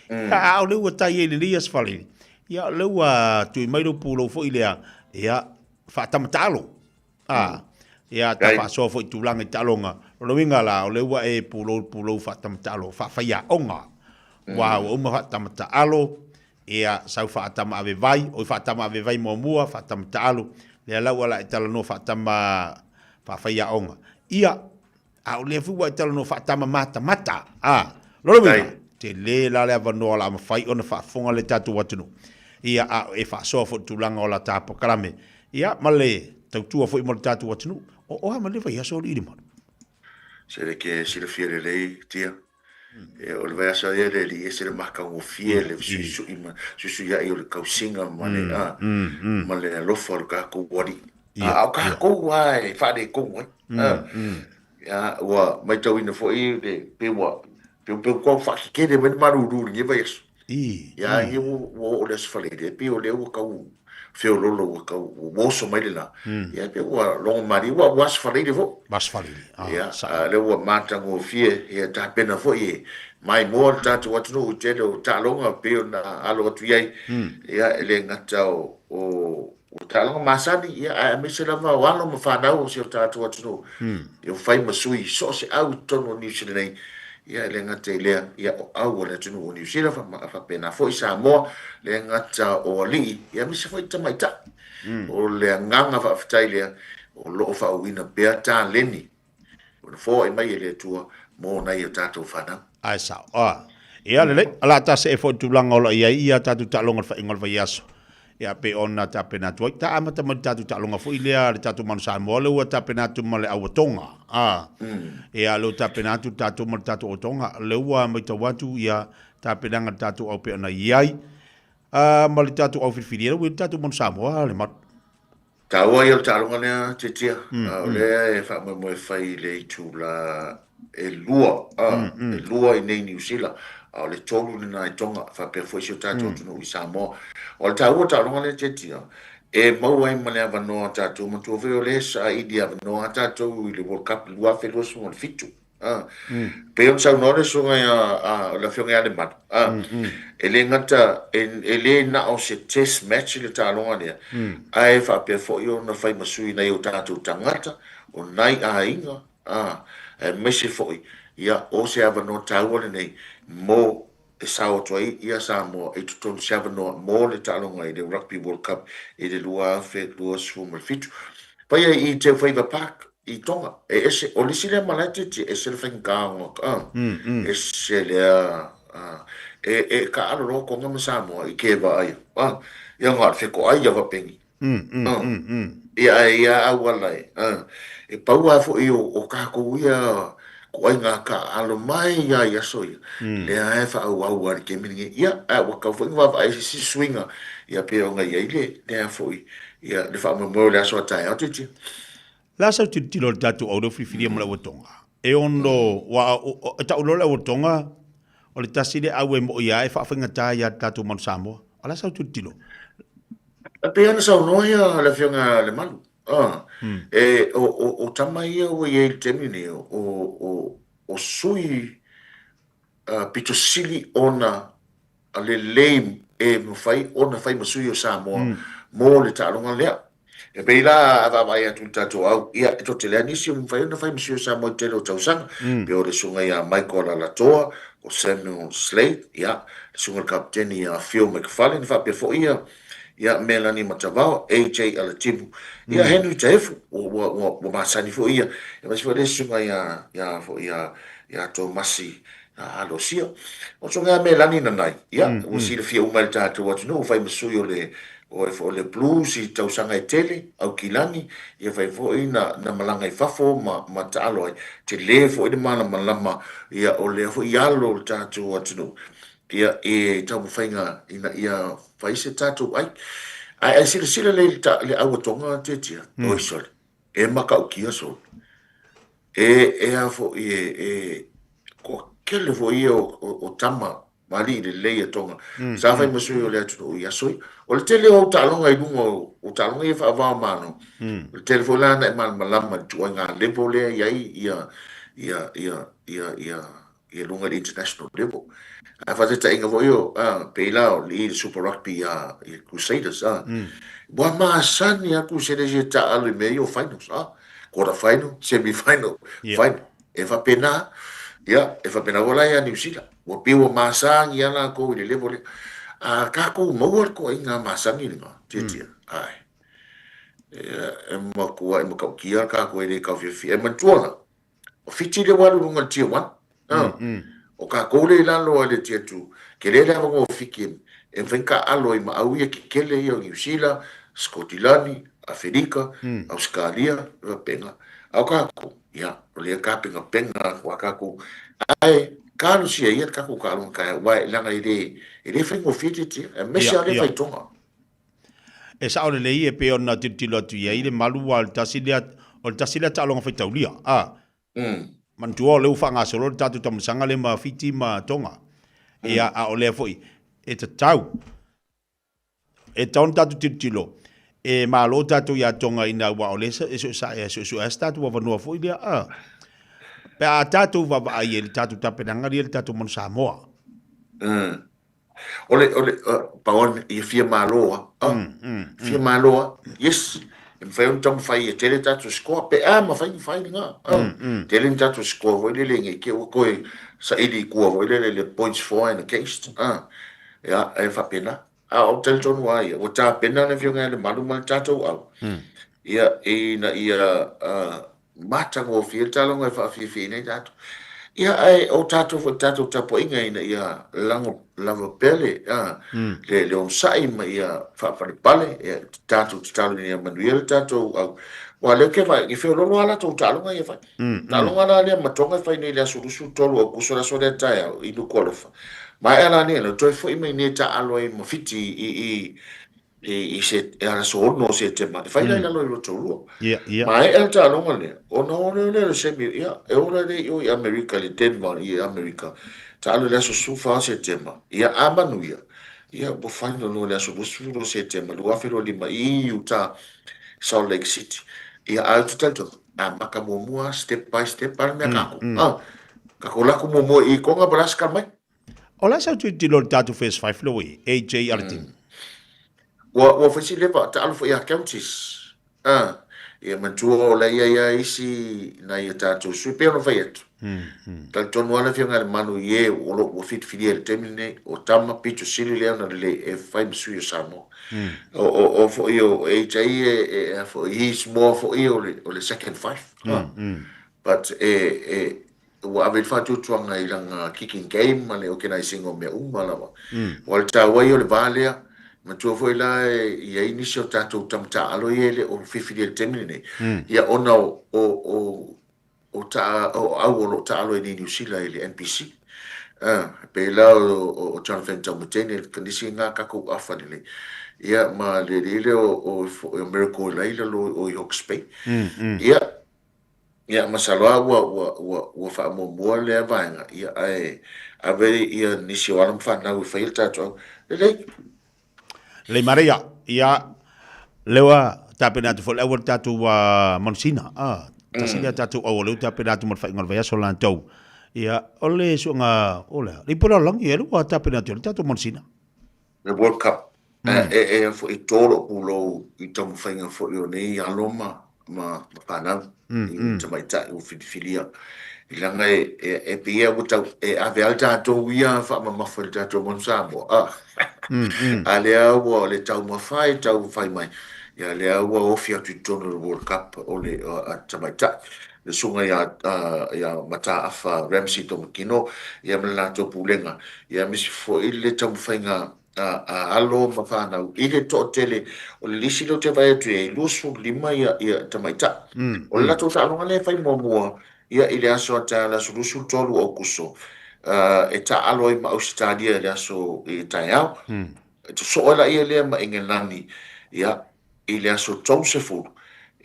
Ia, a o lea ua tai ai lenei Aso Faraile, Ia, o lea ua tui mai lou pulou foi lea, ia, faatama taalo. A, ia, ta faasoa foi i tulaga i taaloga. O lona uiga la, o lea ua e pulou i le pulou faatama taalo, faafaiaoga. Aua ua uma faatama taalo, ia, sau faatama ave vai, oi faatama ave vai muamua, faatama taalo, lea la ua la e talanoa faatama faafaiaoga. Ia, A o lea foi ua e talanoa faatama matamata. A, lona uiga, tele la le avanoa o le a mafai ona faafofoga le tatou atunuu. Ia, a e faasoa foi i le tulaga o la ta polokalame, ia, ma le tautua foi mo le tatou atunuu. O, o a ma le vaiaso o Liilimalu? Se le ke silafia lelei, Tia. E, o le vaiaso ia le alii ese le matagofie, le fesuisui ma fesuisuiai o le tausiga ma le, a, ma le alofa o le tatou Alii. A o tatou lava e faaletonu ai. A, ia, ua matauina foi le pei ua pei pei ua faatetele mai le malulu i lenei vaiaso. Ia, ia ua oo i le Aso Faraile, e pei o lea ua tau feololo ua tau ua oso mai le la. Ia pei ua logomalie ua ua Aso Faraile foi. Aso Faraile. Ah, ia, a lea ua matagofie ia tapena foi e maimoa le tatou atunuu i tele o taaloga pei ona alo atu i ai. Ia e le gata o o o taaloga masani, ia ae aemaise lava o alo ma fanau o si o tatou atunuu. Ia fai ma sui so o se au i totonu o Niu Sila nei. Ia e le gata i lea, ia o au a le atunuu o Niu Sila, faapena foi Samoa, le gata o alii, ia aemaise foi tamaitai. O le agaga faafetai lea o lo o faauuina pea taleni ua foai mai e le Atua mo nai o tatou fanau. Ae sao. A. Ia lelei, o le a ta see foi i le tulaga o lo o i ai ia tatou taaloga i le faaiuga o le vaiaso. Ia pei ona tapena atu ai, ta amata mai le tatou taaloga foi lea le tatou Manu Samoa lea ua tapena atu ma le Auatoga. A. Ia lea ua tapena atu tatou ma le tatou Auatoga, lea ua matau atu ia tapenaga a le tatou au pei ona i ai. A, ma le tatou au filifilia, lea ua i ai le tatou Manu Samoa le malu. Taua ia o le taaloga lea, Tiatia, o lea e faamoemoe e fai i le itula e 2, e 2 i nei Niu Sila, a o le 3 lena i Tonga, faapea foi si o tatou atunuu i Samoa. O le taua o le taaloga lea, Tiatia, e maua ai ma le avanoa tatou, manatua foi o lea e saili avanoa tatou i le World Cup 2027. A, pei ona saunoa le susuga ia, a, le Afioga ia Lemalu, a, e le gata, e, e le na o se test match le taaloga lea, ae faapea foi ona fai ma sui nai o tatou tagata, o nai aiga, a, aemaise foi, ia, o se avanoa taua lenei mo e sao atu ai ia Samoa i totonu se avanoa mo le taaloga i le Rugby World Cup i le 2027. Faia i Teufaiva Park i Tonga. E ese, o le isi lea malae tietie, ese le faigata ona ka, ese lea, e, e kaalo loa Tonga ma Samoa i ke vaai, ia nga o le fetoai ia faapeni. Ia ae ia auala e, e pau lava foi o, o tatou ia ituaiga taaalo mai lava i aso ia, lea lava e faaauau lava i le taimi lenei. Ia, ae ua tatau foi ona vaavaai i se isi suiga, ia pei ona i ai le, lea foi, ia, le faamoemoe o le aso a taeao, Tietie. O le a sau tilotilo a le tatou au lea ua filifilia ma le auatoga? E ono, ua, e tau loa le auatoga, o le tasi lea au e moi lava e faafaigata ia le tatou Manu Samoa. O le a sau tilotilo? E pei ona saunoa ia le Afioga ia Lemalu, a, E, o, o, o tama ia ua i ai i le taimi lenei, o, o, o sui uh, pito sili ona lelei e mafai ona fai ma sui o Samoa mm. mo le taaloga lea. E pei la a vaavaai atu i le tatou au, ia e toatele lava nisi ua mafai ona fai ma sui o Samoa i le tele o tausaga, mm. pei o le susuga ia Michael Alaalatoa, o Samuel Slade, ia, le susuga i le kapiteni ia Phil McFarlane, faapea foi ia ia Melanie Matavao, AJ Alatimu, ia mm. Henry Taefu, ua, ua, ua, ua masani foi ia, aemaise foi le susuga ia, ia, foi ia, ia Tomasi Alosia. O susuga ia Melanie Nanai, ia, mm, ua mm. silafia uma e le tatou atunuu, ua fai ma sui o le, o e o le Blues i tausaga e tele, Aukilani, ia fai foi na, na malaga i fafo ma, ma taalo ai. Tele foi le malamalama, ia, o lea foi alo o le tatou atunuu, ia, i taumafaiga ina ia fai se tatou ai. Ae, ae silasila lelei i le, le au a Tonga Tietia, mm. oi sole, e matautia sole. E, e a foi e, e, toatele foi ia o, o, o tama ma alii lelei a Tonga. Mm, Sa fai ma sui o le atunuu i aso ia. O le tele o au taaloga i luga o, o taaloga ia faava o Malo, mm. o le tele foi la na e malamalama i le tuaiga level lea i ai ia, ia, ia, ia, ia, ia luga i le international level. Ae faataitaiga foi o, a, pei la o le Super Rugby a i Crusaders, a, mm. ua masani a Crusaders ia taaalo i mea ia o finals, a, quarter final, semi final, yeah. final. E faapena, ia, e faapena foi la ia Niu Sila. Ua pei ua masani a lakou i le level lea. A takou maua le toaiga masani lena, tiatia, mm. ai. Ia, e matua e matautia tatou e le taufiafia. E manatua la, O Fiti lea ua alu i luga i le Tier 1. Mm, mm. O tatou lea i lalo i le Tier 2. Tele le avanoa o Fiti e mafai ona taaalo ai ma au ia kekele ia o Niu Sila, Sikotilani, Aferika, mm. Ausetalia, e faapena. A o tatou, ia, o lea e tapenapena atu a tatou. Ae talosia ia le tatou taaloga taeao, aua leaga e le, e le faigofie tiatia, aemaise lava lea faitoga. E sao lelei e pei ona tilotilo atu i ai le malu aua o le tasi lea, o le tasi lea taaloga faitaulia, a. Manatua o lea ua faagasolo le tatou taamilosaga lea ma Fiti ma Tonga. Ia, a o lea foi e tatau, e tatau ona tatou tilotilo, e malo tatou ia Tonga ina aua o lea e suesuea se tatou avanoa foi lea, a. Pe a tatou vaavaai i le tatou tapenaga lea i le tatou Manu Samoa. O le, o le, uh, pau lava ia fia malo a. Ah, mm, mm, fia mm. malo a. Yes. E mafai ona taumafai e tele tatou score pe a mafai ona fai lena. Ah, mm, mm. Tele ni tatou score foi lele nei te ua toe saili i tua foi lele le points for and against. Ah, ia, e faapena. A o talitonu lava ia, ua tapena le Afioga ia Lemalu ma le tatou au. Mm. Ia, ina ia uh, Matagofie le taaloga e faafiafiaina ai tatou. Ia, ae o tatou foi tatou tapuaiga ina ia lago lava pea le, a, le, le onosai ma ia faapalepale, ia, tatou tatalo ina ia manuia le tatou au. Aua o lea ou te vaai, e feoloolo lava latou taaloga ia e fai. Taaloga la lea ma Tonga e fai nei i le aso 23 Aokuso, le aso lea taeao i Nukualofa. Maea la nei, toe foi mai nei e taaalo ai ma Fiti i, i, i, i se, e aso 6 o Setema, e fai la i lalo i Rotorua. Ia, ia. Maea le taaloga lea, ona o lea lea le semi, ia, e ola lea i o i Amerika, i le Denver i Amerika, taalo i le aso 14 o Setema, ia, a manuia, ia, ua final loa i le aso 20 o Setema 2025 i Utah, Salt Lake City. Ia, ae ou te talitonu, amata muamua, step by step, a le mea kākou. Ah, kākou lako muamua i Tonga, po o le a se tala mai. O le a sau tilotilo i le tatou first five lea ua i ai, AJ Alatini? Ua, ua fai si leva, taalo foi ia Counties. Ah, ia manatua o la ia ia isi nai a tatou sui, pei ona fai atu. Talitonu lava le Afioga ia Lemanu i e o lo o ua filifilia i le taimi lenei, o tama pito sili lea ona lelei e fai ma sui o Samoa. O, o, o foi o AJ e, e, a foi, he's more foi o le, o le second five. Ah. But e, e, Ua ave le faatuatuaga i lana kicking game ma le organising o mea uma lava. Aua o le taua ia o le va lea, manatua foi la e i ai nisi o tatou tama taaalo ia e le o filifilia i le taimi lenei, ia ona o o o o taa o au o lo o taaalo ai nei i Niu Sila i le NPC. E pei la o o Jonathan Taumatene le nisi na tatou afa lelei. Ia ma le alii lea o o Miracle i lalo o i Hawke's Bay. Ia Ia, masalo lava ua, ua, ua, ua faamuamua lea vaega, ia, ae ave ia nisi o alo ma fanau e faia le tatou au. Lelei. Lelei Maria, ia, lea ua Tapena atu foi le aua le tatou manusina, a, tasi lea tatou aua lea ua tapena atu mo le faaiuga o le vaiaso latou. Ia, o le suega, o le a? Le ipu lalolagi, ia lea ua tapena atu ai le tatou manusina. Le World Cup, e e foi e tō lou pulou i taumafaiga foi o nei alo ma ma fanau i tamaitai ua filifilia. I laga e e pei e ua tau e ave lava le tatou ia faamamafa i le tatou manu Samoa, a. A lea ua o le taumafa e taumafai mai, ia lea ua ofi atu i totonu o le World Cup o le tamaitai. Le susuga ia ia Mataafa Ramsay Tomokino ia ma le latou pulega, ia aemaise foi le taumafaiga a alo ma fanau i le toatele o le lisi lea ou te vaai atu i ai, e 25 ia ia tamaitai. O le latou taaloga lea e fai muamua ia i le aso a taeao le aso 23 o Aokuso, e taaalo ai ma Ausetalia i le aso i le taeao. E sosoo ai laia lea ma Engelani ia i le aso 30,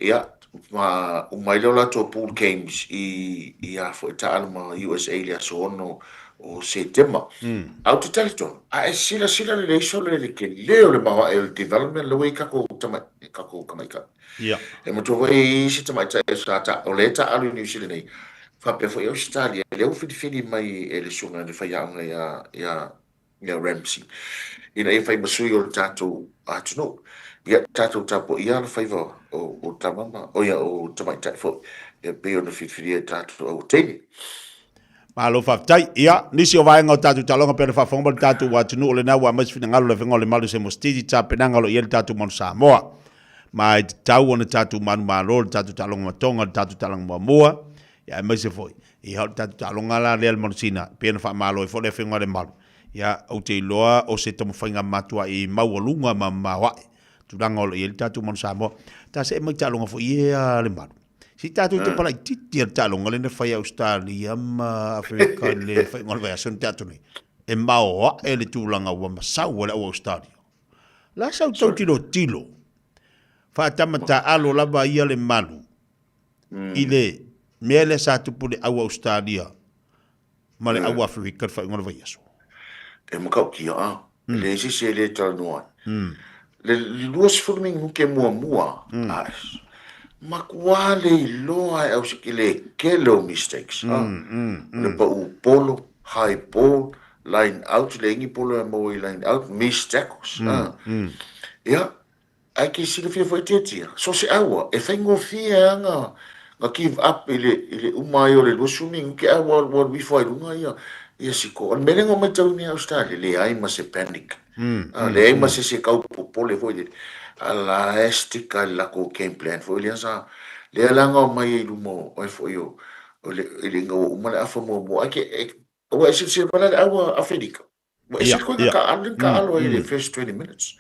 ia, ma uma ai lea o latou pool games i, i a foi taaalo ma USA i le aso 6 o Setema. Ae ou te talitonu, a e silasila lelei solo i le tele o le maoae o le development lea ua i ai tatou tamai, tatou tamaitai. E manatua foi e i ai isi tamaitai sa ta, o lea e taaalo i Niu Sila nei, faapea foi Ausetalia, lea ua filifili mai e le susuga i le faiaoga ia, ia ia Ramsay, ina ia fai ma sui o le tatou atunuu. Ia, tatou tapuaia alofaiva o tama ma, o ia, o tamaitai foi, e pei ona filifilia e tatou au teine. Malo faafetai. Ia, nisi o vaega o tatou taaloga pei ona faafofoga mai le tatou atunuu o lena ua aumai se finagalo o le Afioga o Lemalu Semo Stidi, tapenaga o lo o i ai le tatou Manu Samoa. Ma e tatau ona tatou manumalo le tatou taaloga matoga, le tatou taaloga muamua, ia aemaise foi, ia o le tatou taaloga la lea le manusina, pei ona faamalo ai foi le Afioga i le Malu, ia ou te iloa o se taumafaiga matuai maualuga ma maoae tulaga o lo o i ai le tatou Manu Samoa. Ta see mai taaloga foi ia le Malu. Se i tatou tapa laitiiti le taaloga lea na fai e Ausetalia ma Aferika i le faaiuga o le vaiaso na tea atu nei. E maoae le tulaga ua masau ai le au Ausetalia. La sau tau tilotilo, faatama taaalo lava ia le Malu i le mea lea sa tupu i le au Ausetalia ma le au Aferika i le faaiuga o le vaiaso. E matautia a, e leai se isi e le talanoa ai. Le 20 minute muamua, ai, matua le iloa e au i le tele o mistakes, a. O le pau polo, high ball, line out, leai ni polo e maua i line out, missed tackles, a. Ia, Ae ke silafia foi tiatia, so se aua, e faigofie a na, na give up i le, i le uma ai o le 20 minute ae ua, ua alu ifo ai luga ia, ia siko. O le mea lea na matauina i Australia, leai ma se panic. A, leai ma se se tau popole foi lele. A la e stick lava i le latou game plan foi lea sa, lea la na omai ai i luma o, ai foi o, o le, i le ina ua uma le afa muamua. Ae ke, e, ua e silasila mai la i le au a Aferika? Ua ese koe ka alo le ka alo ai le first 20 minutes.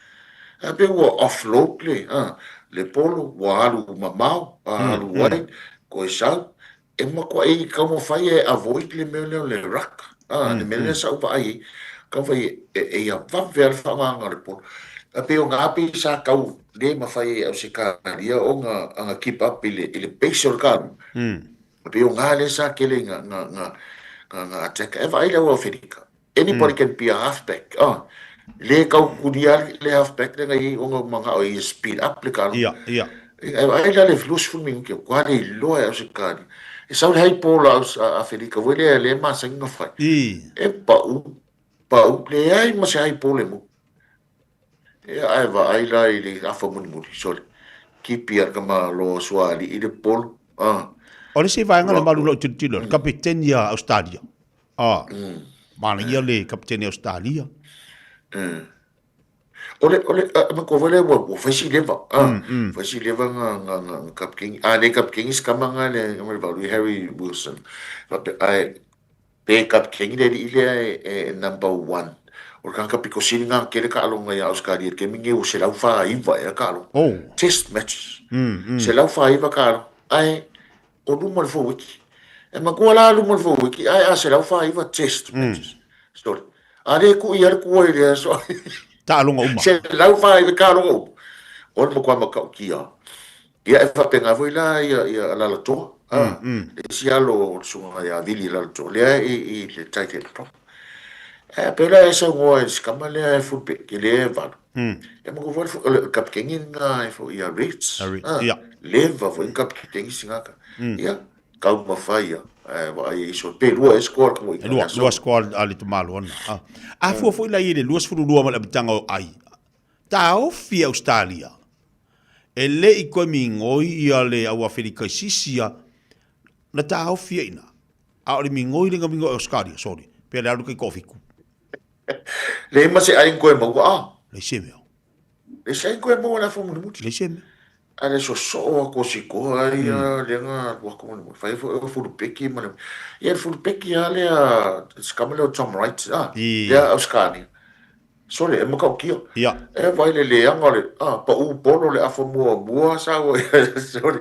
A pe ua offload le, a, le polo, ua alu mamao, a alu wide, koe sau. E matuai taumafai e avoid le mea lea o le ruck, a, le mea lea sa ou vaai ai, taumafai e, e ia vave lava le faaaogaina o le polo. A pei o na pei sa tau le mafai ai e Ausetalia ona, ona keep up i le, i le pace o le taaloga. E pei o na lea sa tele i na, na, na, na, na attack. E vaai le au Aferika. Anybody can be a halfback. Ah, le kau kulia le halfback le ngai ona manao e speed up le kalo. Ia, ia. E ai la le 20 minuti ko ale loa e au kali. E sau le hai pola au Aferika voi le le masani na fai. E pau, pau le ai ma se hai pole mo. Ia ae vaai la i le afa mulimuli, sole. Kipi a le tamaloa suaali'i le polo, a. O le isi vaega o le malu o lou tilotilo, le kapeteni a Australia. A, manaia le kapeteni a Australia. O le, o le, a, matua foi lea ua, ua fai si leva, a, fai si leva nga, nga, nga, nga kapeteni. A le kapeteni se tama nga le, nga le valu i Harry Wilson. Faapea, ae, Pe kapiteni le alii lea e number one. O le tagata pito sili na tele taaloga ia Ausetalia i le taimi lenei ua 149 ea taaloga. Test matches. 149 taaloga. Ae o luma o le forward. E matua la luma o le forward ae a 149 test matches. Sorry. A le tuu i ai le tua i le aso. Taaloga uma. 149 taaloga uma. O le matua matautia. Ia e faapena foi la ia ia Alalatoa, a, le isi alo o le susuga ia Vili Alalatoa, lea e i le tight head prop. Ae pei la e saunoa i le sikama lea e full back e lea e valu. E maku foi le o le kapiteni lena e foi ia Reds. A Reds, Ah, ia. leva foi le kapiteni singaka. Ia, taumafai ia. Ae vaai e iso pe lua e score ko i E lua, lua score a le tamaloa lena. Ah. A fua foi la i le 22 ma le amataga o ai. Taofi e Australia. E le i koe migoi ia le au Aferika i sisi ia, na taofi ai ina. A o le migoi le migoi Australia, sorry. Pe le alu kai kofiku. Le ma se ai koe maua a. Le se mea. Le se ai koe maua la fo mulimuli. Le se mea. A le soso'o a ko sikoa ai a le nga wa ko mulimuli. Fai fo e fulupeki ma le. Ia le fulupeki a le a sikama le o Tom Wright a. Le a Australia. Sole, e matautia. Ia. E vai le leaga o le, a, pau polo le afa muamua sa ua ia, sole.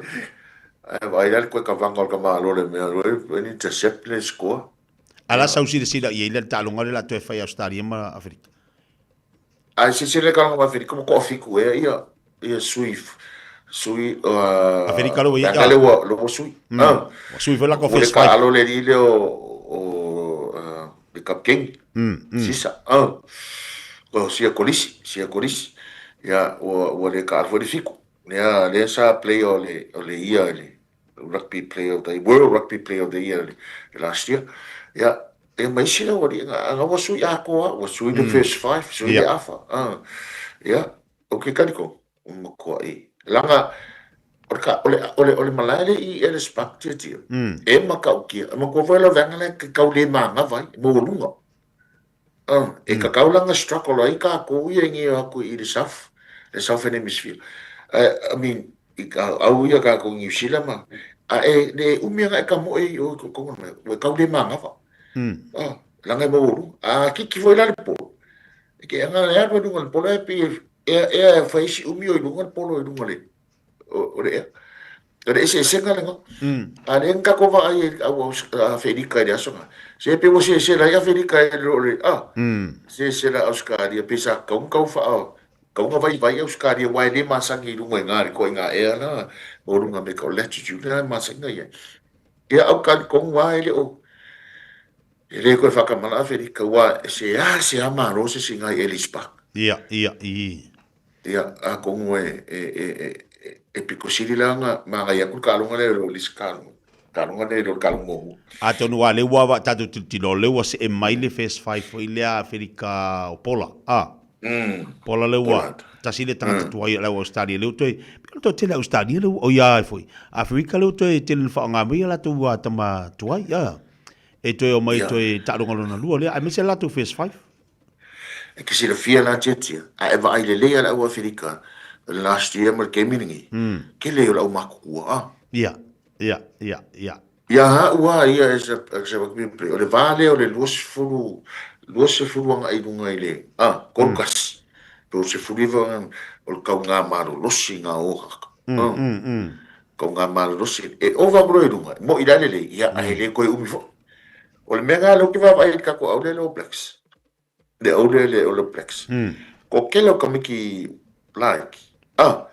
Ae vaai la le koe kavaga o le tamalo le mea, ua ni intercept le score. A la sau silasila i ai le taaloga lea o le a toe fai e Ausetalia ma Aferika? Ae silasila i le taaloga ma Aferika ua toafitu ea ia, ia sui, sui, uh, Aferika lea ua i ai, leaga lea ua, lea ua sui. Ah. Ua sui foi lako Ua le first five. taalo le alii lea o, o, uh, le kapiteni. Sisa, ah. O Sia Kolisi, Sia Kolisi. Ia, ua, ua le taalo foi le fitu. Lea, lea sa play o le, o le ia i le Rugby Player of the World Rugby Player of the Year i le last year. Ia, ia ma isi lau alii, nga, nga ua sui atoa, ua sui le first five, sui le afa. Ah. Ia, o ke kaliko, o matuai. Laga, o le, ka, o le, o le, o le malae le i Ellis Park tiatia, e matautia, e matua foi lau vaega lea ke kau le manava ai, maualuga. Ah, e kakau la na struggle ai kākou ia i nei atu i le South, le Southern Hemisphere. I mean, i ka au ia kākou i New Zealand ma, a e le umi ana e ka moe i o i konga mai, ua kau le manava. Ah, langa e maualuga. A kiki foi la le polo. E ke anga le alu e lunga le polo e pi ea ea e whai isi umi o i lunga le polo i lunga le o le ea. O le eseesega lena. A lea na tatou vaai ai i le au Aferika i le aso lena. Se pei ua sesela ai Aferika i lo le, a, sesela Ausetalia, pei sa tatau ona tau faa, tatau ona vaivai Ausetalia aua e le masani i luga i na ituaiga ea la, o luga me ka o latitude lena e masani ona i ai. Ia au talitonu lava e le o, e le toe faatamala Aferika aua e seasea malo se isi i na i Ellis Park. Ia, ia, i. Ia, atonu e, e, e, e, e pito sili la ona manaia atu le taaloga lea i lo le isi taaloga, taaloga lea i lo le taaloga muamua. Atonu a lea ua tatou tilotilo, o lea ua see mai le first five foi lea a Aferika o Pola, a. Pola lea ua tasi le tagata tuai o le au Ausetalia lea ua toe, pei o le toatele Ausetalia lea ua, oi a foi, Aferika lea ua toe tele ina faaaoga mai a latou tama tuai, a. E toe omai toe taaloga lona lua lea, aemaise latou first five. E te silafia la Tiatia, a e vaai lelei a le au Aferika last year ma le taimi lenei, tele o le au matutua a. Ia, ia, ia, ia. Ia a'u a ia as a, as a rugby player, o le va lea o le 20, 20 agai i luga i le, a, 31, 39 o le taugā malolosi ngā ōhaka, a, taugā malolosi, e ova atu loa i luga, e mo'i la lelei, ia, ae le toe umi foi. O le mea lena lea ou te vaavaai i le tatou aule lea o Blacks. Le aule lea o le Blacks. Ko kele o tamaiti laiti. Ah,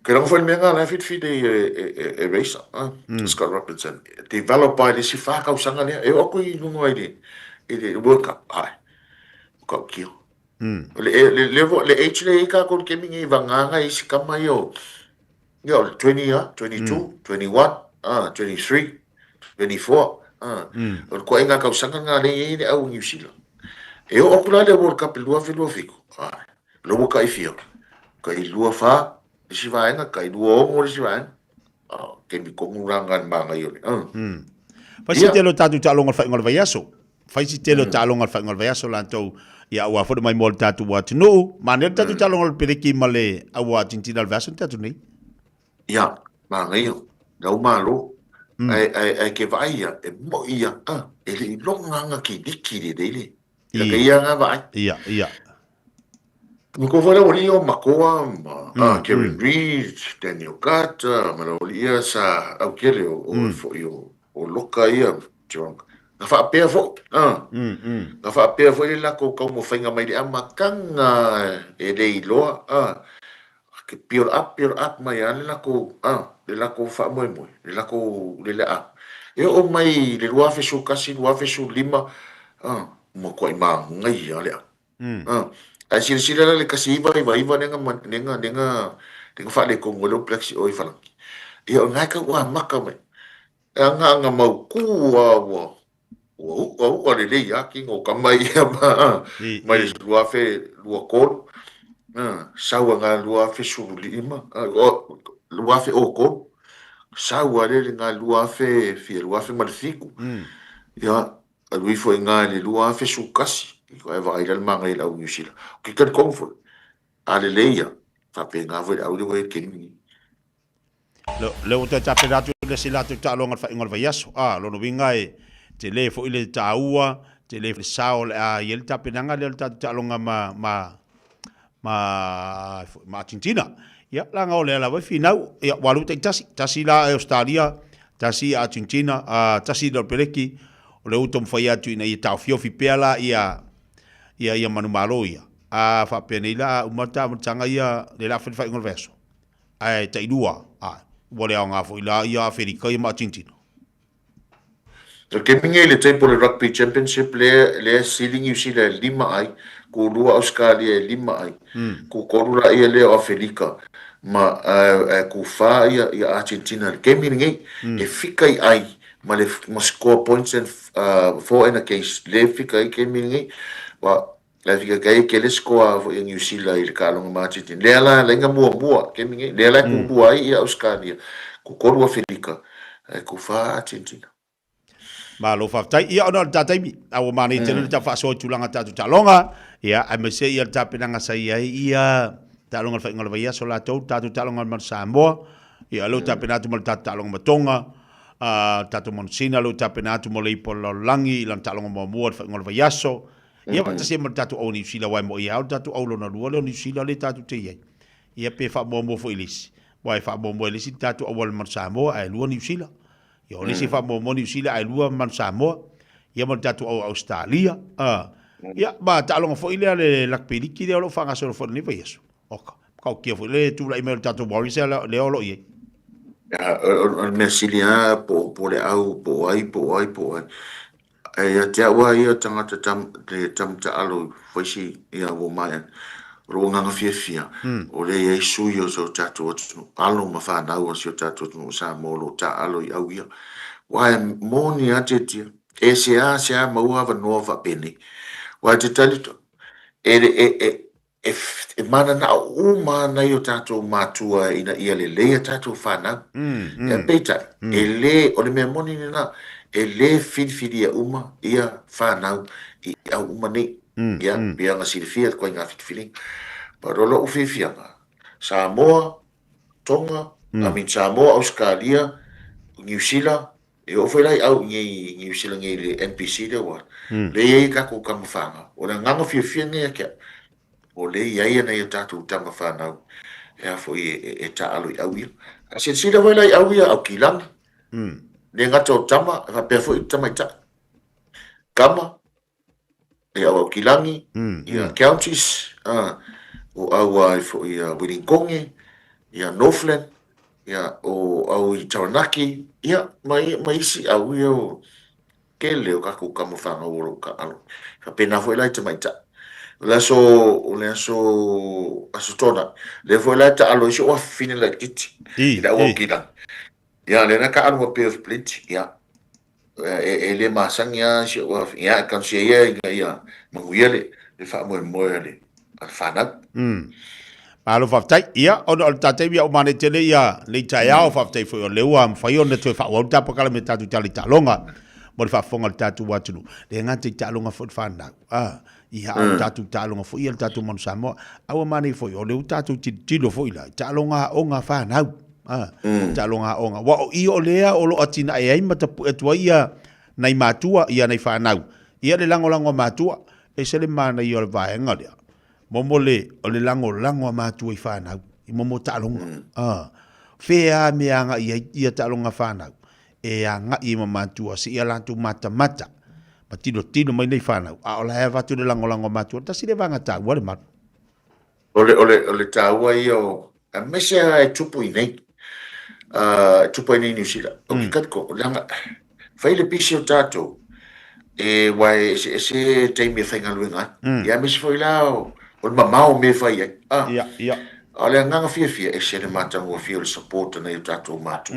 ke rongo foi le mea lena la e filifili e, e, e, e Racer, ah, Scott Robinson. Develop ai le isi whā tausaga lea. E oo atu i luga i le, i le World Cup. Ai, o kau kio. O le, le, level, le age lea i kākou le kemi nei vaganga i isi kama ia o, Ia, o le 20 lava, 22, 21, ā, 23, 24, ā. O le koaiga tausaga lena lea e i ai le au i Niu Sila. E oo atu la le World Cup i le 2027, āe, o lea ua tai fia, tai 24 le isi vaega, tai 26 le isi vaega, ā, taimi tonu la lena i le manaia o le, ā. Fai si tele o tatou taaloga o le faaiuga o le vaiaso. Fai si tele o taaloga o le faaiuga o le vaiaso latou ia aua foi le maimoa o le tatou atunuu. Manaia le tatou taaloga o le peleki ma le aua Argentina o le vaiaso le tatou nei. Ia, manaia, lau malo. Ae, ae, ae ke vaai ia, e moi ia, a, e le i loga ana kiliki lelei le. Ia ke ia nga vaai. Ia, ia. Ma ko foi le aualii o Makoa ma a Karen Reid, Daniel Carter, ma le aualii ia sa aukele o o foi o o Loka ia, Jerome. Na faapea foi, a, na faapea foi le latou taumafaiga mai le amataga e le iloa, a, ke build up, build up mai lava le latou, a, le latou faamoemoe, le latou leleaga. E oo mai i le 2011, 2015, a. matuai manaia le au. Ae silasila la i le 1999 lea na, lea na, lea na, lea na faaletonu ai le All Blacks i o i Falani. Ia o lena e tau amata mai. E agaga mautu lava ua, ua u'a u'a lelei lava tino o tama ia mai le 2023, sau agai le 2015, 2003, sau lava lea i le 2000 fia, 2007, ia, alu ifo i ina i le 2011, ae vaai la le manaia i le au Niu Sila. Ou te talitonu foi, a lelei lava, e faapena foi le au lea ua i ai i le taimi lenei. Lea ua toe tapena atu le isi latou taaloga i le faaiuga o le vaiaso. A, lona uiga e tele foi le taua, tele le sao o le a i ai le tapenaga lea o le tatou taaloga ma, ma, ma, ma Argentina. Ia, leaga o lea lava e finau, ia, ua alu taitasi, tasi la e Ausetalia, tasi i Argentina, a, tasi i le Peleki, o lea ua taumafai atu ina ia taofiofi pea la ia, ia, ia manumalo ia. A faapea nei la, a uma le taamataga ia, lea o le a fai le faaiuga o le vaiaso. Ae tailua, ae, ua le aoga foi la ia Aferika ia ma Argentina. O le taimi nei i le table o le Rugby Championship lea lea e sili Niu Sila e lima ai, ku lua Ausetalia e lima ai, ku tolu laia lea o Aferika ma ae ku fa ia ia Argentina i le taimi lenei e fika i ai ma le ma score points and for and against lea e fika ai le taimi lenei. Ua Ae fika kai e kele score foi a Niu Sila i le taaloga ma Argentina. Lea la laina muamua taimi nei, lea la e kulua ai ia Ausetalia, ku tolu Aferika, ae ku fa Argentina. Malo faafetai. Ia ona o le ta taimi, a ua manaia tele le ta faasoa i tulaga tatou taaloga, ia aemaise ia le tapenaga sa i ai ia taaloga o le faaiuga o le vaiaso latou, tatou taaloga ma le Samoa, ia lea ua tapena atu ma le tatou taaloga ma Tonga, a tatou Manusina lea ua tapena atu mo le ipu o le lalolagi i lana taaloga muamua i le faaiuga o le vaiaso. Ia faatasi ai ma le tatou au Niu Sila aua e moni lava o le tatou au lona lua lea o Niu Sila lea tatou te i ai. Ia pe faamuamua foi i le isi, aua e faamuamua e le isi le tatou auala Manu Samoa ae lua Niu Sila. Ia o le isi e faamuamua Niu Sila ae lua Manu Samoa. Ia ma le tatou au Ausetalia. Ia ma taaloga foi lea le Rugby Liki lea o lo o faagasolo foi i lenei vaiaso. Oka, matautia foi le tulai mai o le tatou Warriors lea o lo o i ai. O le mea sili lava po o le au, po o ai, po o ai, po o ai. Ae ia te au lava ia tagata tam, le tama taalo i faisi ia ua maea, o lou agaga fiafia, o lea e i ai sui o si o tatou atunuu, alo ma fanau a si o tatou atunuu o Samoa o lo o taaalo i au ia. Aua e moni lava Tietia, e seasea maua avanoa faapenei. Aua e te talitonu, e, e, e, e mananao uma lava nai o tatou matua ina ia lelei a tatou fanau. Ia peitai, e le, o le mea moni lena, e le filifilia uma ia fanau i au uma nei. Ia, pei ona silafia le ituaiga filifiliga. But o lou fiafiaga, Samoa, Tonga, I mean Samoa, Ausetalia, Niu Sila, E oo foi la i au i nei i Niu Sila nei i le NPC lea ua lea e i ai tatou tama fanau. O le agaga fiafia lenei ia te au, o lea e i ai nai o tatou tama fanau e a foi e taaalo i au ia. A silasila foi la i au ia Aukilani, le gata o tama, e faapea foi i tamaitai. Tama, e au Aukilani, ia Counties, o au ai foi ia Wellingtonge, ia Northland, ia o au i Taranaki, ia ma, ma isi au ia o tele o tatou tama fanau o lo o taaalo. Faapena foi la i tamaitai. O le aso, o le aso, aso Toonai, lea foi la e taaalo ai si ou afafine laitiiti i le au Aukilani. Ia, lea na taaalo ma Bay of Plenty, ia. E le masani lava si ou afafine, ia, e talosia ia ina ia manuia le faamoemoe a le fanau. Malo faafetai. Ia, ona o le ta taimi ia ua manaia tele ia lenei taeao, faafetai foi o lea ua mafai ona toe faaauau le ta polokalame i tatou tala i taaloga mo le faafofoga a le tatou atunuu. Le gata i taaloga foi le fanau, a, ia, a o tatou taaloga foi ia le tatou Manu Samoa. A ua manaia foi o lea ua tatou tilotilo foi la i taaloga aoga a fanau. A, taaloga aoga. Aua o i o lea o lo o atinae ai ma tapue atu ai ia nai matua, ia nai fanau, ia le lagolago a matua. Ese le manaia o le vaega lea. Momo le, o le lagolago a matua i fanau, i momo taaloga. A, fea a mea agai ai ia taaloga a fanau, e agai ai ma matua seia latou matamata ma tilotilo mai nei fanau, a o la e avatu le lagolago a matua, tasi lea vaega taua le malu. O le, o le, o le taua ia o, aemaise lava e tupu i inei, e tupu ai nei i Niu Sila. O ke kaliko, leaga, fai le pisi o tatou, E aua e eseese taimi e faigaluega ai. Ia aemaise foi la o le mamao o mea e fai ai. A Ia, ia. O le agaga fiafia, ese le matagofie o le support a nai o tatou matua.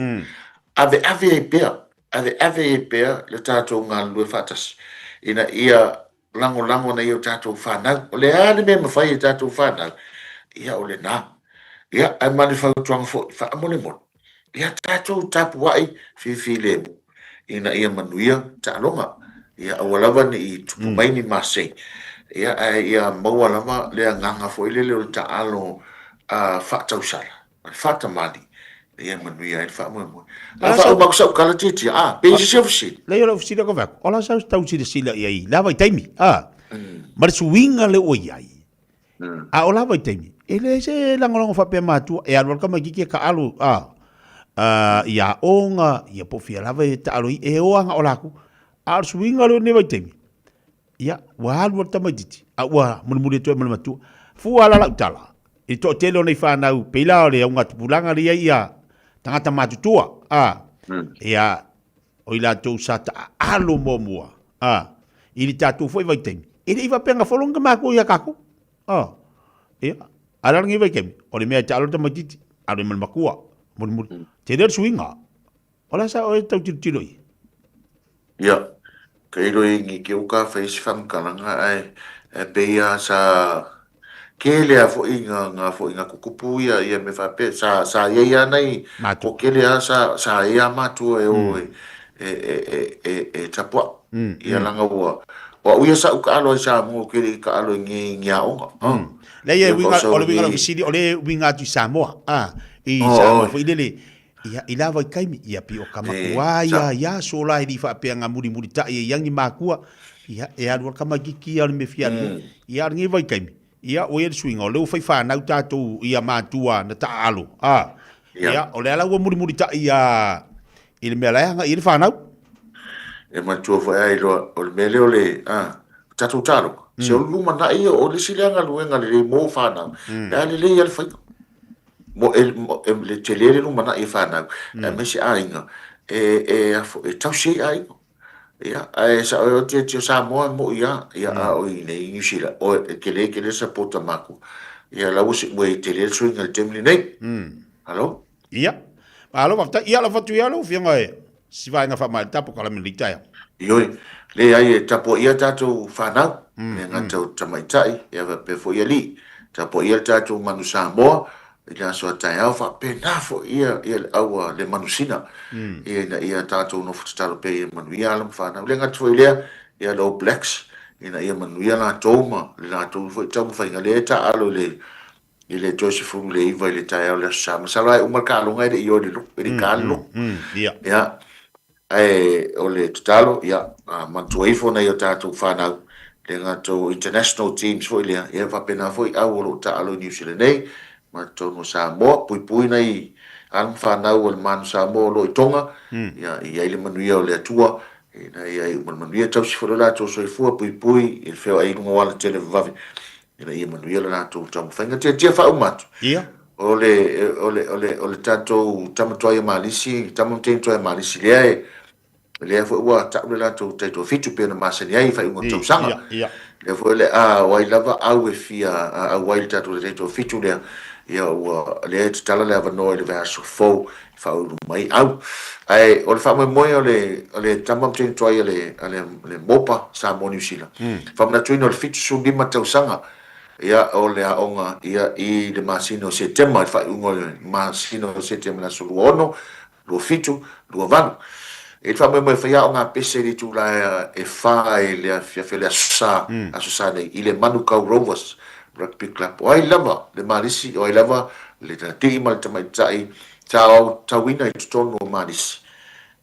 Aveave ai pea, aveave ai pea le tatou galulue faatasi ina ia lagolago nai o tatou fanau. O le a le mea e mafai e tatou fanau, ia o lena. Ia, ae ma le fautuaga foi, faamolemole, ia tatou tapuai fifilemu ina ia manuia taaloga. Ia aua lava ne i tupu mai ni masei, ia ae ia maua lava le agaga foi lele o le taalo faatausala, o le faatamalii, ina ia manuia ai le faamoemoe. A faauma atu sau tala Tiatia, a, pe i ai se isi au fesili? Leai, o lau fesili atu avatu, o la sa tau silasila i ai i la vaitaimi, a, ma le suiga lea ua i ai, A o la vaitaimi, e leai se lagolago faapea matua, e alu lava le tamaitiiti e taaalo a, i aoga, ia po o fea lava e taaalo ai, e o lava na o latou. A o le suiga lea o lenei vaitaimi, ia, ua alu lava le tamaitiiti, a ua mulimuli atu ai ma le matua. Fua la lau tala, i le toatele o nei fanau, pei la o le augatupulaga lea e i ai tagata matutua, a, ia, o i latou sa taaalo muamua, a, i le tatou foi vaitaimi, e le i faapea na follow ni matua ia tatou. A, ia, a o le a lenei vaitaimi, o le mea e taalo le tamaitiiti, alu ai ma le matua, mulimuli. Tele le suiga. O le a sa oe tau tilotilo i ai? Ia, tailo i ni te uka fai se faamatalaga ae e pei lava sa tele lava foi nga nga foi nga tutupu ia ia mea faapea sa sa i ai lava nai Matua. o tele lava sa sa i ai lava matua e o e e e e e e tapuai. Ia leaga ua o au ia sa ou taalo ai Samoa ou te le i taalo i ni ni aoga. Leai e Ia uiga o le uiga o lau fesili o lea e uiga atu i Samoa a i Samoa foi lele Ia, i la vaitaimi, ia pei o ka makuā ia i aso la e le i faapea nga mulimulitai ai ia ni makua, ia, e alu lava le tamaitiiti ia o le mea e fia alu i ai. Ia, a o lenei vaitaimi, ia, ua i ai le suiga, o lea ua fai fanau tatou ia matua na taaalo, a, ia, o lea la ua mulimulitai ia i le mea la e agai i ai le fanau. E manatua foi lava iloa, o le mea lea o le, a, o tatou taaloga, se o le lumanai ia, o le isi lea galuega lelei mo fanau, pe a lelei lava le faiga. Mo e, e, le tele le lumanai e fanau, aemaise aiga, e, e, afo, e tausi ai aiga. Ia, ae sao ai o te o Samoa e moi lava, ia, a o i inei i Niu Sila, o e tele tele le support a matou. Ia, la ua se, ua tele le suiga i le taimi lenei. Hello? Ia, malo faafetai. Ia, lafo atu ia lau Afioga e si vaega faamaea polokalame i lenei taeao. Ioe, leai e tapuaia tatou fanau, e le gata o tamaitai, ia faapea foi alii. Tapuaia le tatou manu Samoa i le aso a taeao, faapena foi ia ia le au a le manusina, ia ina ia tatou nofo tatalo pea ia manuia alo ma fanau. E le gata foi i lea, ia le All Blacks, ina ia manuia latou ma le latou foi taumafaiga lea e taaalo i le i le toe 19 i le taeao i le Aso Sa. Masalo lava e uma le taaloga e le i o i le lotu, e le i ta le lotu. Ia, ae o le tatalo, ia, manatua ifo nai o tatou fanau, le gata o international teams foi lea, ia faapena foi au o lo o taaalo i Niu Sila nei, ma totonu o Samoa, puipui nai alo ma fanau a le Manu Samoa o lo o i Tonga, ia, i ai le manuia o le Atua, ina ia iu ma le manuia, tausi foi lo latou soifua, puipui i le feoai i luga o alatele vavave, ina ia manuia le latou taumafaiga. Tiatia faauma atu. Ia. O le, o le, o le, o le tatou tama tuai a Malisi, tama ma teine tuai a Malisi, lea e, lea foi ua tau le latou taitoafitu pei ona masani ai i faaiuga o le tausaga. Ia, ia. Lea foi o le a, o ai lava au e fia auai i le tatou taitoafitu lea, ia ua, lea e tatala le avanoa i le vaiaso fou faaulu mai au. Ae o le faamoemoe o le, o le tama ma teine tuai a le, a le, le Mopa Samoa Niu Sila, faamanatuina o le 75 tausaga ia o le aoga ia i le masina o Setema, i le faaiuga o le masina o Setema i le aso 26, 27, 28. E i ai le faamoemoe e fai aoga pese i le itula e 4 i le afiafi o le Aso Sa, Aso Sa nei, i le Manukau Rovers Rugby Club. O ai lava le Malisi, o ai lava le alii ma le tamaitai sa aotauina i totonu o Malisi,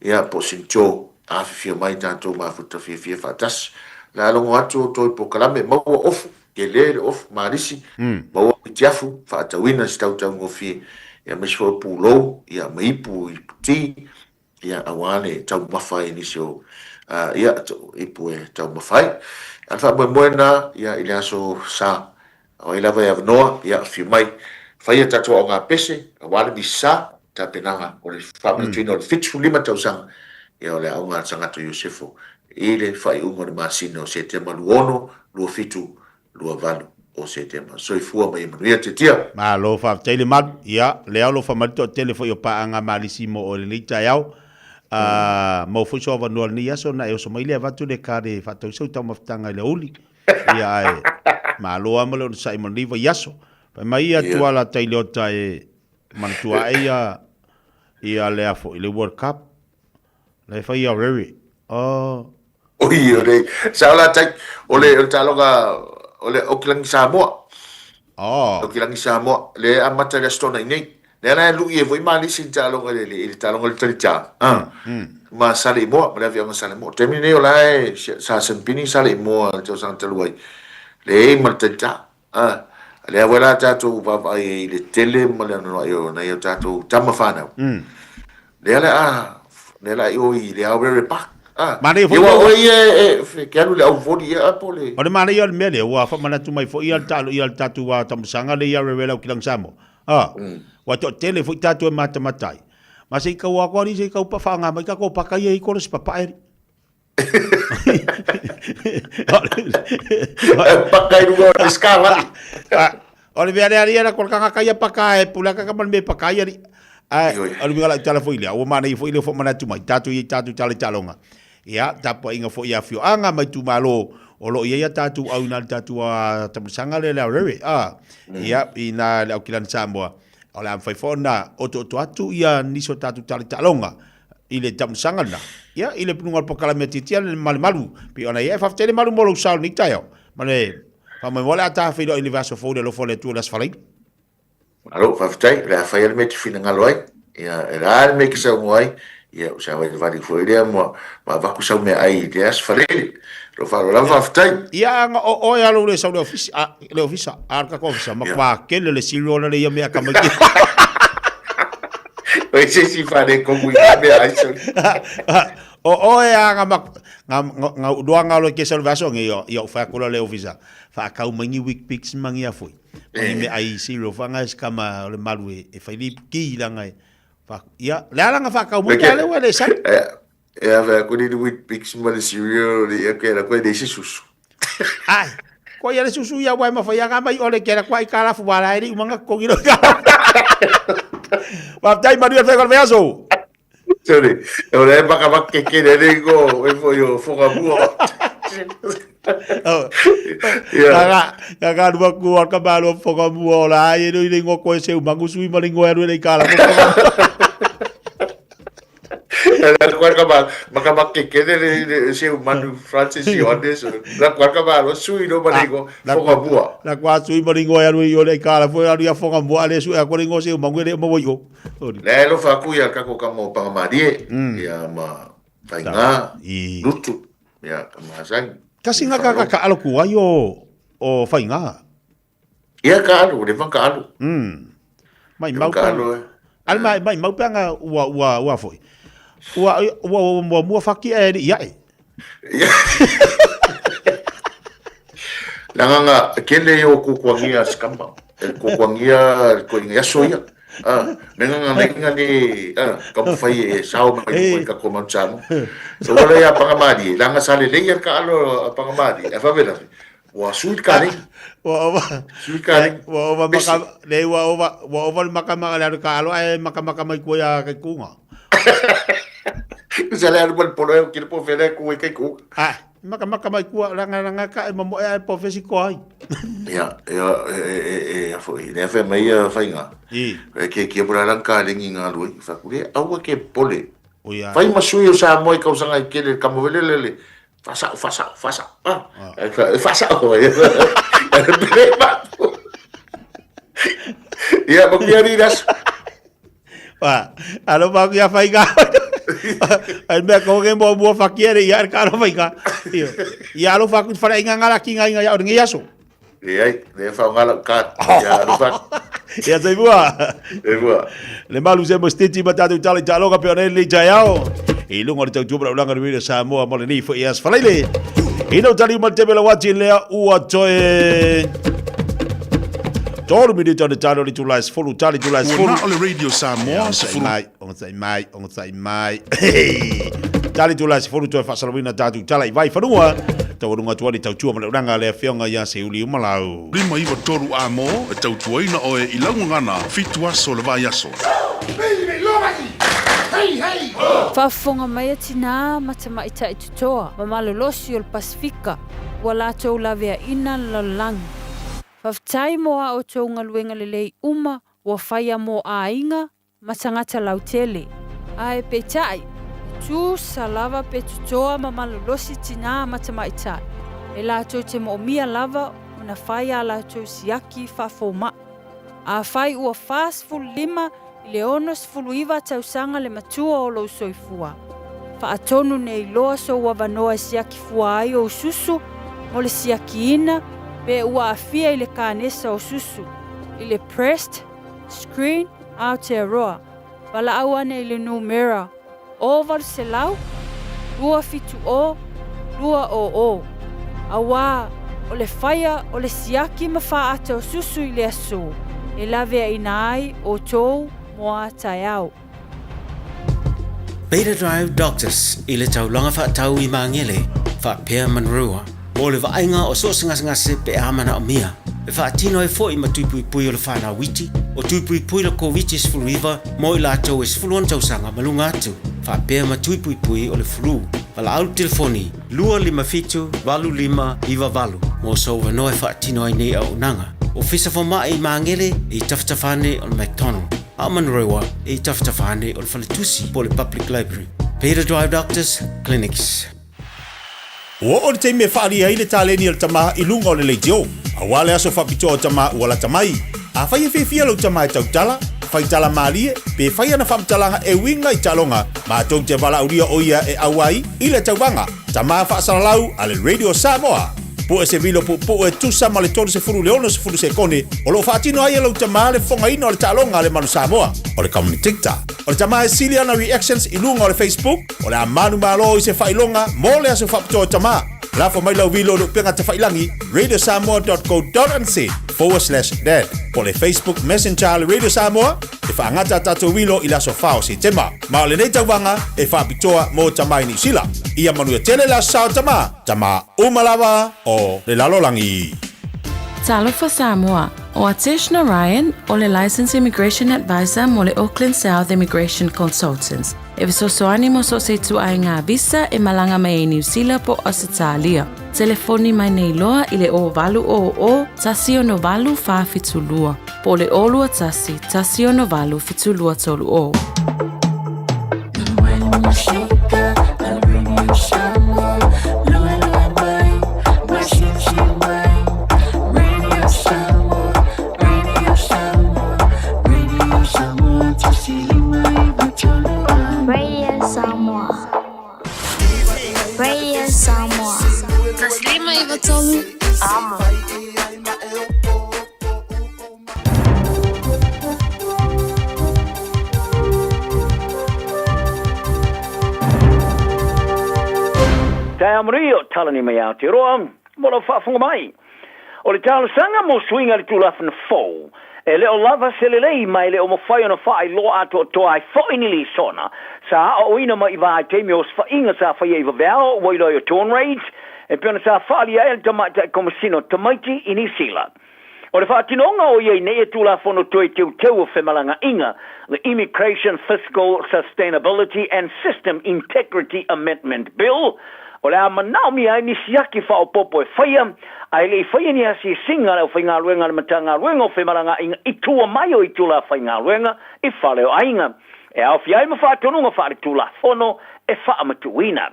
ia, po o Sincho, afifio mai tatou mafuta fiafia faatasi. O le a logo atu outou i polokalame, maua ofu, tele le ofu, Malisi, maua mitiafu, faatauina se tautaugofie, ia, aemaise foi o pulou, ia, ma ipu, ipu ti, ia, aua le taumafa ai i nisi o, ia, ipu e taumafa ai. A o le faamoemoe lena, ia, i le aso Sa, O ai lava e avanoa, ia afio mai. Fai a tatou aoga pese, aua le Misa, tapenaga o le faamanatuina o le 75 tausaga, ia o le aoga a le Sagato Iosefo. i le faaiuga o le masina o Setema 26, 27, 28 o Setema. Soifua ma ia manuia. Tiatia. Malo faafetai le malu. Ia, lea o lo o faamai le toatele foi o paaga malisi mo oe i lenei taeao. A maua foi sou avanoa i lenei aso ona e oso mai lea avatu le kare e faatau sau taumafataga i le aoauli. Ia ae malo lava ma le onosai mo lenei vaiaso. Fai mai ia Tuala Tailiota e manatua ae ia ia lea foi le World Cup. La e fai ia Rere. Oh. Oi, o le, sao la tai, o le, o le taloga, o le Okilangi Samoa. Oh. Okilangi Samoa, le amata le astona i nei. Le ala e lui e foi malisi i taloga le, le, le taloga le talita. Ah. Ma sale i moa, ma le avianga sale moa. Taimi nei o la e, sa sempini sale i moa, le tausaga talu ai. Le e ma le talita. Ah. Lea foi la tatou vaavaai ai i le tele ma le anoanoai o nai o tatou tama fanau. Lea la a, lea la i o i le Aorere Park. Ah. Manaia foi Ia lea ua oe ia e, ke alu i le au voli ia po le. O le manaia o le mea lea, ua faamanatu mai foi ia le taalo ia le tatou tamasaga lea i Aorere lau Kilang Samoa. Ah. Ua toatele foi tatou e matamata ai. Ma se i kau atu alii se i kau pa whaanga mai ka ko paka ia i kore se papae alii. Paka i runga o le scarlet. O le mea lea alii ala ko le kangaka ia paka e pule aka ka ma le mea paka ia alii. Ae, o le uiga lau tala foi lea, ua manaia foi lea faamanatu mai, tatou i ai tatou tala i taaloga. Ia, tapuaiga foi i afioaga ma itumalo o lo o i ai a tatou au ina le tatou tamasaga lea le Aorere. A, ia, ina le Aukilani Samoa, o le a mafai foi ona otooto atu ia nisi o tatou tala i taaloga i le tamasaga lena. Ia, i le luga o le polokalame a Tiatia ma le malu, pei ona i ai, faafetai le malu mo lou sao i lenei taeao. Ma le faamoemoe o le a ta feiloai i le vaiaso fou i le alofa o le Atua i le Aso Faraile. Malo, faafetai, o le a fai lava le mea e te finagalo ai. Ia, e le a le mea e te saunoa ai, ia, o se avalivali foi lea ma, ma avatu sau meaai i lea aso Faraile. Lou faaaloalo lava, faafetai. Ia, a o oe alo le sau le ofisa, a, le ofisa, a le tatou ofisa, matua kele le cereal le ia mea ka mai. Oi se isi faaletonu i ngā mea ai sau. O oe a nga mak nga nga udoa nga lo ke sau le vaiaso nge ia u fai atu le ofisa. Whaakau mai ni Weet-Bix ma ngia foi. Ma ni mea ai cereal whanga e skama o le malu e whai li ki langa e. Ia, le ala nga whaakau mai te ale ua le sali. E ave aku ni Weet-Bix ma le cereal le ia ke la koe le se susu. Ai, ko ia le susu ia wai mawhai anga mai ole ke la kwa i kalafu wala e li umanga kongi lo ka. Waftai manuia whai kola vaiaso. Sorry, o le maka maka ke ke le ko e fo yo foka mua. Kaka, kaka lua ku o ka malo foka mua o la ai no ile ngo ko se umangu sui ma lingo aru le kala. La kwa ka ma maka maka ke ke le se umanu Francis Ioannes la kwa ka malo sui no ma lingo foka mua. La kwa sui ma lingo aru i ole kala fo aru ya foka mua le sui ko lingo se umangu le mo yo. Le alofa aku ia kako ka mo pangamarie ia ma fainga lutu ia ka masang. Kasi nga ka ka alo ku ai o o fainga. Ia ka alu le ka alu. Mai mau ka alu. Al mai mai mau panga ua ua ua foi. Ua ua ua mua faki e ia e. Langa kele o kukuangia skamba. E kukuangia ko inga aso ia. Ah, me nga nga nga ni ah, ka mo fai e sao mai ko ka ko mau chamo. So wala ia pangamari, langa sale le ia ka alo pangamari. E fa vela. Ua sui ka le. Ua ova. Sui ka le. Ua ova maka le ua ova ua ova le maka maka le ka alo e maka maka mai ko ia kai kunga. Sa le alu polo e kile po fele ku e kai ku. Ah, maka maka mai kua ranga ranga ka e mamo e po fesi ko ai. Ia, ia e e e a foi, le fe mai a fainga. I. E ke ke pora lang ka lengi ngā lui, fa ku le aua ke pole. O ia. Fai masui o sa moi kau sanga i kele ka mo vele le. Fasa fasa fasa. Ah. E fasa o. E pere ma. Ia, ma kuia ni das. Wa, alo pa kuia whainga. Ai mea ko ke mo mua whakiere ia ka alo whainga. Ia, ia alo whaku whare inga ngala ki ngai ngai o ngi aso. E ai, le wha ngala ka. Ia alo wha. Ia te mua. E mua. Le malu se mo stiti ma tātou tala i tāloga pe o nei lei taiao. I lunga o le tautua ma ulanga nui Samoa mo le nei foi as falaile. I nau tali uma te mela wati lea ua toe. Tolu minute o le talo le tula es fulu tali tula es fulu. Ua na o le Radio Samoa se fulu. Mai, ongotai mai, ongotai mai. Tali tula se folu toe faasalauina tatou tala i Vaifanua, taualuga atu ai le tautua ma le ulaga a le Afioga ia Seiuli Umalau. 593 A mo e tautuaina oe i lau gagana fitu aso o le vaiaso. Faafofoga mai a tinā ma tamaitai totoa ma malolosi o le Pasefika ua latou laveaina le lalolagi. Faafetai mo a outou galuega lelei uma ua faia mo aiga ma tagata lautele. Ae peitai, e tusa lava pe totoa ma malolosi tinā ma tamaitai, e latou te moomia lava ona fai a latou siaki faafoma'i. Afai ua 45 i le 69 tausaga le matua o lou soifua, faatonu nei loa sou avanoa e siaki fua ai ou susu mo le siakiina pe ua aafia i le kanesa o susu, i le breast screen Aotearoa, valaau ane i le numera 0800 270 200, auā o le faia o le siaki ma fāata o susu i le aso e laveaina ai outou mo a taeao. Beta Drive Doctors i le taulaga faatau i Magele faapea Manurewa mo le vaaiga o so o se gasegase pe a manaomia. E faatino ai foi ma tui puipui o le whanau iti, o tui puipui le Koviti-19 mo i latou e 16 tausaga ma luga atu, faapea ma tui puipui o le flu. Valaau le telefoni 257 8598 mo sou avanoa e faatino ai nei auaunaga. Ofisa Fomai i Magele i tafatafa ane o le McDonald, a o Manurewa i tafatafa ane o le Faletusi po o le Public Library. Beta Drive Doctors Clinics. Ua oo le taimi e faaalia ai le taleni a le tama i luga o le leitio. Aua le aso faapitoa o tama ua lata mai. Afai e fiafia lou tama e tautala, fai tala malie, pe fai ana faamatalaga e uiga i taaloga, matou te valaaulia o ia e auai i le tauvaga Tama Faasalalau a le Radio Samoa. Pue se vilo puupuu e tusa ma le 30 i le 60 sekone o lo o faatino ai e lou tama le fofogaina o le taaloga a le Manu Samoa, o le Commentator. O le tama e sili ana reactions i luga o le Facebook, O le a manumalo i se faailoga mo le aso faapitoa o tama. Lafo mai lau vilo i le upega tafailangi radiosamoa.co.nz/dad po o le Facebook Messenger a le Radio Samoa e faagata a tatou vilo i le aso 4 o Setema. Ma o lenei tauvaga e faapitoa mo tama i Niu Sila. Ia manuia tele le aso sa o tama, tama uma lava o le lalolagi. Talofa Samoa, ʻO Atesh Narayan, ʻo le Licensed Immigration Advisor mo le Auckland South Immigration Consultants. E fesoasoani mo so o se ituaiga visa e malaga mai ai Niu Sila po o Ausetalia. Telefoni mai nei loa i le 0800 168 472 po o le 021 168 7230. Radio Samoa. Radio Samoa. Taslima Ivatolu. Amo. Taeao manuia o Talani mai Aotearoa mo lau faafofoga mai. O le talosaga mo suiga i le Tulafono fou, e le o lava se lelei ma e le o mafai ona faailoa atoatoa ai foi ni lisona sa aoaoina mai i vaitaimi o osofaiga sa faia i vaveao ua iloa ai o Dawn Raids e pei ona sa faaalia ai e le Tamaitai Komesina o Tamaiti i Niu Sila. O le faatinoga o ia i nei e Tulafono Toe Teuteu o Femalagaaiga, The Immigration Fiscal Sustainability and System Integrity Amendment Bill, o le a manaomia ai ni siaki faaopoopo e faia, a e le i faia ni asiasiga a le aufaigaluega a le Matagaluega o Femalagaaiga i tua mai o itula faigaluega i fale o aiga, e aofia ai ma faatonuga faaletulafono e faamatuuina.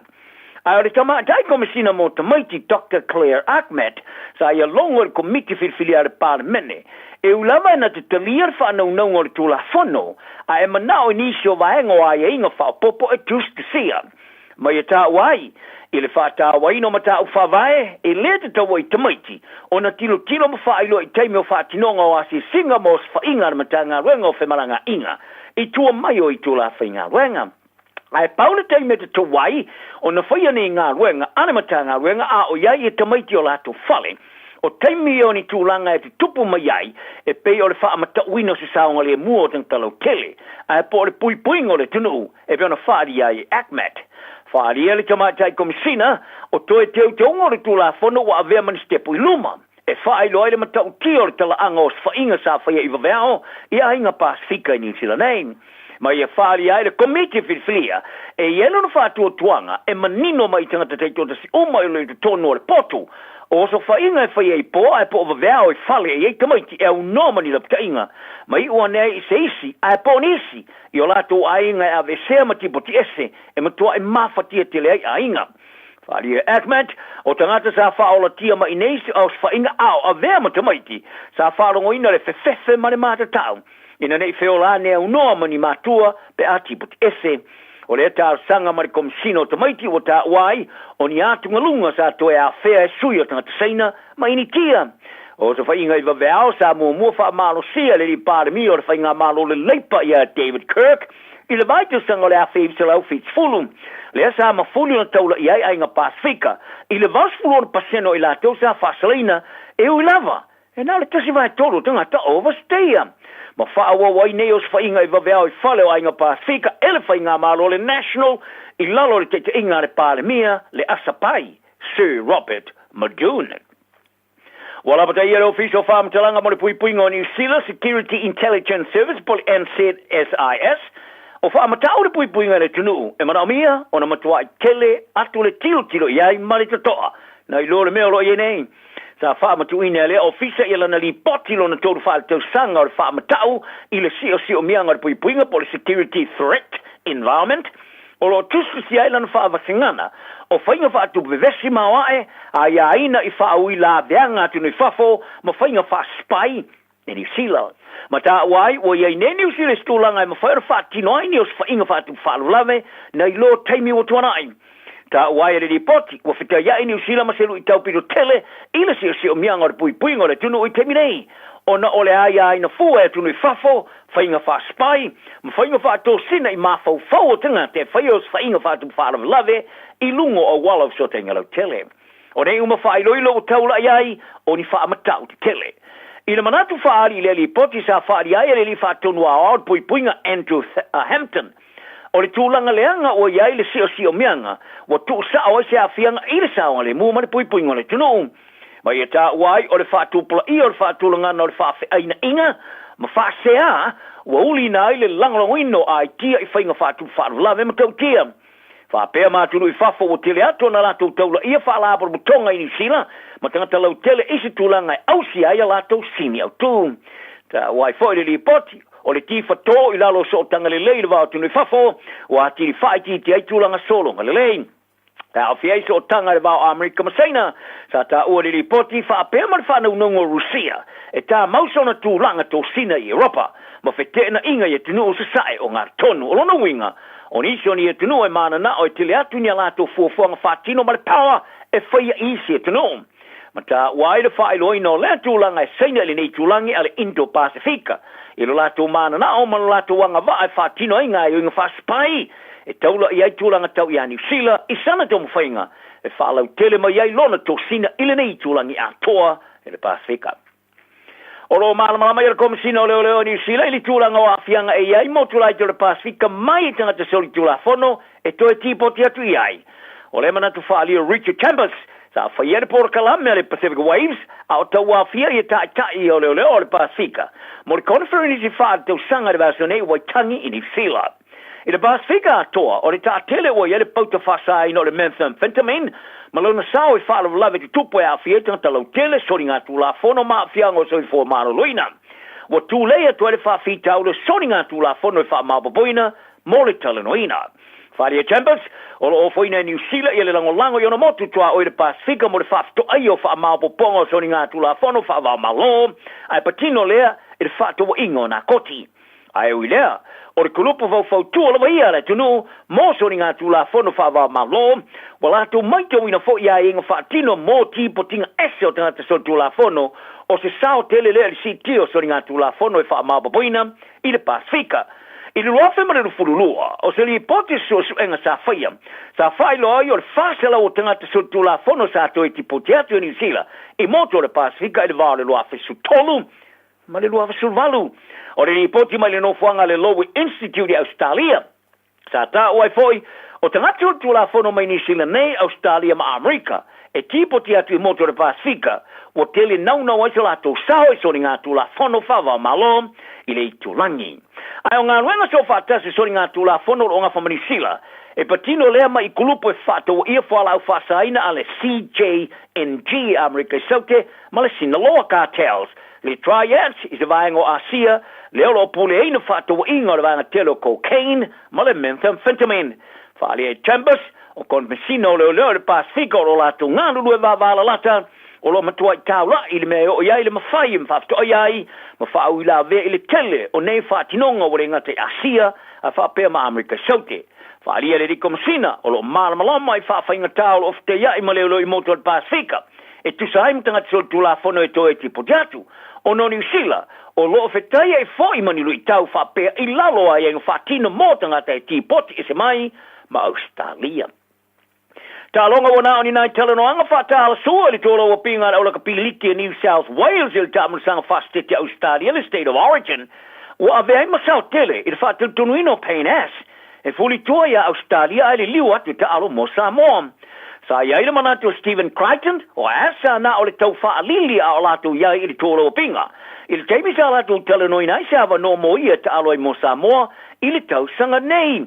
Ae o le Tamaitai Komesina mo Tamaiti Doctor Claire Achmat sa ia logo i le Komiti Filifilia a le Palemene, e ui lava ina te talia le faanaunauga o le Tulafono, ae e manao i nisi o vaega o aiaiga faaopoopo e tusitusia mai e taua ai i le faatauaina o mataupu faavae e le tatau ai tamaiti ona tilotilo ma faailoa i taimi o faatinoga o asiasiga ma osofaiga a le Matagaluega o Femalagaaiga i tua mai o itula faigaluega. Ae pau le taimi e tatau ai ona faia nei galuega a le Matagaluega a o i ai i tamaiti o latou fale, o taimi ia o ni tulaga e tutupu mai ai e pei o le faamatauina o se saogalemu o tagata lautele, ae po o le puipuiga o le atunuu e pei ona faaalia ai e ACMAT. Faaalia le Tamaitai Komesina, o toe teuteuga o le Tulafono ua avea ma ni sitepu i luma e faailoa ai le matautia o le talaaga o osofaiga sa faia i vaveao i aiga Pasefika i Niu Sila nei. Ma ia faaalia ai le Komiti Filifilia e i ai lona faatuatuaga e manino mai i tagata taitoatasi uma i lo i totonu o le potu o osofaiga e faia i po ae po o vaveao i fale e i ai tamaiti e aunoa ma ni lapataiga ma iu ane ai i se isi ae po o nisi i o latou aiga e aveesea ma tipoti ese e matuai mafatia tele ai aiga. Faaalia Ahmed, o tagata sa faaolatia mai nei osofaiga a o avea ma tamaiti, sa faalogoina le fefefe ma le matatau, ina nei feola ane aunoa ma ni matua pe a tipoti ese. O lea talosaga ma le Komesina o Tamaiti ua taua ai, o ni atugaluga sa toe afea e sui o tagata Saina ma Initia. O osofaiga i vaveao sa muamua faamalosia e le Alii Palemia o le Faigamalo le Leipa ia David Kirk i le vaitausaga o le 1970, lea sa mafuli ona taula i ai aiga Pasefika i le 86% o i latou sa faasalaina, e ui lava e na o le 1/3 o tagata overstayer. Ma faaauau ai nei osofaiga i vaveao i fale o aiga Pasefika e le Faigamalo le National i lalo o le taitaiga a le Palemia le Asapai Sir Robert Muldoon. Ua lapataia le Ofisa o Faamatalaga mo le Puipuiga o Niu Sila, Security Intelligence Service po o le NZSIS, o faamatau le puipuiga i le atunuu e manaomia ona matuai tele atu le tilotilo i ai ma le totoa nai lo le mea o lo o i ai nei. Sa faamatuuina e lea ofisa ia lana lipoti lona tolu faaletausaga o le faamatau i le siosiomiaga o le puipuiga po o le Security Threat Environment, O lo o tusitusia ai lana faavasegana o faiga faatupu vevesi maoae aiaina i faauilaveaga atunuu i fafo ma faiga faa-spy i Niu Sila. Ma taua ai ua i ai nei Niu Sila i se tulaga e mafai ona faatino ai ni osofaiga faatupu faalavelave nai lo taimi ua tuanai. Taua ai e le lipoti ua fetaiai Niu Sila ma se luitau pito tele i le siosiomiaga o le puipuiga o le atunuu i taimi nei ona o le aiaina fua e atunuu i fafo faiga faa-spy, ma faiga faatosina i mafaufau o tagata e faia osofaiga faatupu faalavelave i luga o auala o fesootaiga lautele. O nei uma faailoilo ua taulai ai o ni faamatau tetele. I le manatu faaali i lea lipoti sa faaali ai e le Alii Faatonu Aoao o le Puipuiga Andrew Hampton, o le tulaga leaga ua i ai le siosiomiaga ua tuusao ai se aafiaga i le saogalemu ma le puipuiga o le atunuu. Ma ia taua ai o le faatupulaia o le faatulagaga o le faafeainaiga ma faasea ua uliina ai le lagolagoina o aitia i faiga faatupu faalavelave ma tautia. Faapea ma atunuu i fafo ua tele atu ona latou taulaia faalapotopotoga i Niu Sila ma tagata lautele i se tulaga e ausia ai a latou sini autu. Taua ai foi le lipoti, o le tifatō i lalo o sootaga lelei i le va o atunuu i fafo ua atili faaitiitia ai tulaga sologa lelei. E aafia ai sootaga i le va o Amerika ma Saina, sa taua i le lipoti faapea ma le faanaunauga o Rusia e tamau sona tulaga tosina i Europa ma feteenaiga i atunuu sasae o gatotonu. O lona uiga, o nisi o ni atunuu e mananao e tele atu ni a latou fuafuaga faatino ma le power e faia i isi atunuu. Ma taua ai le faailoaina o lea tulaga e Saina i lenei itulagi a le Indo-Pasefika i lo latou mananao ma lo latou agavaa e faatino ai gaoioiga faa-spy e taula i ai tulaga tau iā Niu Sila i sana taumafaiga e faalautele mai ai lona tosina i lenei itulagi atoa i le Pasefika. O lo o malamalama ia le Komesina o Leoleo a Niu Sila i le tulaga o aafiaga e i ai motu laiti o le Pasefika mai i tagata solitulafono e toe tipoti atu i ai. O lea manatu faaalia o Richard Chambers sa faia le polokalame a le Pacific Waves a o tauaofia ia taitai o leoleo o le Pasefika mo le koneferenisi faaletausaga i le vaiaso nei i Waitangi i Niu Sila. I le Pasefika atoa, o le taatele ua i ai le pauta faasaina o le methamphetamine ma lona sao i faalavelave tutupu e aafia ai tagata lautele, soligatulafono ma aafiaga o soifua maloloina. Ua tulei atu ai le faafitauli o soligatulafono e faamaopoopoina mo le talanoaina. Wharia Chambers, o lo o ofoina e Niu Sila ia le lagolago i ona motu tuaoi i le Pasefika mo le faafetoaia o faamaopoopoga o soligatulafono faava-o-Malo, ae patino lea i le faatauaiga o nakoti. Ae ui lea, o le kulupu faufautua lava ia a le atunuu mo soligatulafono faava-o-Malo, ua latou maitauina foi aiaiga faatino mo tipotiga ese o tagata solitulafono, o se sao tele lea i le siitia o soligatulafono e faamaopoopoina i le Pasefika. I le 2022, o se lipoti o se suesuega sa faia, sa faailoa ai o le 400 o tagata solitulafono sa toe tipoti atu e Niu Sila i motu o le Pasefika i le va o le 2013 ma le 2018. O le lipoti mai le nofoaga a le Lowy Institute i Ausetalia, sa taua ai foi O tagata o le Tulafono mai Niu Sila nei, Ausetalia ma Amerika, e tipoti atu i motu o le Pasefika, ua tele naunau ai so latou sao i soligatulafono faava-o-Malo i le itulagi. Ae o galuega soofaatasi o soligatulafono o lo o gafa ma Niu Sila, e patino lea mai i kulupu e fefaatauaia fualaau faasaina a le CJNG a Amerika i Saute ma le Sinaloa Cartels, le Triads i se vaega o Asia, lea o lo o puleaina fefaatauaiga o le vaega tele o cocaine ma le methamphetamine. Faaalia e Chambers, o Konmesina o Leoleo i le Pasefika o lo o latou galulue vavalalata, o lo o matuai taula'i i le mea e oo i ai le mafai e faafetoaia ai ma faauilavea i le tele o nei faatinoga ua le gata i Asia ae faapea ma Amerika i Saute. Faaalia e le Alii Komesina, o lo o malamalama i faafaigata o lo o fetaia'i ma leoleo i motu o le Pasefika e tusa ai ma tagata solitulafono e toe tipoti atu ona o Niu Sila o lo o fetaia'i foi ma ni luitau faapea i lalo o aiaiga faatino mo tagata e tipoti ese mai ma Ausetalia. Taaloga ua na o ni nai talanoaga faatalasua i le tolauapiga a le aulakapiliki a New South Wales i le taamulasaga faasetete a Ausetalia le State of Origin ua avea ai ma sao tele i le faatelitonuina o Payne Ass e fulitua iā Ausetalia ae liliu atu e taalo mo Samoa. Sa i ai le manatu o Stephen Crichton, o Ass sa na o le tau faalili a o latou i ai i le tolauapiga. I le taimi sa latou talanoaina ai se avanoa mo ia e taalo ai mo Samoa i le tausaga nei.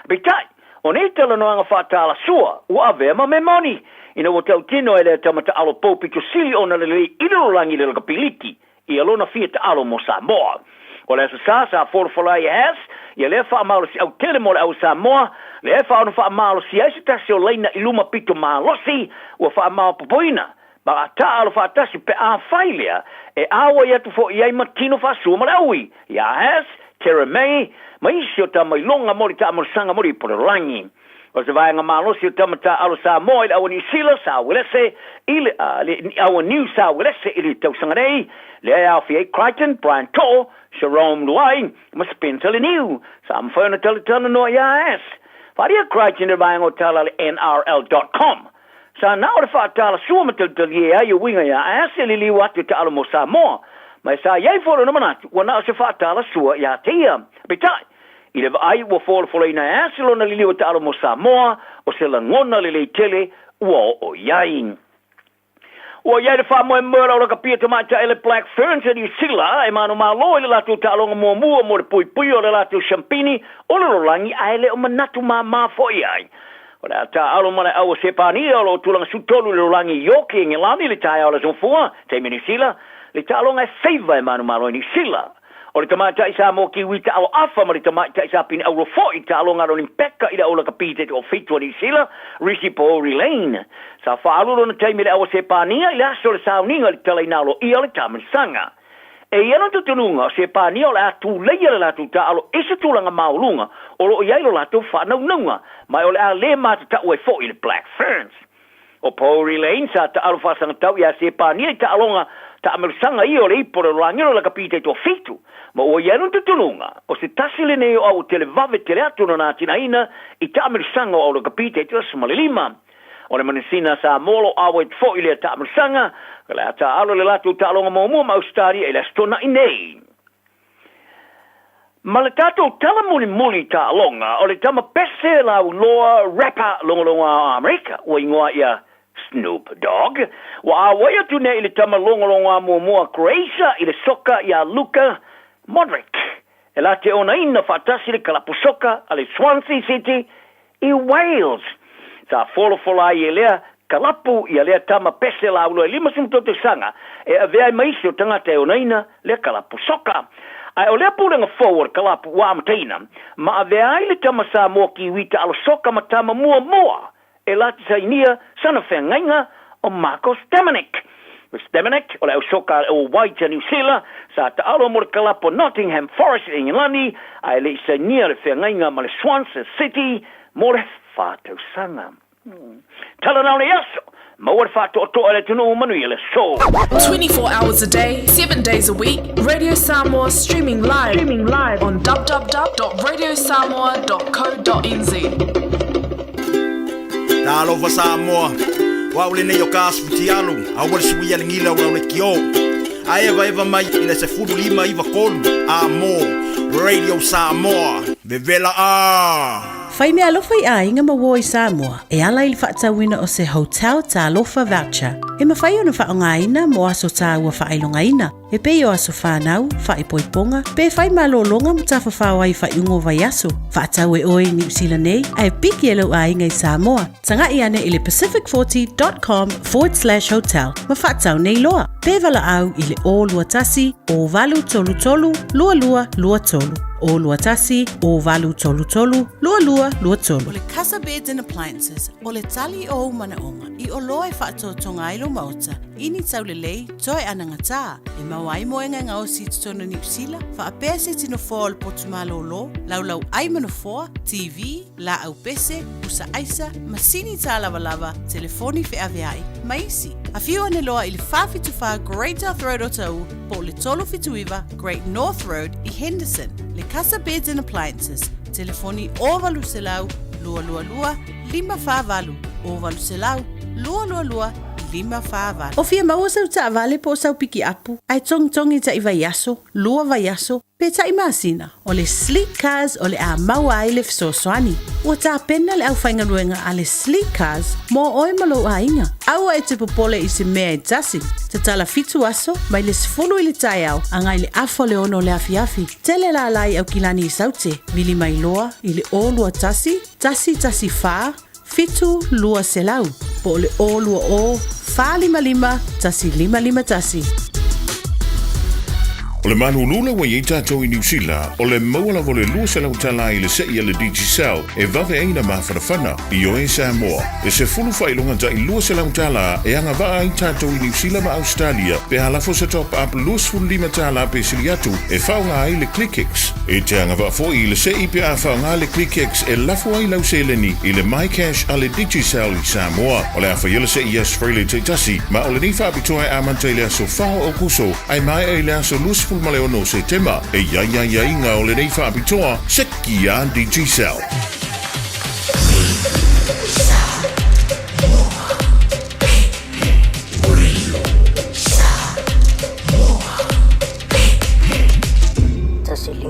Peitai, o nei talanoaga faatalasua ua avea ma mea moni, ina ua tautino e lea tama taalo pou pito sili ona lelei i le lolagi i le lakapiliki ia lona fia taalo mo Samoa. O le Aso Sa, sa folafola ai e Hass ia lea faamalosiau tele mo le au Samoa, lea e faaono faamalosia ai se tasi o laina i luma pito malosi ua faamaopoopoina ma a taaalo faatasi pe afai lea e auai atu foi i ai ma tino faasua ma le aui ia Hass, Terra May, ma isi o tama iloga mo le taamalosaga mo le ipu o le lalolagi. O se vaega malosi o tama taaalo Samoa i le aua Niu Sila, Sa Uelese, i le, le aua Niu Sa Uelese i le tausaga nei, lea e aofia ai Crichton, Brian To'o, Jerome Luai, ma Spencer Leniu. Sa mafai ona talatalanoa ia Hass. Faaalia Crichton i le vaega o tala a le NRL dot com. Sa na o le faatalasua ma talitalie ai e uiga iā Ass e liliu atu e taalo mo Samoa. Ma e sa i ai foi lona manatu ua na o se faatalasua iā te ia. Peitai, i le vaai ua folafolaina e Ass lona liliu e taalo mo Samoa, o se lagona lelei tele ua oo i ai. Ua i ai le faamoemoe o le aulakapia tamaitai a le Black Ferns a Niu Sila e manumalo i le latou taaloga muamua mo le puipuia o le latou siampini o le lalolagi ae le o manatu māmā foi ai. O le a taaalo ma le au o Sepania o lo o tulaga sutolu i le lalolagi i York i Engelani i le taeao o le Aso Gafua, taimi Niu Sila, le taaloga e feiva e manumalo ai Niu Sila. O le tamaitai Samoa Kiwi taalo afa ma le tamaitai Sapini Auro foi i taaloga a le Olimpeka i le au lakapi te toafitu a Niu Sila, Risi Pouri Lane. Sa faaalu lona taimi i le au a Sepania i le aso o le sauniga i le talaina aloaia o le taamilosaga. E i ai lona talitonuga o Sepania o le a tuleia le latou taaalo i se tulaga maualuga o lo o i ai lo latou faanaunauga, ma o le a le matatau ai foi le Black Ferns. O Pouri Lane sa taaalo faasagatau iā Sepania i taaloga taamilosaga ia o le ipu o le lalolagi o le lakapi taitoafitu, ma ua i ai lona talitonuga o se tasi lenei o au televave tele atu lona atinaeina i taamilosaga o au lakapi taitoasemalalima. O le Manusina Samoa o lo o auai atu foi i lea taamilosaga, o le a taaalo le latou taaloga muamua ma Ausetalia i le Aso Toonai nei. Ma le tatou tala mulimuli i taaloga, o le tama pese lauiloa rapper logologoa o Amerika ua igoa ia Snoop Dogg, ua auai atu nei i le tama logologoa muamua Croatia i le soka ia Luka Modric e la te onaina faatasi le kalapu soka a le Swansea City I Wales, sa folafola ai e lea kalapu ia lea tama pese lauloa e 53 tausaga e avea ai ma isi o tagata e onaina lea kalapu soka. Ae o lea pulega fou o le kalapu ua amataina ma avea ai le tama Samoa Kiwi taalo soka ma tama muamua e lati sainia sana feagaiga o Marko Stamenic. O Stamenic, o le au soka a le All Whites a Niu Sila, sa taalo mo le kalapu o Nottingham Forest i Inigilani, ae le i sainia le feagaiga ma le Swansea City mo le tausaga. Tala nao nei aso, maua le faatoatoa e le atunuu manuia le aso. 24 hours a day, 7 days a week, Radio Samoa streaming live, streaming live on www.radiosamoa.co.nz. Talofa Samoa, o au lenei o ka asu fitialu, aua le suia le gila o lau lekiō. A evaeva mai i le 15 iva kolu, a mo Radio Samoa, vevela a! Fai meaalofa i aiga ma uo i Samoa e ala i le faatauina o se Hotel Talofa Voucher e mafai ona faaaogaina mo aso taua faailogaina e pei o aso fanau, faaipoipoga, pe fai malologa ma tafafao ai i faaiuga o vaiaso. Faatau e oe i Niu Sila nei ae piki e lou aiga i Samoa. Taga'i ane i le pacific40.com/hotel ma faatau nei loa. Pe valaau i le 021 0833 2223. 021 0833 2223. O le Casa Beds and Appliances, o le tali o ou manaoga i oloa e faatotoga ai lou maota i ni taulelei toe anagatā e maua ai moega e gaosi i totonu o Niu Sila, faapea se tino foa o le potu malōlō, laulau ʻai ma nofoa, TV, laau pese, pusa aisa, masini tālavalava, telefoni feaveai, ma isi. Afio ane loa i le 474 Great South Road Otahuhu po o le 379 Great North Road i Henderson. Le Casa Beds and Appliances, telefoni 0800 222 548, 0800 222 548. O fia maua sau taavale po o sau pikiapu, ae togitogi taʻi vaiaso, lua vaiaso, Pe taʻi masina, o le Sleek Cars o le a maua ai le fesoasoani. Ua tapena le aufaigaluega a le Sleek Cars mo oe ma lou aiga. Aua e te popole i se mea e tasi. Tatala fitu aso, mai le 10 i le taeao agai le afa o le ono o le afiafi. Tele lala i Aukilani i Saute, vili mai loa i le 021 114 7 200, po o le 020 455 1551. O le malulu la ua i ai tatou i Niu Sila, o le maua lava o le 200 tala i le se'i a le Digicel e vave ai na mafanafana. Ioe Samoa, e sefulu faailoga ta'i 200 tala e agavaa ai tatou i Niu Sila ma Ausetalia pe a lafo se top up 25 tala pe sili atu e faaaoga ai le ClickX. E te agavaa foi i le se'i pe a faaaoga le ClickX e lafo ai lau seleni i le MyCash a le Digicel i Samoa. O le a faia le se'i i Australia taitasi, ma o lenei faapitoa e amata i le aso 4 o Aokuso ae maea i le aso 26 o Setema. E i ai aiaiga o lenei faapitoa, seki a Digicel.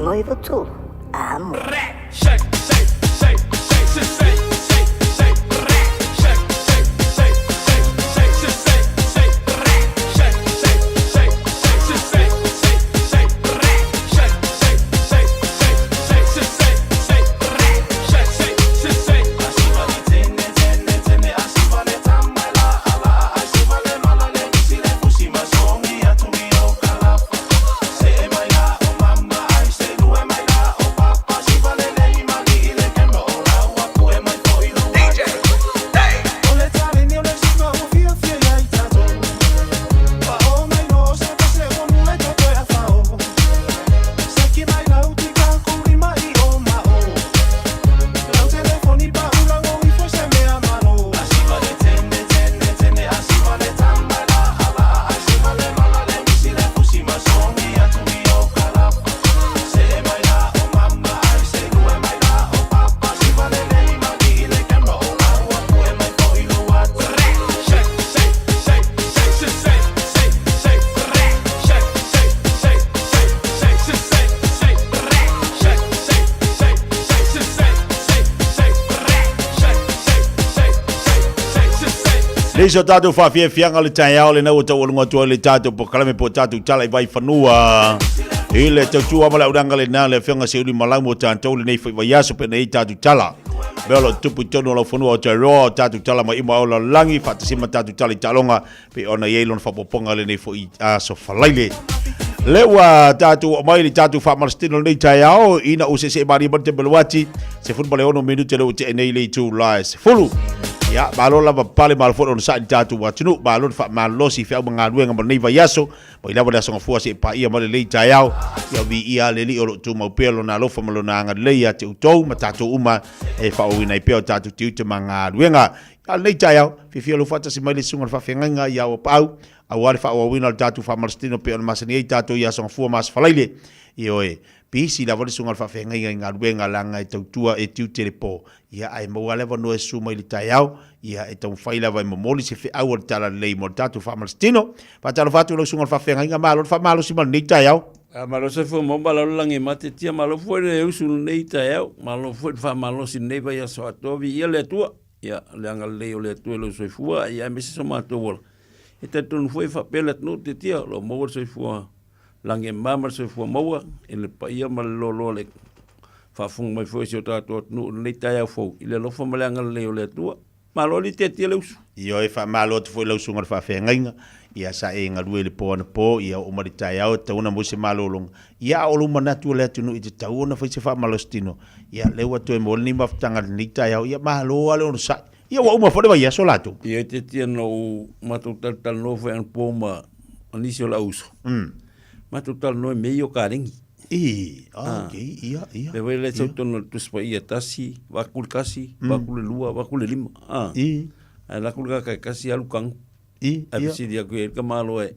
1593, amo. Nei so tātou whawhiawhianga le taeao le nau o taualuga atu ai le tātou polokalame po o tātou tala i Vaifanua. I le tautua ma le auranga le nā le afioga Seiuli Malamu o tātou lenei foi vaiaso pe nei tātou tala. Mea o lo o tupu i tonu o laufanua o Aotearoa o tātou tala mai uma o lalolagi faatasi ma tātou tala i taaloga pei ona i ai lona faaopoopoga lenei foi aso falaile. Le ua tātou oo mai i le tātou faamalositino lenei taeao ina ua seesee malie mai le Temeloati 16 minute le ua tea nei le itula e 10. Ia, malo lava pale, malo foi onosai i le tātou atunuu, malo le faamalolosi i feau ma galuega mo lenei vaiaso, mai lava le aso gafua seia paia mai lenei taeao. Ia, viia le Alii o lo o tumau pea lona alofa ma lona agalelei ia te outou ma tātou uma e faaauauina ai pea o tātou tiute ma galuega. A o lenei taeao, fiafia lou faatasi mai le susuga i le faafeagaiga ia Auapaau, aua le faaauauina o le tatou faamalositino pei ona masani ai tatou i Aso Gafua ma Aso Faraile. Ioe, pisi lava le susuga i le faafeagaiga i galuega leaga e tautua e tiute le po, ia ae maua lava le avanoa e susu mai i le taeao, ia e taumafai lava e momoli se feau o le Talalelei mo le tatou faamalositino. Faatalofa atu i lau susuga i le faafeagaiga, malo le faamalosi ma lenei taeao. A malo soifua maua malo le lagi e matetia malo foi le usu lenei taeao malo foi le faamalosi lenei vaiaso atoa viia le Atua ia le agalelei o le Atua i lou soifua ia aemaise so matou ola e talitonu foi e faapea le atunuu tiatia o lo o maua le soifua lagi e mama ma le soifua maua i le paia ma le loaloa le faafofoga mai foi o si o tatou atunuu i lenei taeao fou i le alofa ma le agalelei o le Atua. Malo alii tiatia le usu. Ioe, faamalo atu foi i lau susuga i le faafeagaiga, ia sa e galue i le po anapo, ia oo mai le taeao e tatau ona maua se malologa, ia a o lou manatu o le atunuu e tatau ona fai se faamalositino, ia lea ua toe maua lenei mafutaga i lenei taeao, ia malo lava le onosai. Ia ua uma foi le vaiaso latou. Ioe tiatia na ou matou talatalanoa foi anapo ma nisi o lau uso, matou talanoa i mea ia o kalegi. I, ah, ok, ia, ia. Le wai le sau tonu le Tusi Paia tasi, vaku le kasi, vaku le lua, vaku le lima. Ah. I. Ai la ku le ka kasi alu kangu. I, Ai fesili aku e ka malo e.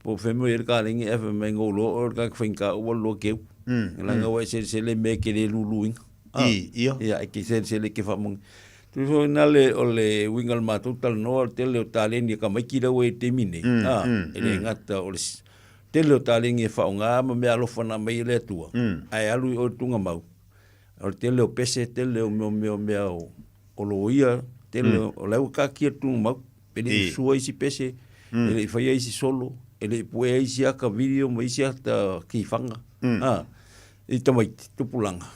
Po fe mo e ka lengi e fe me ngo lo o ka whain ka o lo keu. La nga wai se se le me ke le lulu inga. I, ia. Ia, e ke se se le ke fa mong. Tu so ina le o le winga le matou talanoa o le tele o taleni e ka maiki lau e te mine. Ah, e le ngata o le Tele o taleni e faaaoga ma mea alofa na aumai e le Atua, ae alu i o i le tugamau. O le tele o pese, tele o mea o mea o loia, tele o la ua taatia le tugamau. E le i sua isi pese, e le i faia isi solo, e le i puea isi ata video ma isi ata kifaga, i tamaiti, tupulaga,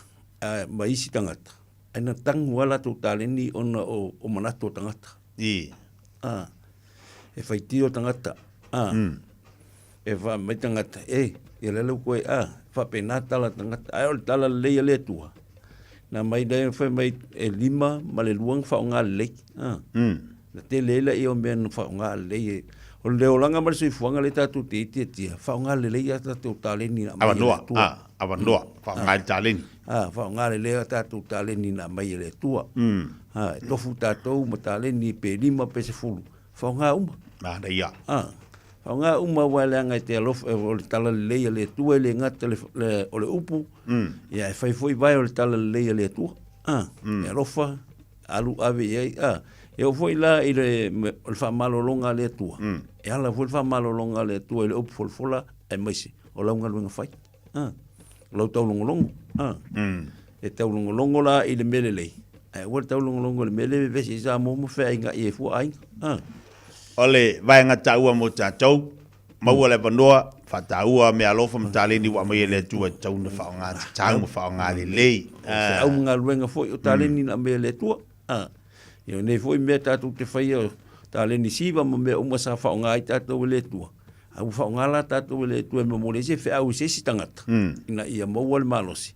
ma isi tagata. Ae na tagu lava latou taleni ona o manatu o tagata. E faitio tagata, E wha mai tangata, e, ia lele koe, a, whapena tala tangata, ai o le tala lelei a le Atua. Na mai lea whai mai e lima ma le lua na whaonga lelei. A. Na tele ai laia o mea na whaonga lelei e. O le olaga ma le soifuaga lea tatou te itiatia, whaonga lelei a tatou taleni na aumai e le Avanoa, Atua. a, avanoa, whaonga i le taleni. A, whaonga lelei a tatou taleni na aumai e le Atua. A, e tofu tatou ma taleni pe lima pe 10, Whaonga uma. Manaia. A, whaonga uma aua leaga e te alofa, o le talalelei a le Atua e le gata le, le, o le upu, ia e fai foi vae o le talalelei a le Atua. A, e alofa, alu ave i ai, a, e oo foi la i le, o le faamalologa a le Atua, e ala foi le faamalologa a le Atua i le upu folafola aemaise o lau galuega fai. A, o lau taulogologo. A, e taulogologo la i le mea lelei, ae aua le taulogologo i le mea le vevesi i Samoa ma feaiga'i ai fua aiga. A. O le vaega taua mo tatou, maua le avanoa, faataua meaalofa ma taleni ua aumaia e le Atua e tatau ona faaaoga tatau ma faaaoga lelei. O feau ma galuega foi o taleni na aumaia e le Atua. A. Ia o nei foi mea tatou te faia, o taleni siva ma mea uma sa faaaoga ai tatou e le Atua, A ua faaaoga la tatou e le Atua e momoli ai se feau i se isi tagata, ina ia maua le malosi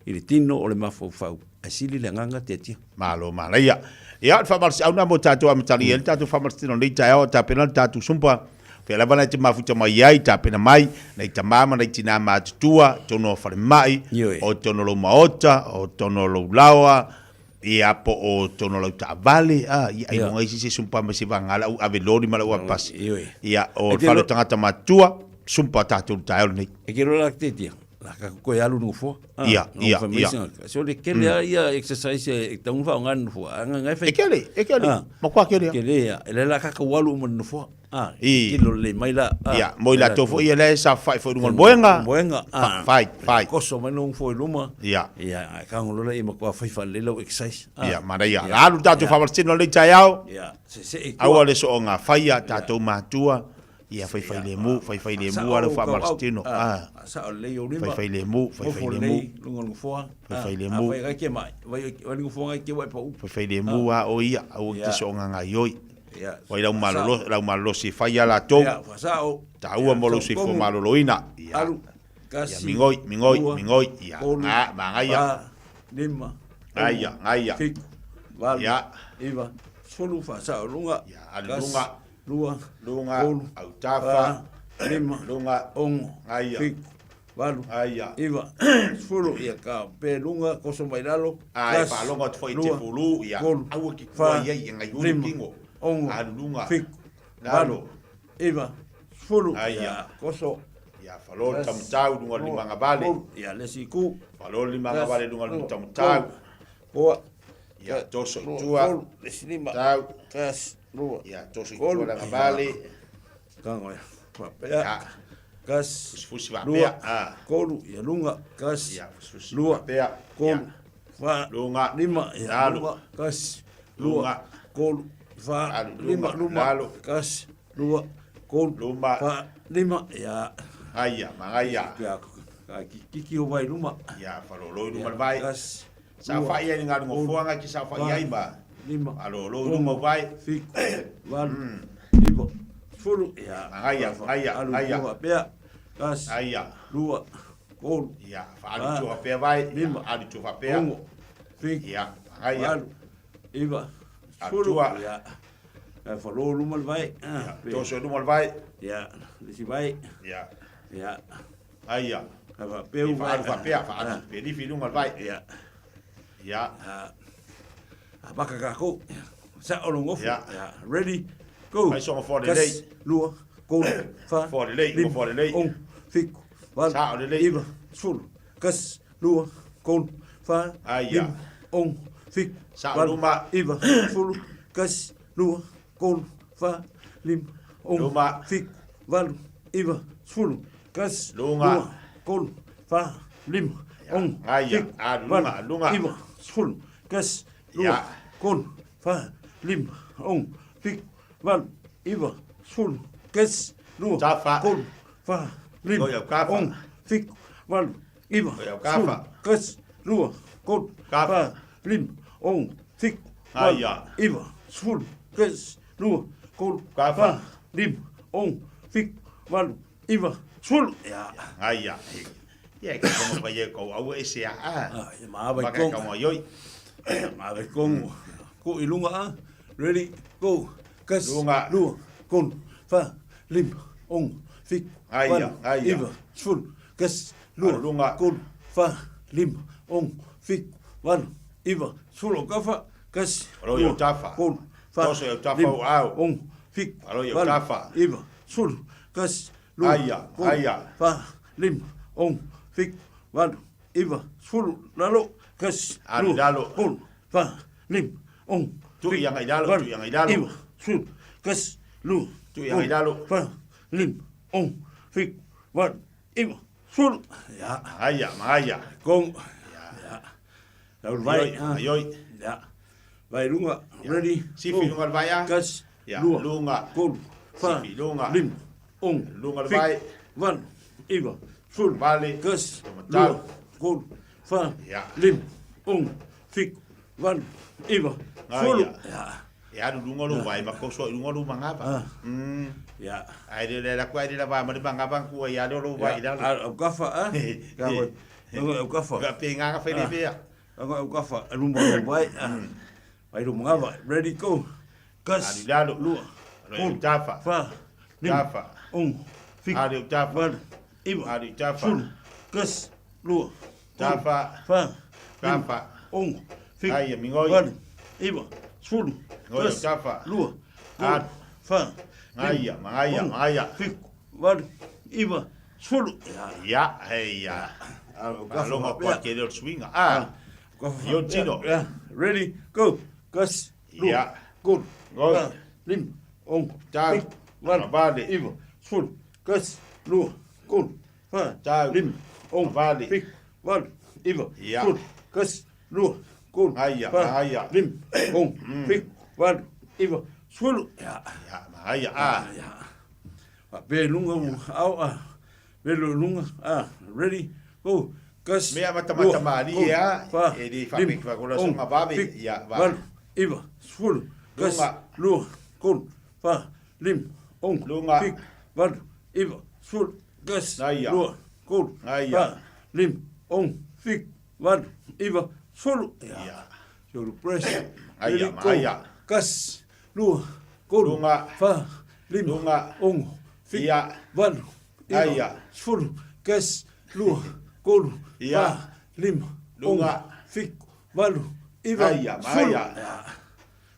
i le tino o le mafaufau, ae sili le agaga tiatia. Malo manaia. Ia, o le faamalosiau lena mo tatou amatalia ai le tatou faamalositino i lenei taeao a tapena le tatou sumpa. O fea lava nai te mafuta mai ai, tapena mai, nai tama ma nai tina matutua, totonu o falemai, o totonu o lou maota, o totonu o lou laoa, Ia, po o totonu o lau taavale, a, ia, ailoga isi se sumpa mai se vaega lau ave loli ma lau ave pasi. Ia, o le fale o tagata matutua, sumpa tatou i le taeao lenei. E ke loa la te tia, la ka koe alu i le nofoa. Ia, ia, ia. So le kele lava ia exercise e tatau ona faaaoga i le nofoa. A ngai fai. E kele, e kele. Matua kele lava. Kele ia. E le la ka tau alu uma i le nofoa. A, I. Kilo lelei mai la. A, Ia, mo i latou foi ia la e saofai foi i luga o le moega. Moega, a. Fai, fai. Koso mai lou nofoa i luma. Ia. Ia, ae tago loa lea matua fai faalelei lau exercise. A. Ia, manaia. Ia alu tatou faamalositino i lenei taeao. Ia, seesee i tua. Aua le soonga faia tatou matua. Ia, faifailemu, faifailemu lava lau faamalositino. A. Faasao lelei ou lima. Faifailemu, Nofo faifailemu. lelei luga o le nofoa. Faifailemu. Afai e te mai, vai le nofoa nai te ua e pau. Faifailemu lava oe ia, aua e te soonga gaoioi. Oi lau malolo, lau malolosi e fai ia latou. Ia, faasao. Taua mo lou soifua maloloina. Ia. Alu, kasi, Ia, migoi, migoi, lua, migoi. Ia, tolu, nga, magaia. fa, lima, Ngaia, ono, ngaia. fitu, valu, Ia. iva, sefulu, faasao, luga, Ia, alu kasi, luga. lua, Luga, tolu, autafa. fa, lima, Luga, ono, ngaia. fitu, valu, Ngaia. iva, sefulu, ia, ka pe luga, koso mai lalo, Ai, kasi, faalogo atu foi i te lua, fulu, ia, tolu, aua ki fa, kua iai, e ngai ulu lima, kingo. ono, Alu luga, fitu, lalo. valu, iva, sefulu, Ai, ia, ia. koso, Ia, falo le kasi, tamatau luga o le lua, limagavale. tolu, ia, le isi itu. Falo le Kasi, limagavale luga o le lua, tamatau. tolu, oa, Ia, toso i lua, tua. tolu, le isi lima. Tau. Kasi, lua, Ia, toso i tua tolu, le agavale. ia, kago ia, faapea. Ia. Kasi. Fusifusi faapea. Lua. Tolu. Ia luga. Kasi. Ia, fusifusi Lua. faapea. Tolu. Fa. Luga. Lima. Ia Lalo. luga. Kasi. Luga. Lua. Tolu. Fa. Alu, Lima. luga. Luma. Lalo. Kasi. Lua. Tolu. Luma. Fa. Lima. Ia. Aia, magaia. Ia. Ka kiki o vai luma. Ia, falolo i luma le vai. Kasi. Saofai ai le galugafoaga ke saofai ai ma. Lima. Falolo i luma o vai. Fitu. Valu. Iva. Sefulu. Ia. Magaia, magaia, Alu magaia. tua faapea. Kasi. Aia. Lua. Tolu. Ia, faalu tua faapea vai. Lima. Alu tua faapea. Ono. Fitu. Ia, magaia. Valu. Iva. Alu Sefulu. tua. Ia. Ia falo luma le vai. Ia, toso i luma le vai. Ia. Le isi vai. Ia. Ia. Aia. Ka faapea u vai. Faalu faapea, faalu. Pelifi i luga le vai. Ia. Ia. A baka kākou. Sa o longofo. Ia. Ia. Ready. Go. Fai soga foa lelei. Kasi, lua, tolu, fa, Foa lelei, lima, foa lelei. ono, fitu, valu, Sao lelei. iva, sefulu. Kasi, lua, tolu, fa, Aia. lima, ono, fitu, Sao valu, luma. iva, sefulu. Kasi, lua, tolu, fa, lima, ono, Luma. fitu, valu, iva, sefulu. Kasi, Luga. lua, tolu, fa, lima, ono, Aia. fitu, Ah, luga, valu, luga. iva, sefulu. Kasi, lua, Ia. tolu, fa, lima, ono, fitu, valu, iva, sefulu. Kasi, lua, Tafa. tolu, fa, lima, Oi, au kafa. ono, fitu, valu, iva, Oi, au kafa. sefulu. Kasi, lua, tolu, Kafa. fa, lima, ono, fitu, valu, Aia. iva, sefulu. Kasi, lua, tolu, Kafa. fa, lima, ono, fitu, valu, iva, sefulu. Ia. Aia. Ia, ke kongo pa ye kou au e se a. Ah, ia maava i Baka kongo. kaunga ioi. Maava i kongo. Ko i lunga a. Ready, go. Kasi, Lunga. lua, tolu, fa, lima, ono, fitu, Aia, valu, aia. iva, sefulu. Kasi, lua, Alu lunga. tolu, fa, lima, ono, fitu, valu, iva, sefulu. O kafa, kasi, Alo i lua, au tafa. tolu, fa, Toso i au tafa lima, o au. ono, fitu, Alo i au valu, tafa. iva, sefulu. Kasi, lua, Aia, tolu, aia. fa, lima, ono, fitu, valu, iva, sefulu. Lalo, kasi, Alu lua, lalo. tolu, fa, lima, ono, Tu fitu, i anga i lalo, valu, tu i anga i lalo. iva, sefulu. Kasi, lua, Tu i anga i tolu, lalo. fa, lima, ono, fitu, valu, iva, sefulu. Ia. Aia, magaia. Kongo. Ia. Lau le vai. Ioi, ioi. Ia. Vai lunga. Ready. Sifi go. lunga le vai a. Kasi, Ia, lua, lunga. tolu, fa, Sifi lunga. lima, ono, Lunga le fitu, vai. valu, iva, sefulu. Vale. Kasi, Tomatau. lua, tolu, fa, Ia. lima, ono, fitu, valu, iva, sefulu. Aia. Ia. E alu lunga lo vai, ma koso i lunga lo mangapa. Ah. Ia. Ai le le la kua le la va ma le mangapa kua ia lo lo vai la. Ia, au kafa a. Ka hoi. Au kafa. Ka pe nganga whai le pea. Au kafa, luma lo vai. Vai lo mangapa. Ready, go. Kasi, Alu lalo. lua, Alo i au tafa. fa, lima, Tafa. ono, fitu, Alu i au tafa. valu, iva, Alu i tafa. sefulu. Kasi, lua, tolu, Tafa. fa, lima, Tafa. ono, fitu, Aia, mingoi. valu, iva, sefulu. Ngoi au Kasi, tafa. lua, tolu, Alu. fa, lima, Aia, magaia, ono, magaia. fitu, valu, iva, sefulu. Ia. Ia, hei ia. Au kafa Malonga faapea. kua ke leo swinga. Ah. Io tino. Yeah. Ready, go. Kasi, lua, Ia. tolu, Ngoi. fa, lima, ono, Tau. fitu, valu, Vale. iva, sefulu. Kasi, lua, tolu, fa, Tau. lima, ono, Vale. fitu, valu, iva, Ia. sefulu. Kasi, lua, tolu, Aia, fa, aia. lima, ono, fitu, valu, iva, sefulu. Ia. Ia, magaia. Ah. Ia. Faapea i luga ua ao a. Velo i luga a. Ready, go. Kasi, Mea matamata lua, maali tolu, ia, fa, e le lima, whapeki whakola ono, songa vave, fitu, ia, va. valu, iva, sefulu. Kasi, Lunga. lua, tolu, fa, lima, ono, Lunga. fitu, valu, iva, sefulu. Kasi, Aia. lua, tolu, Aia. fa, lima, ono, fitu, valu, iva, sefulu. Ia. Ia. So press. Aia, Ready, go. aia. Kasi, lua, tolu, Lunga. fa, lima, Lunga. ono, fitu, Ia. valu, iva, Aia. sefulu. Kasi, lua, tolu, Ia. fa, lima, Lunga. ono, fitu, valu, iva, Aia, sefulu. aia. Ia.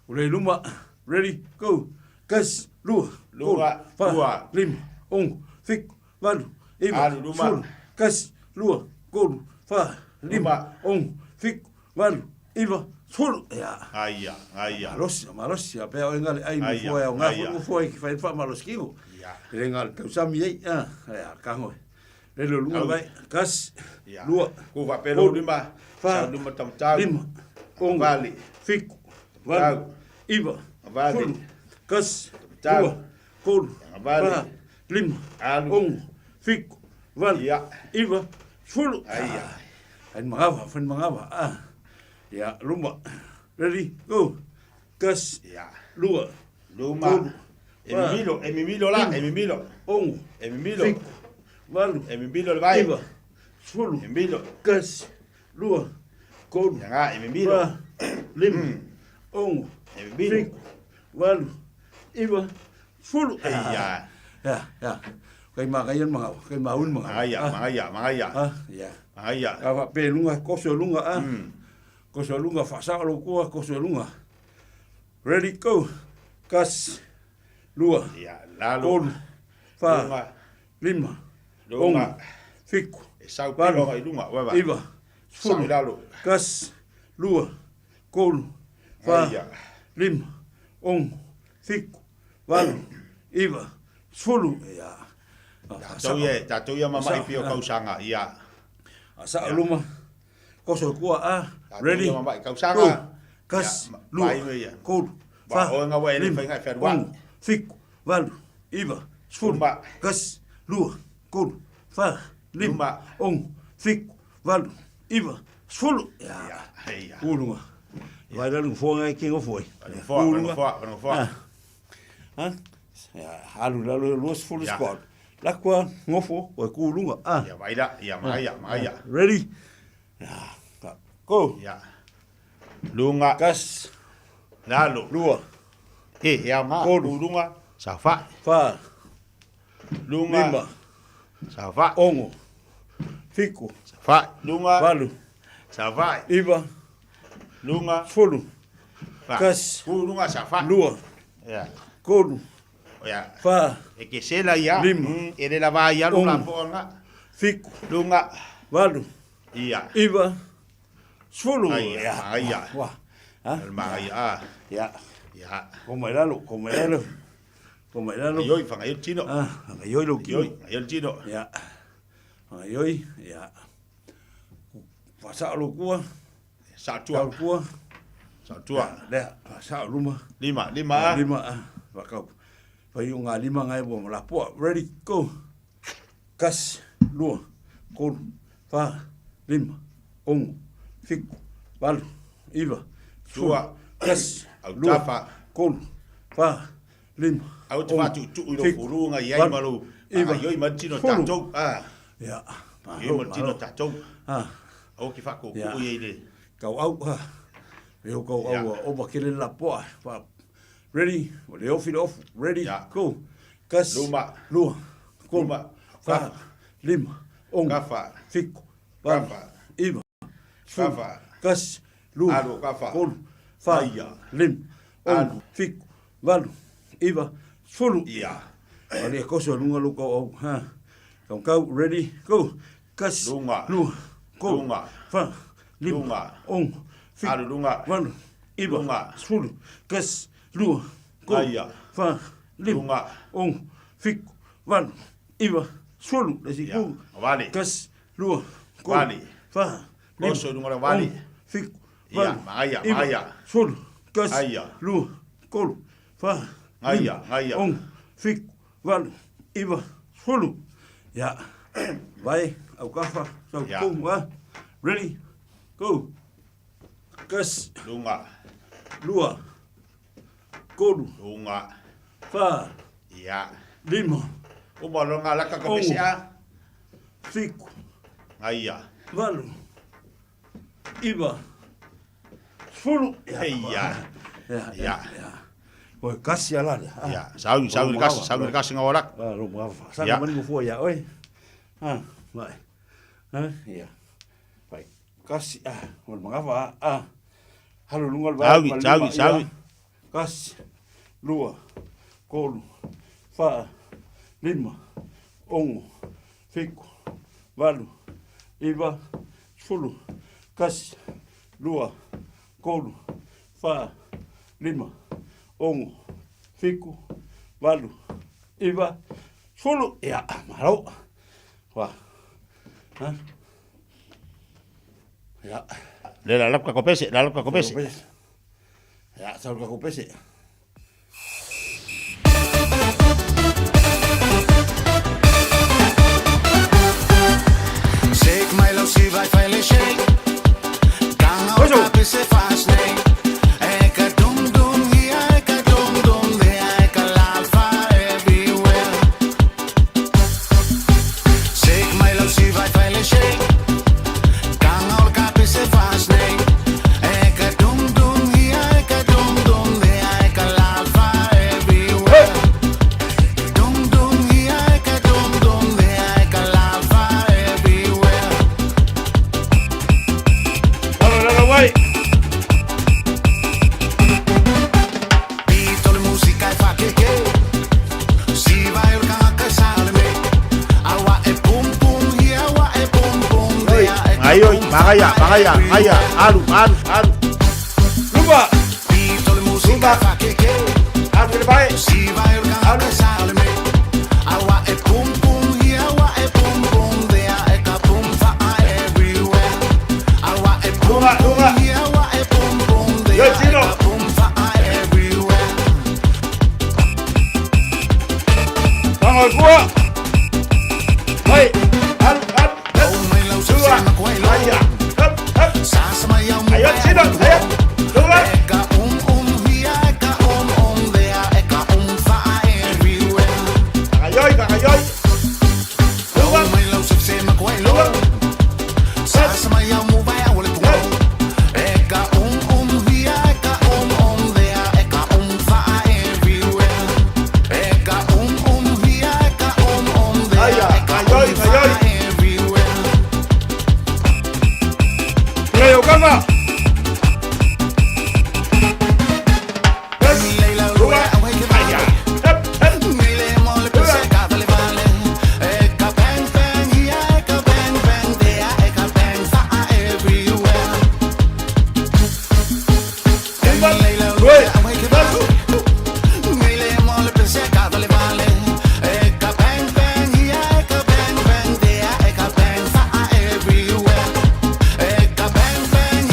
Ule luma, ready, go. Kasi, lua, tolu, Lunga, fa, lua. lima, ono, fitu, valu, iva, Alu luma. sefulu. Kasi, lua, tolu, fa, lima, Luma. ono, fitu, valu, iva, sefulu. Ia. Gaia, gaia. Malosi, malosi, a pea oe ngale ai Gaia, mofua e au ngā gaia. foi mofua i ki whai wha malosi kingo. Ia. E le ngā le tausami ei, a, ia, kango. Lele o lunga Au. vai, kasi, Ia. lua, Ku whapelo tolu, lima, wha, sau lima tamatau. lima, ono, Vale. fiku, valu, Tau. iva, Vale. sefulu, kasi, Tau. lua, tolu, Vale. wha, lima, Alu. ono, fiku, valu, Ia. iva, sefulu. Aia. Whain mangawa, whain mangawa, ah. Ia, luma. Ready, go. Kasi, Ia. lua, Luma. tolu, E mimilo, e mimilo la, e mimilo. ono, E mimilo. fiku, valu, E mimilo le vai. iva, sefulu, E mimilo. kasi, lua, tolu, Ia ngā, e mimilo. fa, lima, ono, E mimilo. fiku, valu, iva, sefulu. Ia. Ia, ia. Kai mā kai mangawa, kai mā un mangawa. Magaia, Ah, magaia, magaia. ah, ia. Magaia. A wha pe lunga, koso lunga, ah. Koso lunga, whasao lo kua, koso lunga. Ready, go. Kasi, lua, Ia, lalo. tolu, wha, Lunga. lima, Lunga. ono, fiku, E sau valu, pilo i lunga, wewa. iva, Sau sefulu, i lalo. kasi, lua, tolu, wha, Aia. lima, ono, fiku, valu, iva, sefulu. Ia. Tātou ia, tātou ia mamai Sa- pio kausanga, ia. A sa luma, koso kua a, Tātou ready, ia mamai kausanga. go, kasi, Ia, ma- lua, vai me ia. tolu, Ba, wha, o ngā wai ele lima, whainga e whenua. ono, fiku, valu, iva, sefulu, Luma. kasi, lua, tolu, wha, lima, Luma. ono, fiku, valu, iva, sefulu. Ia, Ia, ia. ulunga. Vai la lunga foa ngai kingo foi. Lunga foa, lunga foa, lunga foa. Ah. Ah. Ia, alu lalo lua sefulu Ia. squad. La kua ngofo, o ku lunga. Ah. Ia, vai la, ia, magaia, magaia. Ready? Ya, go. Ia. Lunga. Kas, Lalo. lua, E, ia ngā. Tolu. Lunga. Sa wha. wha, Lunga. lima, Sa wha. ono, fiku, Sa wha. Lunga. valu, Sa wha. iva, Lunga. sefulu, Wha. Kas. Ku lunga sa wha. lua, Ia. tolu, Ia. wha, E ke sela ia. Lima. E le lava ia lula Ono. po ngā. fiku, Lunga. valu, Ia. iva, sefulu. Aia, Ya, aia. Wah. Ha? Magaia. ah. Ya. Ia. Koma i lalo, koma i lalo. Koma i lalo. Ioi, whanga ioi tino. Ah, anga ioi lo kino. Ioi, ioi tino. Ya. Anga ioi, ya. Whasao lo kua, Sa tau tua. kua. Sa tua. Lea, whasao luma. Lima, lima. Lima, ah. Whakau. Whai o ngā lima ngai bo malapoa. Ready, go. Kasi, lua, tolu, wha, lima, ono, fiku, valu, iva, sefulu, Tua. kasi, Au lua, tafa. tolu, wha, lima, Au te ono, whatu tu i lo fiku, furunga i ai valu, malu. iva, Ioi ma tino sefulu. tātou. Ah. Ia, Ioi ma tino tātou. Ah, Au ki whako Ia. ku i le. kau au, ah. Leo kau au, Ia. ah, opa kele la poa. Wha, Ready, o le ofi le ofu. Ready, Ia. go. Kasi, Luma. lua, tolu, Luma. wha, Kafa. lima, ono, Kafa. fiku, valu, Kafa. iva, sefulu, Kafa. kasi, lua, Alu, kafa. tolu, wha, Aia. lima, ono, Alu. fiku, valu, iva, sefulu. Ia. Wale e koso lunga lo kau au. Ha. Kau kau, ready, go. Kasi, Lunga. lua, tolu, Lunga. wha, lima, Lunga. ono, fiku, Alu lunga. valu, iva, Lunga. sefulu, kasi, lua, tolu, Aia. wha, lima, Lunga. ono, fiku, valu, iva, sefulu. Lesi, Ia. go. Vale. Kasi, lua, tolu, Vale. wha, lima, Koso lunga la vale. ono, fiku, Ia, valu, magaia, iva, magaia. sefulu, kasi, Aia. lua, tolu, wha, Ngaia, lima, ngaia. ono, fiku, valu, iva, sefulu. Ia. Vai, au kafa, sau Ia. kou, ah. Ready, go. Kasi, Lunga. lua, tolu, Lunga. wha, Ia. lima, Uma longa laka ka Ono. pese a. fiku, Ngaia. valu, iva, sefulu. Ia. Ia, Ia. ia, ia. Oi, kasi ala le. Ah. Ia. Sau, sau i kasi, sau i kasi ngā warak. Ah, lo mga fa. Sa Ia. mani ngofo ia oi. Ah, vai. Ah, ia. Vai. Kasi ah, o mga fa ah. Halu lunga le Saui, saui, saui. Kasi lua, tolu, fa, lima, ono, fiku, valu, iva, sefulu, kasi, lua, tolu, fa, lima, ono, fitu, valu, iva, sefulu. Ia, malo. Ua. Ha? Ia. Le la lako kako pese, la lako kako pese. Ia, sau kako pese. Ai, magaia, magaia, magaia, alu, alu, alu. Lupa! Lupa! Alu le bai! Alu! Lupa, lupa! Yo, Chino! Vamos, Cuba! Vai! Alu, alu! Lupa! Aia! Hup, hup! Aio, Chino! Aio! Lupa! Agaioi, agaioi! Lupa! Lupa! Aia, agaioi, agaioi! Leo, kanga! Lupa! Aia! Hup, hup! Lupa!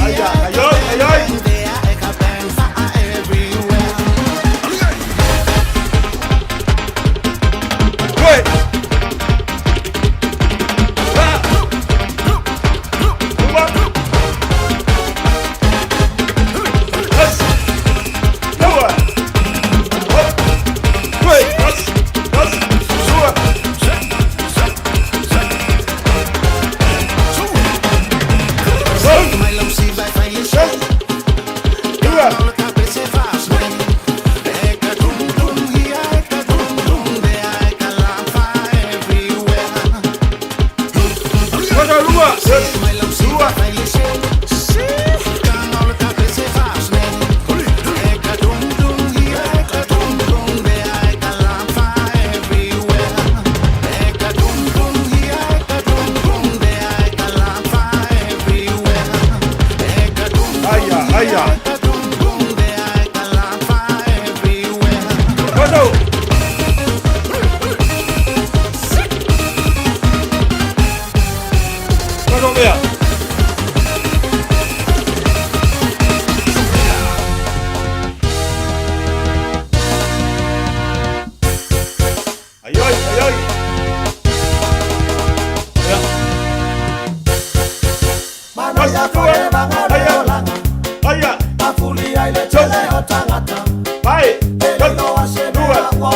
Aia, agaioi, agaioi! Oi! Ah! Lupa! Yes! Lupa! Hop! Oi! Yes! Yes! Lupa! Lupa! Lupa, lupa! Yes! Lupa! Aia, aia! Koso! Koso mea! Ai, ai, ai, ai! Ia. Aia! Aia! Vai! Lua!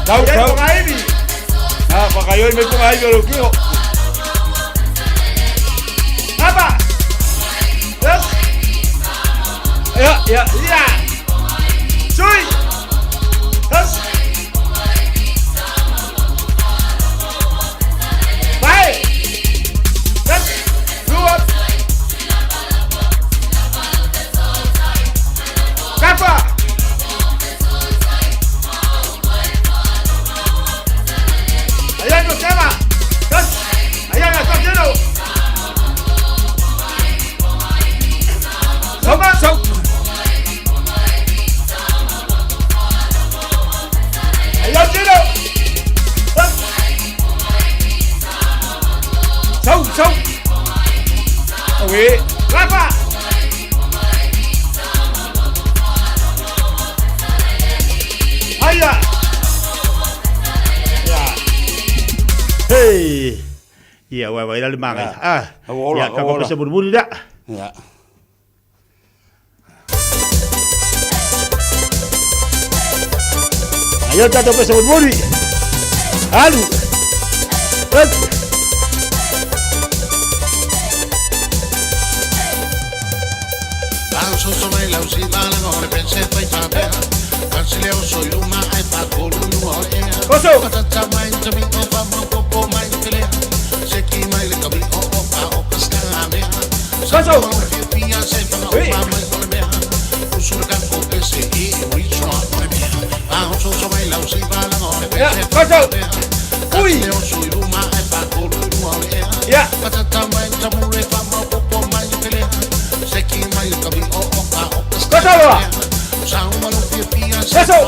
Sau, sau. Ah, whakaioi mai ponga iwi o lou kino. Apa! Yes! Ia, ia. Ia! Sui! Yes! Vai! Yes! Lua! Kapa! Ayan no sema! Yes! Ayan na tino! Sau, sau. Ayan tino! Yes! Sau, sau. Auē. Kapa! Aia! Ia. Hey! Ia, wai wai la le magai. Ah. Ua ola, Ia, ka ua ola. pese mulimuli lea. Ia. Aia o tatou pese mulimuli. Alu. Yes. Koso! Koso! Ui! Ia, koso! Ui! Ia! Koso loa! Koso!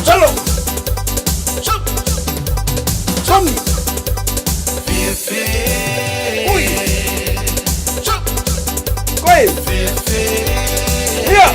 Salo! Sam! Ui! Koe! Ia!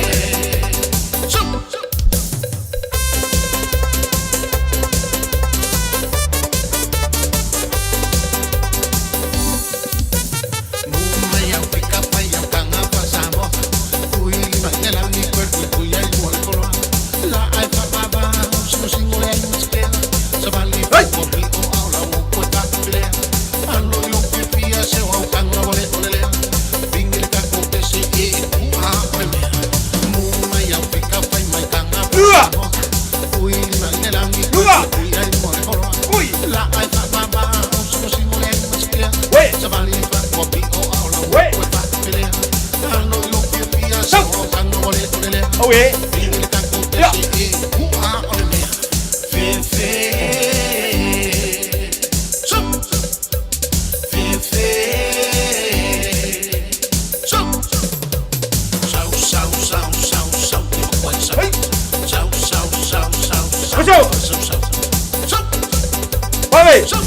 Lua! Lua! Ui! Ué! Ué! Sau! Auē! Ia! Koso! Vave! Sau!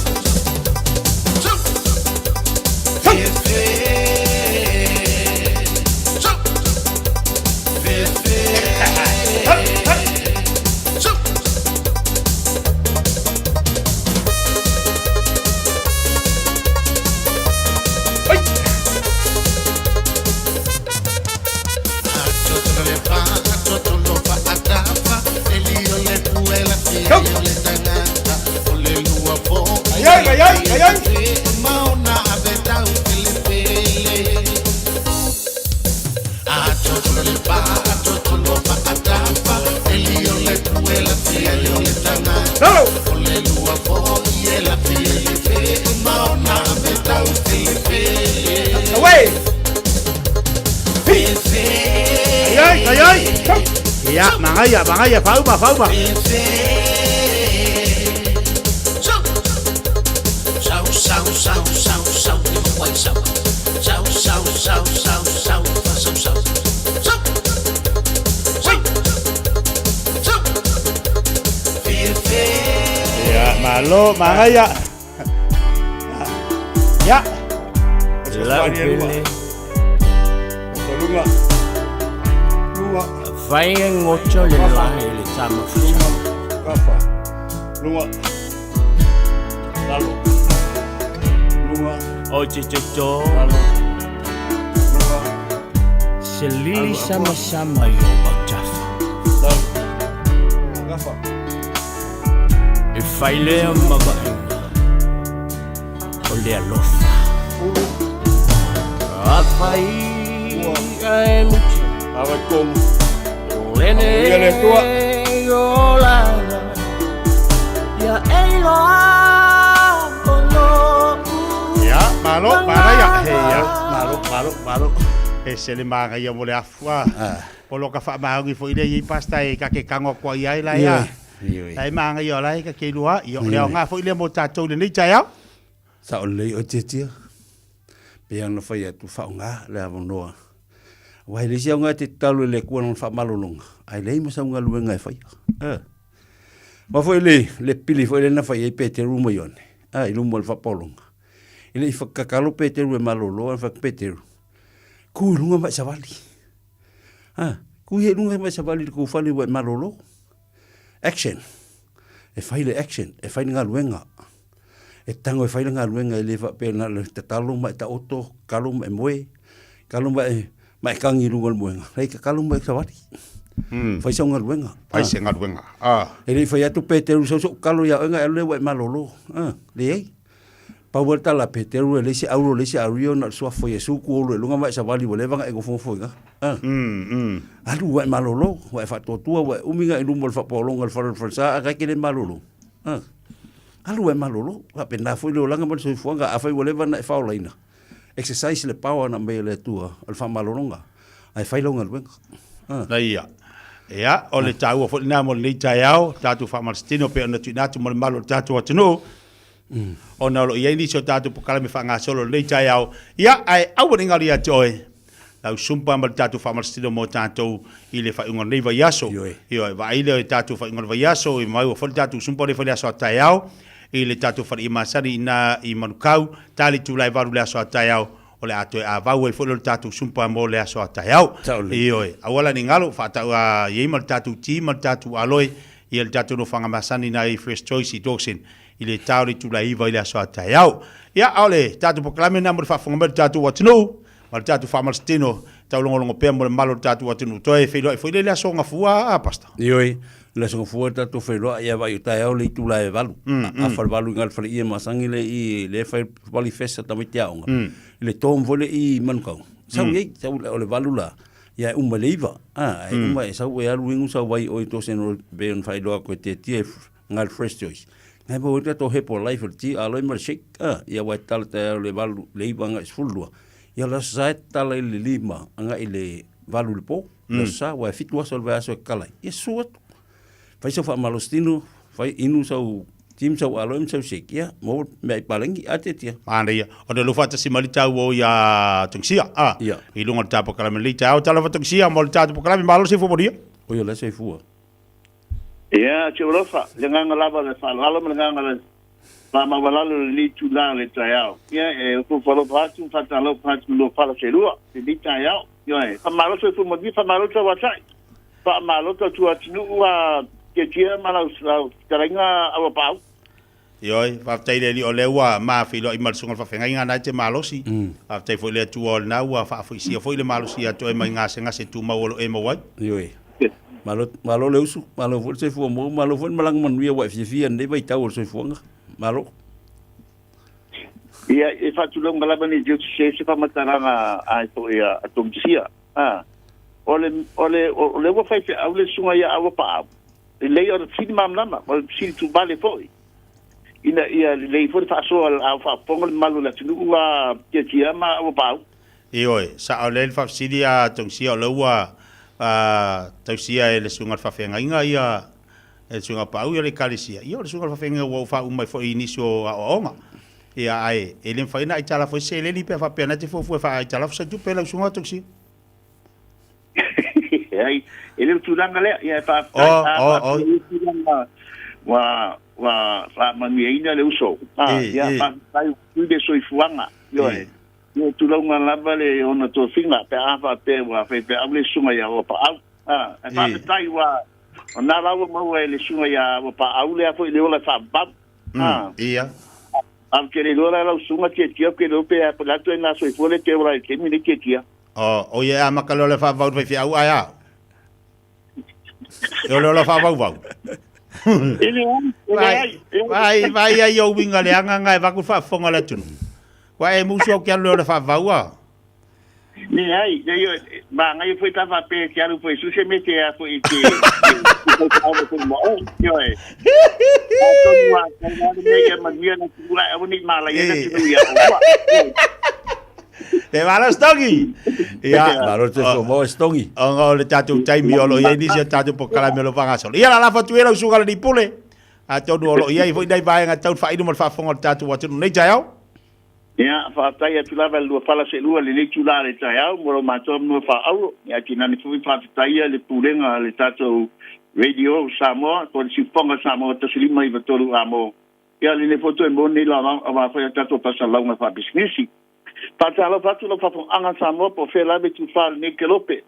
Ai, ai, ai, ai, ai! Lalo! Away! Ai, ai, ai! Ia, magaia, magaia, fauma, fauma. Ia, malo, magaia. Ia. Lau pele. Luga. Luga. Fai e goto le lae le tama fusa. Kafa. Luga. Lalo. Luga. O te toto. Lalo. Luga. Se lili sama sama i o mautafa. Lalo. Kafa. E fai lea ma vaaiga o le alofa. Afai ae muti. Ava tolu. Lene Ia le Atua. o laga. Ia e iloa o lo'u. Ia, malo, manaia. He, ia. Malo, malo, malo. E se le magaia mo le afu a. O lo ka whaamaongi fo ile i pasta e ka ke kango kua i ai la ia. Ioe. Lai maangaia o lai ka ke lua. Ia, o le aoga fo ile mo tātou le nei taeao. Sao lelei oe Tiatia. Pei ona fai atu, faaaoga le avanoa. Aua e leai se aoga e te tatalo i le Atua lona faamalologa, ae leai ma sau galuega e faia. Eh. Aua foi le, le pili foi lea na fai ai Peteru ma Ioane, ah, i luma o le faapaologa. E le i tatalo Peteru e malolo, ae fai atu Peteru, Ku i luga ma e savali. Ah, ku ia i luga ma e savali i le kou fale ua e malolo. Action. E fai le action, e fai le galuega. E tago e fai le galuega e le faapea na o le tatalo ma e taoto, tatalo ma e moe, tatalo ma e, ma e kagi i luga o le moega. Leai, tatalo ma e savali. Fai sau galuega. Fai se galuega. Ah. E le i fai atu Peteru sau sou tatalo ia oe na e alu lea ua e malolo. Ah, leai. Pau lava le tala a Peteru e leai se auro leai se ario na o le suafa o Iesu ku olo i luga ma e savali ua leva na e nofonofo i ina. Ah. Alu ua e malolo, ua e faatuatua ua e umi na i luma o le faapaologa o le fale o le falesa ae e te le malolo. Ah. Alu ua e malolo, faapena foi le olaga ma le soifuaga, afai ua leva ona e faaolaina, exercise le power na aumai e le Atua o le faamalologa, ae fai lau galuega. Ah. Na ia. Ia, o le taua foi lena mo lenei taeao, tatou faamalositino pei ona tuuina atu mo le mamalu o le tatou atunuu, ona o lo o i ai nisi o tatou polokalame faagasolo i lenei taeao. Ia, ae aua ne i galo ia te oe, lau sumpa ma le tatou faamalositino mo tatou i le faaiuga o lenei vaiaso. Ioe. Ioe, vaai lea i tatou faaiuga o le vaiaso, i maua foi le tatou sumpa lea fai le aso a taeao, i le tatou faleie masani i ina i Manukau, ta le itula e 8 le aso a taeao, o le a toe avau ai foi lea o le tatou sumpa mo le aso a taeao. Sao lelei. Ioe, aua la ne i galo, faatau a i ai ma le tatou ti ma le tatou aloe, ia le tatou nofoaga masani i ina i Fresh Choice i Dawson, i le ta o le itula e 9 i le aso a taeao. Ia, a o le tatou polokalame lena mo le faafofoga mai o le tatou atunuu, ma le tatou faamalositino taulogologo pea mo le mamalu o le tatou atunuu. Toe feiloai foi lea i le Aso Gafua, a Pastor? Ioe, le Aso Gafua le tatou feiloai, ia vaai o taeao le itula e 8, afa le 8 i gale faleie masani lea i lea e fai le fest a tamaiti aoga, i le dorm foi lea i Manukau. Sau i ai, sau o le 8 la, ia e uma i le 9, a, e uma e sau e alu inu sau vai oi Dawson Road pei ona faailoa atu e Tiatia e gale Fresh Choice. Ngai maua ai le tatou Herbalife o le ti aloe ma le shake, a, ia aua e tatala taeao i le 8, le 9 agai i le 12. Ia o le Aso Sa e tatala i le 5 agai i le 8 i le po, le Aso Sa, aua e 7 aso o le vaiaso e tatala ai. Ia susu atu. Fai sau faamalositino, fai inu sau ti ma sau aloe ma sau shake, ia maua meaai palagi, a tiatia. Manaia. Ona lou faatasi mai le taua o ia Tongisia, a, i luga o le ta polokalame lenei taeao. Talofa Tongisia mo le tatou polokalame. Malo le soifua manuia. Oi o la e soifua. Ia, te alofa, le agaga lava o le faaaloalo ma le agaga o le faamaualalo i lenei itula o le taeao. Ia, e ofoofa alofa atu ma faatalofa atu i lua pala selua i lenei taeao. Ioe, faamalo soifua manuia, faamalo tauatai, faamalo tautua atunuu a Tiatia ma lau fetalaiga Auapaau. Ioe, faafetai i le Alii o lea ua ma feiloai ma le Susuga i le Faafeagaiga na e te malosi. Faafetai foi i le Atua o lena ua faafoisia foi le malosi ia te oe mai gasegase tumau o lo o e maua ai. Ioe. Malo, malo le usu, malo foi le soifua maua, malo foi le malaga manuia ua e fiafia i lenei vaitau o le soifuaga. Malo. Ia, e faatulauga lava nei Jesu se se faamatalaga a foi a Tomisia. A, o le, o le, o le ua faifeau le susuga ia Auapaau, Lelei o le fesili malamalama, o le fesili tuvale foi, ina ia lelei foi le faasoa a o faafofoga le mamalu o le atunuu a Tiatia ma Auapaau. Ioe, sao lelei le faafesili a Tausia o lea ua tausia e le Susuga i le Faafeagaiga ia e le Susuga Paau ia le Ekalesia. Ia o le Susuga i le Faafeagaiga ua ou faauma mai foi i nisi o aoaoga. Ia ae e le mafai ona aitalafu ai se seleni pe a faapea na te fuafua e faaaitalafu se tupe lau Susuga Tausia. Leai, e le o le tulaga lea. Ia, e faafetai. Oh, A oh, faapea oh. i le tulaga ua, ua faamanuiaina le uso. A, E, ia, e. faafetai ua tui le soifuaga. Ioe. E. Ia, tulauga lava le ona tofiga pe a faapea ua faifeau le susuga ia Auapaau. Ae faafetai ua o na la ua maua e le susuga ia ua paau lea foi le ola e faavavau. Ia. Ae ou te le iloa la lau susuga Tiatia ou te le iloa pe a po o le a le ituaiga soifua lea e te ola ai i le taimi lenei Tiatia. O ia e amata loa le faavavau i le faifeau ae a? E o le ola faavauvau. E leai, e leai. Vai, vai ai ou uiga leaga na e vaku le faafofoga a le atunuu. Ua e musu au ke alu le ola faavavau a? Leai, leai, manaia foi pe a faapea e te alu foi i se mea te a foi te te foi ma oe, ioe. Atonu a tau la le mea ia manuia le atunuu la e aua ne i malaia le atunuu ia oua. Le malo Stogi. Ia, malo te fo mo Stogi. Ona o le tatou taimi o lo o i ai nisi o tatou polokalame o lo o faagasolo. Ia la lafo atu ia lau susuga i le Pule. Atonu o lo o i ai foi nai vaega tau le faainu ma le faafofoga o le tatou atunuu nei taeao. Ia, faafetai atu lava i le lua fala seelua i lenei itula o le taeao mo lo matou avanoa faaauuro. Ia, ae tainane foi faafetaia le pulega a le tatou Radio Samoa po o le Siufofoga Samoa 1593 A mo ia lenei foi toe mo lenei laolao aua foi a tatou faasalalauga faapisinisi. Faatalofa atu lau faafofogaaga Samoa po o fea lava e tufa lenei kelope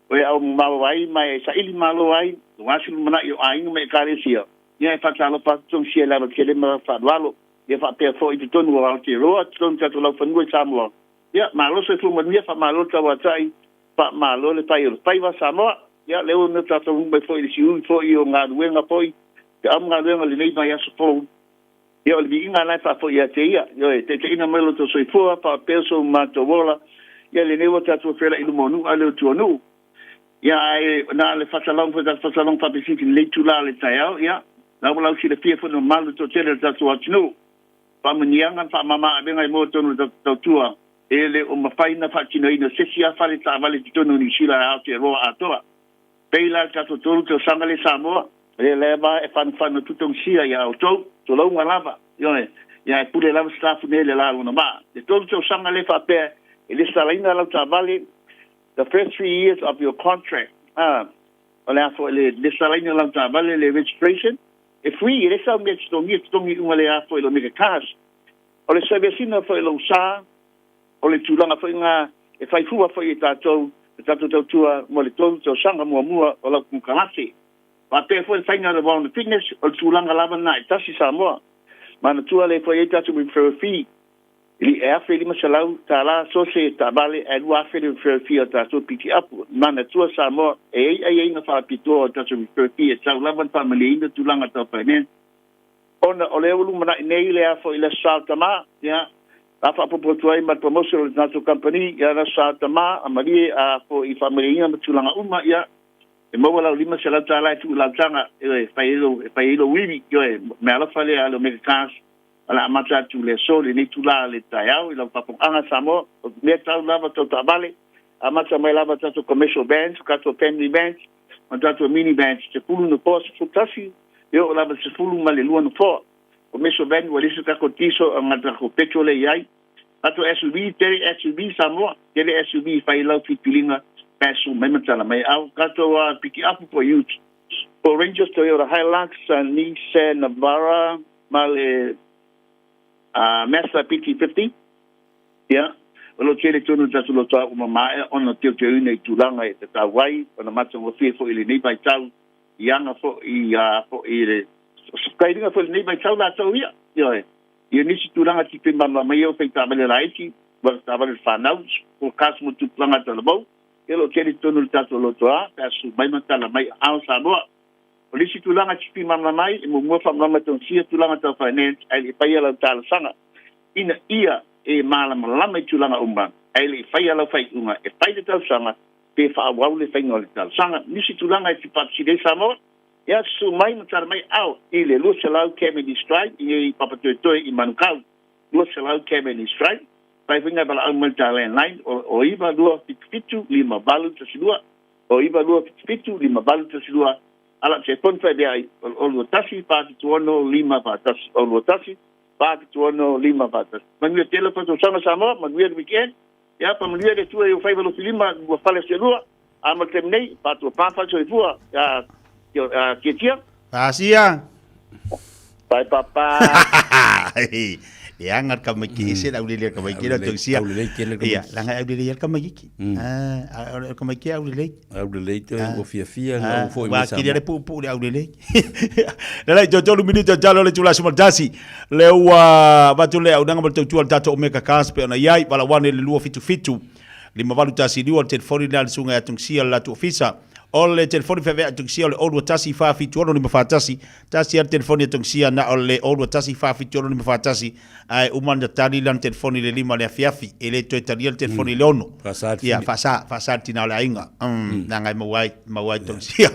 o e aumamao ai ma e saili malo ai aua se lumanai o aiga ma ekalesia. Ia e faatalofa atu togisia i le alatele ma faaaloalo. Ia faapea foi i totonu o Aotearoa, totonu o tatou laufanua i Samoa. Ia, malo soifua manuia, faamalo le tauatai, faamalo le fai o le faiva Samoa. Ia, lea ua nio tatou nuu mai foi i le siui foi o galuega foi, feau ma galuega i lenei vaiaso fou. Ia, o le viiga la e faafoi ia te Ia. Ioe, taitaiina mai lo outou soifua, faapea so matou ola. Ia, lenei ua tatou feiloai i luma o nuu a le o tua o nuu. Ia, ae na o le faasalaga foi, tatou faasalaga faapefiki i lenei itula o le taeao, ia, la ua lausilafia foi le mamalu le toatele o le tatou atunuu. Faamanuiaga ma faamama-avega e maua totonu o le tatou tautua, e le o mafai ona faatinoina se isi lava fale taavale i totonu o Niu Sila e Aotearoa atoa. Pei la le tatou 3 tausaga lea i Samoa, lea lava e fanufanu atu togisia ia outou, tulouna lava, ioe, ia e pule lava sitafu nei le la lona maa. Le 3 tausaga lea faapea e lesitalaina lau taavale, The first 3 years of your contract, ah, o le a foi le lesitalaina o lau taavale, le registration, e free, e le sau mea e totogia, e totogi uma le a foi lo mega cars. O le service ina foi lou sa, o le tulaga foi lena e fai fua foi e tatou, le tatou tautua mo le 3 tausaga muamua o lau konekarate. Faapea foi le faiga o le Wellness Fitness, o le tulaga lava lena e tasi Samoa. Manatua le fai ai tatou referral fee, i le $1,500 so se taavale ae $2,000 le referral fee a le tatou pikiapu. Manatua Samoa, e i ai aiaiga faapitoa o le tatou referral fee e tatau lava ona faamalieina tulaga tau finance ona o lea ua lumanai nei le a foi le Aso Sa o Tama, ia, a faaopoopo atu ai ma le promotion o le tatou kamupani, ia, le Aso Sa o Tama, a malie, a foi faamalieina ma tulaga uma, ia, e maua lau $500 e tuu i lau taga, e fai ai lou, e fai ai lou ivi, ioe, meaalofa lea a le Omega Cars. O le a amata atu i le aso lenei itula le taeao i lau faafofogaaga Samoa, o mea tau lava tau taavale, amata mai lava tatou commercial vans, tatou family vans, ma tatou mini vans, 10 nofoa, 11, e oo lava i le 12 nofoa. Commercial van ua leai se tatou diesel a na o le tatou petrol lea e i ai. Tatou SUV, tele SUV Samoa, tele SUV e fai ai lau filifiliga pe a susu mai ma tala mai. A o tatou pikiapu po o ute, po o Rangers, Toyota Hilux, Nissan Navara, ma le Mazda BT-50, ia, o lo o tele tonu le tatou lotoa ua maea ona teuteuina i tulaga e tatau ai ona matagofie foi i lenei vaitau i aga foi a foi i le tailiga foi i lenei vaitau latou ia, ioe, ia nisi tulaga tipi malamalama ia o fai taavale laiti, ma taavale fanau, o cars mo tupulaga talavou, ia o lo o tele tonu le tatou lotoa pe a susu mai ma tala mai aao Samoa. O le isi tulaga e tipi malamalama ai, e muamua faamalamalama e togafia tulaga tau finance ae le i faia lau talosaga ina ia e malamalama i tulaga uma ae le i faia lau faaiuga e fai le talosaga pe faaauau le faiga o le talosaga. Nisi tulaga e faapisili ai Samoa, ia susu mai ma tala mai ao i le 200 Cavendish Drive i Papatoetoe i Manukau. 200 Cavendish Drive, fai foi nai valaau mai le ta landline o 9277 5812. O 9277 5812 ala telefoni faivea ai o 21 476 541 o 21 476 541. Manuia tele le tausaga Samoa, manuia le weekend. Ia faamanuia le Atua i ou faiva lofilima ua fale selua. A ma le taimi nei, faatua pa faasoifua ia Tiatia. Asia. Bye papa. Leaga le tamaiti e ese le aulelei a le tamaiti lea o Tausia. Aulelei tele le Ia, tamaiti. leaga e aulelei lava le tamaiti. A o le tamaiti e aulelei. Aulelei te ua fiafia na ua foi Ua mai atili Samoa. le puupuu i le aulelei. Lelei, toe tolu minute o tatalo le itula 11. Lea ua avatu le auaunaga ma le tautua a le tatou Omega Cars pei ona i ai, valaau ane i le 277 5812 le telefoni lena a le Susuga ia Tungisia o le latou ofisa. O le telefoni feaveai a Tungisia o le 021 476 541 Tasi lava le telefoni a Tongisia na o le 021 476 541 ae uma ona tali lana telefoni i le 5 i le afiafi e le toe talia le telefoni i le 6. Faasa le Ia, fili. faasa, faasa le tina o le aiga. Mm, leaga e maua ai, maua ai Tongisia.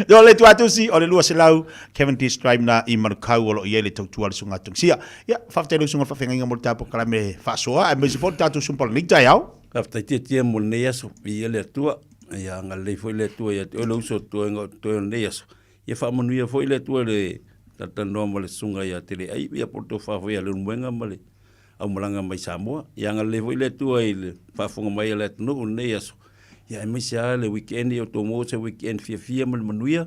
O le tuatusi o le 200 Cavendish Drive na i Manukau o lo o i ai le tautua a le Susuga a Tongisia. Ia, faafetai i lau susuga i le faafeagaiga mo le tatou polokalame faasoa aemaise foi le tatou sumpa o lenei taeao. Faafetai tiatia mo lenei aso, viia le Atua. Ia agalelei foi le Atua ia te oe le uso o toega o totoe o lenei aso. Ia faamanuia foi le Atua i le talatalanoa ma le susuga ia Teleai, ia po o le tofa foi ia Leulumoega ma le aumalaga mai Samoa. Ia agalelei foi le Atua i le faafofoga mai a le atunuu i lenei aso. Ia aemaise lava le weekend, ia outou maua se weekend fiafia ma le manuia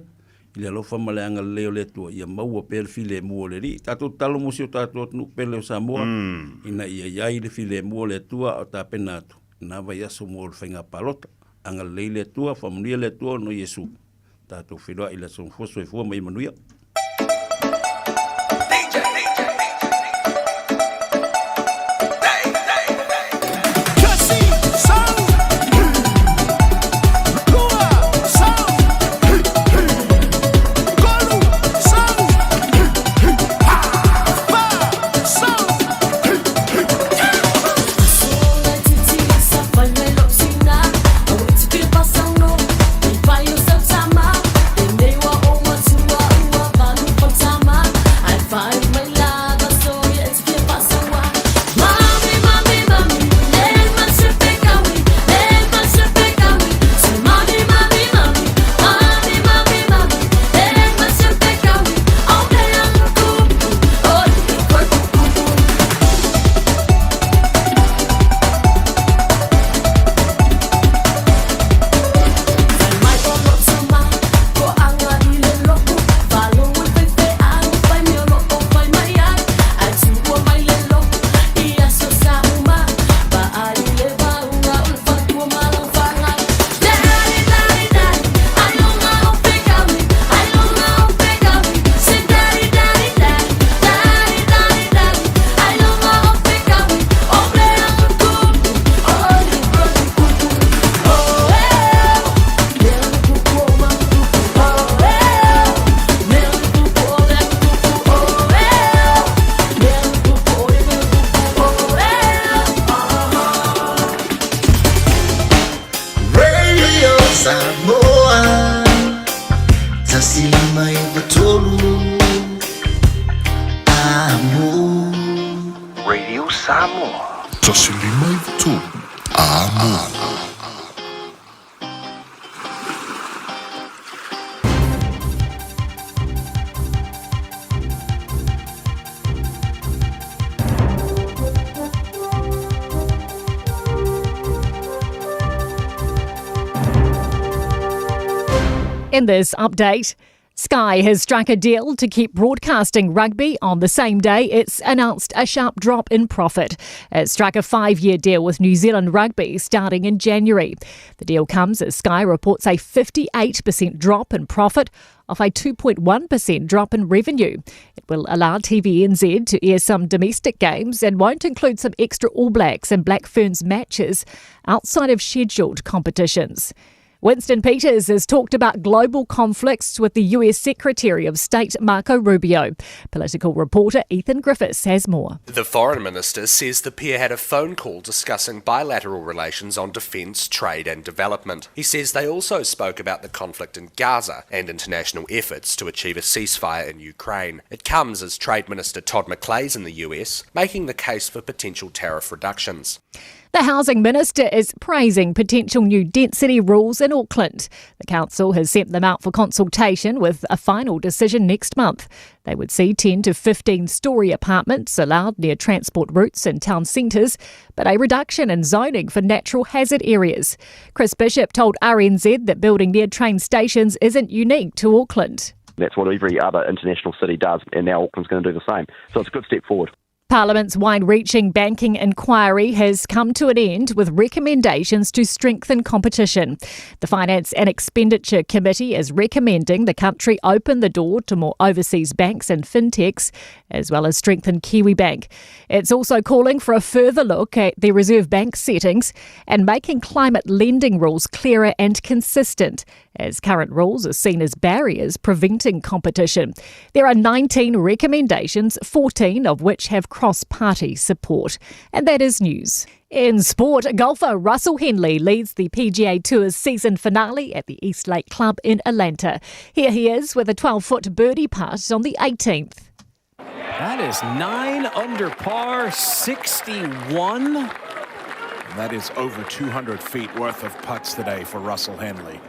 i le alofa ma le agalelei o le Atua, ia maua pea le filemu o le Alii. Tatou tatalo mo si o tatou atunuu pele o Samoa, ina ia i ai le filemu o le Atua a o tapena atu lena vaiaso mo le faiga palota. Agalelei le Atua, faamanuia le Atua ona o Iesu. Tatou feiloai i le aso Gafua, soifua ma ia manuia. Radio Samoa 153 Amo. Radio Samoa. 153 Amo. In this update, Sky has struck a deal to keep broadcasting rugby on the same day it's announced a sharp drop in profit. It struck a five year deal with New Zealand Rugby starting in January. The deal comes as Sky reports a 58% drop in profit off a 2.1% drop in revenue. It will allow TVNZ to air some domestic games and won't include some extra All Blacks and Black Ferns matches outside of scheduled competitions. Winston Peters has talked about global conflicts with the US Secretary of State Marco Rubio. Political reporter Ethan Griffiths has more. The foreign minister says the pair had a phone call discussing bilateral relations on defence, trade, and development. He says they also spoke about the conflict in Gaza and international efforts to achieve a ceasefire in Ukraine. It comes as Trade Minister Todd McClay's in the US, making the case for potential tariff reductions. The Housing Minister is praising potential new density rules in Auckland. The council has sent them out for consultation with a final decision next month. They would see 10 to 15 storey apartments allowed near transport routes and town centres, but a reduction in zoning for natural hazard areas. Chris Bishop told RNZ that building near train stations isn't unique to Auckland. That's what every other international city does, and now Auckland's going to do the same. So it's a good step forward. Parliament's wide reaching banking inquiry has come to an end with recommendations to strengthen competition. The Finance and Expenditure Committee is recommending the country open the door to more overseas banks and fintechs, as well as strengthen Kiwibank. It's also calling for a further look at the Reserve Bank settings and making climate lending rules clearer and consistent, as current rules are seen as barriers preventing competition. There are 19 recommendations, 14 of which have cross party support. And that is news. In sport, golfer Russell Henley leads the PGA Tour's season finale at the East Lake Club in Atlanta. Here he is with a 12 foot birdie putt on the 18th. That is 9 under par, 61. That is over 200 feet worth of putts today for Russell Henley.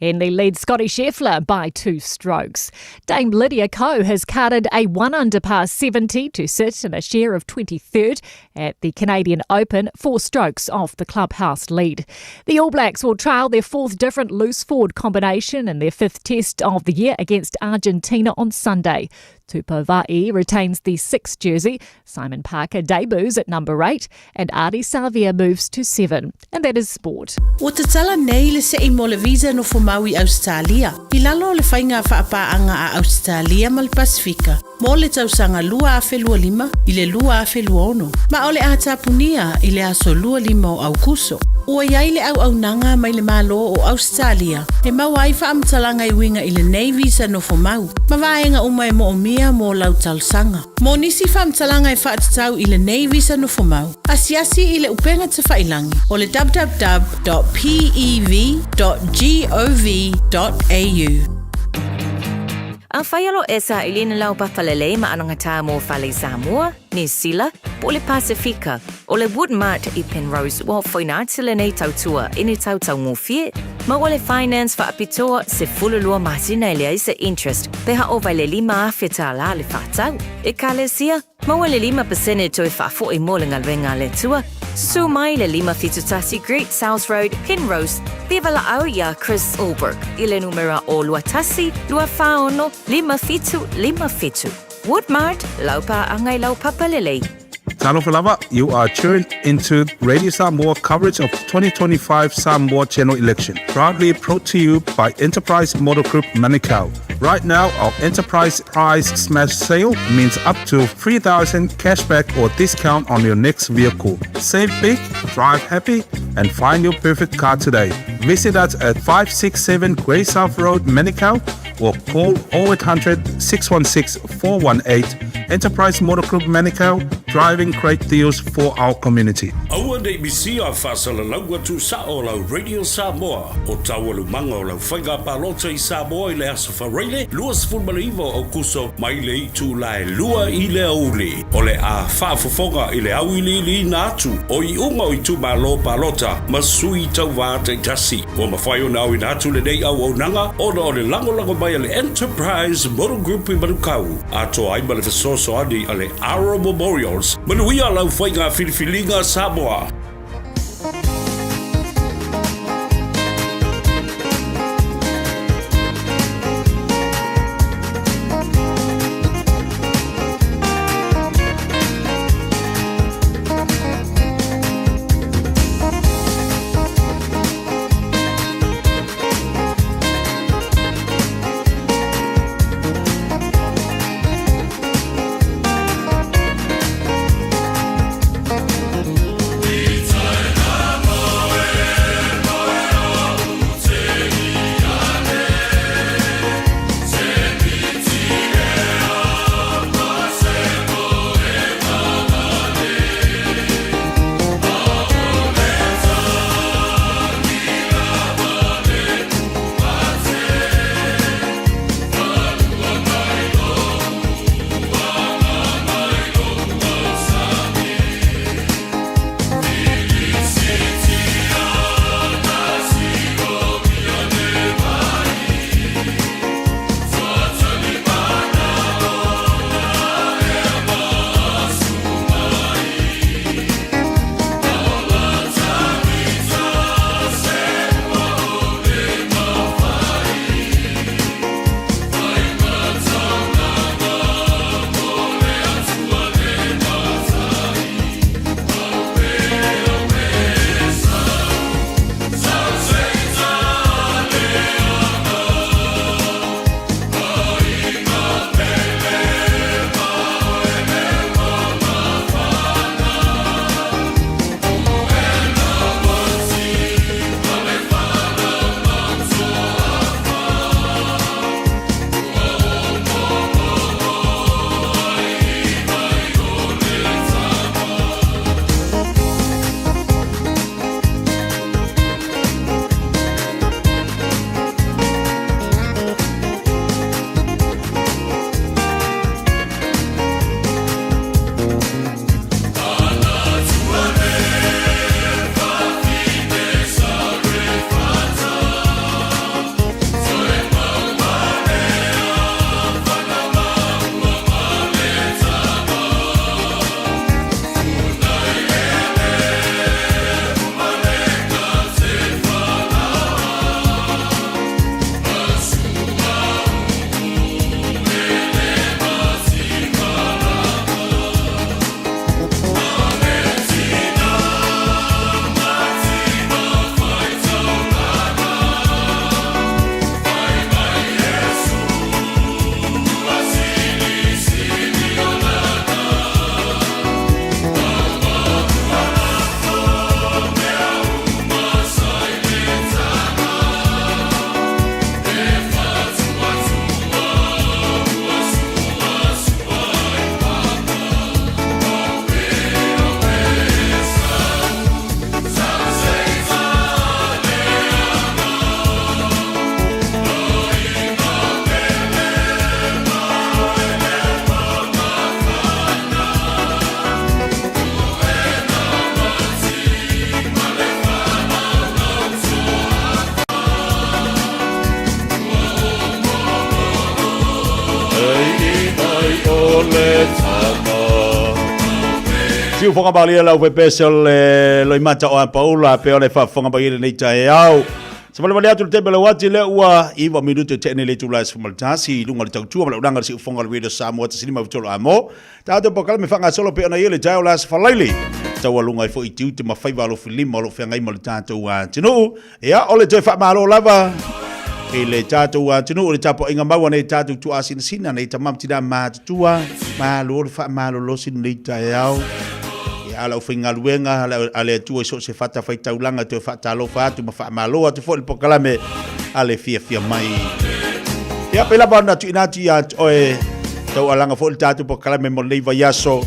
Henley leads Scottie Scheffler by two strokes. Dame Lydia Ko has carded a one under par 70 to sit in a share of 23rd at the Canadian Open, four strokes off the clubhouse lead. The All Blacks will trial their fourth different loose forward combination in their fifth test of the year against Argentina on Sunday. Tupou Vaa'i retains the sixth jersey. Simon Parker debuts at number eight, and Ardie Savea moves to seven. And that is sport. Ua tatala nei le se'i mo le visa nofomau i Ausetalia, i lalo o le faiga faapaaga a Ausetalia ma le Pasefika mo le tausaga 2025 i le 2026, ma o le a tapunia i le aso 25 o Aukuso. Ua i ai le auaunaga mai le Malo o Ausetalia e maua ai faamatalaga e uiga i lenei visa nofomau ma vaega uma e moomia mo lau talosaga. Mo nisi faamatalaga e faatatau i lenei visa nofomau, asiasi i le upega tafailagi o le www.pev.gov.au. Afai o lo o e saili i ni laupapa lelei ma ʻanogatā mo fale i Samoa, Niu Sila, po o le Pasefika, ʻo le Woodmart i Penrose ua hoʻofoina atu lenei tautua i ni tautaugofie, maua le finance faapitoa 12 masina e leai se interest pe ha ova i le 5,000 tālā le fātau. Ekalesia, maua le 5% toe faafoʻi mo le galuega a le Atua. Susū mai le 571 Great South Road, Penrose, te walaʻau iā Chris Allbrook i le numera o 21 246 5757. Woodmart, Laupāʻaga i lau papa lelei. Talofa lava, you are tuned into Radio Samoa coverage of 2025 Samoa General Election, proudly brought to you by Enterprise Motor Group Manukau. Right now, our Enterprise Prize Smash Sale means up to 3000 cashback or discount on your next vehicle. Save big, drive happy, and find your perfect car today. Visit us at 567 Grey South Road, Manukau, or call 0800 616 418. Enterprise Motor Group Manukau, driving great deals for our community. Aua nei misia faasalalauga tuusao o lau Radio Samoa o taualumaga o lau faiga palota i Samoa i le Aso Faraile 29 o Aukuso mai le itula e lua i le aoauli. O le a faafofoga i le auiliiliina atu o iuga o itumalo palota ma sui tauva taitasi. Ua mafai ona auina atu lenei auaunaga ona o le lagolago mai a le Enterprise Motor Group i Manukau, atoa ai ma le fesoasoani a le Aro Memorials. Manuia lau faiga filifiliga Samoa! Siufoga malie lau faipese o le loimata o Apaula pe o le faafofoga mai i lenei taeao. Savalivali atu le taimi o le uati lea ua 9 minute tea nei le itula e 11 i luga o le tautua ma le ulaga o le siufoga o le Radio Samoa 153 Amo. Tatou polokalame faagasolo pei ona i ai le taeao o le Aso Faraile. Taualuga ai foi i tiute ma faiva alofilima o lo o feagai ma le tatou atunuu. Ia, o le toe faamalo lava i le tatou atunuu i le tapuaiga mau a nei tatou tuaasinasina, nei tama ma tina matutua, malo le faamalolosi lenei taeao. Ia, a lau faigaluega a le Atua i so o se fatafaitaulaga e toe faatalofa atu ma faamalo atu foi le polokalame a le fiafia mai. Ia, pei lava ona tuuina atu ia te oe taualaga foi le tatou polokalame mo lenei vaiaso.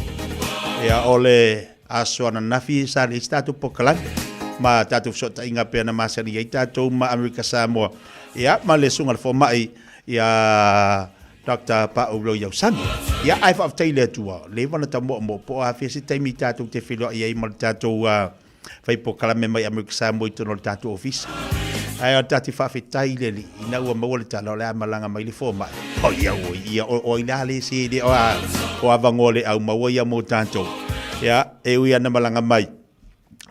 Ia, o le aso ananafi sa leai se tatou polokalame ma tatou fesootaiga pei ona masani ai tatou ma Amerika Samoa. Ia, ma le susuga i le fomai ia Dr. Pa'u Royal-Sami. Ia, ae faafetai i le Atua, leva ona ta moomoo po o afea se taimi tatou te feiloai ai ma le tatou fai polokalame mai Amerika Samoa i totonu o le tatou ofisa. Ae o le tatou faafetai i le Alii, ina ua maua le tala o le a malaga mai le fomai. O ia oi, ia o, o ai la le se le o a, o avanoa le au maua ia mo tatou. Ia, e ui ana malaga mai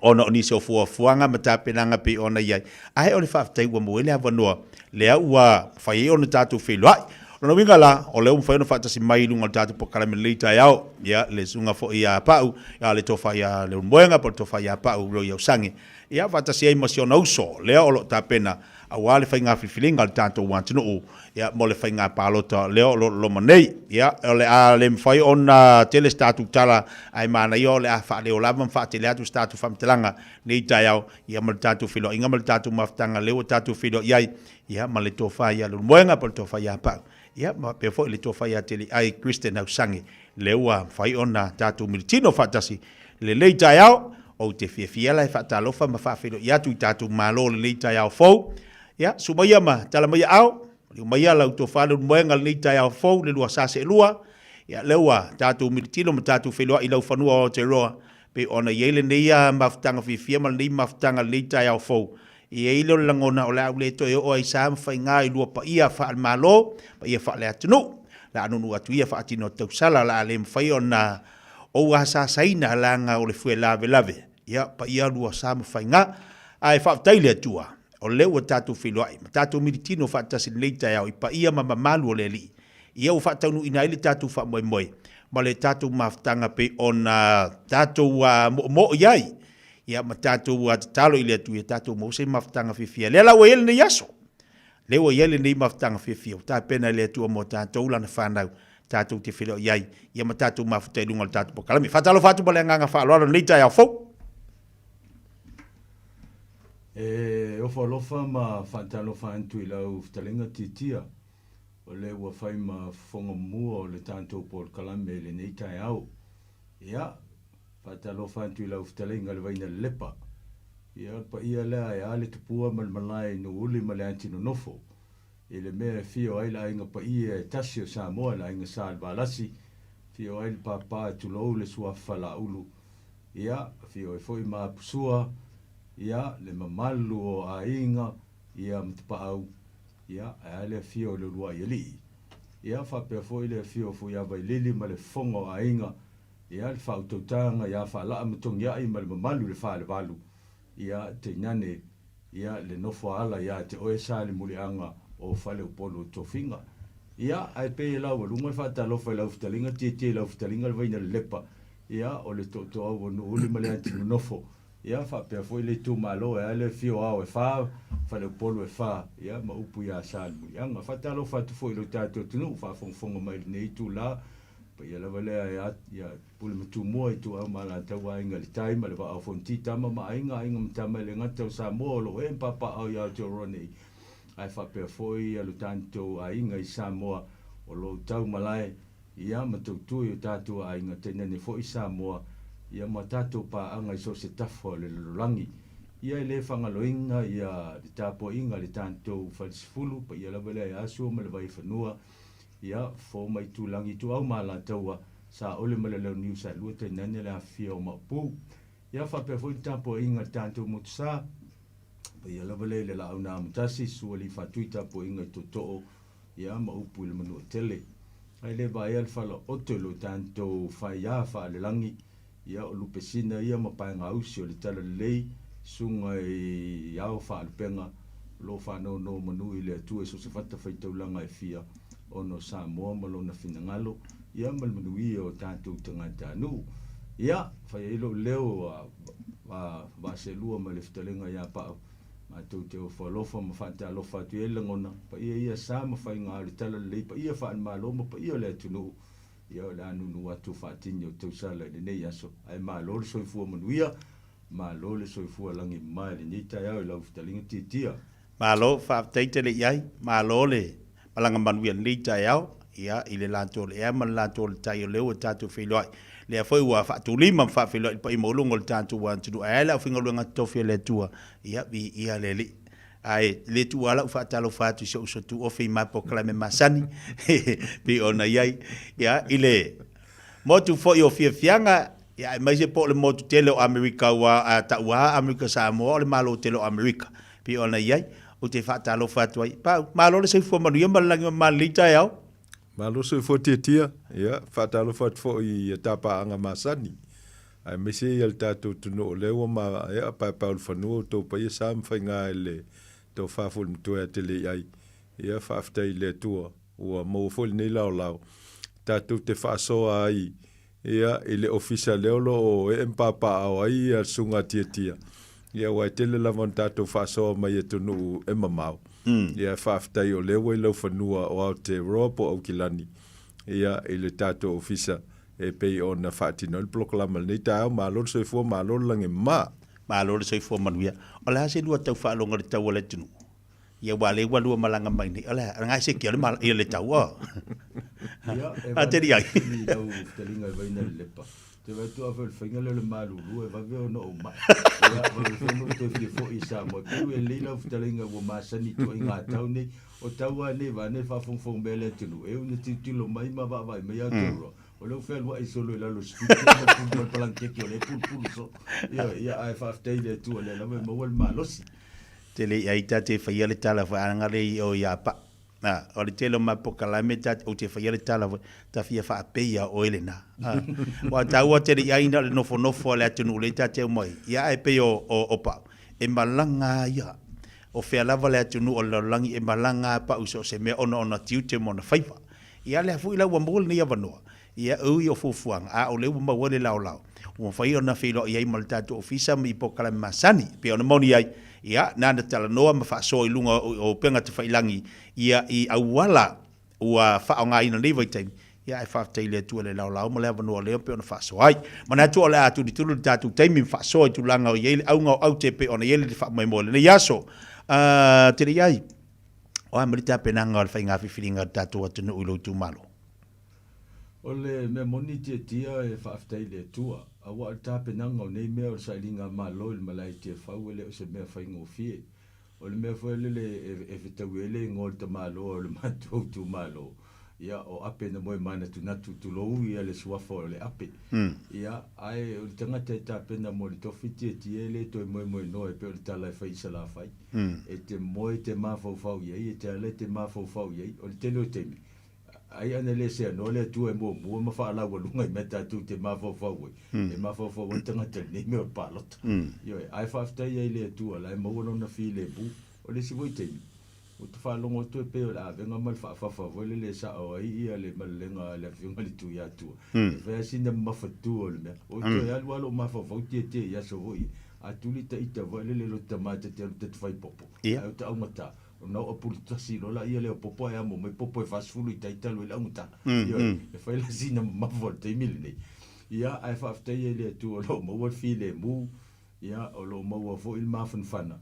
ona o nisi o fuafuaga ma tapenaga pei ona i ai. Ae o le faafetai ua maua ai le avanoa lea ua mafai ai ona tatou feiloai. O lona uiga la, o lea ua mafai ona faatasi mai i luga o le tatou polokalame lenei taeao, ia, le susuga foi ia Pau, ia, le tofa ia Leulumoega po o le tofa ia Pau Roiausage, ia, faatasi ai ma si ona uso lea o lo o tapena aua le faiga filifiliga a le tatou atunuu, ia, mo le faiga palota lea o lo o loma nei. Ia, o le a le mafai ona tele se tatou tala, ae manaia o le a faaleo lava ma faatele atu se tatou faamatalaga nei taeao, ia, ma le tatou feiloaiga ma le tatou mafutaga lea ua tatou feiloai ai, ia, ma le tofa ia Leulumoega po o le tofa ia Pau, ia, ma faapea foi le tofa ia Teliai Christian Ausage, lea ua mafai ona tatou militino faatasi lenei taeao. Ou te fiafia la e faatalofa ma faafeiloai atu i tatou malo lenei taeao fou. Ia, sumaia ma tala mai aao, maliu maia lau tofa Leulumoega lenei taeao fou le lua sa seelua. Ia, lea ua tatou militino ma tatou feiloai i lau fanua o Aotearoa, pei ona i ai lenei mafutaga fiafia ma lenei mafutaga lenei taeao fou. I ai lea o le lagona o le a ou le toe oo ai sa ma faiga i lua paia faale-Malo, paia faale-atunuu. O le a nunu atu ia faatino tausala, o le a le mafai ona ou asaasaina leaga o le fue lavelave. Ia, paia lua sa ma faiga. Ae faafetai i le Atua, o lea ua tatou feiloai ma tatou militino faatasi i lenei taeao i paia ma mamalu o le Alii. Ia ua faataunuuina ai le tatou faamoemoe ma le tatou mafutaga pei ona tatou moomoo i ai. Ia ma tatou tatalo i le Atua ia tatou maua se mafutaga fiafia. Lea la ua i ai lenei aso. Lea ua i ai lenei mafutaga fiafia ua tapena e le Atua mo tatou lana fanau tatou te feiloai ai ia ma tatou mafuta i luga o le tatou polokalame. Faatalofa atu ma le agaga faaaloalo i lenei taeao fou. E ofo alofa ma faatalofa atu i lau fetalaiga Titia, o lea ua fai ma fofoga mua o le tatou polokalame i lenei taeao. Ia, Faatalofa atu i lau fetalaiga le Vaina Lelepa. Ia, o le paia lea e a le tupua ma le malae i Nuuuli ma le Ati Nonofo. I le mea e afio ai le aiga paia e tasi o Samoa, le aiga Sa le Valasi, afio ai le papa e tulou le suafa Falaulu. Ia, afio ai foi ma Apusua, ia, le mamalu o aiga, ia, ma Tapaau, ia, ae a le afio o le uluai alii. Ia, faapea foi le afio o Fuiavailili ma le fofoga o aiga, Ia, le faautautaga ia Faalaa ma Togiai ma le mamalu i le Falevalu, ia, tainane, ia, le nofoaala ia te oe sa le muliaga o Faleupolu o Tofiga. Ia, ae pei e laualuga le faatalofa i lau fetalinga, tietie i lau fetalinga le vaina lelepa, ia, o le tootooau o Nuuuli ma le Ati Nonofo, ia, faapea foi le itumalo e a le afio o ao e fa, Faleupolu e fa, ia, ma upu ia Sa le muliaga. Faatalofa atu foi i lo tatou atunuu faafogafoga mai i lenei itula, Paia lava lea e a ia Pule ma Tumua, Ituau ma Alataua, Aiga i le Tai ma le Vaa o Fonoti, Tama ma Aiga, Aiga ma Tama e le gata o Samoa o lo o ee ma papaaao i Aotearoa nei, ae faapea foi ia lo tatou aiga i Samoa o lo o tau malae ia ma tautua i o tatou aiga tainane foi Samoa ia ma tatou paaga i so o se tafa o le lalolagi. Ia e le faagaloina ia le tapuaiga a le tatou Falesefulu, paia lava lea e Asua ma le Vaifanua, Ia, fo mai Tūlangi Ituau ma Alataua, Saole ma Leleoniu Saelua tainane le afifio o Maopu. Ia, faapea foi le tapuaiga a le tatou motu sa, paia lava lea i le Laau na Amotasi, Sua Alii Faatui tapuaiga i Tootoo, ia, ma upu i le Manuatele. Ae le vaea le falaoto i lo tatou faiā faalelagi. Ia, o lupesina ia ma paegausi o le talalelei, susuga i ao faalupega, o lo o faanonomanu i le Atua i so o se fatafaitaulaga e fia, ona o Samoa ma lona finagalo, ia ma le manuia o tatou tagatanuu. Ia, fai ai lou leo a, a Vaaselua ma le Fetalaiga ia Pau, matou te ofo alofa ma faatalofa atu i ai le lagona, paia ia sa ma faiga o le talalelei, paia faale-Malo ma paia o le atunuu, Ia o le a nunu atu faatini o tausala i lenei aso, ae malo le soifua manuia, malo le soifua lagi mama i lenei taeao i lau fetalaiga Tiatia. Malo, faafetai tele i ai. Malo le malaga manuia i lenei taeao, ia, i le latou o le ea ma le latou o le tai o lea ua tatou feiloai. Lea foi ua faatulima ma faafeiloai i le paia maualuga o le tatou atunuu. Ae a le aufaigaluega totofi a le Atua, ia, viia le Alii. Ae le tuua lau faatalofa atu i si ou uso tuofe i ma polokalame masani pei ona i ai ia, i le motu foi o Fiafiaga, ia, aemaise po o le motu tele o Amerika, ua a taua Amerika Samoa o le Malo tele o Amerika pei ona i ai. Ou te faatalofa atu ai. Pau, malo le soifua manuia ma le lagi mama i lenei taeao. Malo soifua tiatia, ia, faatalofa atu foi i a ta paaga masani, aemaise ia le tatou atunuu o lea ua ma, ia, paepaeulufanua outou paia sa ma faiga i le tofa foi matua ia te Lei'ai. Ia, faafetai i le Atua ua maua foi lenei laolao tatou te faasoa ai, ia, i le ofisa lea o lo o ee ma papaaao ai ia le Susuga a Tiatia, ia, aua e tele lava ona tatou faasoa mai i atunuu e mamao. Ia, faafetai o lea ua i laufanua o Aotearoa po o Aukilani, ia, i le tatou ofisa e pei ona faatino ai le polokalama i lenei taeao. Malo le soifua, malo le lagi mama. Malo le soifua manuia. O le a se lua tau faalogo i le tau o le atunuu? Ia aua lea ua lua malaga mai nei. O le a? Nga se kia le mala ia le tau o. Ia, e A te ai. I lau fetalaiga e vaina le lepa. Te vaai atu afe o le faiga lea o le malulu e vave ona ou mai. Ia, o le faiga o toe fia foi i Samoa. E pei e lelei lau fetalaiga ua masani i ituaiga tau nei. O tau lava nei vaeane le faafogafoga mai a le atunuu, e ui ina tilotilo mai ma vaavaai mai Aotearoa, o lea ua fealuai solo i lalo o le scooter ma pulu ma le palanakeke o lea e pulupulu soo. Ioe, ia ae faafetai i le Atua o lea lava e maua le malosi. Tele i ai ta te faia le tala foi ana le i o ia pa. A, o le tele o ma polokalame ta ou te faia le tala foi, ta fia faapei ia oe lena. A, ua taua tele i ai na o le nofonofo a le atunuu lea ta te omai, ia ae pei o, o, o Pau, e malaga a ia. O fea lava le atunuu o le lalolagi e malaga a Pau i so o se mea ona ona tiute ma ona faiva. Ia lea foi la ua maua lenei avanoa, Ia ui o fuafuaga, a o lea ua maua ai le laolao, ua mafai ona feiloai ai ma le tatou Ofisa ma i polokalame masani, e pei ona moni ai, ia, na ona talanoa ma faasoa i luga o upega tafailagi, ia, i auala ua faaaogaina i lenei vaitaimi, ia, ae faafetai i le Atua i le laolao ma le avanoa lea e pei ona faasoa ai. Manatu o le a tulituli le tatou taimi ma faasoa i tulaga o i ai le auga o aute e pei ona i ai le faamoemoe i lenei aso. A, tele i ai, o a ma le tapenaga o le faiga filifiliga a le tatou atunuu i lou itumalo? O le mea moni Tiatia e faafetai i le Atua, aua o le tapenaga o nei mea o le sailiga Malo i le malae i Tiafau e le o se mea faigofie. O le mea foi lele e fetaui ai le igoa o le tamaloa o le matou itumalo, ia o Ape na moe manatunatu, tulou ia le suafa o le Ape. Ia, ae o le tagata e tapena mo le tofi Tiatia e le toe moemoenoa e pei o le tala e fai i Salafai. E te moe e te mafaufau i ai, e te ala e te mafaufau i ai. O le tele o taimi, Ai ana le seanoa le Atua e muamua ma faalaualuga i mea tatou te mafaufau ai, e mafaufau ai le tagata i lenei mea o le palota. Ioe, ae faafetai ai i le Atua la e maua lona filemu. O le isi foi taimi, ou te faalogo atu e pei o le avega ma le faafafa foi lele e sao ai ia le malelega a le Afioga i le Tuiatua, e fai lava sina mamafatu o le mea. Ua toe alu lava lou mafaufau tietie i aso foi ia, a tuli ta ita foi lele i lota tama ta te alu ta te fai popo, ae ou te augata. Ona oo pulu tasi loa laia lea o popo ae amo mai popo e 40 i tai talu ai le augata. Ioe, e fai la sina mamafa o le taimi lenei. Ia, ae faafetai ai i le Atua o lo o maua le filemu, ia, o lo o maua foi le mafanafana,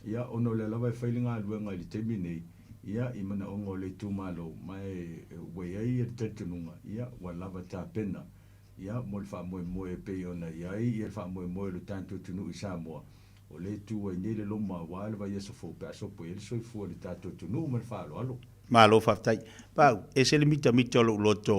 ia, ona o lea lava e fai le galuega i le taimi lenei, ia, i manaoga o le itumalo, ma e ua i ai le talitonuga, ia, ua lava tapena, ia, mo le faamoemoe e pei ona i ai le faamoemoe o le tatou atunuu i Samoa. O lea e tu ai nei le loma aua le vaiaso fou pe a sopo i ai le soifua i le tatou atunuu ma le faaaloalo. Malo faafetai. Pau, ese le mitamita o lou loto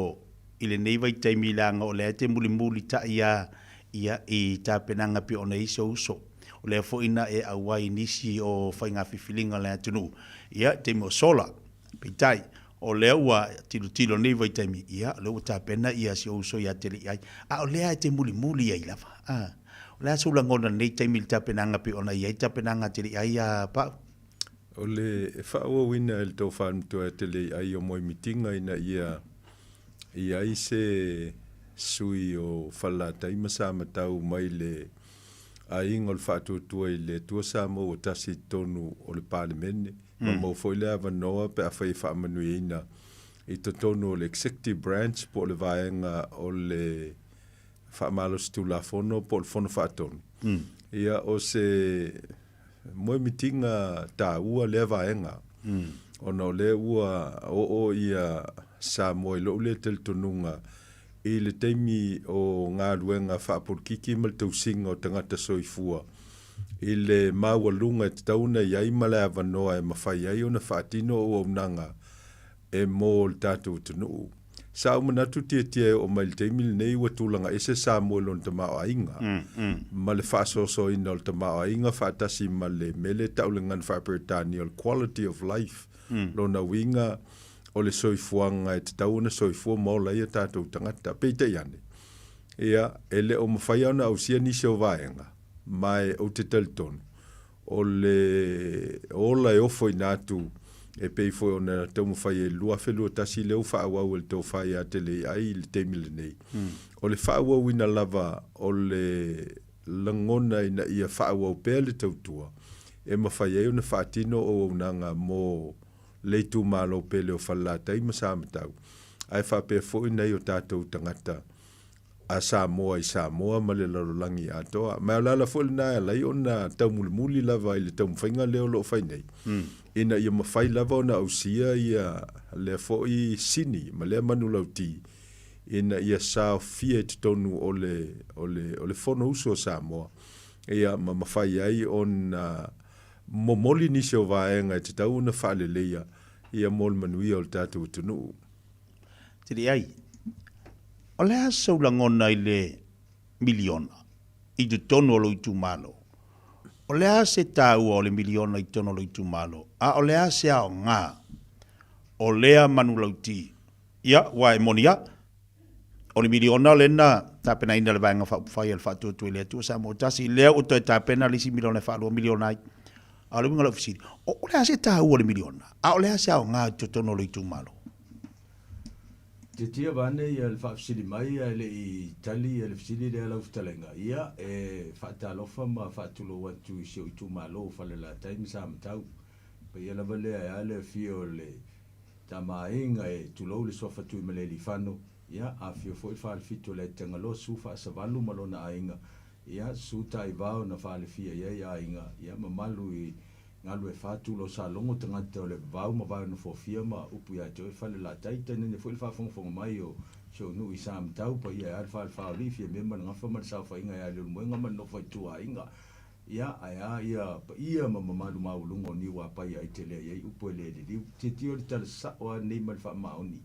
i lenei vaitaimi leaga o lea e te mulimulitai a ia i tapenaga pei ona i ai sou uso. O lea foi na e auai i nisi o faiga filifiliga a le atunuu, ia, i taimi o sola. Peitai, O lea ua tilotilo i lenei vaitaimi, ia, o lea ua tapena ia si ou uso ia Teleiai, a o lea e te mulimuli ai lava. A, o le a sou lagona i lenei taimi i le tapenaga pei ona i ai le tapenaga a Teleiai ia Pau? O le faaauauina e le Tofa Matua ia Teleiai o moemitiga ina ia i ai se sui o Falelatai ma Samatau mai le aiga o le Faatuatua i le Atua Samoa ua tasi i totonu o le Palemene, ma maua foi le avanoa pe afai e faamanuiaina i totonu o le Executive Branch po o le vaega o le Faamalosi Tulafono po o le Fono Faatonu. Ia, o se moemitiga taua lea vaega, ona o lea ua oo ia Samoa i lou lea talitonuga i le taimi o galuega faapolokiki ma le tausiga o tagata soifua i le maualuga e tatau ona i ai ma le avanoa e mafai ai ona faatino auaunaga e mo le tatou atunuu. Sa ou manatu Tietie e oo mai i le taimi lenei ua tulaga ese Samoa i lona tamaoaiga ma le faasoasoaina o le tamaoaiga faatasi ma le mea lea e tau i le gagana faa-Peretania o le quality of life, lona uiga o le soifuaga e tatau ona soifua ma ola ai o tatou tagata. Peitai ane, ia, e le o mafai lava ona ausia nisi o vaega, ma e ou te talitonu, o le ola e ofoina atu e pei foi ona taumafai ai i le 2021 lea ua faaauau e le Tofa ia Teleiai i le taimi lenei, o le faaauauina lava o le lagona ina ia faaauau pea le tautua e mafai ai ona faatino auaunaga mo le itumalo pele o Falelatai ma Samatau, ae faapea foi nai o tatou tagata a Samoa i Samoa ma le lalolagi atoa. Ma o le ala foi lena e ala ai ona taumulimuli lava i le taumafaiga lea o lo o fai nei, ina ia mafai lava ona ausia ia lea foi sini ma lea manulauti ina ia saofia i totonu o le, o le, o le Fonousu a Samoa, ia ma mafai ai ona momoli nisi o vaega e tatau ona faaleleia ia mo le manuia o le tatou atunuu. Tiliai, o le a sou lagona i le miliona i totonu o lou itumalo? O le a se taua o le miliona i totonu o lou itumalo? A o le a se aoga o lea manulauti? Ia, ua e moni a, o le miliona lea na tapenaina e le Vaega Faaupufai a le Faatuatua i le Atua Samoa Tasi, lea ua toe tapena le isi miliona e faalua miliona ai. A o le uiga o lau fesili, o le a se taua o le miliona? A o le a se aoga i totonu o lou itumalo? Tiatia vaeane ia le faafesili mai ae le i tali ia le fesili lea lau fetalaiga. Ia, e faatalofa ma faatulou atu i si ou itumalo o Falelatai ma Samatau. Paia lava lea e a le afio o le Tama Aiga e tulou le Suafa Tuimalealiifano, ia, afio foi le Falefitu o le Aitangaloa, Susu Faasavalu ma lona aiga, ia, Susu Taivao na falefia i ai aiga, ia, mamalu i Galuefa, Tulo Salogo, tagata o le Vavau ma Vaenofofia ma upu ia te oe Falelatai, tainane foi le faafogafoga mai o si ou nuu i Samatau, paia e a le Falefaolii, Fiame ma le Gafa ma le Saofaiga ia Leulumoega ma le Nofo a Ituaiga. Ia, ae a ia paia ma mamalu maualuga o Niuapai ai te lea i ai upu e le liliu. Tietie o le tala sao lava lenei ma le faamaoni.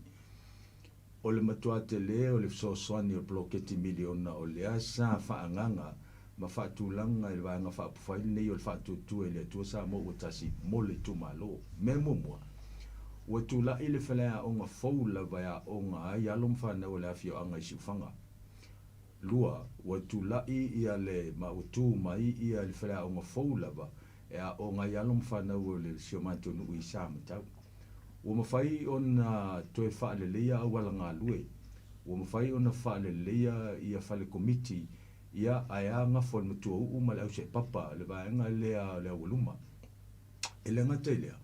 O le matua tele o le fesoasoani o le poloketi miliona o lea sa faaagaga ma faatulaga i le Vaega Faaupufai lenei o le Faatuatua i le Atua Samoa ua Tasi mo le itumalo. Mea muamua, ua tulai le faleaoga fou lava e aoga ai alo ma fanau a le afioaga i Siufaga. 2, ua tulai ia le ma ua tu mai ia le faleaoga fou lava e aoga ai alo ma fanau o le si o matou nuu i Samatau. Ua mafai ona toe faaleleia auala galue, ua mafai ona faaleleia ia fale komiti, ia ae a gafa o le matuauu ma le auseepapa, le vaega lea o le aualuma. E le gata i lea,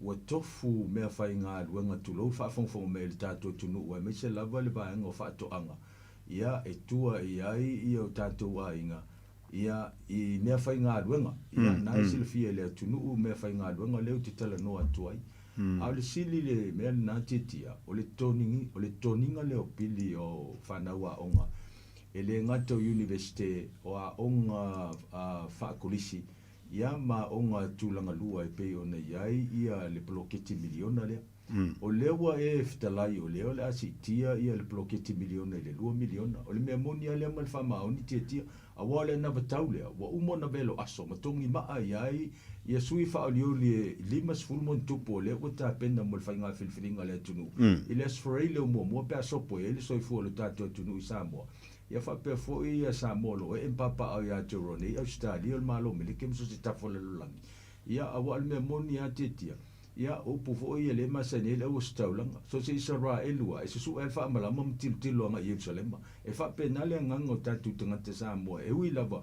ua tofu meafaigaluega tulou faafogafoga mai i le tatou atunuu aemaise lava le vaega o faatoaga, ia, e tua i ai ia o tatou aiga, ia, i meafaigaluega. Ia, na e silafia e le atunuu meafaigaluega lea ou te talanoa atu ai. A o le sili le mea lena Tiatia, o le toniga, o le toniga lea o pili o fanau aoga, e le gata o Iunivesite, o aoga faa-kolisi, ia ma aoga tulaga lua e pei ona i ai ia le poloketi miliona lea. O lea ua e fetalai o lea o le a siitia ia le poloketi miliona i le $2 miliona. O le mea moni lava lea ma le faamaoni tiatia, aua o le anavatau lea ua uma ona velo aso ma togi maa i ai ia sui faaolioli e 50 ma ona tupu o lea ua tapena mo le faiga filifiliga a le atunuu i le Aso Faraile o muamua pe a sopo i ai le soifua o le tatou atunuu i Samoa. Ia faapea foi ia Samoa o lo o ee ma papaaao ia Aotearoa nei, Ausetalia, o le Malo o Meleke ma so o se tafa o le lalolagi. Ia, aua o le mea moni lava Tiatia, ia, o upu foi ia lea e masani ai le auositaulaga, so o se Isaraelu lava, e susu'e lava le faamalama ma tilotilo agai i Ierusalema. E faapena le agaga o tatou tagata Samoa, e ui lava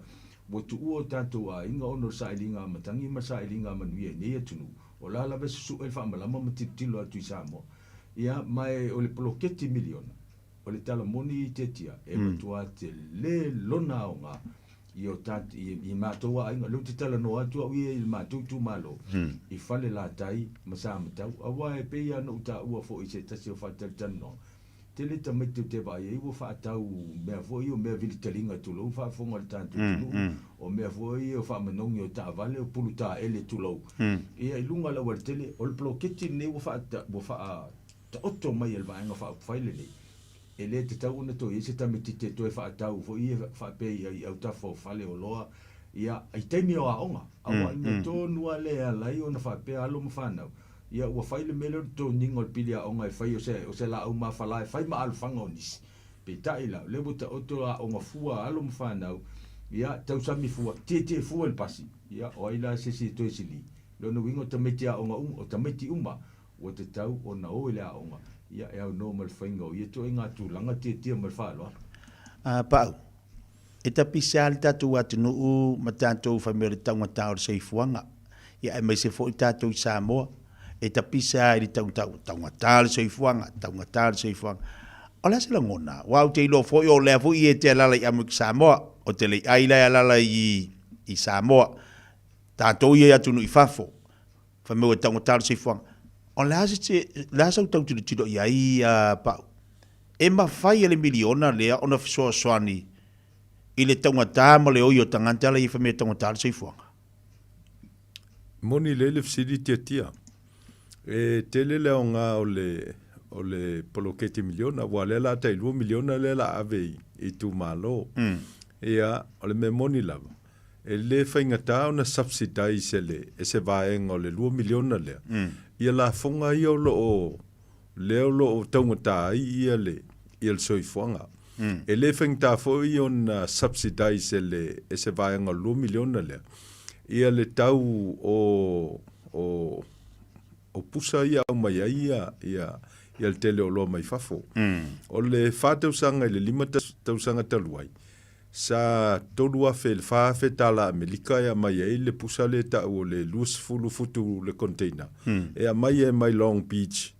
ua tuua o tatou aiga ona o le sailiga a matagi ma le sailiga a manuia i nei atunuu, o la lava e susu'e le faamalama ma tilotilo atu i Samoa. Ia, ma e o le poloketi miliona, O le tala moni i Tiatia, e matua tele lona aoga i o tat, i, i matou aiga. Lea ou te talanoa atu au ia i le matou itumalo, i Falelatai ma Samatau. Aua e pei lava ona ou taua foi i se tasi o faatalitanoaga, tele tamaiti ou te vaai ai ua faatau mea foi ia o mea vilitaliga tulou le faafofoga a le tatou atunuu, o mea foi ia o faamanogi o taavale, o pulu taele tulou. Ia i luga o le aualatele, o le poloketi lenei ua faa, ua faa taoto mai e le Vaega Faaupufai lenei, e le tatau ona toe i ai se tamaitiiti e toe faatau foi ia faapea i autafa o fale oloa, ia, i taimi o aoga. Aua o le mea tonu lava lea e ala ai ona faapea alo ma fanau, ia, ua fai le mea lea o le toniga o le pili aoga e fai o se, o se laau mafala e fai ma alofaga o nisi. Peitai la, o lea ua taoto aoga fua a alo ma fanau, ia, tausami fua, tietie fua i le pasi, ia, o ai la se isi e toe sili? Lona uiga o tamaiti aoga uma, o tamaiti uma Ua tatau ona o i le aoga, ia e aunoa ma le faiga o ia ituaiga tulaga tiatia ma le faaaloalo. A Pau, e tapisa lava le tatou atunuu ma tatou fai mai o le taugata o le soifuaga, ia aemaise foi tatou i Samoa, e tapisa lava i le taugata, ua taugata le soifuaga, taugata le soifuaga. O le a se lagona? Aua ou te iloa foi o lea foi e te alaala i Amerika Samoa, o te le i ai la e alaala i Samoa, tatou ia i atunuu i fafo, Fai mai ua taugata le soifuaga. O le a se, le a sau tau tilotilo i ai a Pau? E mafai e le miliona lea ona fesoasoani i le taugata ma le oi o tagata la ia fai mai e taugata le soifuaga? Moni lelei le fesili Tiatia. E tele le aoga o le o le poloketi miliona aua o lea o le a tai $2 miliona lea o le a ave i itumalo. Ia, o le mea moni lava, E le faigata ona subsidise e le e se vaega o le $2 miliona lea ia lafoga ia o lo o lea o lo o taugata ai ia le ia le soifuaga. E le faigata foi ona subsidise e le e se vaega o le $2 miliona lea ia le tau o o o pusa ia aumai ai ia ia ia le tele o oloa mai fafo. O le fa tausaga i le lima tausaga talu ai, Sa 3,000 i le 4,000 tala Amerika e aumai ai le pusa lea e tau o le 20 futu le container e aumai ai mai Long Beach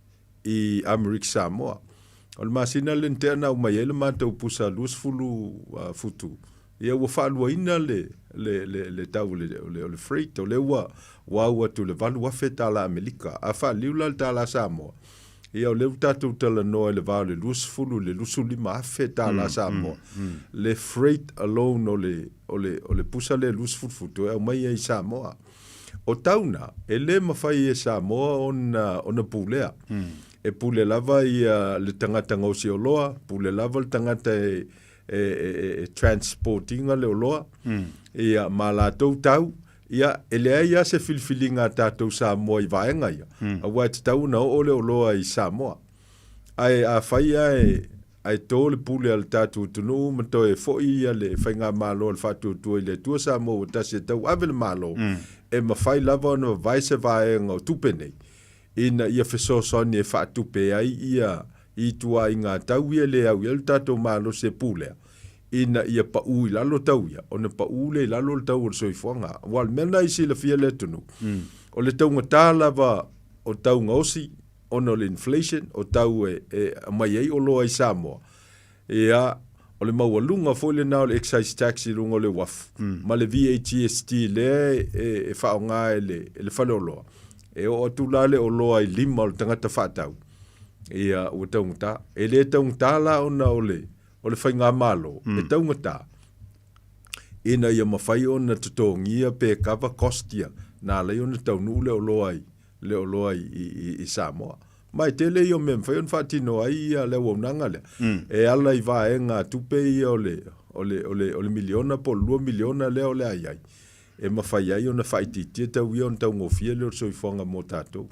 i Amerika Samoa. O le masina lea na tea na aumai ai le matou pusa 20 futu, ia ua faaluaina le, le, le, le tau o le, o le, o le freight, o lea ua, ua au atu i le 8,000 tala Amerika. A faaliliu la le tala Samoa, Ia o lea ua tatou talanoa i le va o le 20 i le 25 afe tala Samoa le freight alone o le, o le, o le pusa lea 20 futu e aumai ai i Samoa. O tau na, e le mafai e Samoa ona, ona pulea. E pule lava ia le tagata gaosi oloa, pule lava le tagata e, e, e, e transport ina le oloa, ia ma latou tau, Ia, e leai lava se filifiliga a tatou Samoa i vaega ia, aua e tatau ona oo le oloa i Samoa. Ae afai ae, ae to le pule a le tatou atunuu ma toe foi ia le Faigamalo a le Faatuatua i le Atua Samoa ua tasi e tauave le Malo, e mafai lava ona vavae se vaega o tupe nei, ina ia fesoasoani e faatupe ai ia ituaiga tau ia e le au i ai lo tatou malosi e pulea, ina ia pau i lalo tau ia, ona pau lea i lalo le tau o le soifuaga. Aua o le mea lena i silafia e le atunuu, o le taugata lava o tau gaosi ona o le inflation, o tau e aumai ai oloa i Samoa, ia, o le maualuga foi lena o le excise tax i luga o le uafu, ma le VAGST lea e faaaoga e le faleoloa, e oo atu la le oloa i lima o le tagata faatau, ia, ua taugata. E le taugata la ona o le o le faigamalo e taugata ina ia mafai ona totogia pe cover cost ia na ala ai ona taunuu le oloa i le oloa i Samoa. Ma e tele ia o mea e mafai ona faatino ai ia le auaunaga lea, e ala i vaega tupe ia o le, o le, o le, o le miliona po o le $2 miliona lea o le a i ai, e mafai ai ona faaitiitia tau ia ona taugofie lea o le soifuaga mo tatou.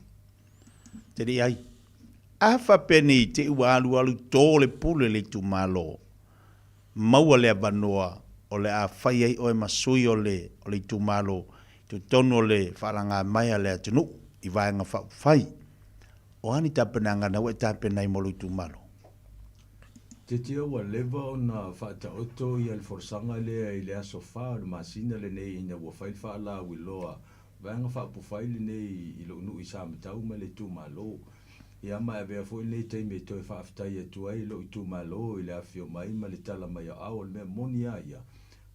Te le i ai. A faapea nei te i ua alualu to le pule le itumalo, maua le avanoa o le a fai ai oe ma sui o le o le itumalo i totonu o le faalagamaea a le atunuu i Vaega Faaupufai. O a ni tapenaga na ua e tapena ai mo lou itumalo? Tiatia ua leva ona faataoto ia le folasaga lea i le aso fa o le masina lenei ina ua fai le faalauiloa Vaega Faaupufai lenei i lou nuu i Samatau ma le itumalo. Ia ma e avea foi lenei taimi e toe faafetai atu ai i lou itumalo i le afifio mai ma le tala mai o ao. O le mea moni lava ia,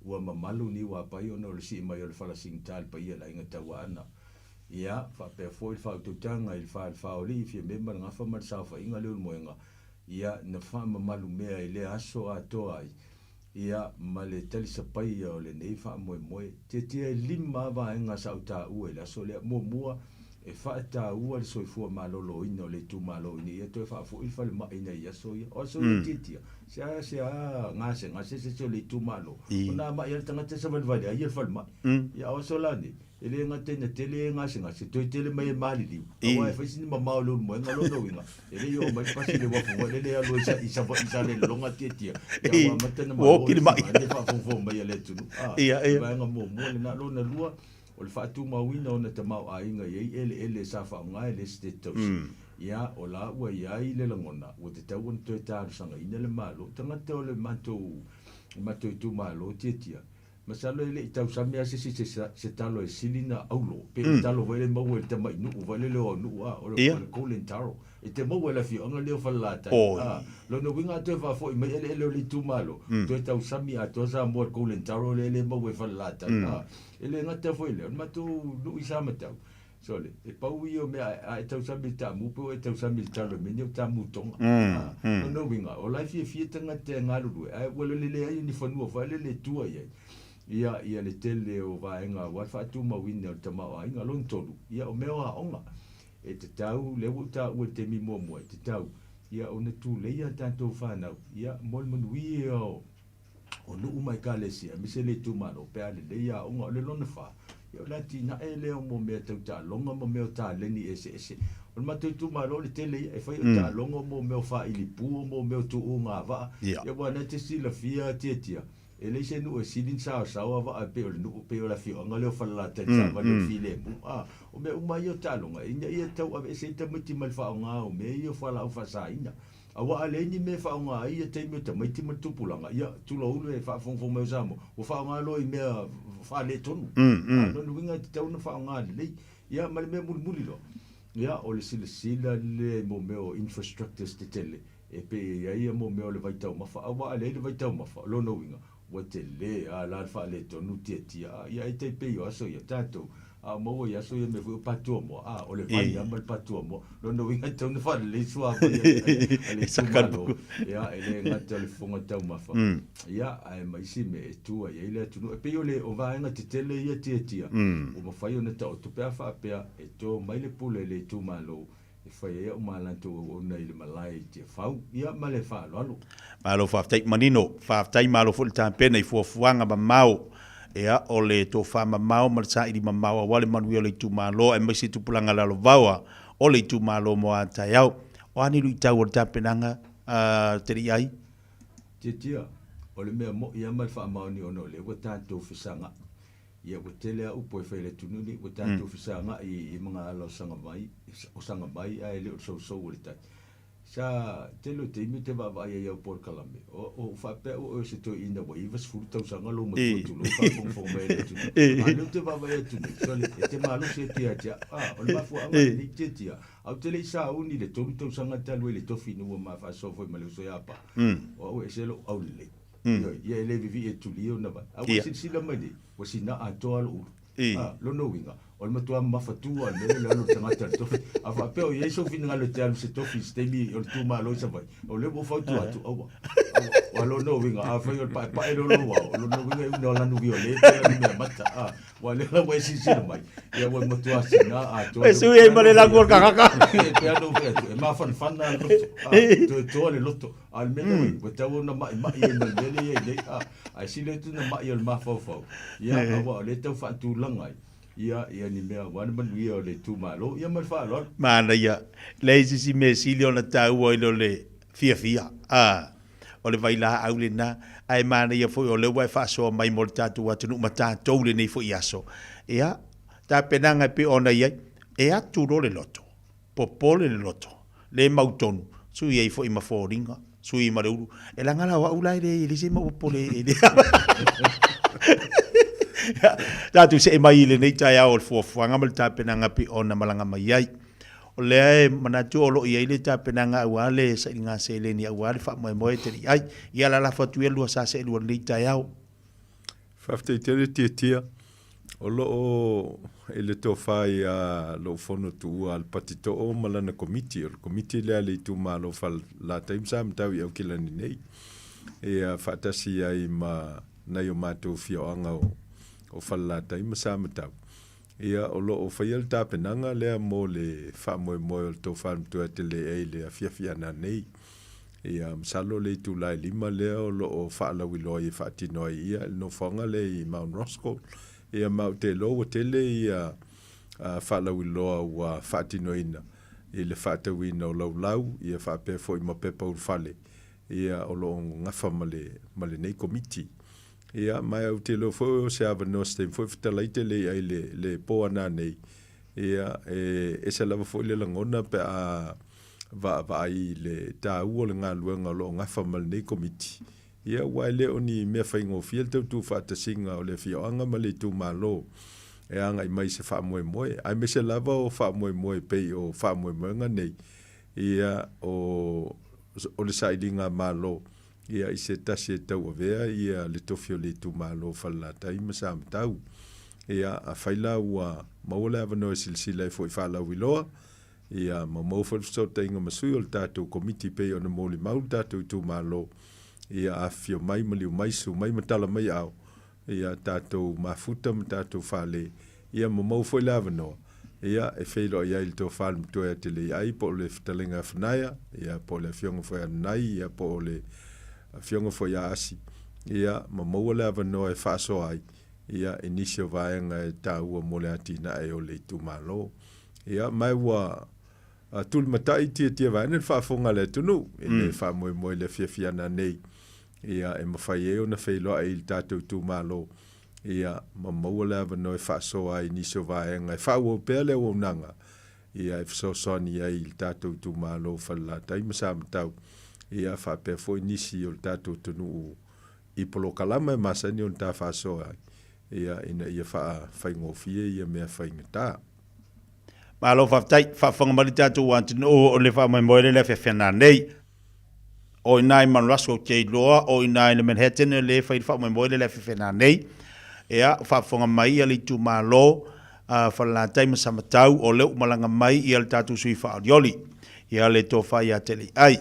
ua mamalu niuapai ona o le sii mai o le fala sigita i le paia o le aiga Tauaana. Ia, faapea foi le faautautaga i le Falefaolii, Fiame ma le Gafa ma le Saofaiga le Ulumoega, ia, na faamamalu mea i lea aso atoa ai, ia, ma le talisapaia o lenei faamoemoe. Tiatia e lima vaega sa ou taua i le aso lea. Muamua, e faataua le soifua maloloina o le itumalo ina ia toe faafoi le falemai i nai aso ia. O aso ia tiatia, seasea gasegase se isi o le itumalo, ona mai lava le tagata e savalivali ai ia le falemai. Ia, o aso la nei, E le gata ina tele e gasegase, toe tele mai e maliliu, aua e fai sina mamao i le ulumoega lona uiga, e le i oo mai le pasi i le uafu foi lele e alu ai i Savaii i Salelologa tiatia, ia ua amata ona malo le sima faafogafoga mai a le atunuu. A, o le vaega muamua lena. Lona lua, o le faatumauina o ona tamaoaiga e i ai eleele sa faaaoga e le Esetete Tausi. Ia, o la ua i ai le lagona, ua tatau ona toe talosagaina le Malo. Tagata o le matou itumalo tiatia, Masalo e le i tausami lava se isi i se talo e sili na aulo, pe o le talo foi lea e maua i le tamai nuu foi lele o Aunuu a, o le golden taro. E te maua i le afioaga lea o Falelatai. A, lona uiga a toe faafoi mai eleele o le itumalo, toe tausami atoa Samoa i le golden taro lea e maua i Falelatai. A, e le gata foi i lea, o le matou nuu i Samatau, Sole, e pau ia o mea a e tausami i le taamu pe ua e tausami i le talo e mea nei o taamu tonga. Lona uiga, o la e fiafia tagata e galulue, ae ua leai ni fanua foi lele e tua i ai. Ia, ia le tele o vaega aua le faatumauina o le tamaoaiga. Lona tolu, ia o mea o aoga. E tatau, lea ua ou taua i le taimi muamua, e tatau, ia ona tulei a tatou fanau, ia mo le manuia o o nuu ma ekalesia, aemaise le itumalo, pe a lelei aoga. O le lona fa, ia o le atinae lea mo mea tau taaloga ma mea o taleni eseese. O le matou itumalo o le tele ia, e fai o taaloga mo mea o faailipu, mo mea o tuuga vaa. Ia aua na te silafia tiatia, e leai se nuu e sili ona saosaoa vaa e pei o le nuu, pei o le afioaga lea o Falelatai i savali o le filemu. A, o mea uma ia o taaloga, ina ia tau aveese ai tamaiti mai le faaaoga o mea ia o fualaau faasaina. Aua a leai ni mea e faaaoga ai ia taimi o tamaiti ma le tupulaga, ia, tulou le faafogafoga mai o Samoa, ua faaaoga loa i mea faaletonu. A o lona uiga e tatau ona faaaoga lelei. Ia, ma le mea mulimuli loa, ia, o le silasila lea i mo mea o infrastructures tetele e pei e i ai ia mo mea o le vaitaumafa. Aua a leai le vaitaumafa, o lona uiga, Ua tele a la le faaletonu tiatia a ia e tai pei o aso ia tatou a o maua i aso ia mea foi o patuamoa a o le vai a ma le patuamoa lona uiga e tatau ona faalelei suavai a le itumalo ia e le gata o le fofoga taumafa ia ae ma isi mea e tua i ai le atunuu e pei o le o vaega tetele ia tiatia ua mafai ona taoto pe a faapea e to mai le pule i le itumalo E fai ai au ma latou auauna i le malae i Tiafau. Ia, ma le faaaloalo. Malo faafetai manino. Faafetai malo foi le tapena i fuafuaga mamao. Ia, o le tofa mamao ma le saili mamao aua le manuia o le itumalo aemaise tupulaga lalovaoa o le itumalo mo a taeao. O a ni luitau o le tapenaga a te lii ai? Tiatia, o le mea moʻi lava ma le faamaoni ona o lea ua tatou fesagaʻi. Ia ua tele a upu e fai i le atunuu nei, ua tatou fesagai i magaala o Sagavai, o Sagavai ae le o le sousou o le tai. Sa tele o taimi ou te vaavaai ai i au polokalame, o ou faapea ua oe o se toeaina ua 90 tausaga lou matua tulou faafogafoga mai ai le atunuu. A o lea ou te vaavaai atu nei, sole, e te malosi atu ia te au. A, o le mafuaaga lenei tiatia, ae ou te le i sauni i le tolu tausaga talu ai le tofi ina ua ma faasoa foi ma le uso ia Paa, o au e ese lou aulelei. Ioe, ia e le vivii e tuli ona vai. A ua silasila mai nei, ua sina atoa lou ulu. A, lona uiga, O le matua mamafatu lava o le mea lea o le alu o le tagata i le tofi. A faapea o i ai sou finagalo e te alu i se tofi i se taimi o le itumalo i Savaii, o lea ua ou fautua atu, aua, aua. Aua o lona uiga, afai o le paepae lea o lou ao, o lona uiga e una lanu viole pe lanu meamata, a. Aua o lea la ua e silasila mai, ia ua matua sina atoa. E sui ai ma le lanu o le tagata. E pei lava ona ou fai atu, e mafanafana le loto, a, toe toa le loto. A o le mea lea ua i ai, ua tatau ona maimai ai ma le mea lea e i ai nei, a. Ae sili atu ona mai o le mafaufau, ia, aua o lea e tau faatulaga ai, ia, ia ni mea aua le manuia o le itumalo. Ia ma le faaaloalo. Manaia. Leai se isi mea sili ona taua i lo le fiafia, a, o le vailaau lena. Ae manaia foi o lea ua e faasoa mai mo le tatou atunuu ma tatou i lenei foi aso. Ia, tapenaga e pei ona i ai, e atu loa le loto, popole le loto, le mautonu, sui ai foi ma foliga, sui ma le ulu. E leaga la o au la e leai, e leai se mau popole e le Tatou see mai i lenei taeao o le fuafuaga ma le tapenaga pei ona malaga mai ai. O lea e manatu o lo o i ai le tapenaga aua le sailiga seleni aua le faamoemoe e tali ai. Ia lalafo atu ia lua sa seelua i lenei taeao. Faafetai tele Tiatia. O lo o i le tofa ia lou fono tuua a le Pati Too ma lana komiti. O le komiti lea a le itumalo o Falelatai ma Samatau i Aukilani nei. Ia faatasi ai ma nai o matou afioaga o Falelatai ma Samatau. Ia o lo o faia le tapenaga lea mo le faamoemoe o le tofa matua e tele ai le afiafi ana nei. Ia, masalo le itula e 5 lea o lo o faalauiloa ai e faatino ai ia le nofoaga lea i Mount Roskill. Ia, ma ou te iloa ua tele ia faalauiloa ua faatinoina i le faatauina o laulau, ia faapea foi ma pepa ulufale, ia o lo o gafa ma le, ma lenei komiti. Ia, ma ou te iloa foi o se avanoa se taimi foi fetalai tele i ai le, le po ana nei, Ia, e ese lava foi le lagona pe a vaavaai i le taua o le galuega o lo o gafa ma lenei Komiti, ia, aua e le o ni mea faigofie le tau tuufaatasiga o le afioaga ma le itumalo e agai mai i se faamoemoe, aemaise lava o faamoemoe e pei o faamoemoega nei, ia, o, o le sailiga a Malo, ia, i se tasi e tauavea ia le tofi o le itumalo o Falelatai ma Samatau. Ia, afai la ua maua le avanoa e silasila ai foi faalauiloa, ia, ma maua foi le fesootaiga ma sui o le tatou Komiti pei ona molimau le tatou itumalo, ia, afifio mai, maliu mai, susu mai ma tala mai aao, ia, tatou mafuta ma tatou fale, ia, ma maua foi le avanoa, ia, e feiloai ai le tofa le matua ia Teleiai, po o le fetalaiga a Fanaia, ia, po o le afioga foi ia Nanai, ia, po o le afioga foi ia Asi, ia, ma maua le avanoa e faasoa ai, ia, i nisi o vaega e taua mo le atinae o le itumalo. Ia, ma ua tulimatai tiatia vaeane le faafofoga a le atunuu i le faamoemoe i le afiafi ana nei, ia, e mafai ai ona feiloai i le tatou itumalo, ia, ma maua le avanoa e faasoa ai i nisi o vaega e faaauau pea le auaunaga, ia, e fesoasoani ai i le tatou itumalo o Falelatai ma Samatau, ia, faapea foi nisi o le tatou atunuu i polokalama e masani ona ta faasoa ai, ia, ina ia faafaigofie ia mea faigata. Malo faafetai. Faafofoga mai le tatou atunuu o le faamoemoe lea i le afiafi ana nei. O i ina i Mount Rushmore ou te iloa, o i ina i le Manhattan lea e fai le faamoemoe lea i le afiafi ana nei. Ia, faafofoga mai ia le itumalo a Falelatai ma Samatau, o lea ua malaga mai ia le tatou sui faaolioli, ia le Tofa ia Teleiai.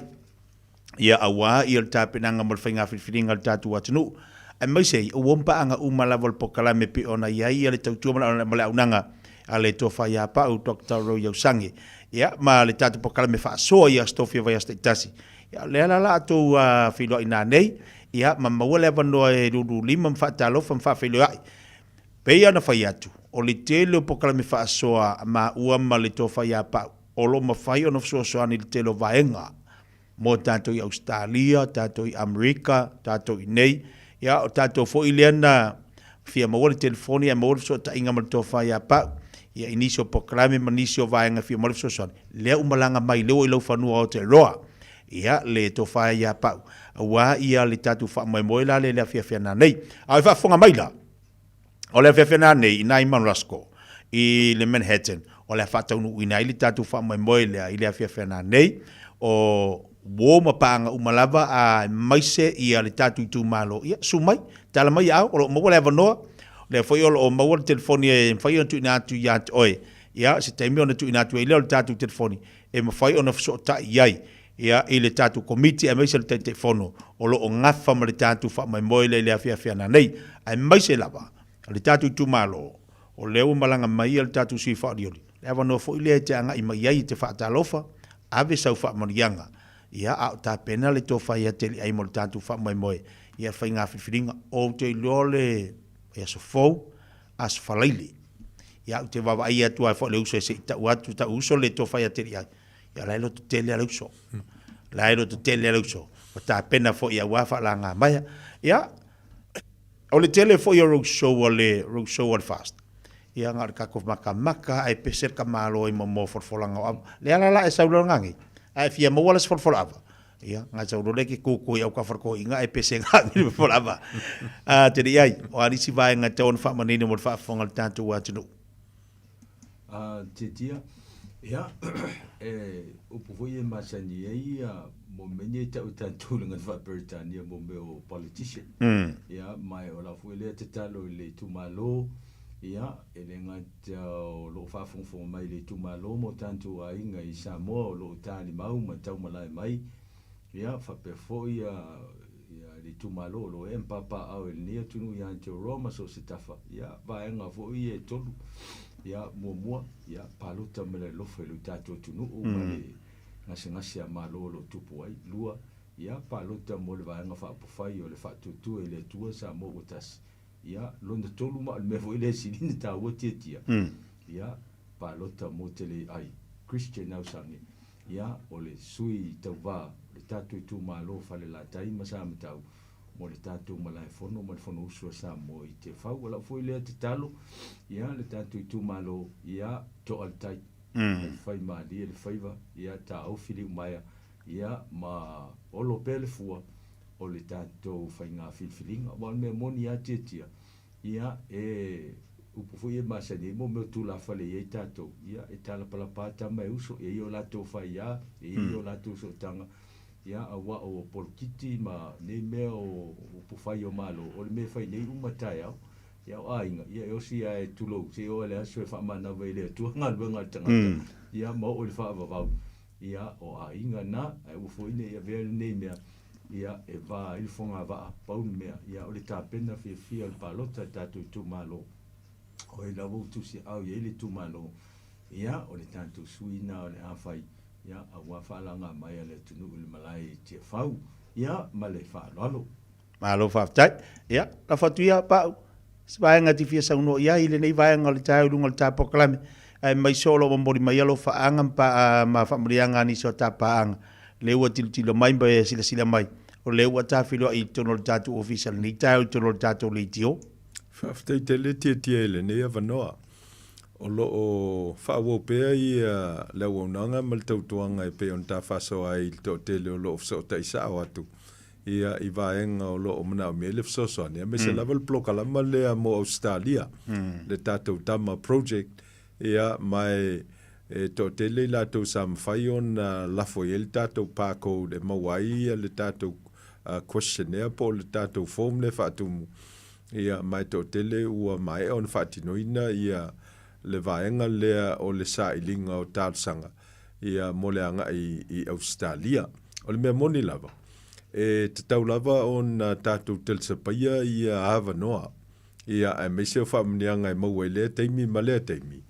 Ia aua ia le tapenaga mo le faiga filifiliga a le tatou atunuu, aemaise ai ua paaga uma lava o le polokalame e pei ona i ai le tautua ma le auaunaga a le Tofa ia Pau Doctor Roy Ausange, ia ma le tatou polokalame faasoa i Aso Tofi o vaiaso taitasi. Ia o lea la la outou feiloai nanei, ia ma maua le avanoa e lululima ma faatalofa ma faafeiloai. Pei ona fai atu, o le tele o polokalame faasoa a maua ma le Tofa ia Pau, o lo o mafai ona fesoasoani i le tele o vaega mo tatou i Ausetalia, tatou i Amerika, tatou i inei. Ia, o tatou foi lea na fia maua le telefoni ae maua le fesootaiga ma le tofa ia Pau, ia i nisi o polokalame ma nisi o vaega e fia maua le fesoasoani, lea ua malaga mai, lea ua i laufanua o Aotearoa, ia, le tofa ia Pau, aua ia le tatou faamoemoe la lea i le afiafi ana nei. A o e faafofoga mai la, O le afiafi nanei i nai Mount Rushmore i le Manhattan, o le a faataunuuina ai le tatou faamoemoe lea i le afiafi nanei, o uo ma paaga uma lava aemaise ia le tatou itumalo. Ia, susu mai, tala mai aao, o lo o maua le avanoa. Lea foi o lo o maua le telefoni e mafai ona tuuina atu ia te oe, ia, se taimi ona tuuina atu ai lea o le tatou telefoni e mafai ona fesootai ai, ia, i le tatou Komiti aemaise le Taitaifono o lo o gafa ma le tatou faamoemoe lea i le afiafi a nanei, aemaise lava le tatou itumalo o lea ua malaga mai le tatou sui faaolioli, le avanoa foi lea e te agai mai ai e te faatalofa, ave sau faamanuiaga, ia, a o tapena le tofa ia Teliai mo le tatou faamoemoe ia faiga filifiliga. Ou te iloa o le aso fou, Aso Faraile. Ia, ou te vaavaai atu lava foi i le uso se i tau atu, tau uso le tofa ia Teliai. Ia, o la e lototele lava le uso. O la e lototele lava le uso. Ua tapena foi aua faalagamaea. Ia, o le tele foi o roadshow a le, roadshow a le FAST, ia na o le tatou matamata ae pese le tamaloa i momoa folafolaga o ava. Le ala la e sau loa nanei, a e fia maua la se folafola ava, ia na sau loa lea e te tutu i autafa o le toeaina ae pese nanei le fola ava. A te le i ai, o a nisi vaega e tatau ona faamanino mo le faafofoga a le tatou atunuu? A tiatia, ia, e upu foi e masani ai ia mo mea nei e tau e tatou i le gata faa-Peretania mo mea o politician. Ia, ma o lau foi lea tatalo i le itumalo, ia, e le gata o lo o faafogafoga mai i le itumalo ma o tatou aiga i Samoa o lo o talimau ma taumalae mai, ia, faapea foi ia, ia le itumalo o lo o ee ma papaaao i lenei atunuu ia Aotearoa ma so o se tafa, ia, vaega foi ia e tolu, ia, muamua, ia, palota ma le alofa i lo tatou atunuu ma le gasegase a Malo o lo o tupu ai. Lua, ia, palota mo le Vaega Faaupufai o le Faatuatua i le Atua Samoa ua Tasi, ia, lona tolu ma o le mea foi lea e sili ona taua tiatia, ia, palota mo te le ai, Christian Aosangi, ia, o le sui tauva o le tatou itumalo Falelatai ma Samatau mo le tatou malaefono ma le Fonousu a Samoa i Tiafau. O lau foi lea tatalo, ia, le tatou itumalo, ia, toa le tai, fai malie le faiva, ia, taofi liumaea, ia, ma olo pea le fua o le tatou faiga filifiliga. Aua o le mea moni lava Tiatia, ia, e upu foi ia e masani ai mo mea o tulafale i ai tatou, ia, e talapalapa lava tama e uso, e i ai o latou faia, e i ai o latou sootaga, ia, aua o polokiki ma nei mea o upu fai o Malo, o le mea e fai nei uma taeao. Ia, o aiga, ia, e osi lava e tulou, seia oo i le aso e faamanava i le Atua galuega a le tagata, ia, ma oo i le faavavau. Ia, o aiga na, ae aua foi ne i avea lenei mea, ia, e va ai le fogavaa, pau le mea, ia, o le tapena fiafia o le palota i le tatou itumalo, o ai lava ua tusiaau i ai le itumalo, ia, o le tatou sui na o le a fai, ia, aua faalaga mai a le atunuu i le malae i Tiafau, ia, ma le faaaloalo. Malo faafetai. Ia, lafo atu ia, Pau, se vaega e te fia saunoa i ai i lenei vaega o le taeao i luga o le ta polokalame, aemaise o lo o momoli mai alofaaga ma, ma faamanuiaga a nisi o ta paaga, lea ua tilotilo mai ma silasila mai, o lea ua ta feiloai i totonu o le tatou ofisa i lenei taeao i totonu o le tatou leitio. Faafetai tele Tietie i lenei avanoa. O lo o faaauau pea ia le auaunaga ma le tautuaga e pei ona ta faasoa ai i le toatele o lo o fesootai sao atu ia i vaega o lo o manaomia ai le fesoasoani, aemaise lava le polokalama lea mo Ausetalia, le tatou Tama Project, ia, ma e e toatele i latou sa mafai ona lafo i ai le tatou barcode e maua ai le tatou questionnaire po o le tatou form lea e faatumu, ia, ma e toatele ua maea ona faatinoina ia le vaega lea o le sailiga o talosaga ia mo le agai i Ausetalia. O le mea moni lava, e tatau lava ona tatou talisapaia ia avanoa, ia aemaise o faamanuiaga e maua i lea taimi ma lea taimi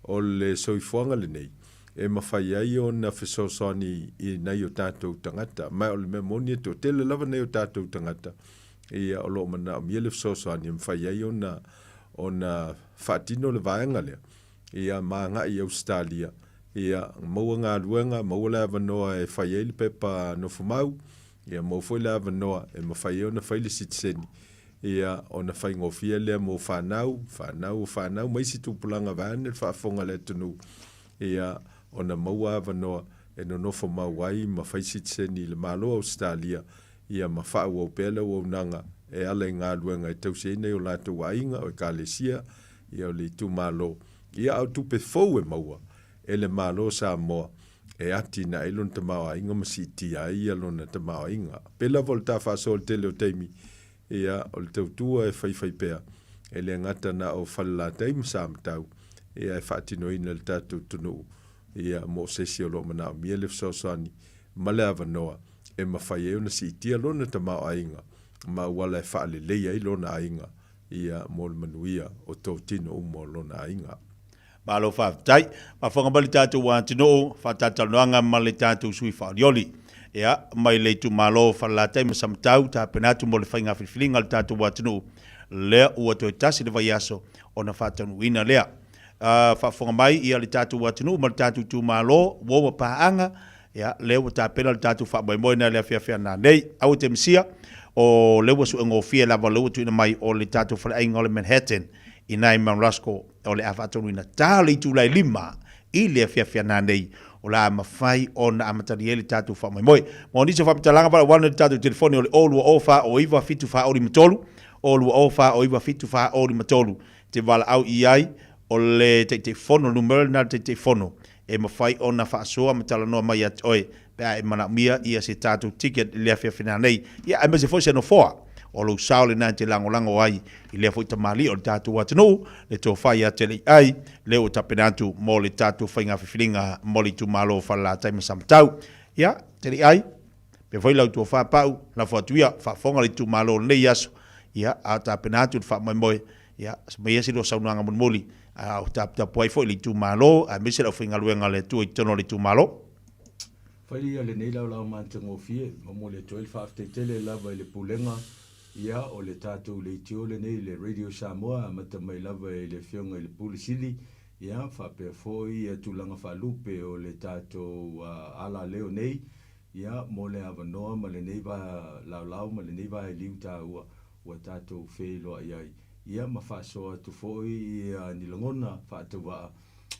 o le soifuaga lenei, e mafai ai ona fesoasoani i nai o tatou tagata. Ma o le mea moni e toatele lava nai o tatou tagata ia o lo o manaomia le fesoasoani e mafai ai ona ona faatino le vaega lea. Ia ma agai i Ausetalia, ia maua galuega, maua le avanoa e fai ai le pepa nofomau, ia maua foi le avanoa e mafai ai ona fai le sitiseni, ia ona faigofie lea mo fanau, fanau o fanau ma isi tupulaga vaeane le faafofoga a le atunuu, ia ona maua avanoa e nonofo mau ai ma fai sitiseni i le Malo o Ausetalia, ia ma faaauau pea le auaunaga e ala i galuega e tausi ai nai o latou aiga, o Ekalesia, ia o le itumalo, ia a o tupe fou e maua e le Malo o Samoa e atinae ai lona tamaoaiga ma siitia ai ia lona tamaoaiga. Pei lava o le ta faasoa i le tele o taimi, ia o le tautua e faifai pea, E le gata na o Falelatai ma Samatau, ia e faatinoina e le tatou atunuu, ia mo se isi o lo o manaomia le fesoasoani ma le avanoa e mafai ai ona siitia lona tamaoaiga ma auala e faaleleia ai lona aiga, ia mo le manuia o totino uma o lona aiga. Malo faafetai. Faafofoga mai le tatou atunuu, faatalatalanoaga ma le tatou sui faaolioli. Ia, mai le itumalo o Falelatai ma Samatau, tapena atu mo le faiga filifiliga a le tatou atunuu, lea ua toe tasi le vaiaso ona faataunuuina lea. Uh, faafofoga mai ia le tatou atunuu ma le tatou itumalo, uo ma paaga, ia, lea ua tapena le tatou faamoemoe na le afiafi ana nei. Aua te misia, o lea ua suegofie lava lea ua tuuina mai o le tatou faleaiga o le Manhattan i nai Mount Rusko o le a faatonuina ta le itula e 5 i le afiafi ana nei o le a mafai ona amatalia ai le tatou faamoemoe. Mo nisi o faamatalaga valaauana i le tatou telefoni o le 020 409 7453, 020 409 7453 te valaau i ai o le Taitaifono, numera lena o le Taitaifono e mafai ona faasoa ma talanoa mai ia te oe pe a e manaomia ia se tatou ticket i le afiafi nanei, ia aemaise foi se nofoa o lou sao lena e te lagolago ai i lea foi tamalii o le tatou atunuu, le tofa ia Teleiai, lea ua tapena atu mo le tatou faiga filifiliga mo le itumalo o Falelatai ma Samatau. Ia, Teleiai, pea foi lau tofa Pau, lafo atu ia, faafofoga le itumalo o lenei aso, ia, a o tapena atu le faamoemoe, ia, aumaia se lua saunoaga mulimuli, a o taputapuai foi le itumalo, aemaise le aufaigaluega a le Atua i totonu o le itumalo. Fai ia lenei laolao matagofie, momoli atu ai le faafetai tele lava i le Pulega ia o le tatou leitio lenei le Radio Samoa amata mai lava i le Afioga i le Pule Sili ia faapea foi ia tulaga faalupe o le tatou alaleo nei ia mo le avanoa ma lenei va laolao ma lenei vaeliu taua ua tatou feiloai ai ia ma faasoa atu foi ia ni lagona faatauvaa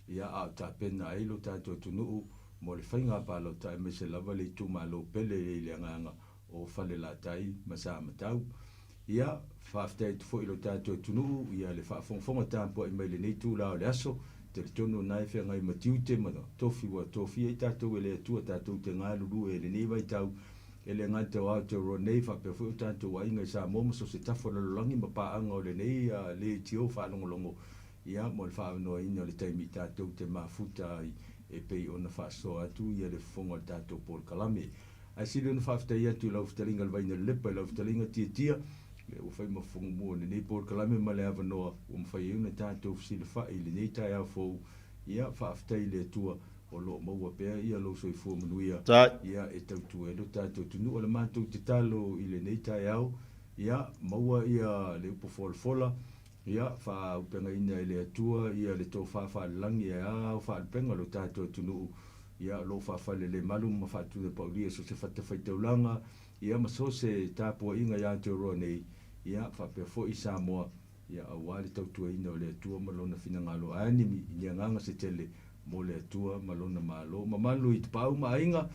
ia a o tapena ai lo tatou atunuu mo le faiga palota aemaise lava le itumalo pele i le agaga o Falelatai ma Samatau. Ia, faafetai atu foi i lo tatou atunuu ia le faafogafoga tapuai mai lenei itula o le aso. Talitonu o na e feagai ma tiute ma tofi ua tofia ai tatou e le Atua tatou te galulue i lenei vaitau e le gata o Aotearoa nei faapea foi o tatou aiga i Samoa ma so o se tafa o le lalolagi ma paaga o lenei leitio faalogologo ia mo le faaavanoaina o le taimi tatou te mafuta ai e pei ona faasoa atu ia le fofoga o le tatou polokalame. Ae sili ona faafetai atu i lau fetalaiga le Vainalelepa, i lau fetalaiga Tiatia, lea ua fai ma fofoga mua o lenei polokalame ma le avanoa ua mafai ai ona tatou fesilafai i lenei taeao fou. Ia, faafetai i le Atua o lo o maua pea ia lou soifua manuia, ia e tautua ai lo tatou atunuu. O le matou tatalo i lenei taeao, ia maua ia le upu folafola, ia faaaupegaina e le Atua ia le tofa faalelagi e ao faalupega lo tatou atunuu, ia o lo o faafalelemalu ma faatulapaulia i so o se fatafaitaulaga, ia ma so o se tapuaiga i Aotearoa nei, ia faapea foi Samoa, ia aua le tautuaina o le Atua ma Lona finagalo. A ni ni agaga se tele mo le Atua ma Lona Malo. Mamalu i Tapaau ma Aiga,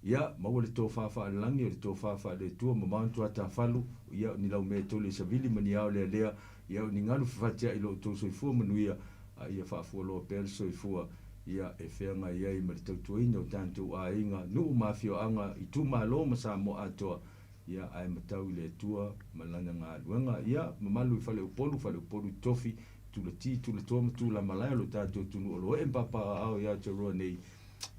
ia maua le tofa faalelagi o le tofa faale-Atua, mamao ni tuatafalu, ia o ni laumea e toli e savili ma ni ao lealea, ia o ni galu fefatiai i lo outou soifua manuia, a ia faafualoa pea le soifua, ia e feagai ai ma le tautuaina o tatou aiga, nuu ma afioaga, itumalo ma Samoa atoa, ia ae matau i le Atua ma Lana galuega. Ia mamalu i Faleupolu, Faleupolu i Tofi, Tulati, Tulatoa ma Tulamalae o lo tatou atunuu o lo o ee ma papaaao i Aotearoa nei,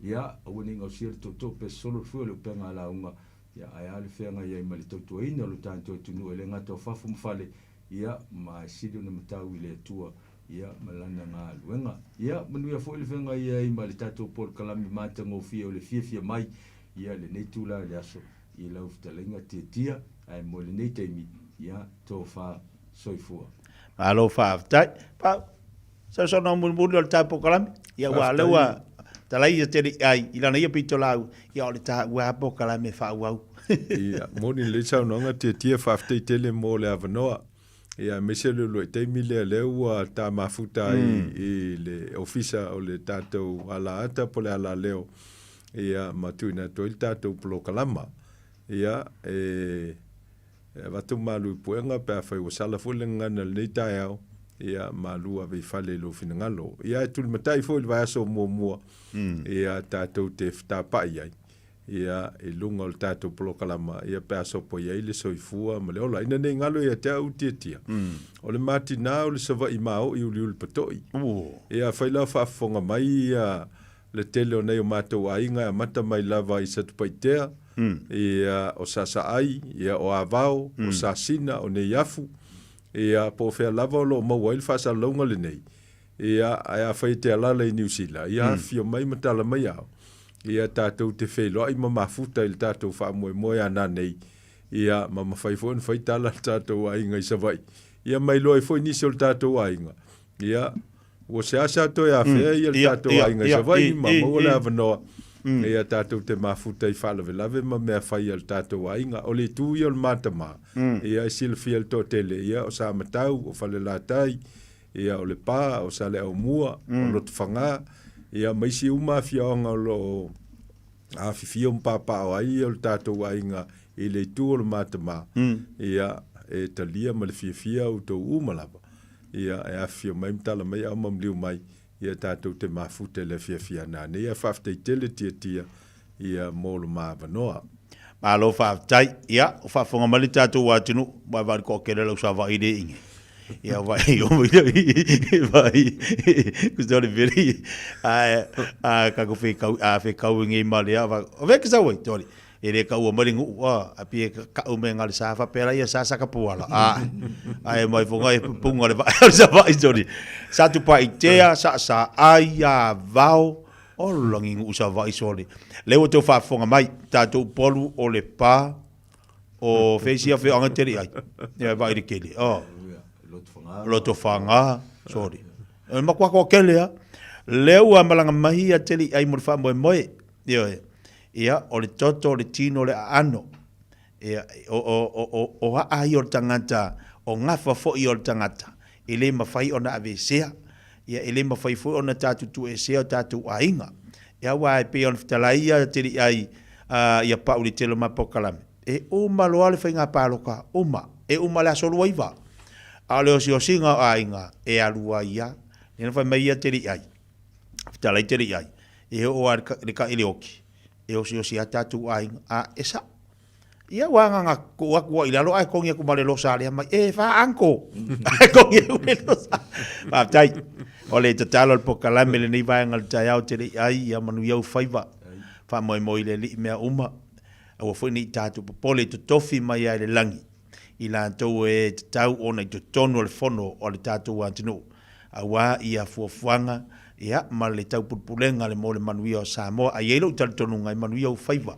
ia aua ne i gaosia le tootoo pe sosolo le fue o le upega a lauga, ia ae a le feagai ai ma le tautuaina o lo tatou atunuu e le gata o fafo ma fale, ia ma e sili ona matau i le Atua ia ma Lana galuega. Ia manuia foi le feagai ai ma le tatou polokalame matagofie o le fiafia mai ia lenei itula i le aso i lau fetalaiga Tiatia, ae mo lenei taimi, ia tofa soifua. Malo faafetai. Pau, sausaunoa mulimuli o le tatou polokalame. Ia ua lea ua talai ia tele ai i lana ia pitolau, ia o le taua lava polokalame faaauau. Ia, moni lelei saunoaga Tiatia, faafetai tele mo le avanoa. Ia, aemaise le uluai taimi lea lea ua ta mafuta ai i le ofisa o le tatou alaata po o le alaleo, ia, ma tuuina atu ai le tatou polokalama. Ia, e avatu malu i puega pe afai ua sala foi le gagana i lenei taeao, ia, malu ave i fale i lou finagalo. Ia, e tulimatai foi i le vaiaso muamua, ia, tatou te fetapai ai. Ia, i luga o le tatou polokalama, ia pe a sopo i ai le soifua ma le ola. Ina nei galo ia te au Tiatia, o le matina o le Savaii maoi uliuli patoi. Ia, afai la o faafofoga mai ia le tele o nei o matou aiga e amata mai lava i Satupaitea, ia, o Sasaai, ia, o Avao, o Sasina, o Neiafu, ia, po o fea lava o lo o maua ai le faasalalauga lenei, Ia, ae afai e te alaala i Niu Sila, ia afifio mai ma tala mai ao. Ia, tatou te feiloai ma mafuta i le tatou faamoemoe a nanei, ia, ma mafai foi ona fai tala a le tatou aiga i Savaii. Ia, ma iloa ai foi nisi o le tatou aiga, ia, ua seasea toe afea ia le tatou aiga i Savaii ma maua le avanoa, ia, tatou te mafuta i faalavelave ma mea fai a le tatou aiga. O le itu ia o le ma tama, ia, e silafia e le toatele, ia, o Samatau, o Falelatai, ia o Lepa, o Saleaaumua, o Lotofaga, ia ma isi uma afioaga o lo o afifio ma papaaao ai o le tatou aiga i le itu o le ma tama, ia e talia ma le fiafia outou uma lava, ia e afifio mai ma tala mai ao ma maliu mai, ia tatou te mafuta i le afiafi a nanei, ae faafetai tele Tiatia ia mo lo ma avanoa. Malo faafetai. Ia, ua faafofoga mai le tatou atunuu, ua vaai toatele lau savai le inge. Ia vai o vai ku so le veri a a ka ko fe kau a fe kau ngi ma le va. O ve ke sa wai tori. E le ka ua mai ngu a a pie ka u me ngal sa fa pera ia sa sa ka puala. A a e mai fonga e punga le vai sa vai tori. Sa tu pa i tea sa sa ai a vao Ola lagi nuu Savaii sole. Lea ua toe faafofoga mai tatou Upolu o Lepa o fea isi afioaga e tele ai. Ia vaai le kele. Oh. Lotofaga, sorry. E matua toatele lava. Lea ua malaga mai ia tele ai mo le faamoemoe. Ioe. Ia, o le toto, o le tino, o le aano. Ia, o, o, o, o, o aa ia o le tagata, o gafa foi ia o le tagata, e le mafai ona aveesea. Ia, e le mafai foi ona tatou tuuesea o tatou aiga. Ia, aua e pei ona fetalai ia Teliai, ā, ia pau i le tele o ma polokalame, e uma loa le faiga palota, uma, e uma le aso 29. A o le osiosiga o aiga, e alu ai lava. Lea na fai mai ia Teliai, fetalai Teliai, e oo lava i le taile oti, e osiosi lava tatou aiga, a e sao. Ia ua agaga tuu atu ai i lalo ae togi atu ma le losa lea mai, e fa uncle, ae togi atu le losa. Faafetai. O le tatalo o le polokalame lenei vaega o le taeao te le i ai, ia manuia ou faiva. Faamoemoe i le Alii mea uma. Aua foi ne i tatou popole i totofi mai lava i le lagi. i latou e tatau ona i totonu o le fono o le tatou atunuu aua ia fuafuaga ia ma le taupulepulega le mo le manuia o Samoa. A i ai lou talitonuga e manuia ou faiva.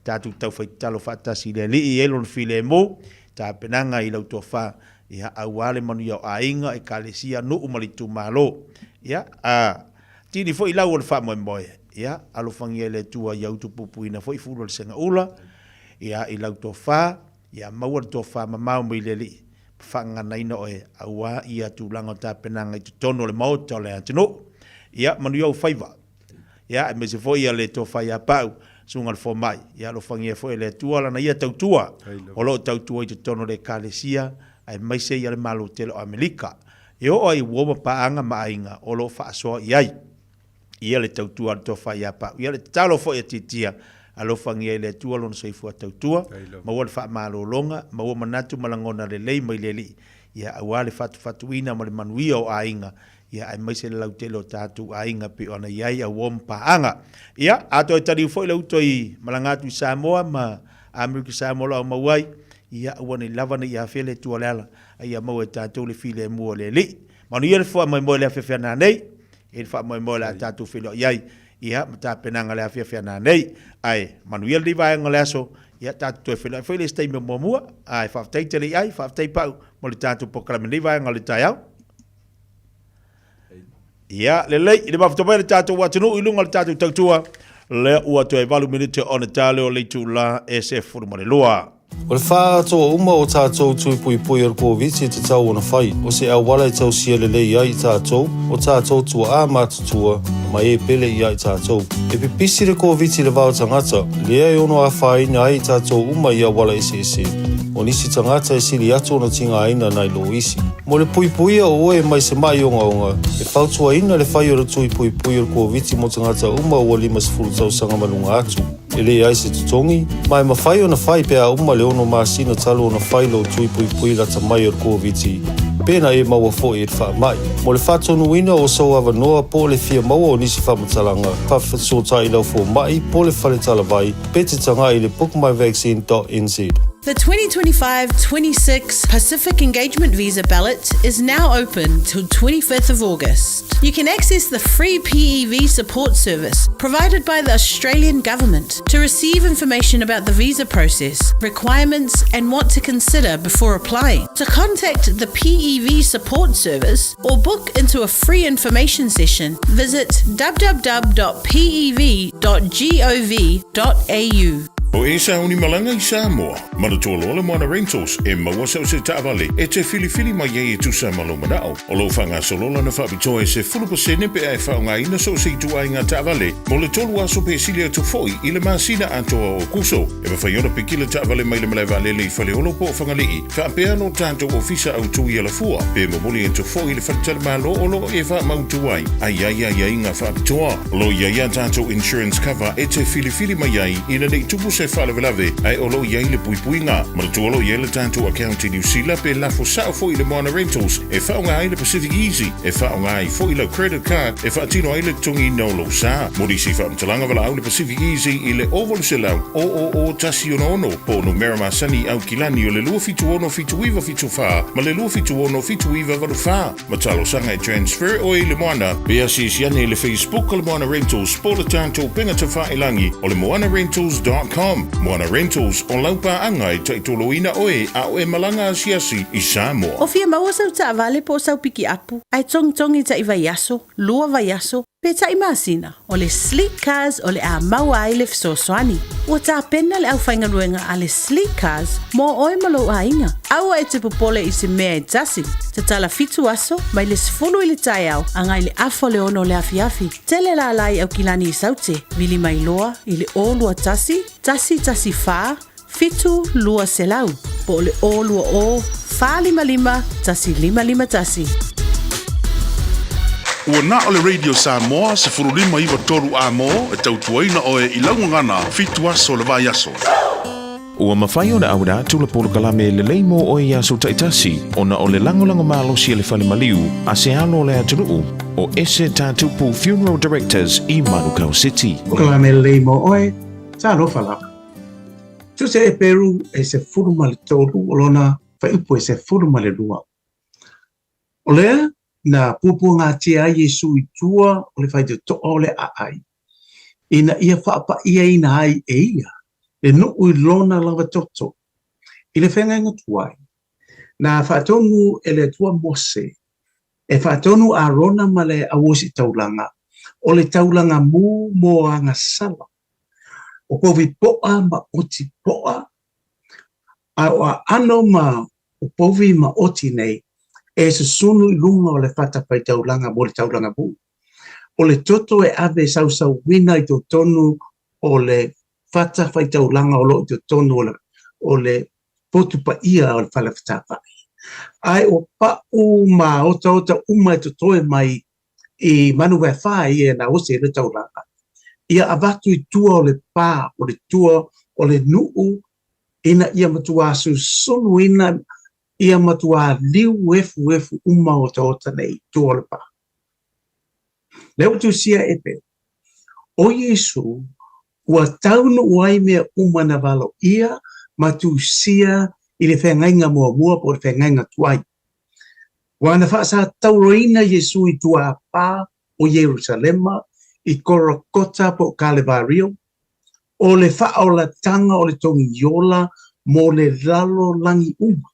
Tatou taufai tatalo faatasi i le Alii e i ai lona filemu, tapenaga i lau tofa ia aua le manuia o aiga, ekalesia, nuu ma le itumalo. Ia a tini foi lau o le faamoemoe, ia alofagia e le Atua ia utupupuina foi fulu o le segaula ia i lau tofa. Ia maua le tofa mamao mai le Alii ma faagaganaina oe aua ia tulaga o tapenaga i totonu o le Maota o le atunuu. Ia manuia ou faiva. Ia aemaise foi ia le tofa ia Pau, susuga i le fomai. Ia alofagia foi e le Atua lana ia tautua o lo o tautua i totonu o le Ekalesia aemaise ia le Malo tele o Amerika. E oo ai uo ma paaga ma aiga o lo o faasoa i ai. Ia le tautua a le tofa ia Pau. Ia le tatalo foi a Titia, alofagia e le Atua lona soifua tautua, maua le faamalologa, maua manatu ma lagona lelei mai le Alii, ia aua le fatufatuina ma le manuia o aiga, ia aemaise le lautele o tatou aiga pei ona i ai auo ma paaga. Ia, a toe taliu foi le uto i malaga atu i Samoa ma Amerika Samoa o lo o mau ai, ia aua nei lava ne i afea le Atua o le ala, a ia maua e tatou le filemu o le Alii. Manuia le faamoemoe i le afiafi a nanei. E i le faamoemoe o le a tatou feiloai ai, ia, ma tapenaga o le afiafi a nanei. Ae, manuia lenei vaega o le aso, ia, tatou toe feiloai foi i le isi taimi o muamua. Ae, faafetai tele i ai, faafetai Pau mo le tatou polokalame i lenei vaega o le taeao. Ia, lelei, i le mafuta mai le tatou atunuu i luga o le tatou tautua, lea ua toe 8 minute ona ta lea o le itula e 12. O le faaatoa uma o tatou tui puipui o le Koviti e tatau ona fai, o se auala e tausia lelei ai i tatou, o tatou tuaa matutua, ma e pele ia i tatou. E pipisi le Koviti i le va o tagata, lea e ono afaina ai i tatou uma i auala eseese. O nisi tagata e sili atu ona tigaina nai lo isi. Mo le puipuia o oe mai se maʻi ogaoga, e fautuaina le fai o le tui puipui o le Koviti mo tagata uma ua 50 tausaga ma luga atu. E leai se totogi, ma e mafai ona fai pe a uma le ono masina talu ona fai lou tui puipui lata mai o le Koviti, pe na e maua foi i le faamai. Mo le faatonuina o sou avanoa po o le fia maua o nisi faamatalaga, faafesootai i lau fomai po o le fale talavai pe te tagai i le bookmyvaccine.nz. The 2025-26 Pacific Engagement Visa ballot is now open till 25th of August. You can access the free PEV support service provided by the Australian Government to receive information about the visa process, requirements, and what to consider before applying. To contact the PEV support service or book into a free information session, visit www.pev.gov.au. O e sauni malaga i Samoa, manatua loa le Moana Rentals e maua sau se taavale e te filifili mai ai e tusa ma lou manao. O lo o faagasolo lana faapitoa e 10% pe a e faaaogaina so o se ituaiga taavale mo le tolu aso pe sili atu foi i le masina atoa o Akuso. E mafai ona piki le taavale mai le malae vaalele i Faleolo po o Fagalii, faapea lo tatou ofisa autu i Alafua, pe momoli atu foi i le faletalimalo o lo o e faamautu ai, a i ai aiaiga faapitoa. O lo o i ai a tatou insurance cover e te filifili mai ai ina ne i tupu se faalavelave, ae o lo o i ai le puipuiga. Manatua o lo o i ai le tatou account i Niu Sila pe lafo sao foi i le Moana Rentals e faaaoga ai le Pacific Easy, e faaaoga ai foi lau credit card e faatino ai le totogiina o lou sa. Mo nisi faamatalaga valaau le Pacific Easy i le 0800 000 166 po o numera masani i Aukilani o le 276 7974 ma le 276 7984. Ma talosaga e transfer oe i le moana, pe asiasi ane i le Facebook o le Moana Rentals po o le tatou upega tafailagi o le moanarentals.com. Moana Rentals, o lau paaga e taitoloina oe a o e malaga asiasi i Samoa. O fia maua sau taavale po o sau pikiapu, ae togitogi taʻi vaiaso, lua vaiaso, pe taʻi masina, o le Sleek Cars o le a maua ai le fesoasoani. Ua tapena le aufaigaluega a le Sleek Cars mo oe ma lou aiga. Aua e te popole i se mea e tasi. Tatala fitu aso, mai le 10 i le taeao agai le afa o le ono o le afiafi. Tele lala i Aukilani i Saute, vili mai loa i le 021 114 7 200 po o le 020 455 1551. Ua na o le Radio Samoa 15 93 amo e tautuaina oe i lau gagana fitu aso o le vaiaso. Ua mafai ona auina atu le polokalame lelei mo oe i aso taitasi ona o le lagolago malosi a le fale maliu a se alo o le atunuu o Ese Tatupu Funeral Directors i Manukau City. Polokalame lelei mo oe, talofa lava. Tusa Eperu e 13 o lona fuaiupu e 12. O lea na puapuagatia ai Iesu i tua o le faitotoa o le aai, ina ia faapa'iaina ai e ia le nuu i lona lava toto. I le feagaiga tuai, na faatonu e le Atua Mose e faatonu Arona ma le auositaulaga o le taulaga mu mo agasala, o povi po'a ma oti po'a, a o aano ma o povi ma oti nei e susunu i luga o le fatafaitaulaga mo le taulaga mu. O le toto e ave sausauina i totonu o le fatafaitaulaga o lo o i totonu o le, o le potu paia o le fale fetāfa'i. Ae o pa'u ma otaota uma e totoe mai i manu whā ia na osi e le taulaga, ia avatu i tua o le pā, o le tua o le nuu, ina ia matuā susunuina, ia matuā liu efuefu uma otaota nei i tua o le pā. Lea ua tusia e Peru, o Iesu ua taunuu ai mea uma na valoia ma tusia i le feagaiga muamua po o le feagaiga tuai. Ua na faasatauroina Iesu i tuapā o Ierusalema i Korokota po o Kalevario, o le faaolataga o le togiola mo le lalolagi uma.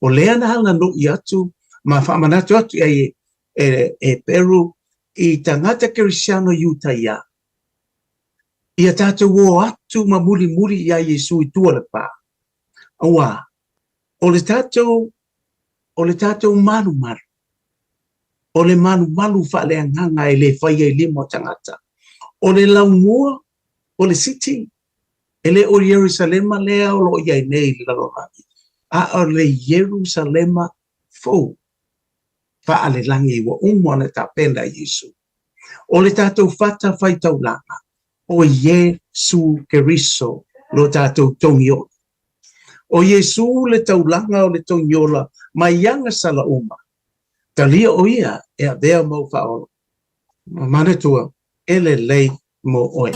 O lea na aganui atu ma faamanatu atu i ai e e Peru i tagata kerisiano Iutaia, ia tatou o atu ma mulimuli iā Iesu i tua o le pā. Auā, o le tatou, o le tatou malumalu, o le malumalu faaleagaga e le faia i lima o tagata, o le laumua, o le city, e le o Ierusalema lea o lo o i ai nei i le lalolagi, a o le Ierusalema fou faalelagi ua uma ona tapena e Iesu. O le tatou fatafaitaulaga, o Iesu. Iesū Keriso lo tatou togiola. O Iesū le taulaga o le togiola mai agasala uma. Talia o ia e avea mau faaola. Manatua, e lelei mo oe.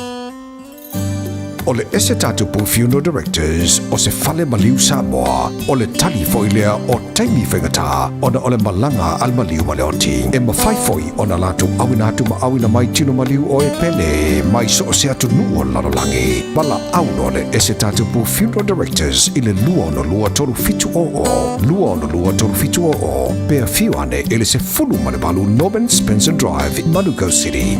O le ese tatou Funeral Directors o se fale maliu Samoa, o le tali foi lea o taimi faigata ona o le malaga a le maliu ma le oti. E mafai foi ona latou auina atu ma auina mai tino maliu o e pele mai so o se atunuu o le lalolagi. Valaau loa le ese tatou Funeral Directors i le 262 3700, 262 3700, pe afio ane i le 18 Norman Spencer Drive, Manukau City.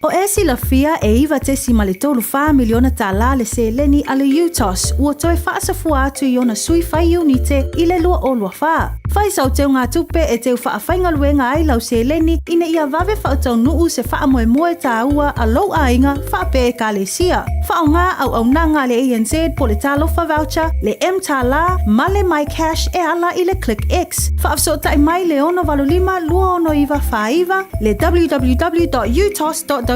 O e silafia e 9.34 miliona tālā le seleni a le UTOS ua toe faasafua atu i ona sui fai iunite i le 2024. Fai sau teugatupe e teu faafaigaluega ai lau seleni ina ia vave faataunuu se faamoemoe tāua a lou aiga faapea ekalesia. Faaaoga auaunaga a le ANZ po o le Talofa Voucher, le mTālā ma le MyCash e ala i le ClickX. Faafesootai mai le 685 269 49, le www.utos.ws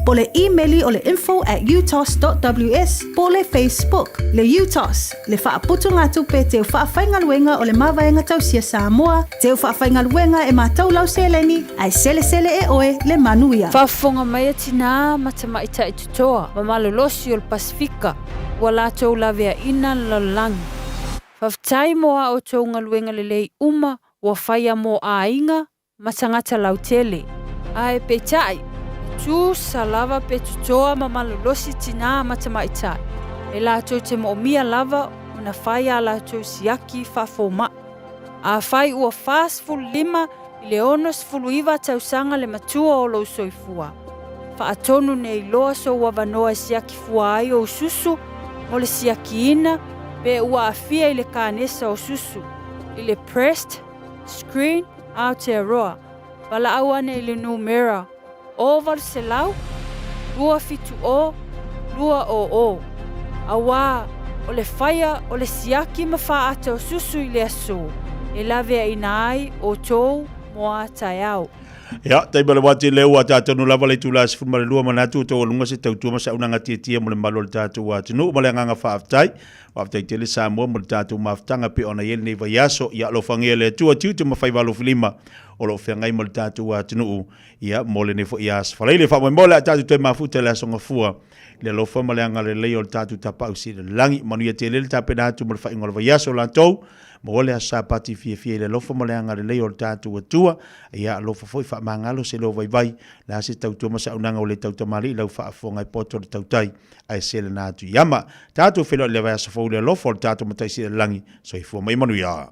po o le imeli o le info at utos.ws po o le Facebook. Le UTOS, le faaputugatupe teu faafaigaluega o le Mavaega Tausia Samoa, teu faafaigaluega e matau lau seleni, ae selesele e oe le manuia. Faafofoga mai a tinā ma tamaitai totoa ma malolosi o le Pasefika ua latou laveaina le lalolagi. Faafetai mo a outou galuega lelei uma ua faia mo aiga ma tagata lautele. Ae peitai, e tusa lava pe totoa ma malolosi tinā ma tamaitai, e latou te moomia lava ona fai a latou siaki faafomaʻi. Afai ua 45 i le 69 tausaga le matua o lou soifua, faatonu nei loa sou avanoa e siaki fua ai ou susu mo le siakiina pe ua aafia i le kanesa o susu, i le breast screen Aotearoa, valaau ane i le numera 0800 270 200, auā o le faia o le siaki ma faaata o susu i le aso e laveaina ai outou mo a taeao. Ia, taimi o le wati lea ua tatonu lava le itula 12 manatu o taualuga se tautua ma saunaga tietie mo le malu o le tatou atunuu ma le agaga faafetai. Faafetai tele Samoa mo le tatou mafutaga pei ona i ai lenei vaiaso. Ia alofagia e le Atua tiute ma faiva alofilima o lo o feagai ma le tatou atunuu, ia, mo lenei foi aso. Faleile, faamoemoe o le a tatou toe mafuta i le aso Gafua i le alofa ma le agalelei o le tatou Tapaau Sili i le Lagi. Manuia tele le tapena atu mo le faaiuga o le vaiaso latou. Maua le Aso Sapati fiafia i le alofa ma le agalelei o le tatou Atua. Ia alofa foi faamagalo se leo vaivai, le a se tautua ma saunaga ua le tautamalii i lau faafofoga e poto le tautai ae selena atu i ama. Tatou feiloai i le vaiaso fou i le alofa o le tatou Matai Sili i le Lagi. Soifua ma ia manuia.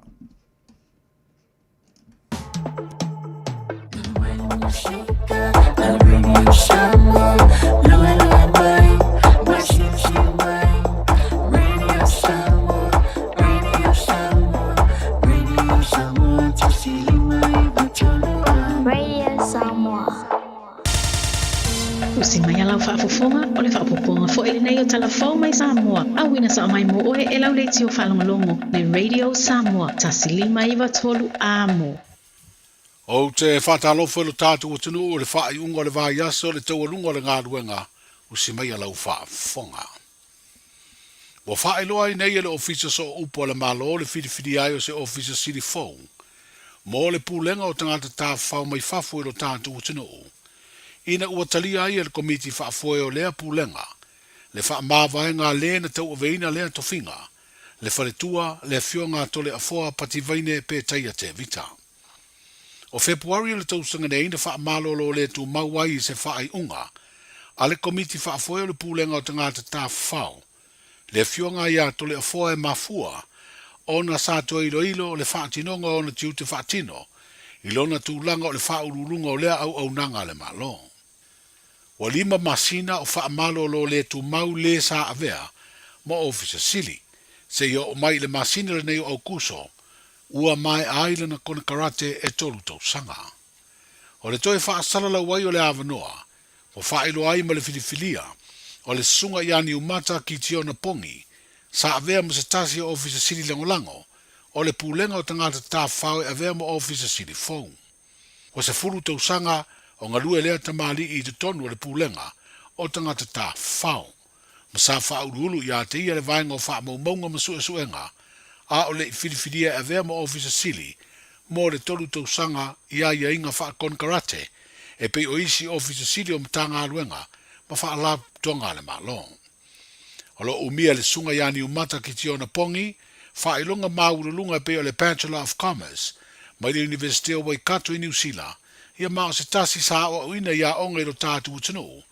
Radio Samoa. Tusi mai a lau faafofoga, o le faaopoopoga foi lenei o Tala Fou mai Samoa, auina sao mai mo oe e lau leitio faalogologo le Radio Samoa 1593 Amo. Ou te faatalofa i lo tatou atunuu i le faaiuga o le vaiaso o le taualuga o le galuega usi mai a lau faafofoga. Ua faailoa ai nei e le Ofisa Sooupu a le Malo le filifilia ai o se Ofisa Sili fou mo le Pulega o Tagata Tafafao mai Fafo i lo tatou atunuu, ina ua talia ai e le Komiti Faafoe o lea Pulega le faamavaega a le na tauaveina lea tofiga, le faletua, le Afioga a Toleafoa Pativaine Petaia Tevita. O Fepuari o le tausaga nei na faamalolo le tumau ai i se faaiuga a le Komiti Faafoe o le Pulega o Tagata Tafafao, le Afioga ia Toleafoa e mafua ona sa toe iloilo le faatinoga o ona tiute faatino i lona tulaga o le faauluuluga o lea auaunaga a le Malo. Ua lima masina o faamalolo le tumau le sa avea ma Ofisa Sili, seia oo mai i le masina lenei o Aukuso, ua maea ai lana konekarate e tolu tausaga. O le toe faasalalau ai o le avanoa, ua faailoa ai ma le filifilia o le Susuga ia Niumata Kitiona Pongi, sa avea ma se tasi o Ofisa Sili Lagolago o le Pulega o Tagata Tafafao e avea ma Ofisa Sili fou. Ua 10 tausaga o galue lea tamalii i totonu o le Pulega o Tagata Tafafao. ma sa faauluulu ia te ia le Vaega o Faamaumauga ma Suesuega, a o le i filifilia e avea ma Ofisa Sili mo le tolu tausaga i aiaiga faakonekarate e pei o isi Ofisa Sili o Matagaluega ma Faalapotopotoga a le Malo. O lo o umia le Susuga ia Niumata Kitiona Pongi, faailoga maualuluga e pei o le Bachelor of Commerce mai le Iunivesite o Waikato i Niu Sila, ia ma o se tasi sa aoaoina i aoga i lo tatou atunuu,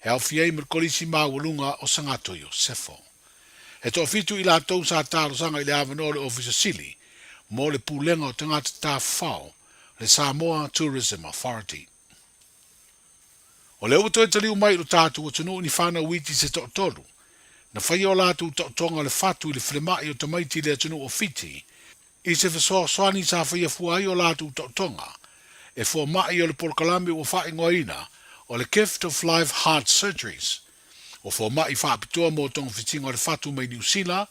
e aofia ai ma le Kolisi Maualuga o Sagato Iosefo. E toafitu i latou sa talosaga i le avanoa o le Ofisa Sili mo le Pulega o Tagata Tafafao, le Samoa Tourism Authority. O lea ua toe taliu mai i lo tatou atunuu ni fanau iti se toatolu, na faia o latou taotoga o le fatu i le falemai o tamaiti i le atunuu o Fiti, i se fesoasoani sa faia fua ai o latou taotoga, e fomai o le polokalame ua faaigoaina o le Gift of Life Heart Surgeries. O fomai faapitoa mo togafitiga o le fatu mai Niu Sila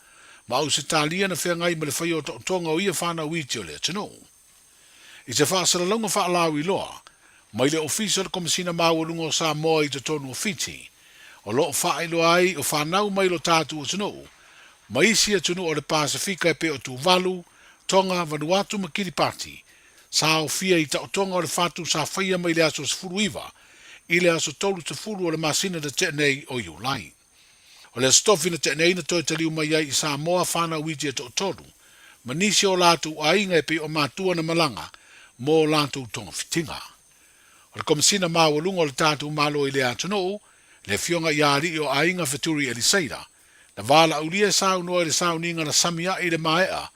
ma Ausetalia na feagai ma le faia o taotoga o ia fanau iti o le atunuu. I se faasalalauga faalauiloa mai le Ofisa o le Komesina Maualuga o Samoa i totonu o Fiti, o lo o faailoa ai o fanau mai lo tatou atunuu ma isi atunuu o le Pasefika e pei o Tuvalu, Tonga, Vanuatu ma Kiripati, sa aofia i taotoga o le fatu sa faia mai le aso 19 i le aso 30 o le masina na tea nei o Iulai. O le Aso Tofi na tea nei na toe taliu mai ai i Samoa whānau iti e toatolu, ma nisi o latou aiga e pei o matua na malaga mō latou togafitiga. O le Komesina Maualuga o le tatou Malo i lea atunuu, le Afioga ia Alii o Aiga Feturi Eliseira, na valaaulia e saunoa i le sauniga na sami a'i i le maea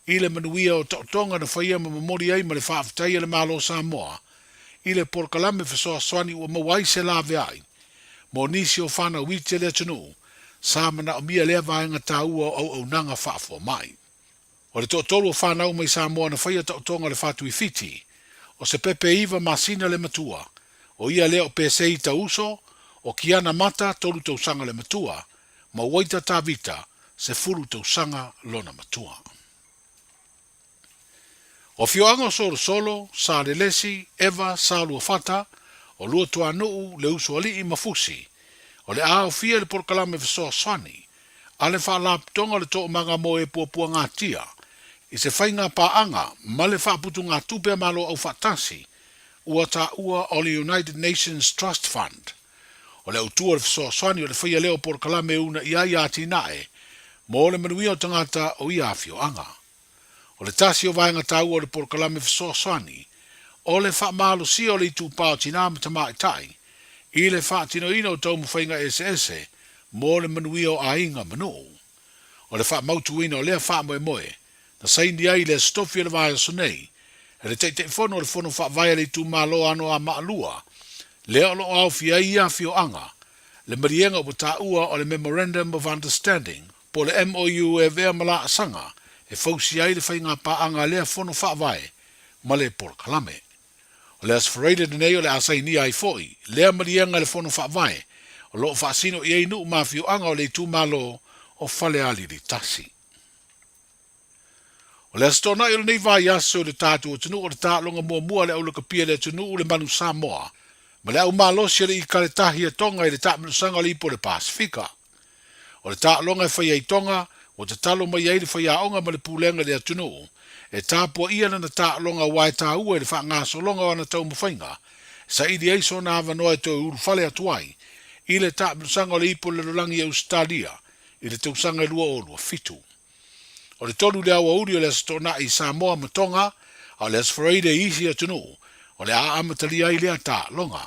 i le manuia o taotoga na faia ma momoli ai ma le faafetai a le Malo o Samoa i le polokalame fesoasoani ua maua ai se laveai mo nisi o fanau iti a le atunuu sa manaomia lea vaega taua o auaunaga faafomai. O le toatolu o fanau mai Samoa na faia taotoga o le Fatu i Fiti, o se pepe iva masina le matua, o ia lea o Pesei Tauso, o Kiana Mata tolu tausaga le matua, ma Waita Tavita 10 tausaga lona matua. O afioaga o Solosolo, Salelesi, Eva, Saluafata, o Luatuanuu, Leusoalii ma Fusi, o le a aofia i le polokalame fesoasoani a le Faalapotopotoga o le Toomaga mo e Puapuagatia i se faiga paaga ma le Faaputugatupe a Malo Aufaatasi ua taua o le United Nations Trust Fund. O le autu o le fesoasoani o le faia lea o polokalame e uuna i ai atinae mo le manuia o tagata o ia afioaga. O le tasi o vaega taua o le polokalame fesoasoani, o le faamalosia o le itupa o tinā ma tamaitai i le faatinoina o taumafaiga eseese mo le manuia o aiga ma nuu. O le faamautuina o lea faamoemoe, na saini ai i le Aso Tofi o le vaiaso nei, e le Taitaifono o le Fono Faavae a le Itumalo Anoamaa 2, lea o lo o aofia ai ia afioaga, le maliega ua taua o le Memorandum of Understanding po o le MOU e avea ma laasaga e fausia ai le faiga paaga a lea Fono Faavae ma le polokalame. O le Aso Faraile lenei o le a sainia ai foi lea maliega e le Fono Faavae o lo o faasino i ai nuu ma afioaga o le itumalo o Falealili 1. O le Aso Toonai o lenei vaiaso i le tatou atunuu o le taaloga muamua a le aulakapia i le atunuu le Manu Samoa ma le au malosi o le Ikaletahi a Tonga i le taamilosaga o le Ipu o le Pasefika. O le taaloga e faia i Tonga, ua tatalo mai ai le faiaoga ma le pulega i le atunuu e tapuaia lana taaloga aua e taua i le faagasologa o ana taumafaiga e saili ai sona avanoa e toe ulufale atu ai i le taamilosaga o le Ipu o le Lalolagi i Ausetalia i le tausaga e 2027. O le 3 i le aoauli o le Aso Toonai i Samoa ma Tonga, a o le Aso Faraile i isi atunuu, o le a amatalia ai lea taaloga.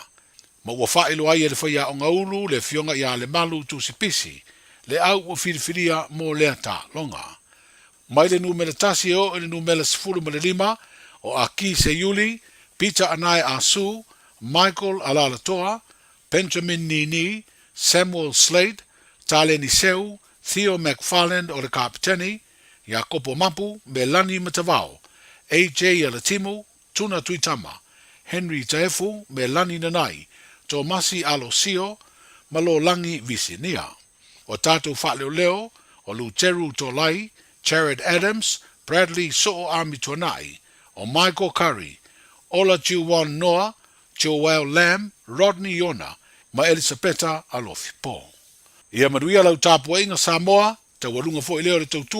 Ma ua faailoa ai e le faiaoga ulu, le Afioga ia Lemalu Tusipisi, le au ua filifilia mo lea taaloga. Mai le numera 1 e oo i le numera 15, o Aki Seiuli, Peter Anae Asu, Michael Alalatoa, Benjamin Nini, Samuel Slade, Taleni Seu, Theo McFarland o le Kapeteni, Iakopo Mapu, Melani Matavao, AJ Alatimu, Tuna Tuitama, Henry Taefu, Melani Nanai, Tomasi Alosio ma Lolagi Visinia. O tatou faaleoleo, o Luteru Tolai, Jared Adams, Bradley Soo Amituanai, o Michael Curry, Ola Juwon Noa, Joel Lam, Rodney Iona ma Elisapeta Alofi Po. Ia manuia lau tapuaiga Samoa, taualuga foi lea o le tautua.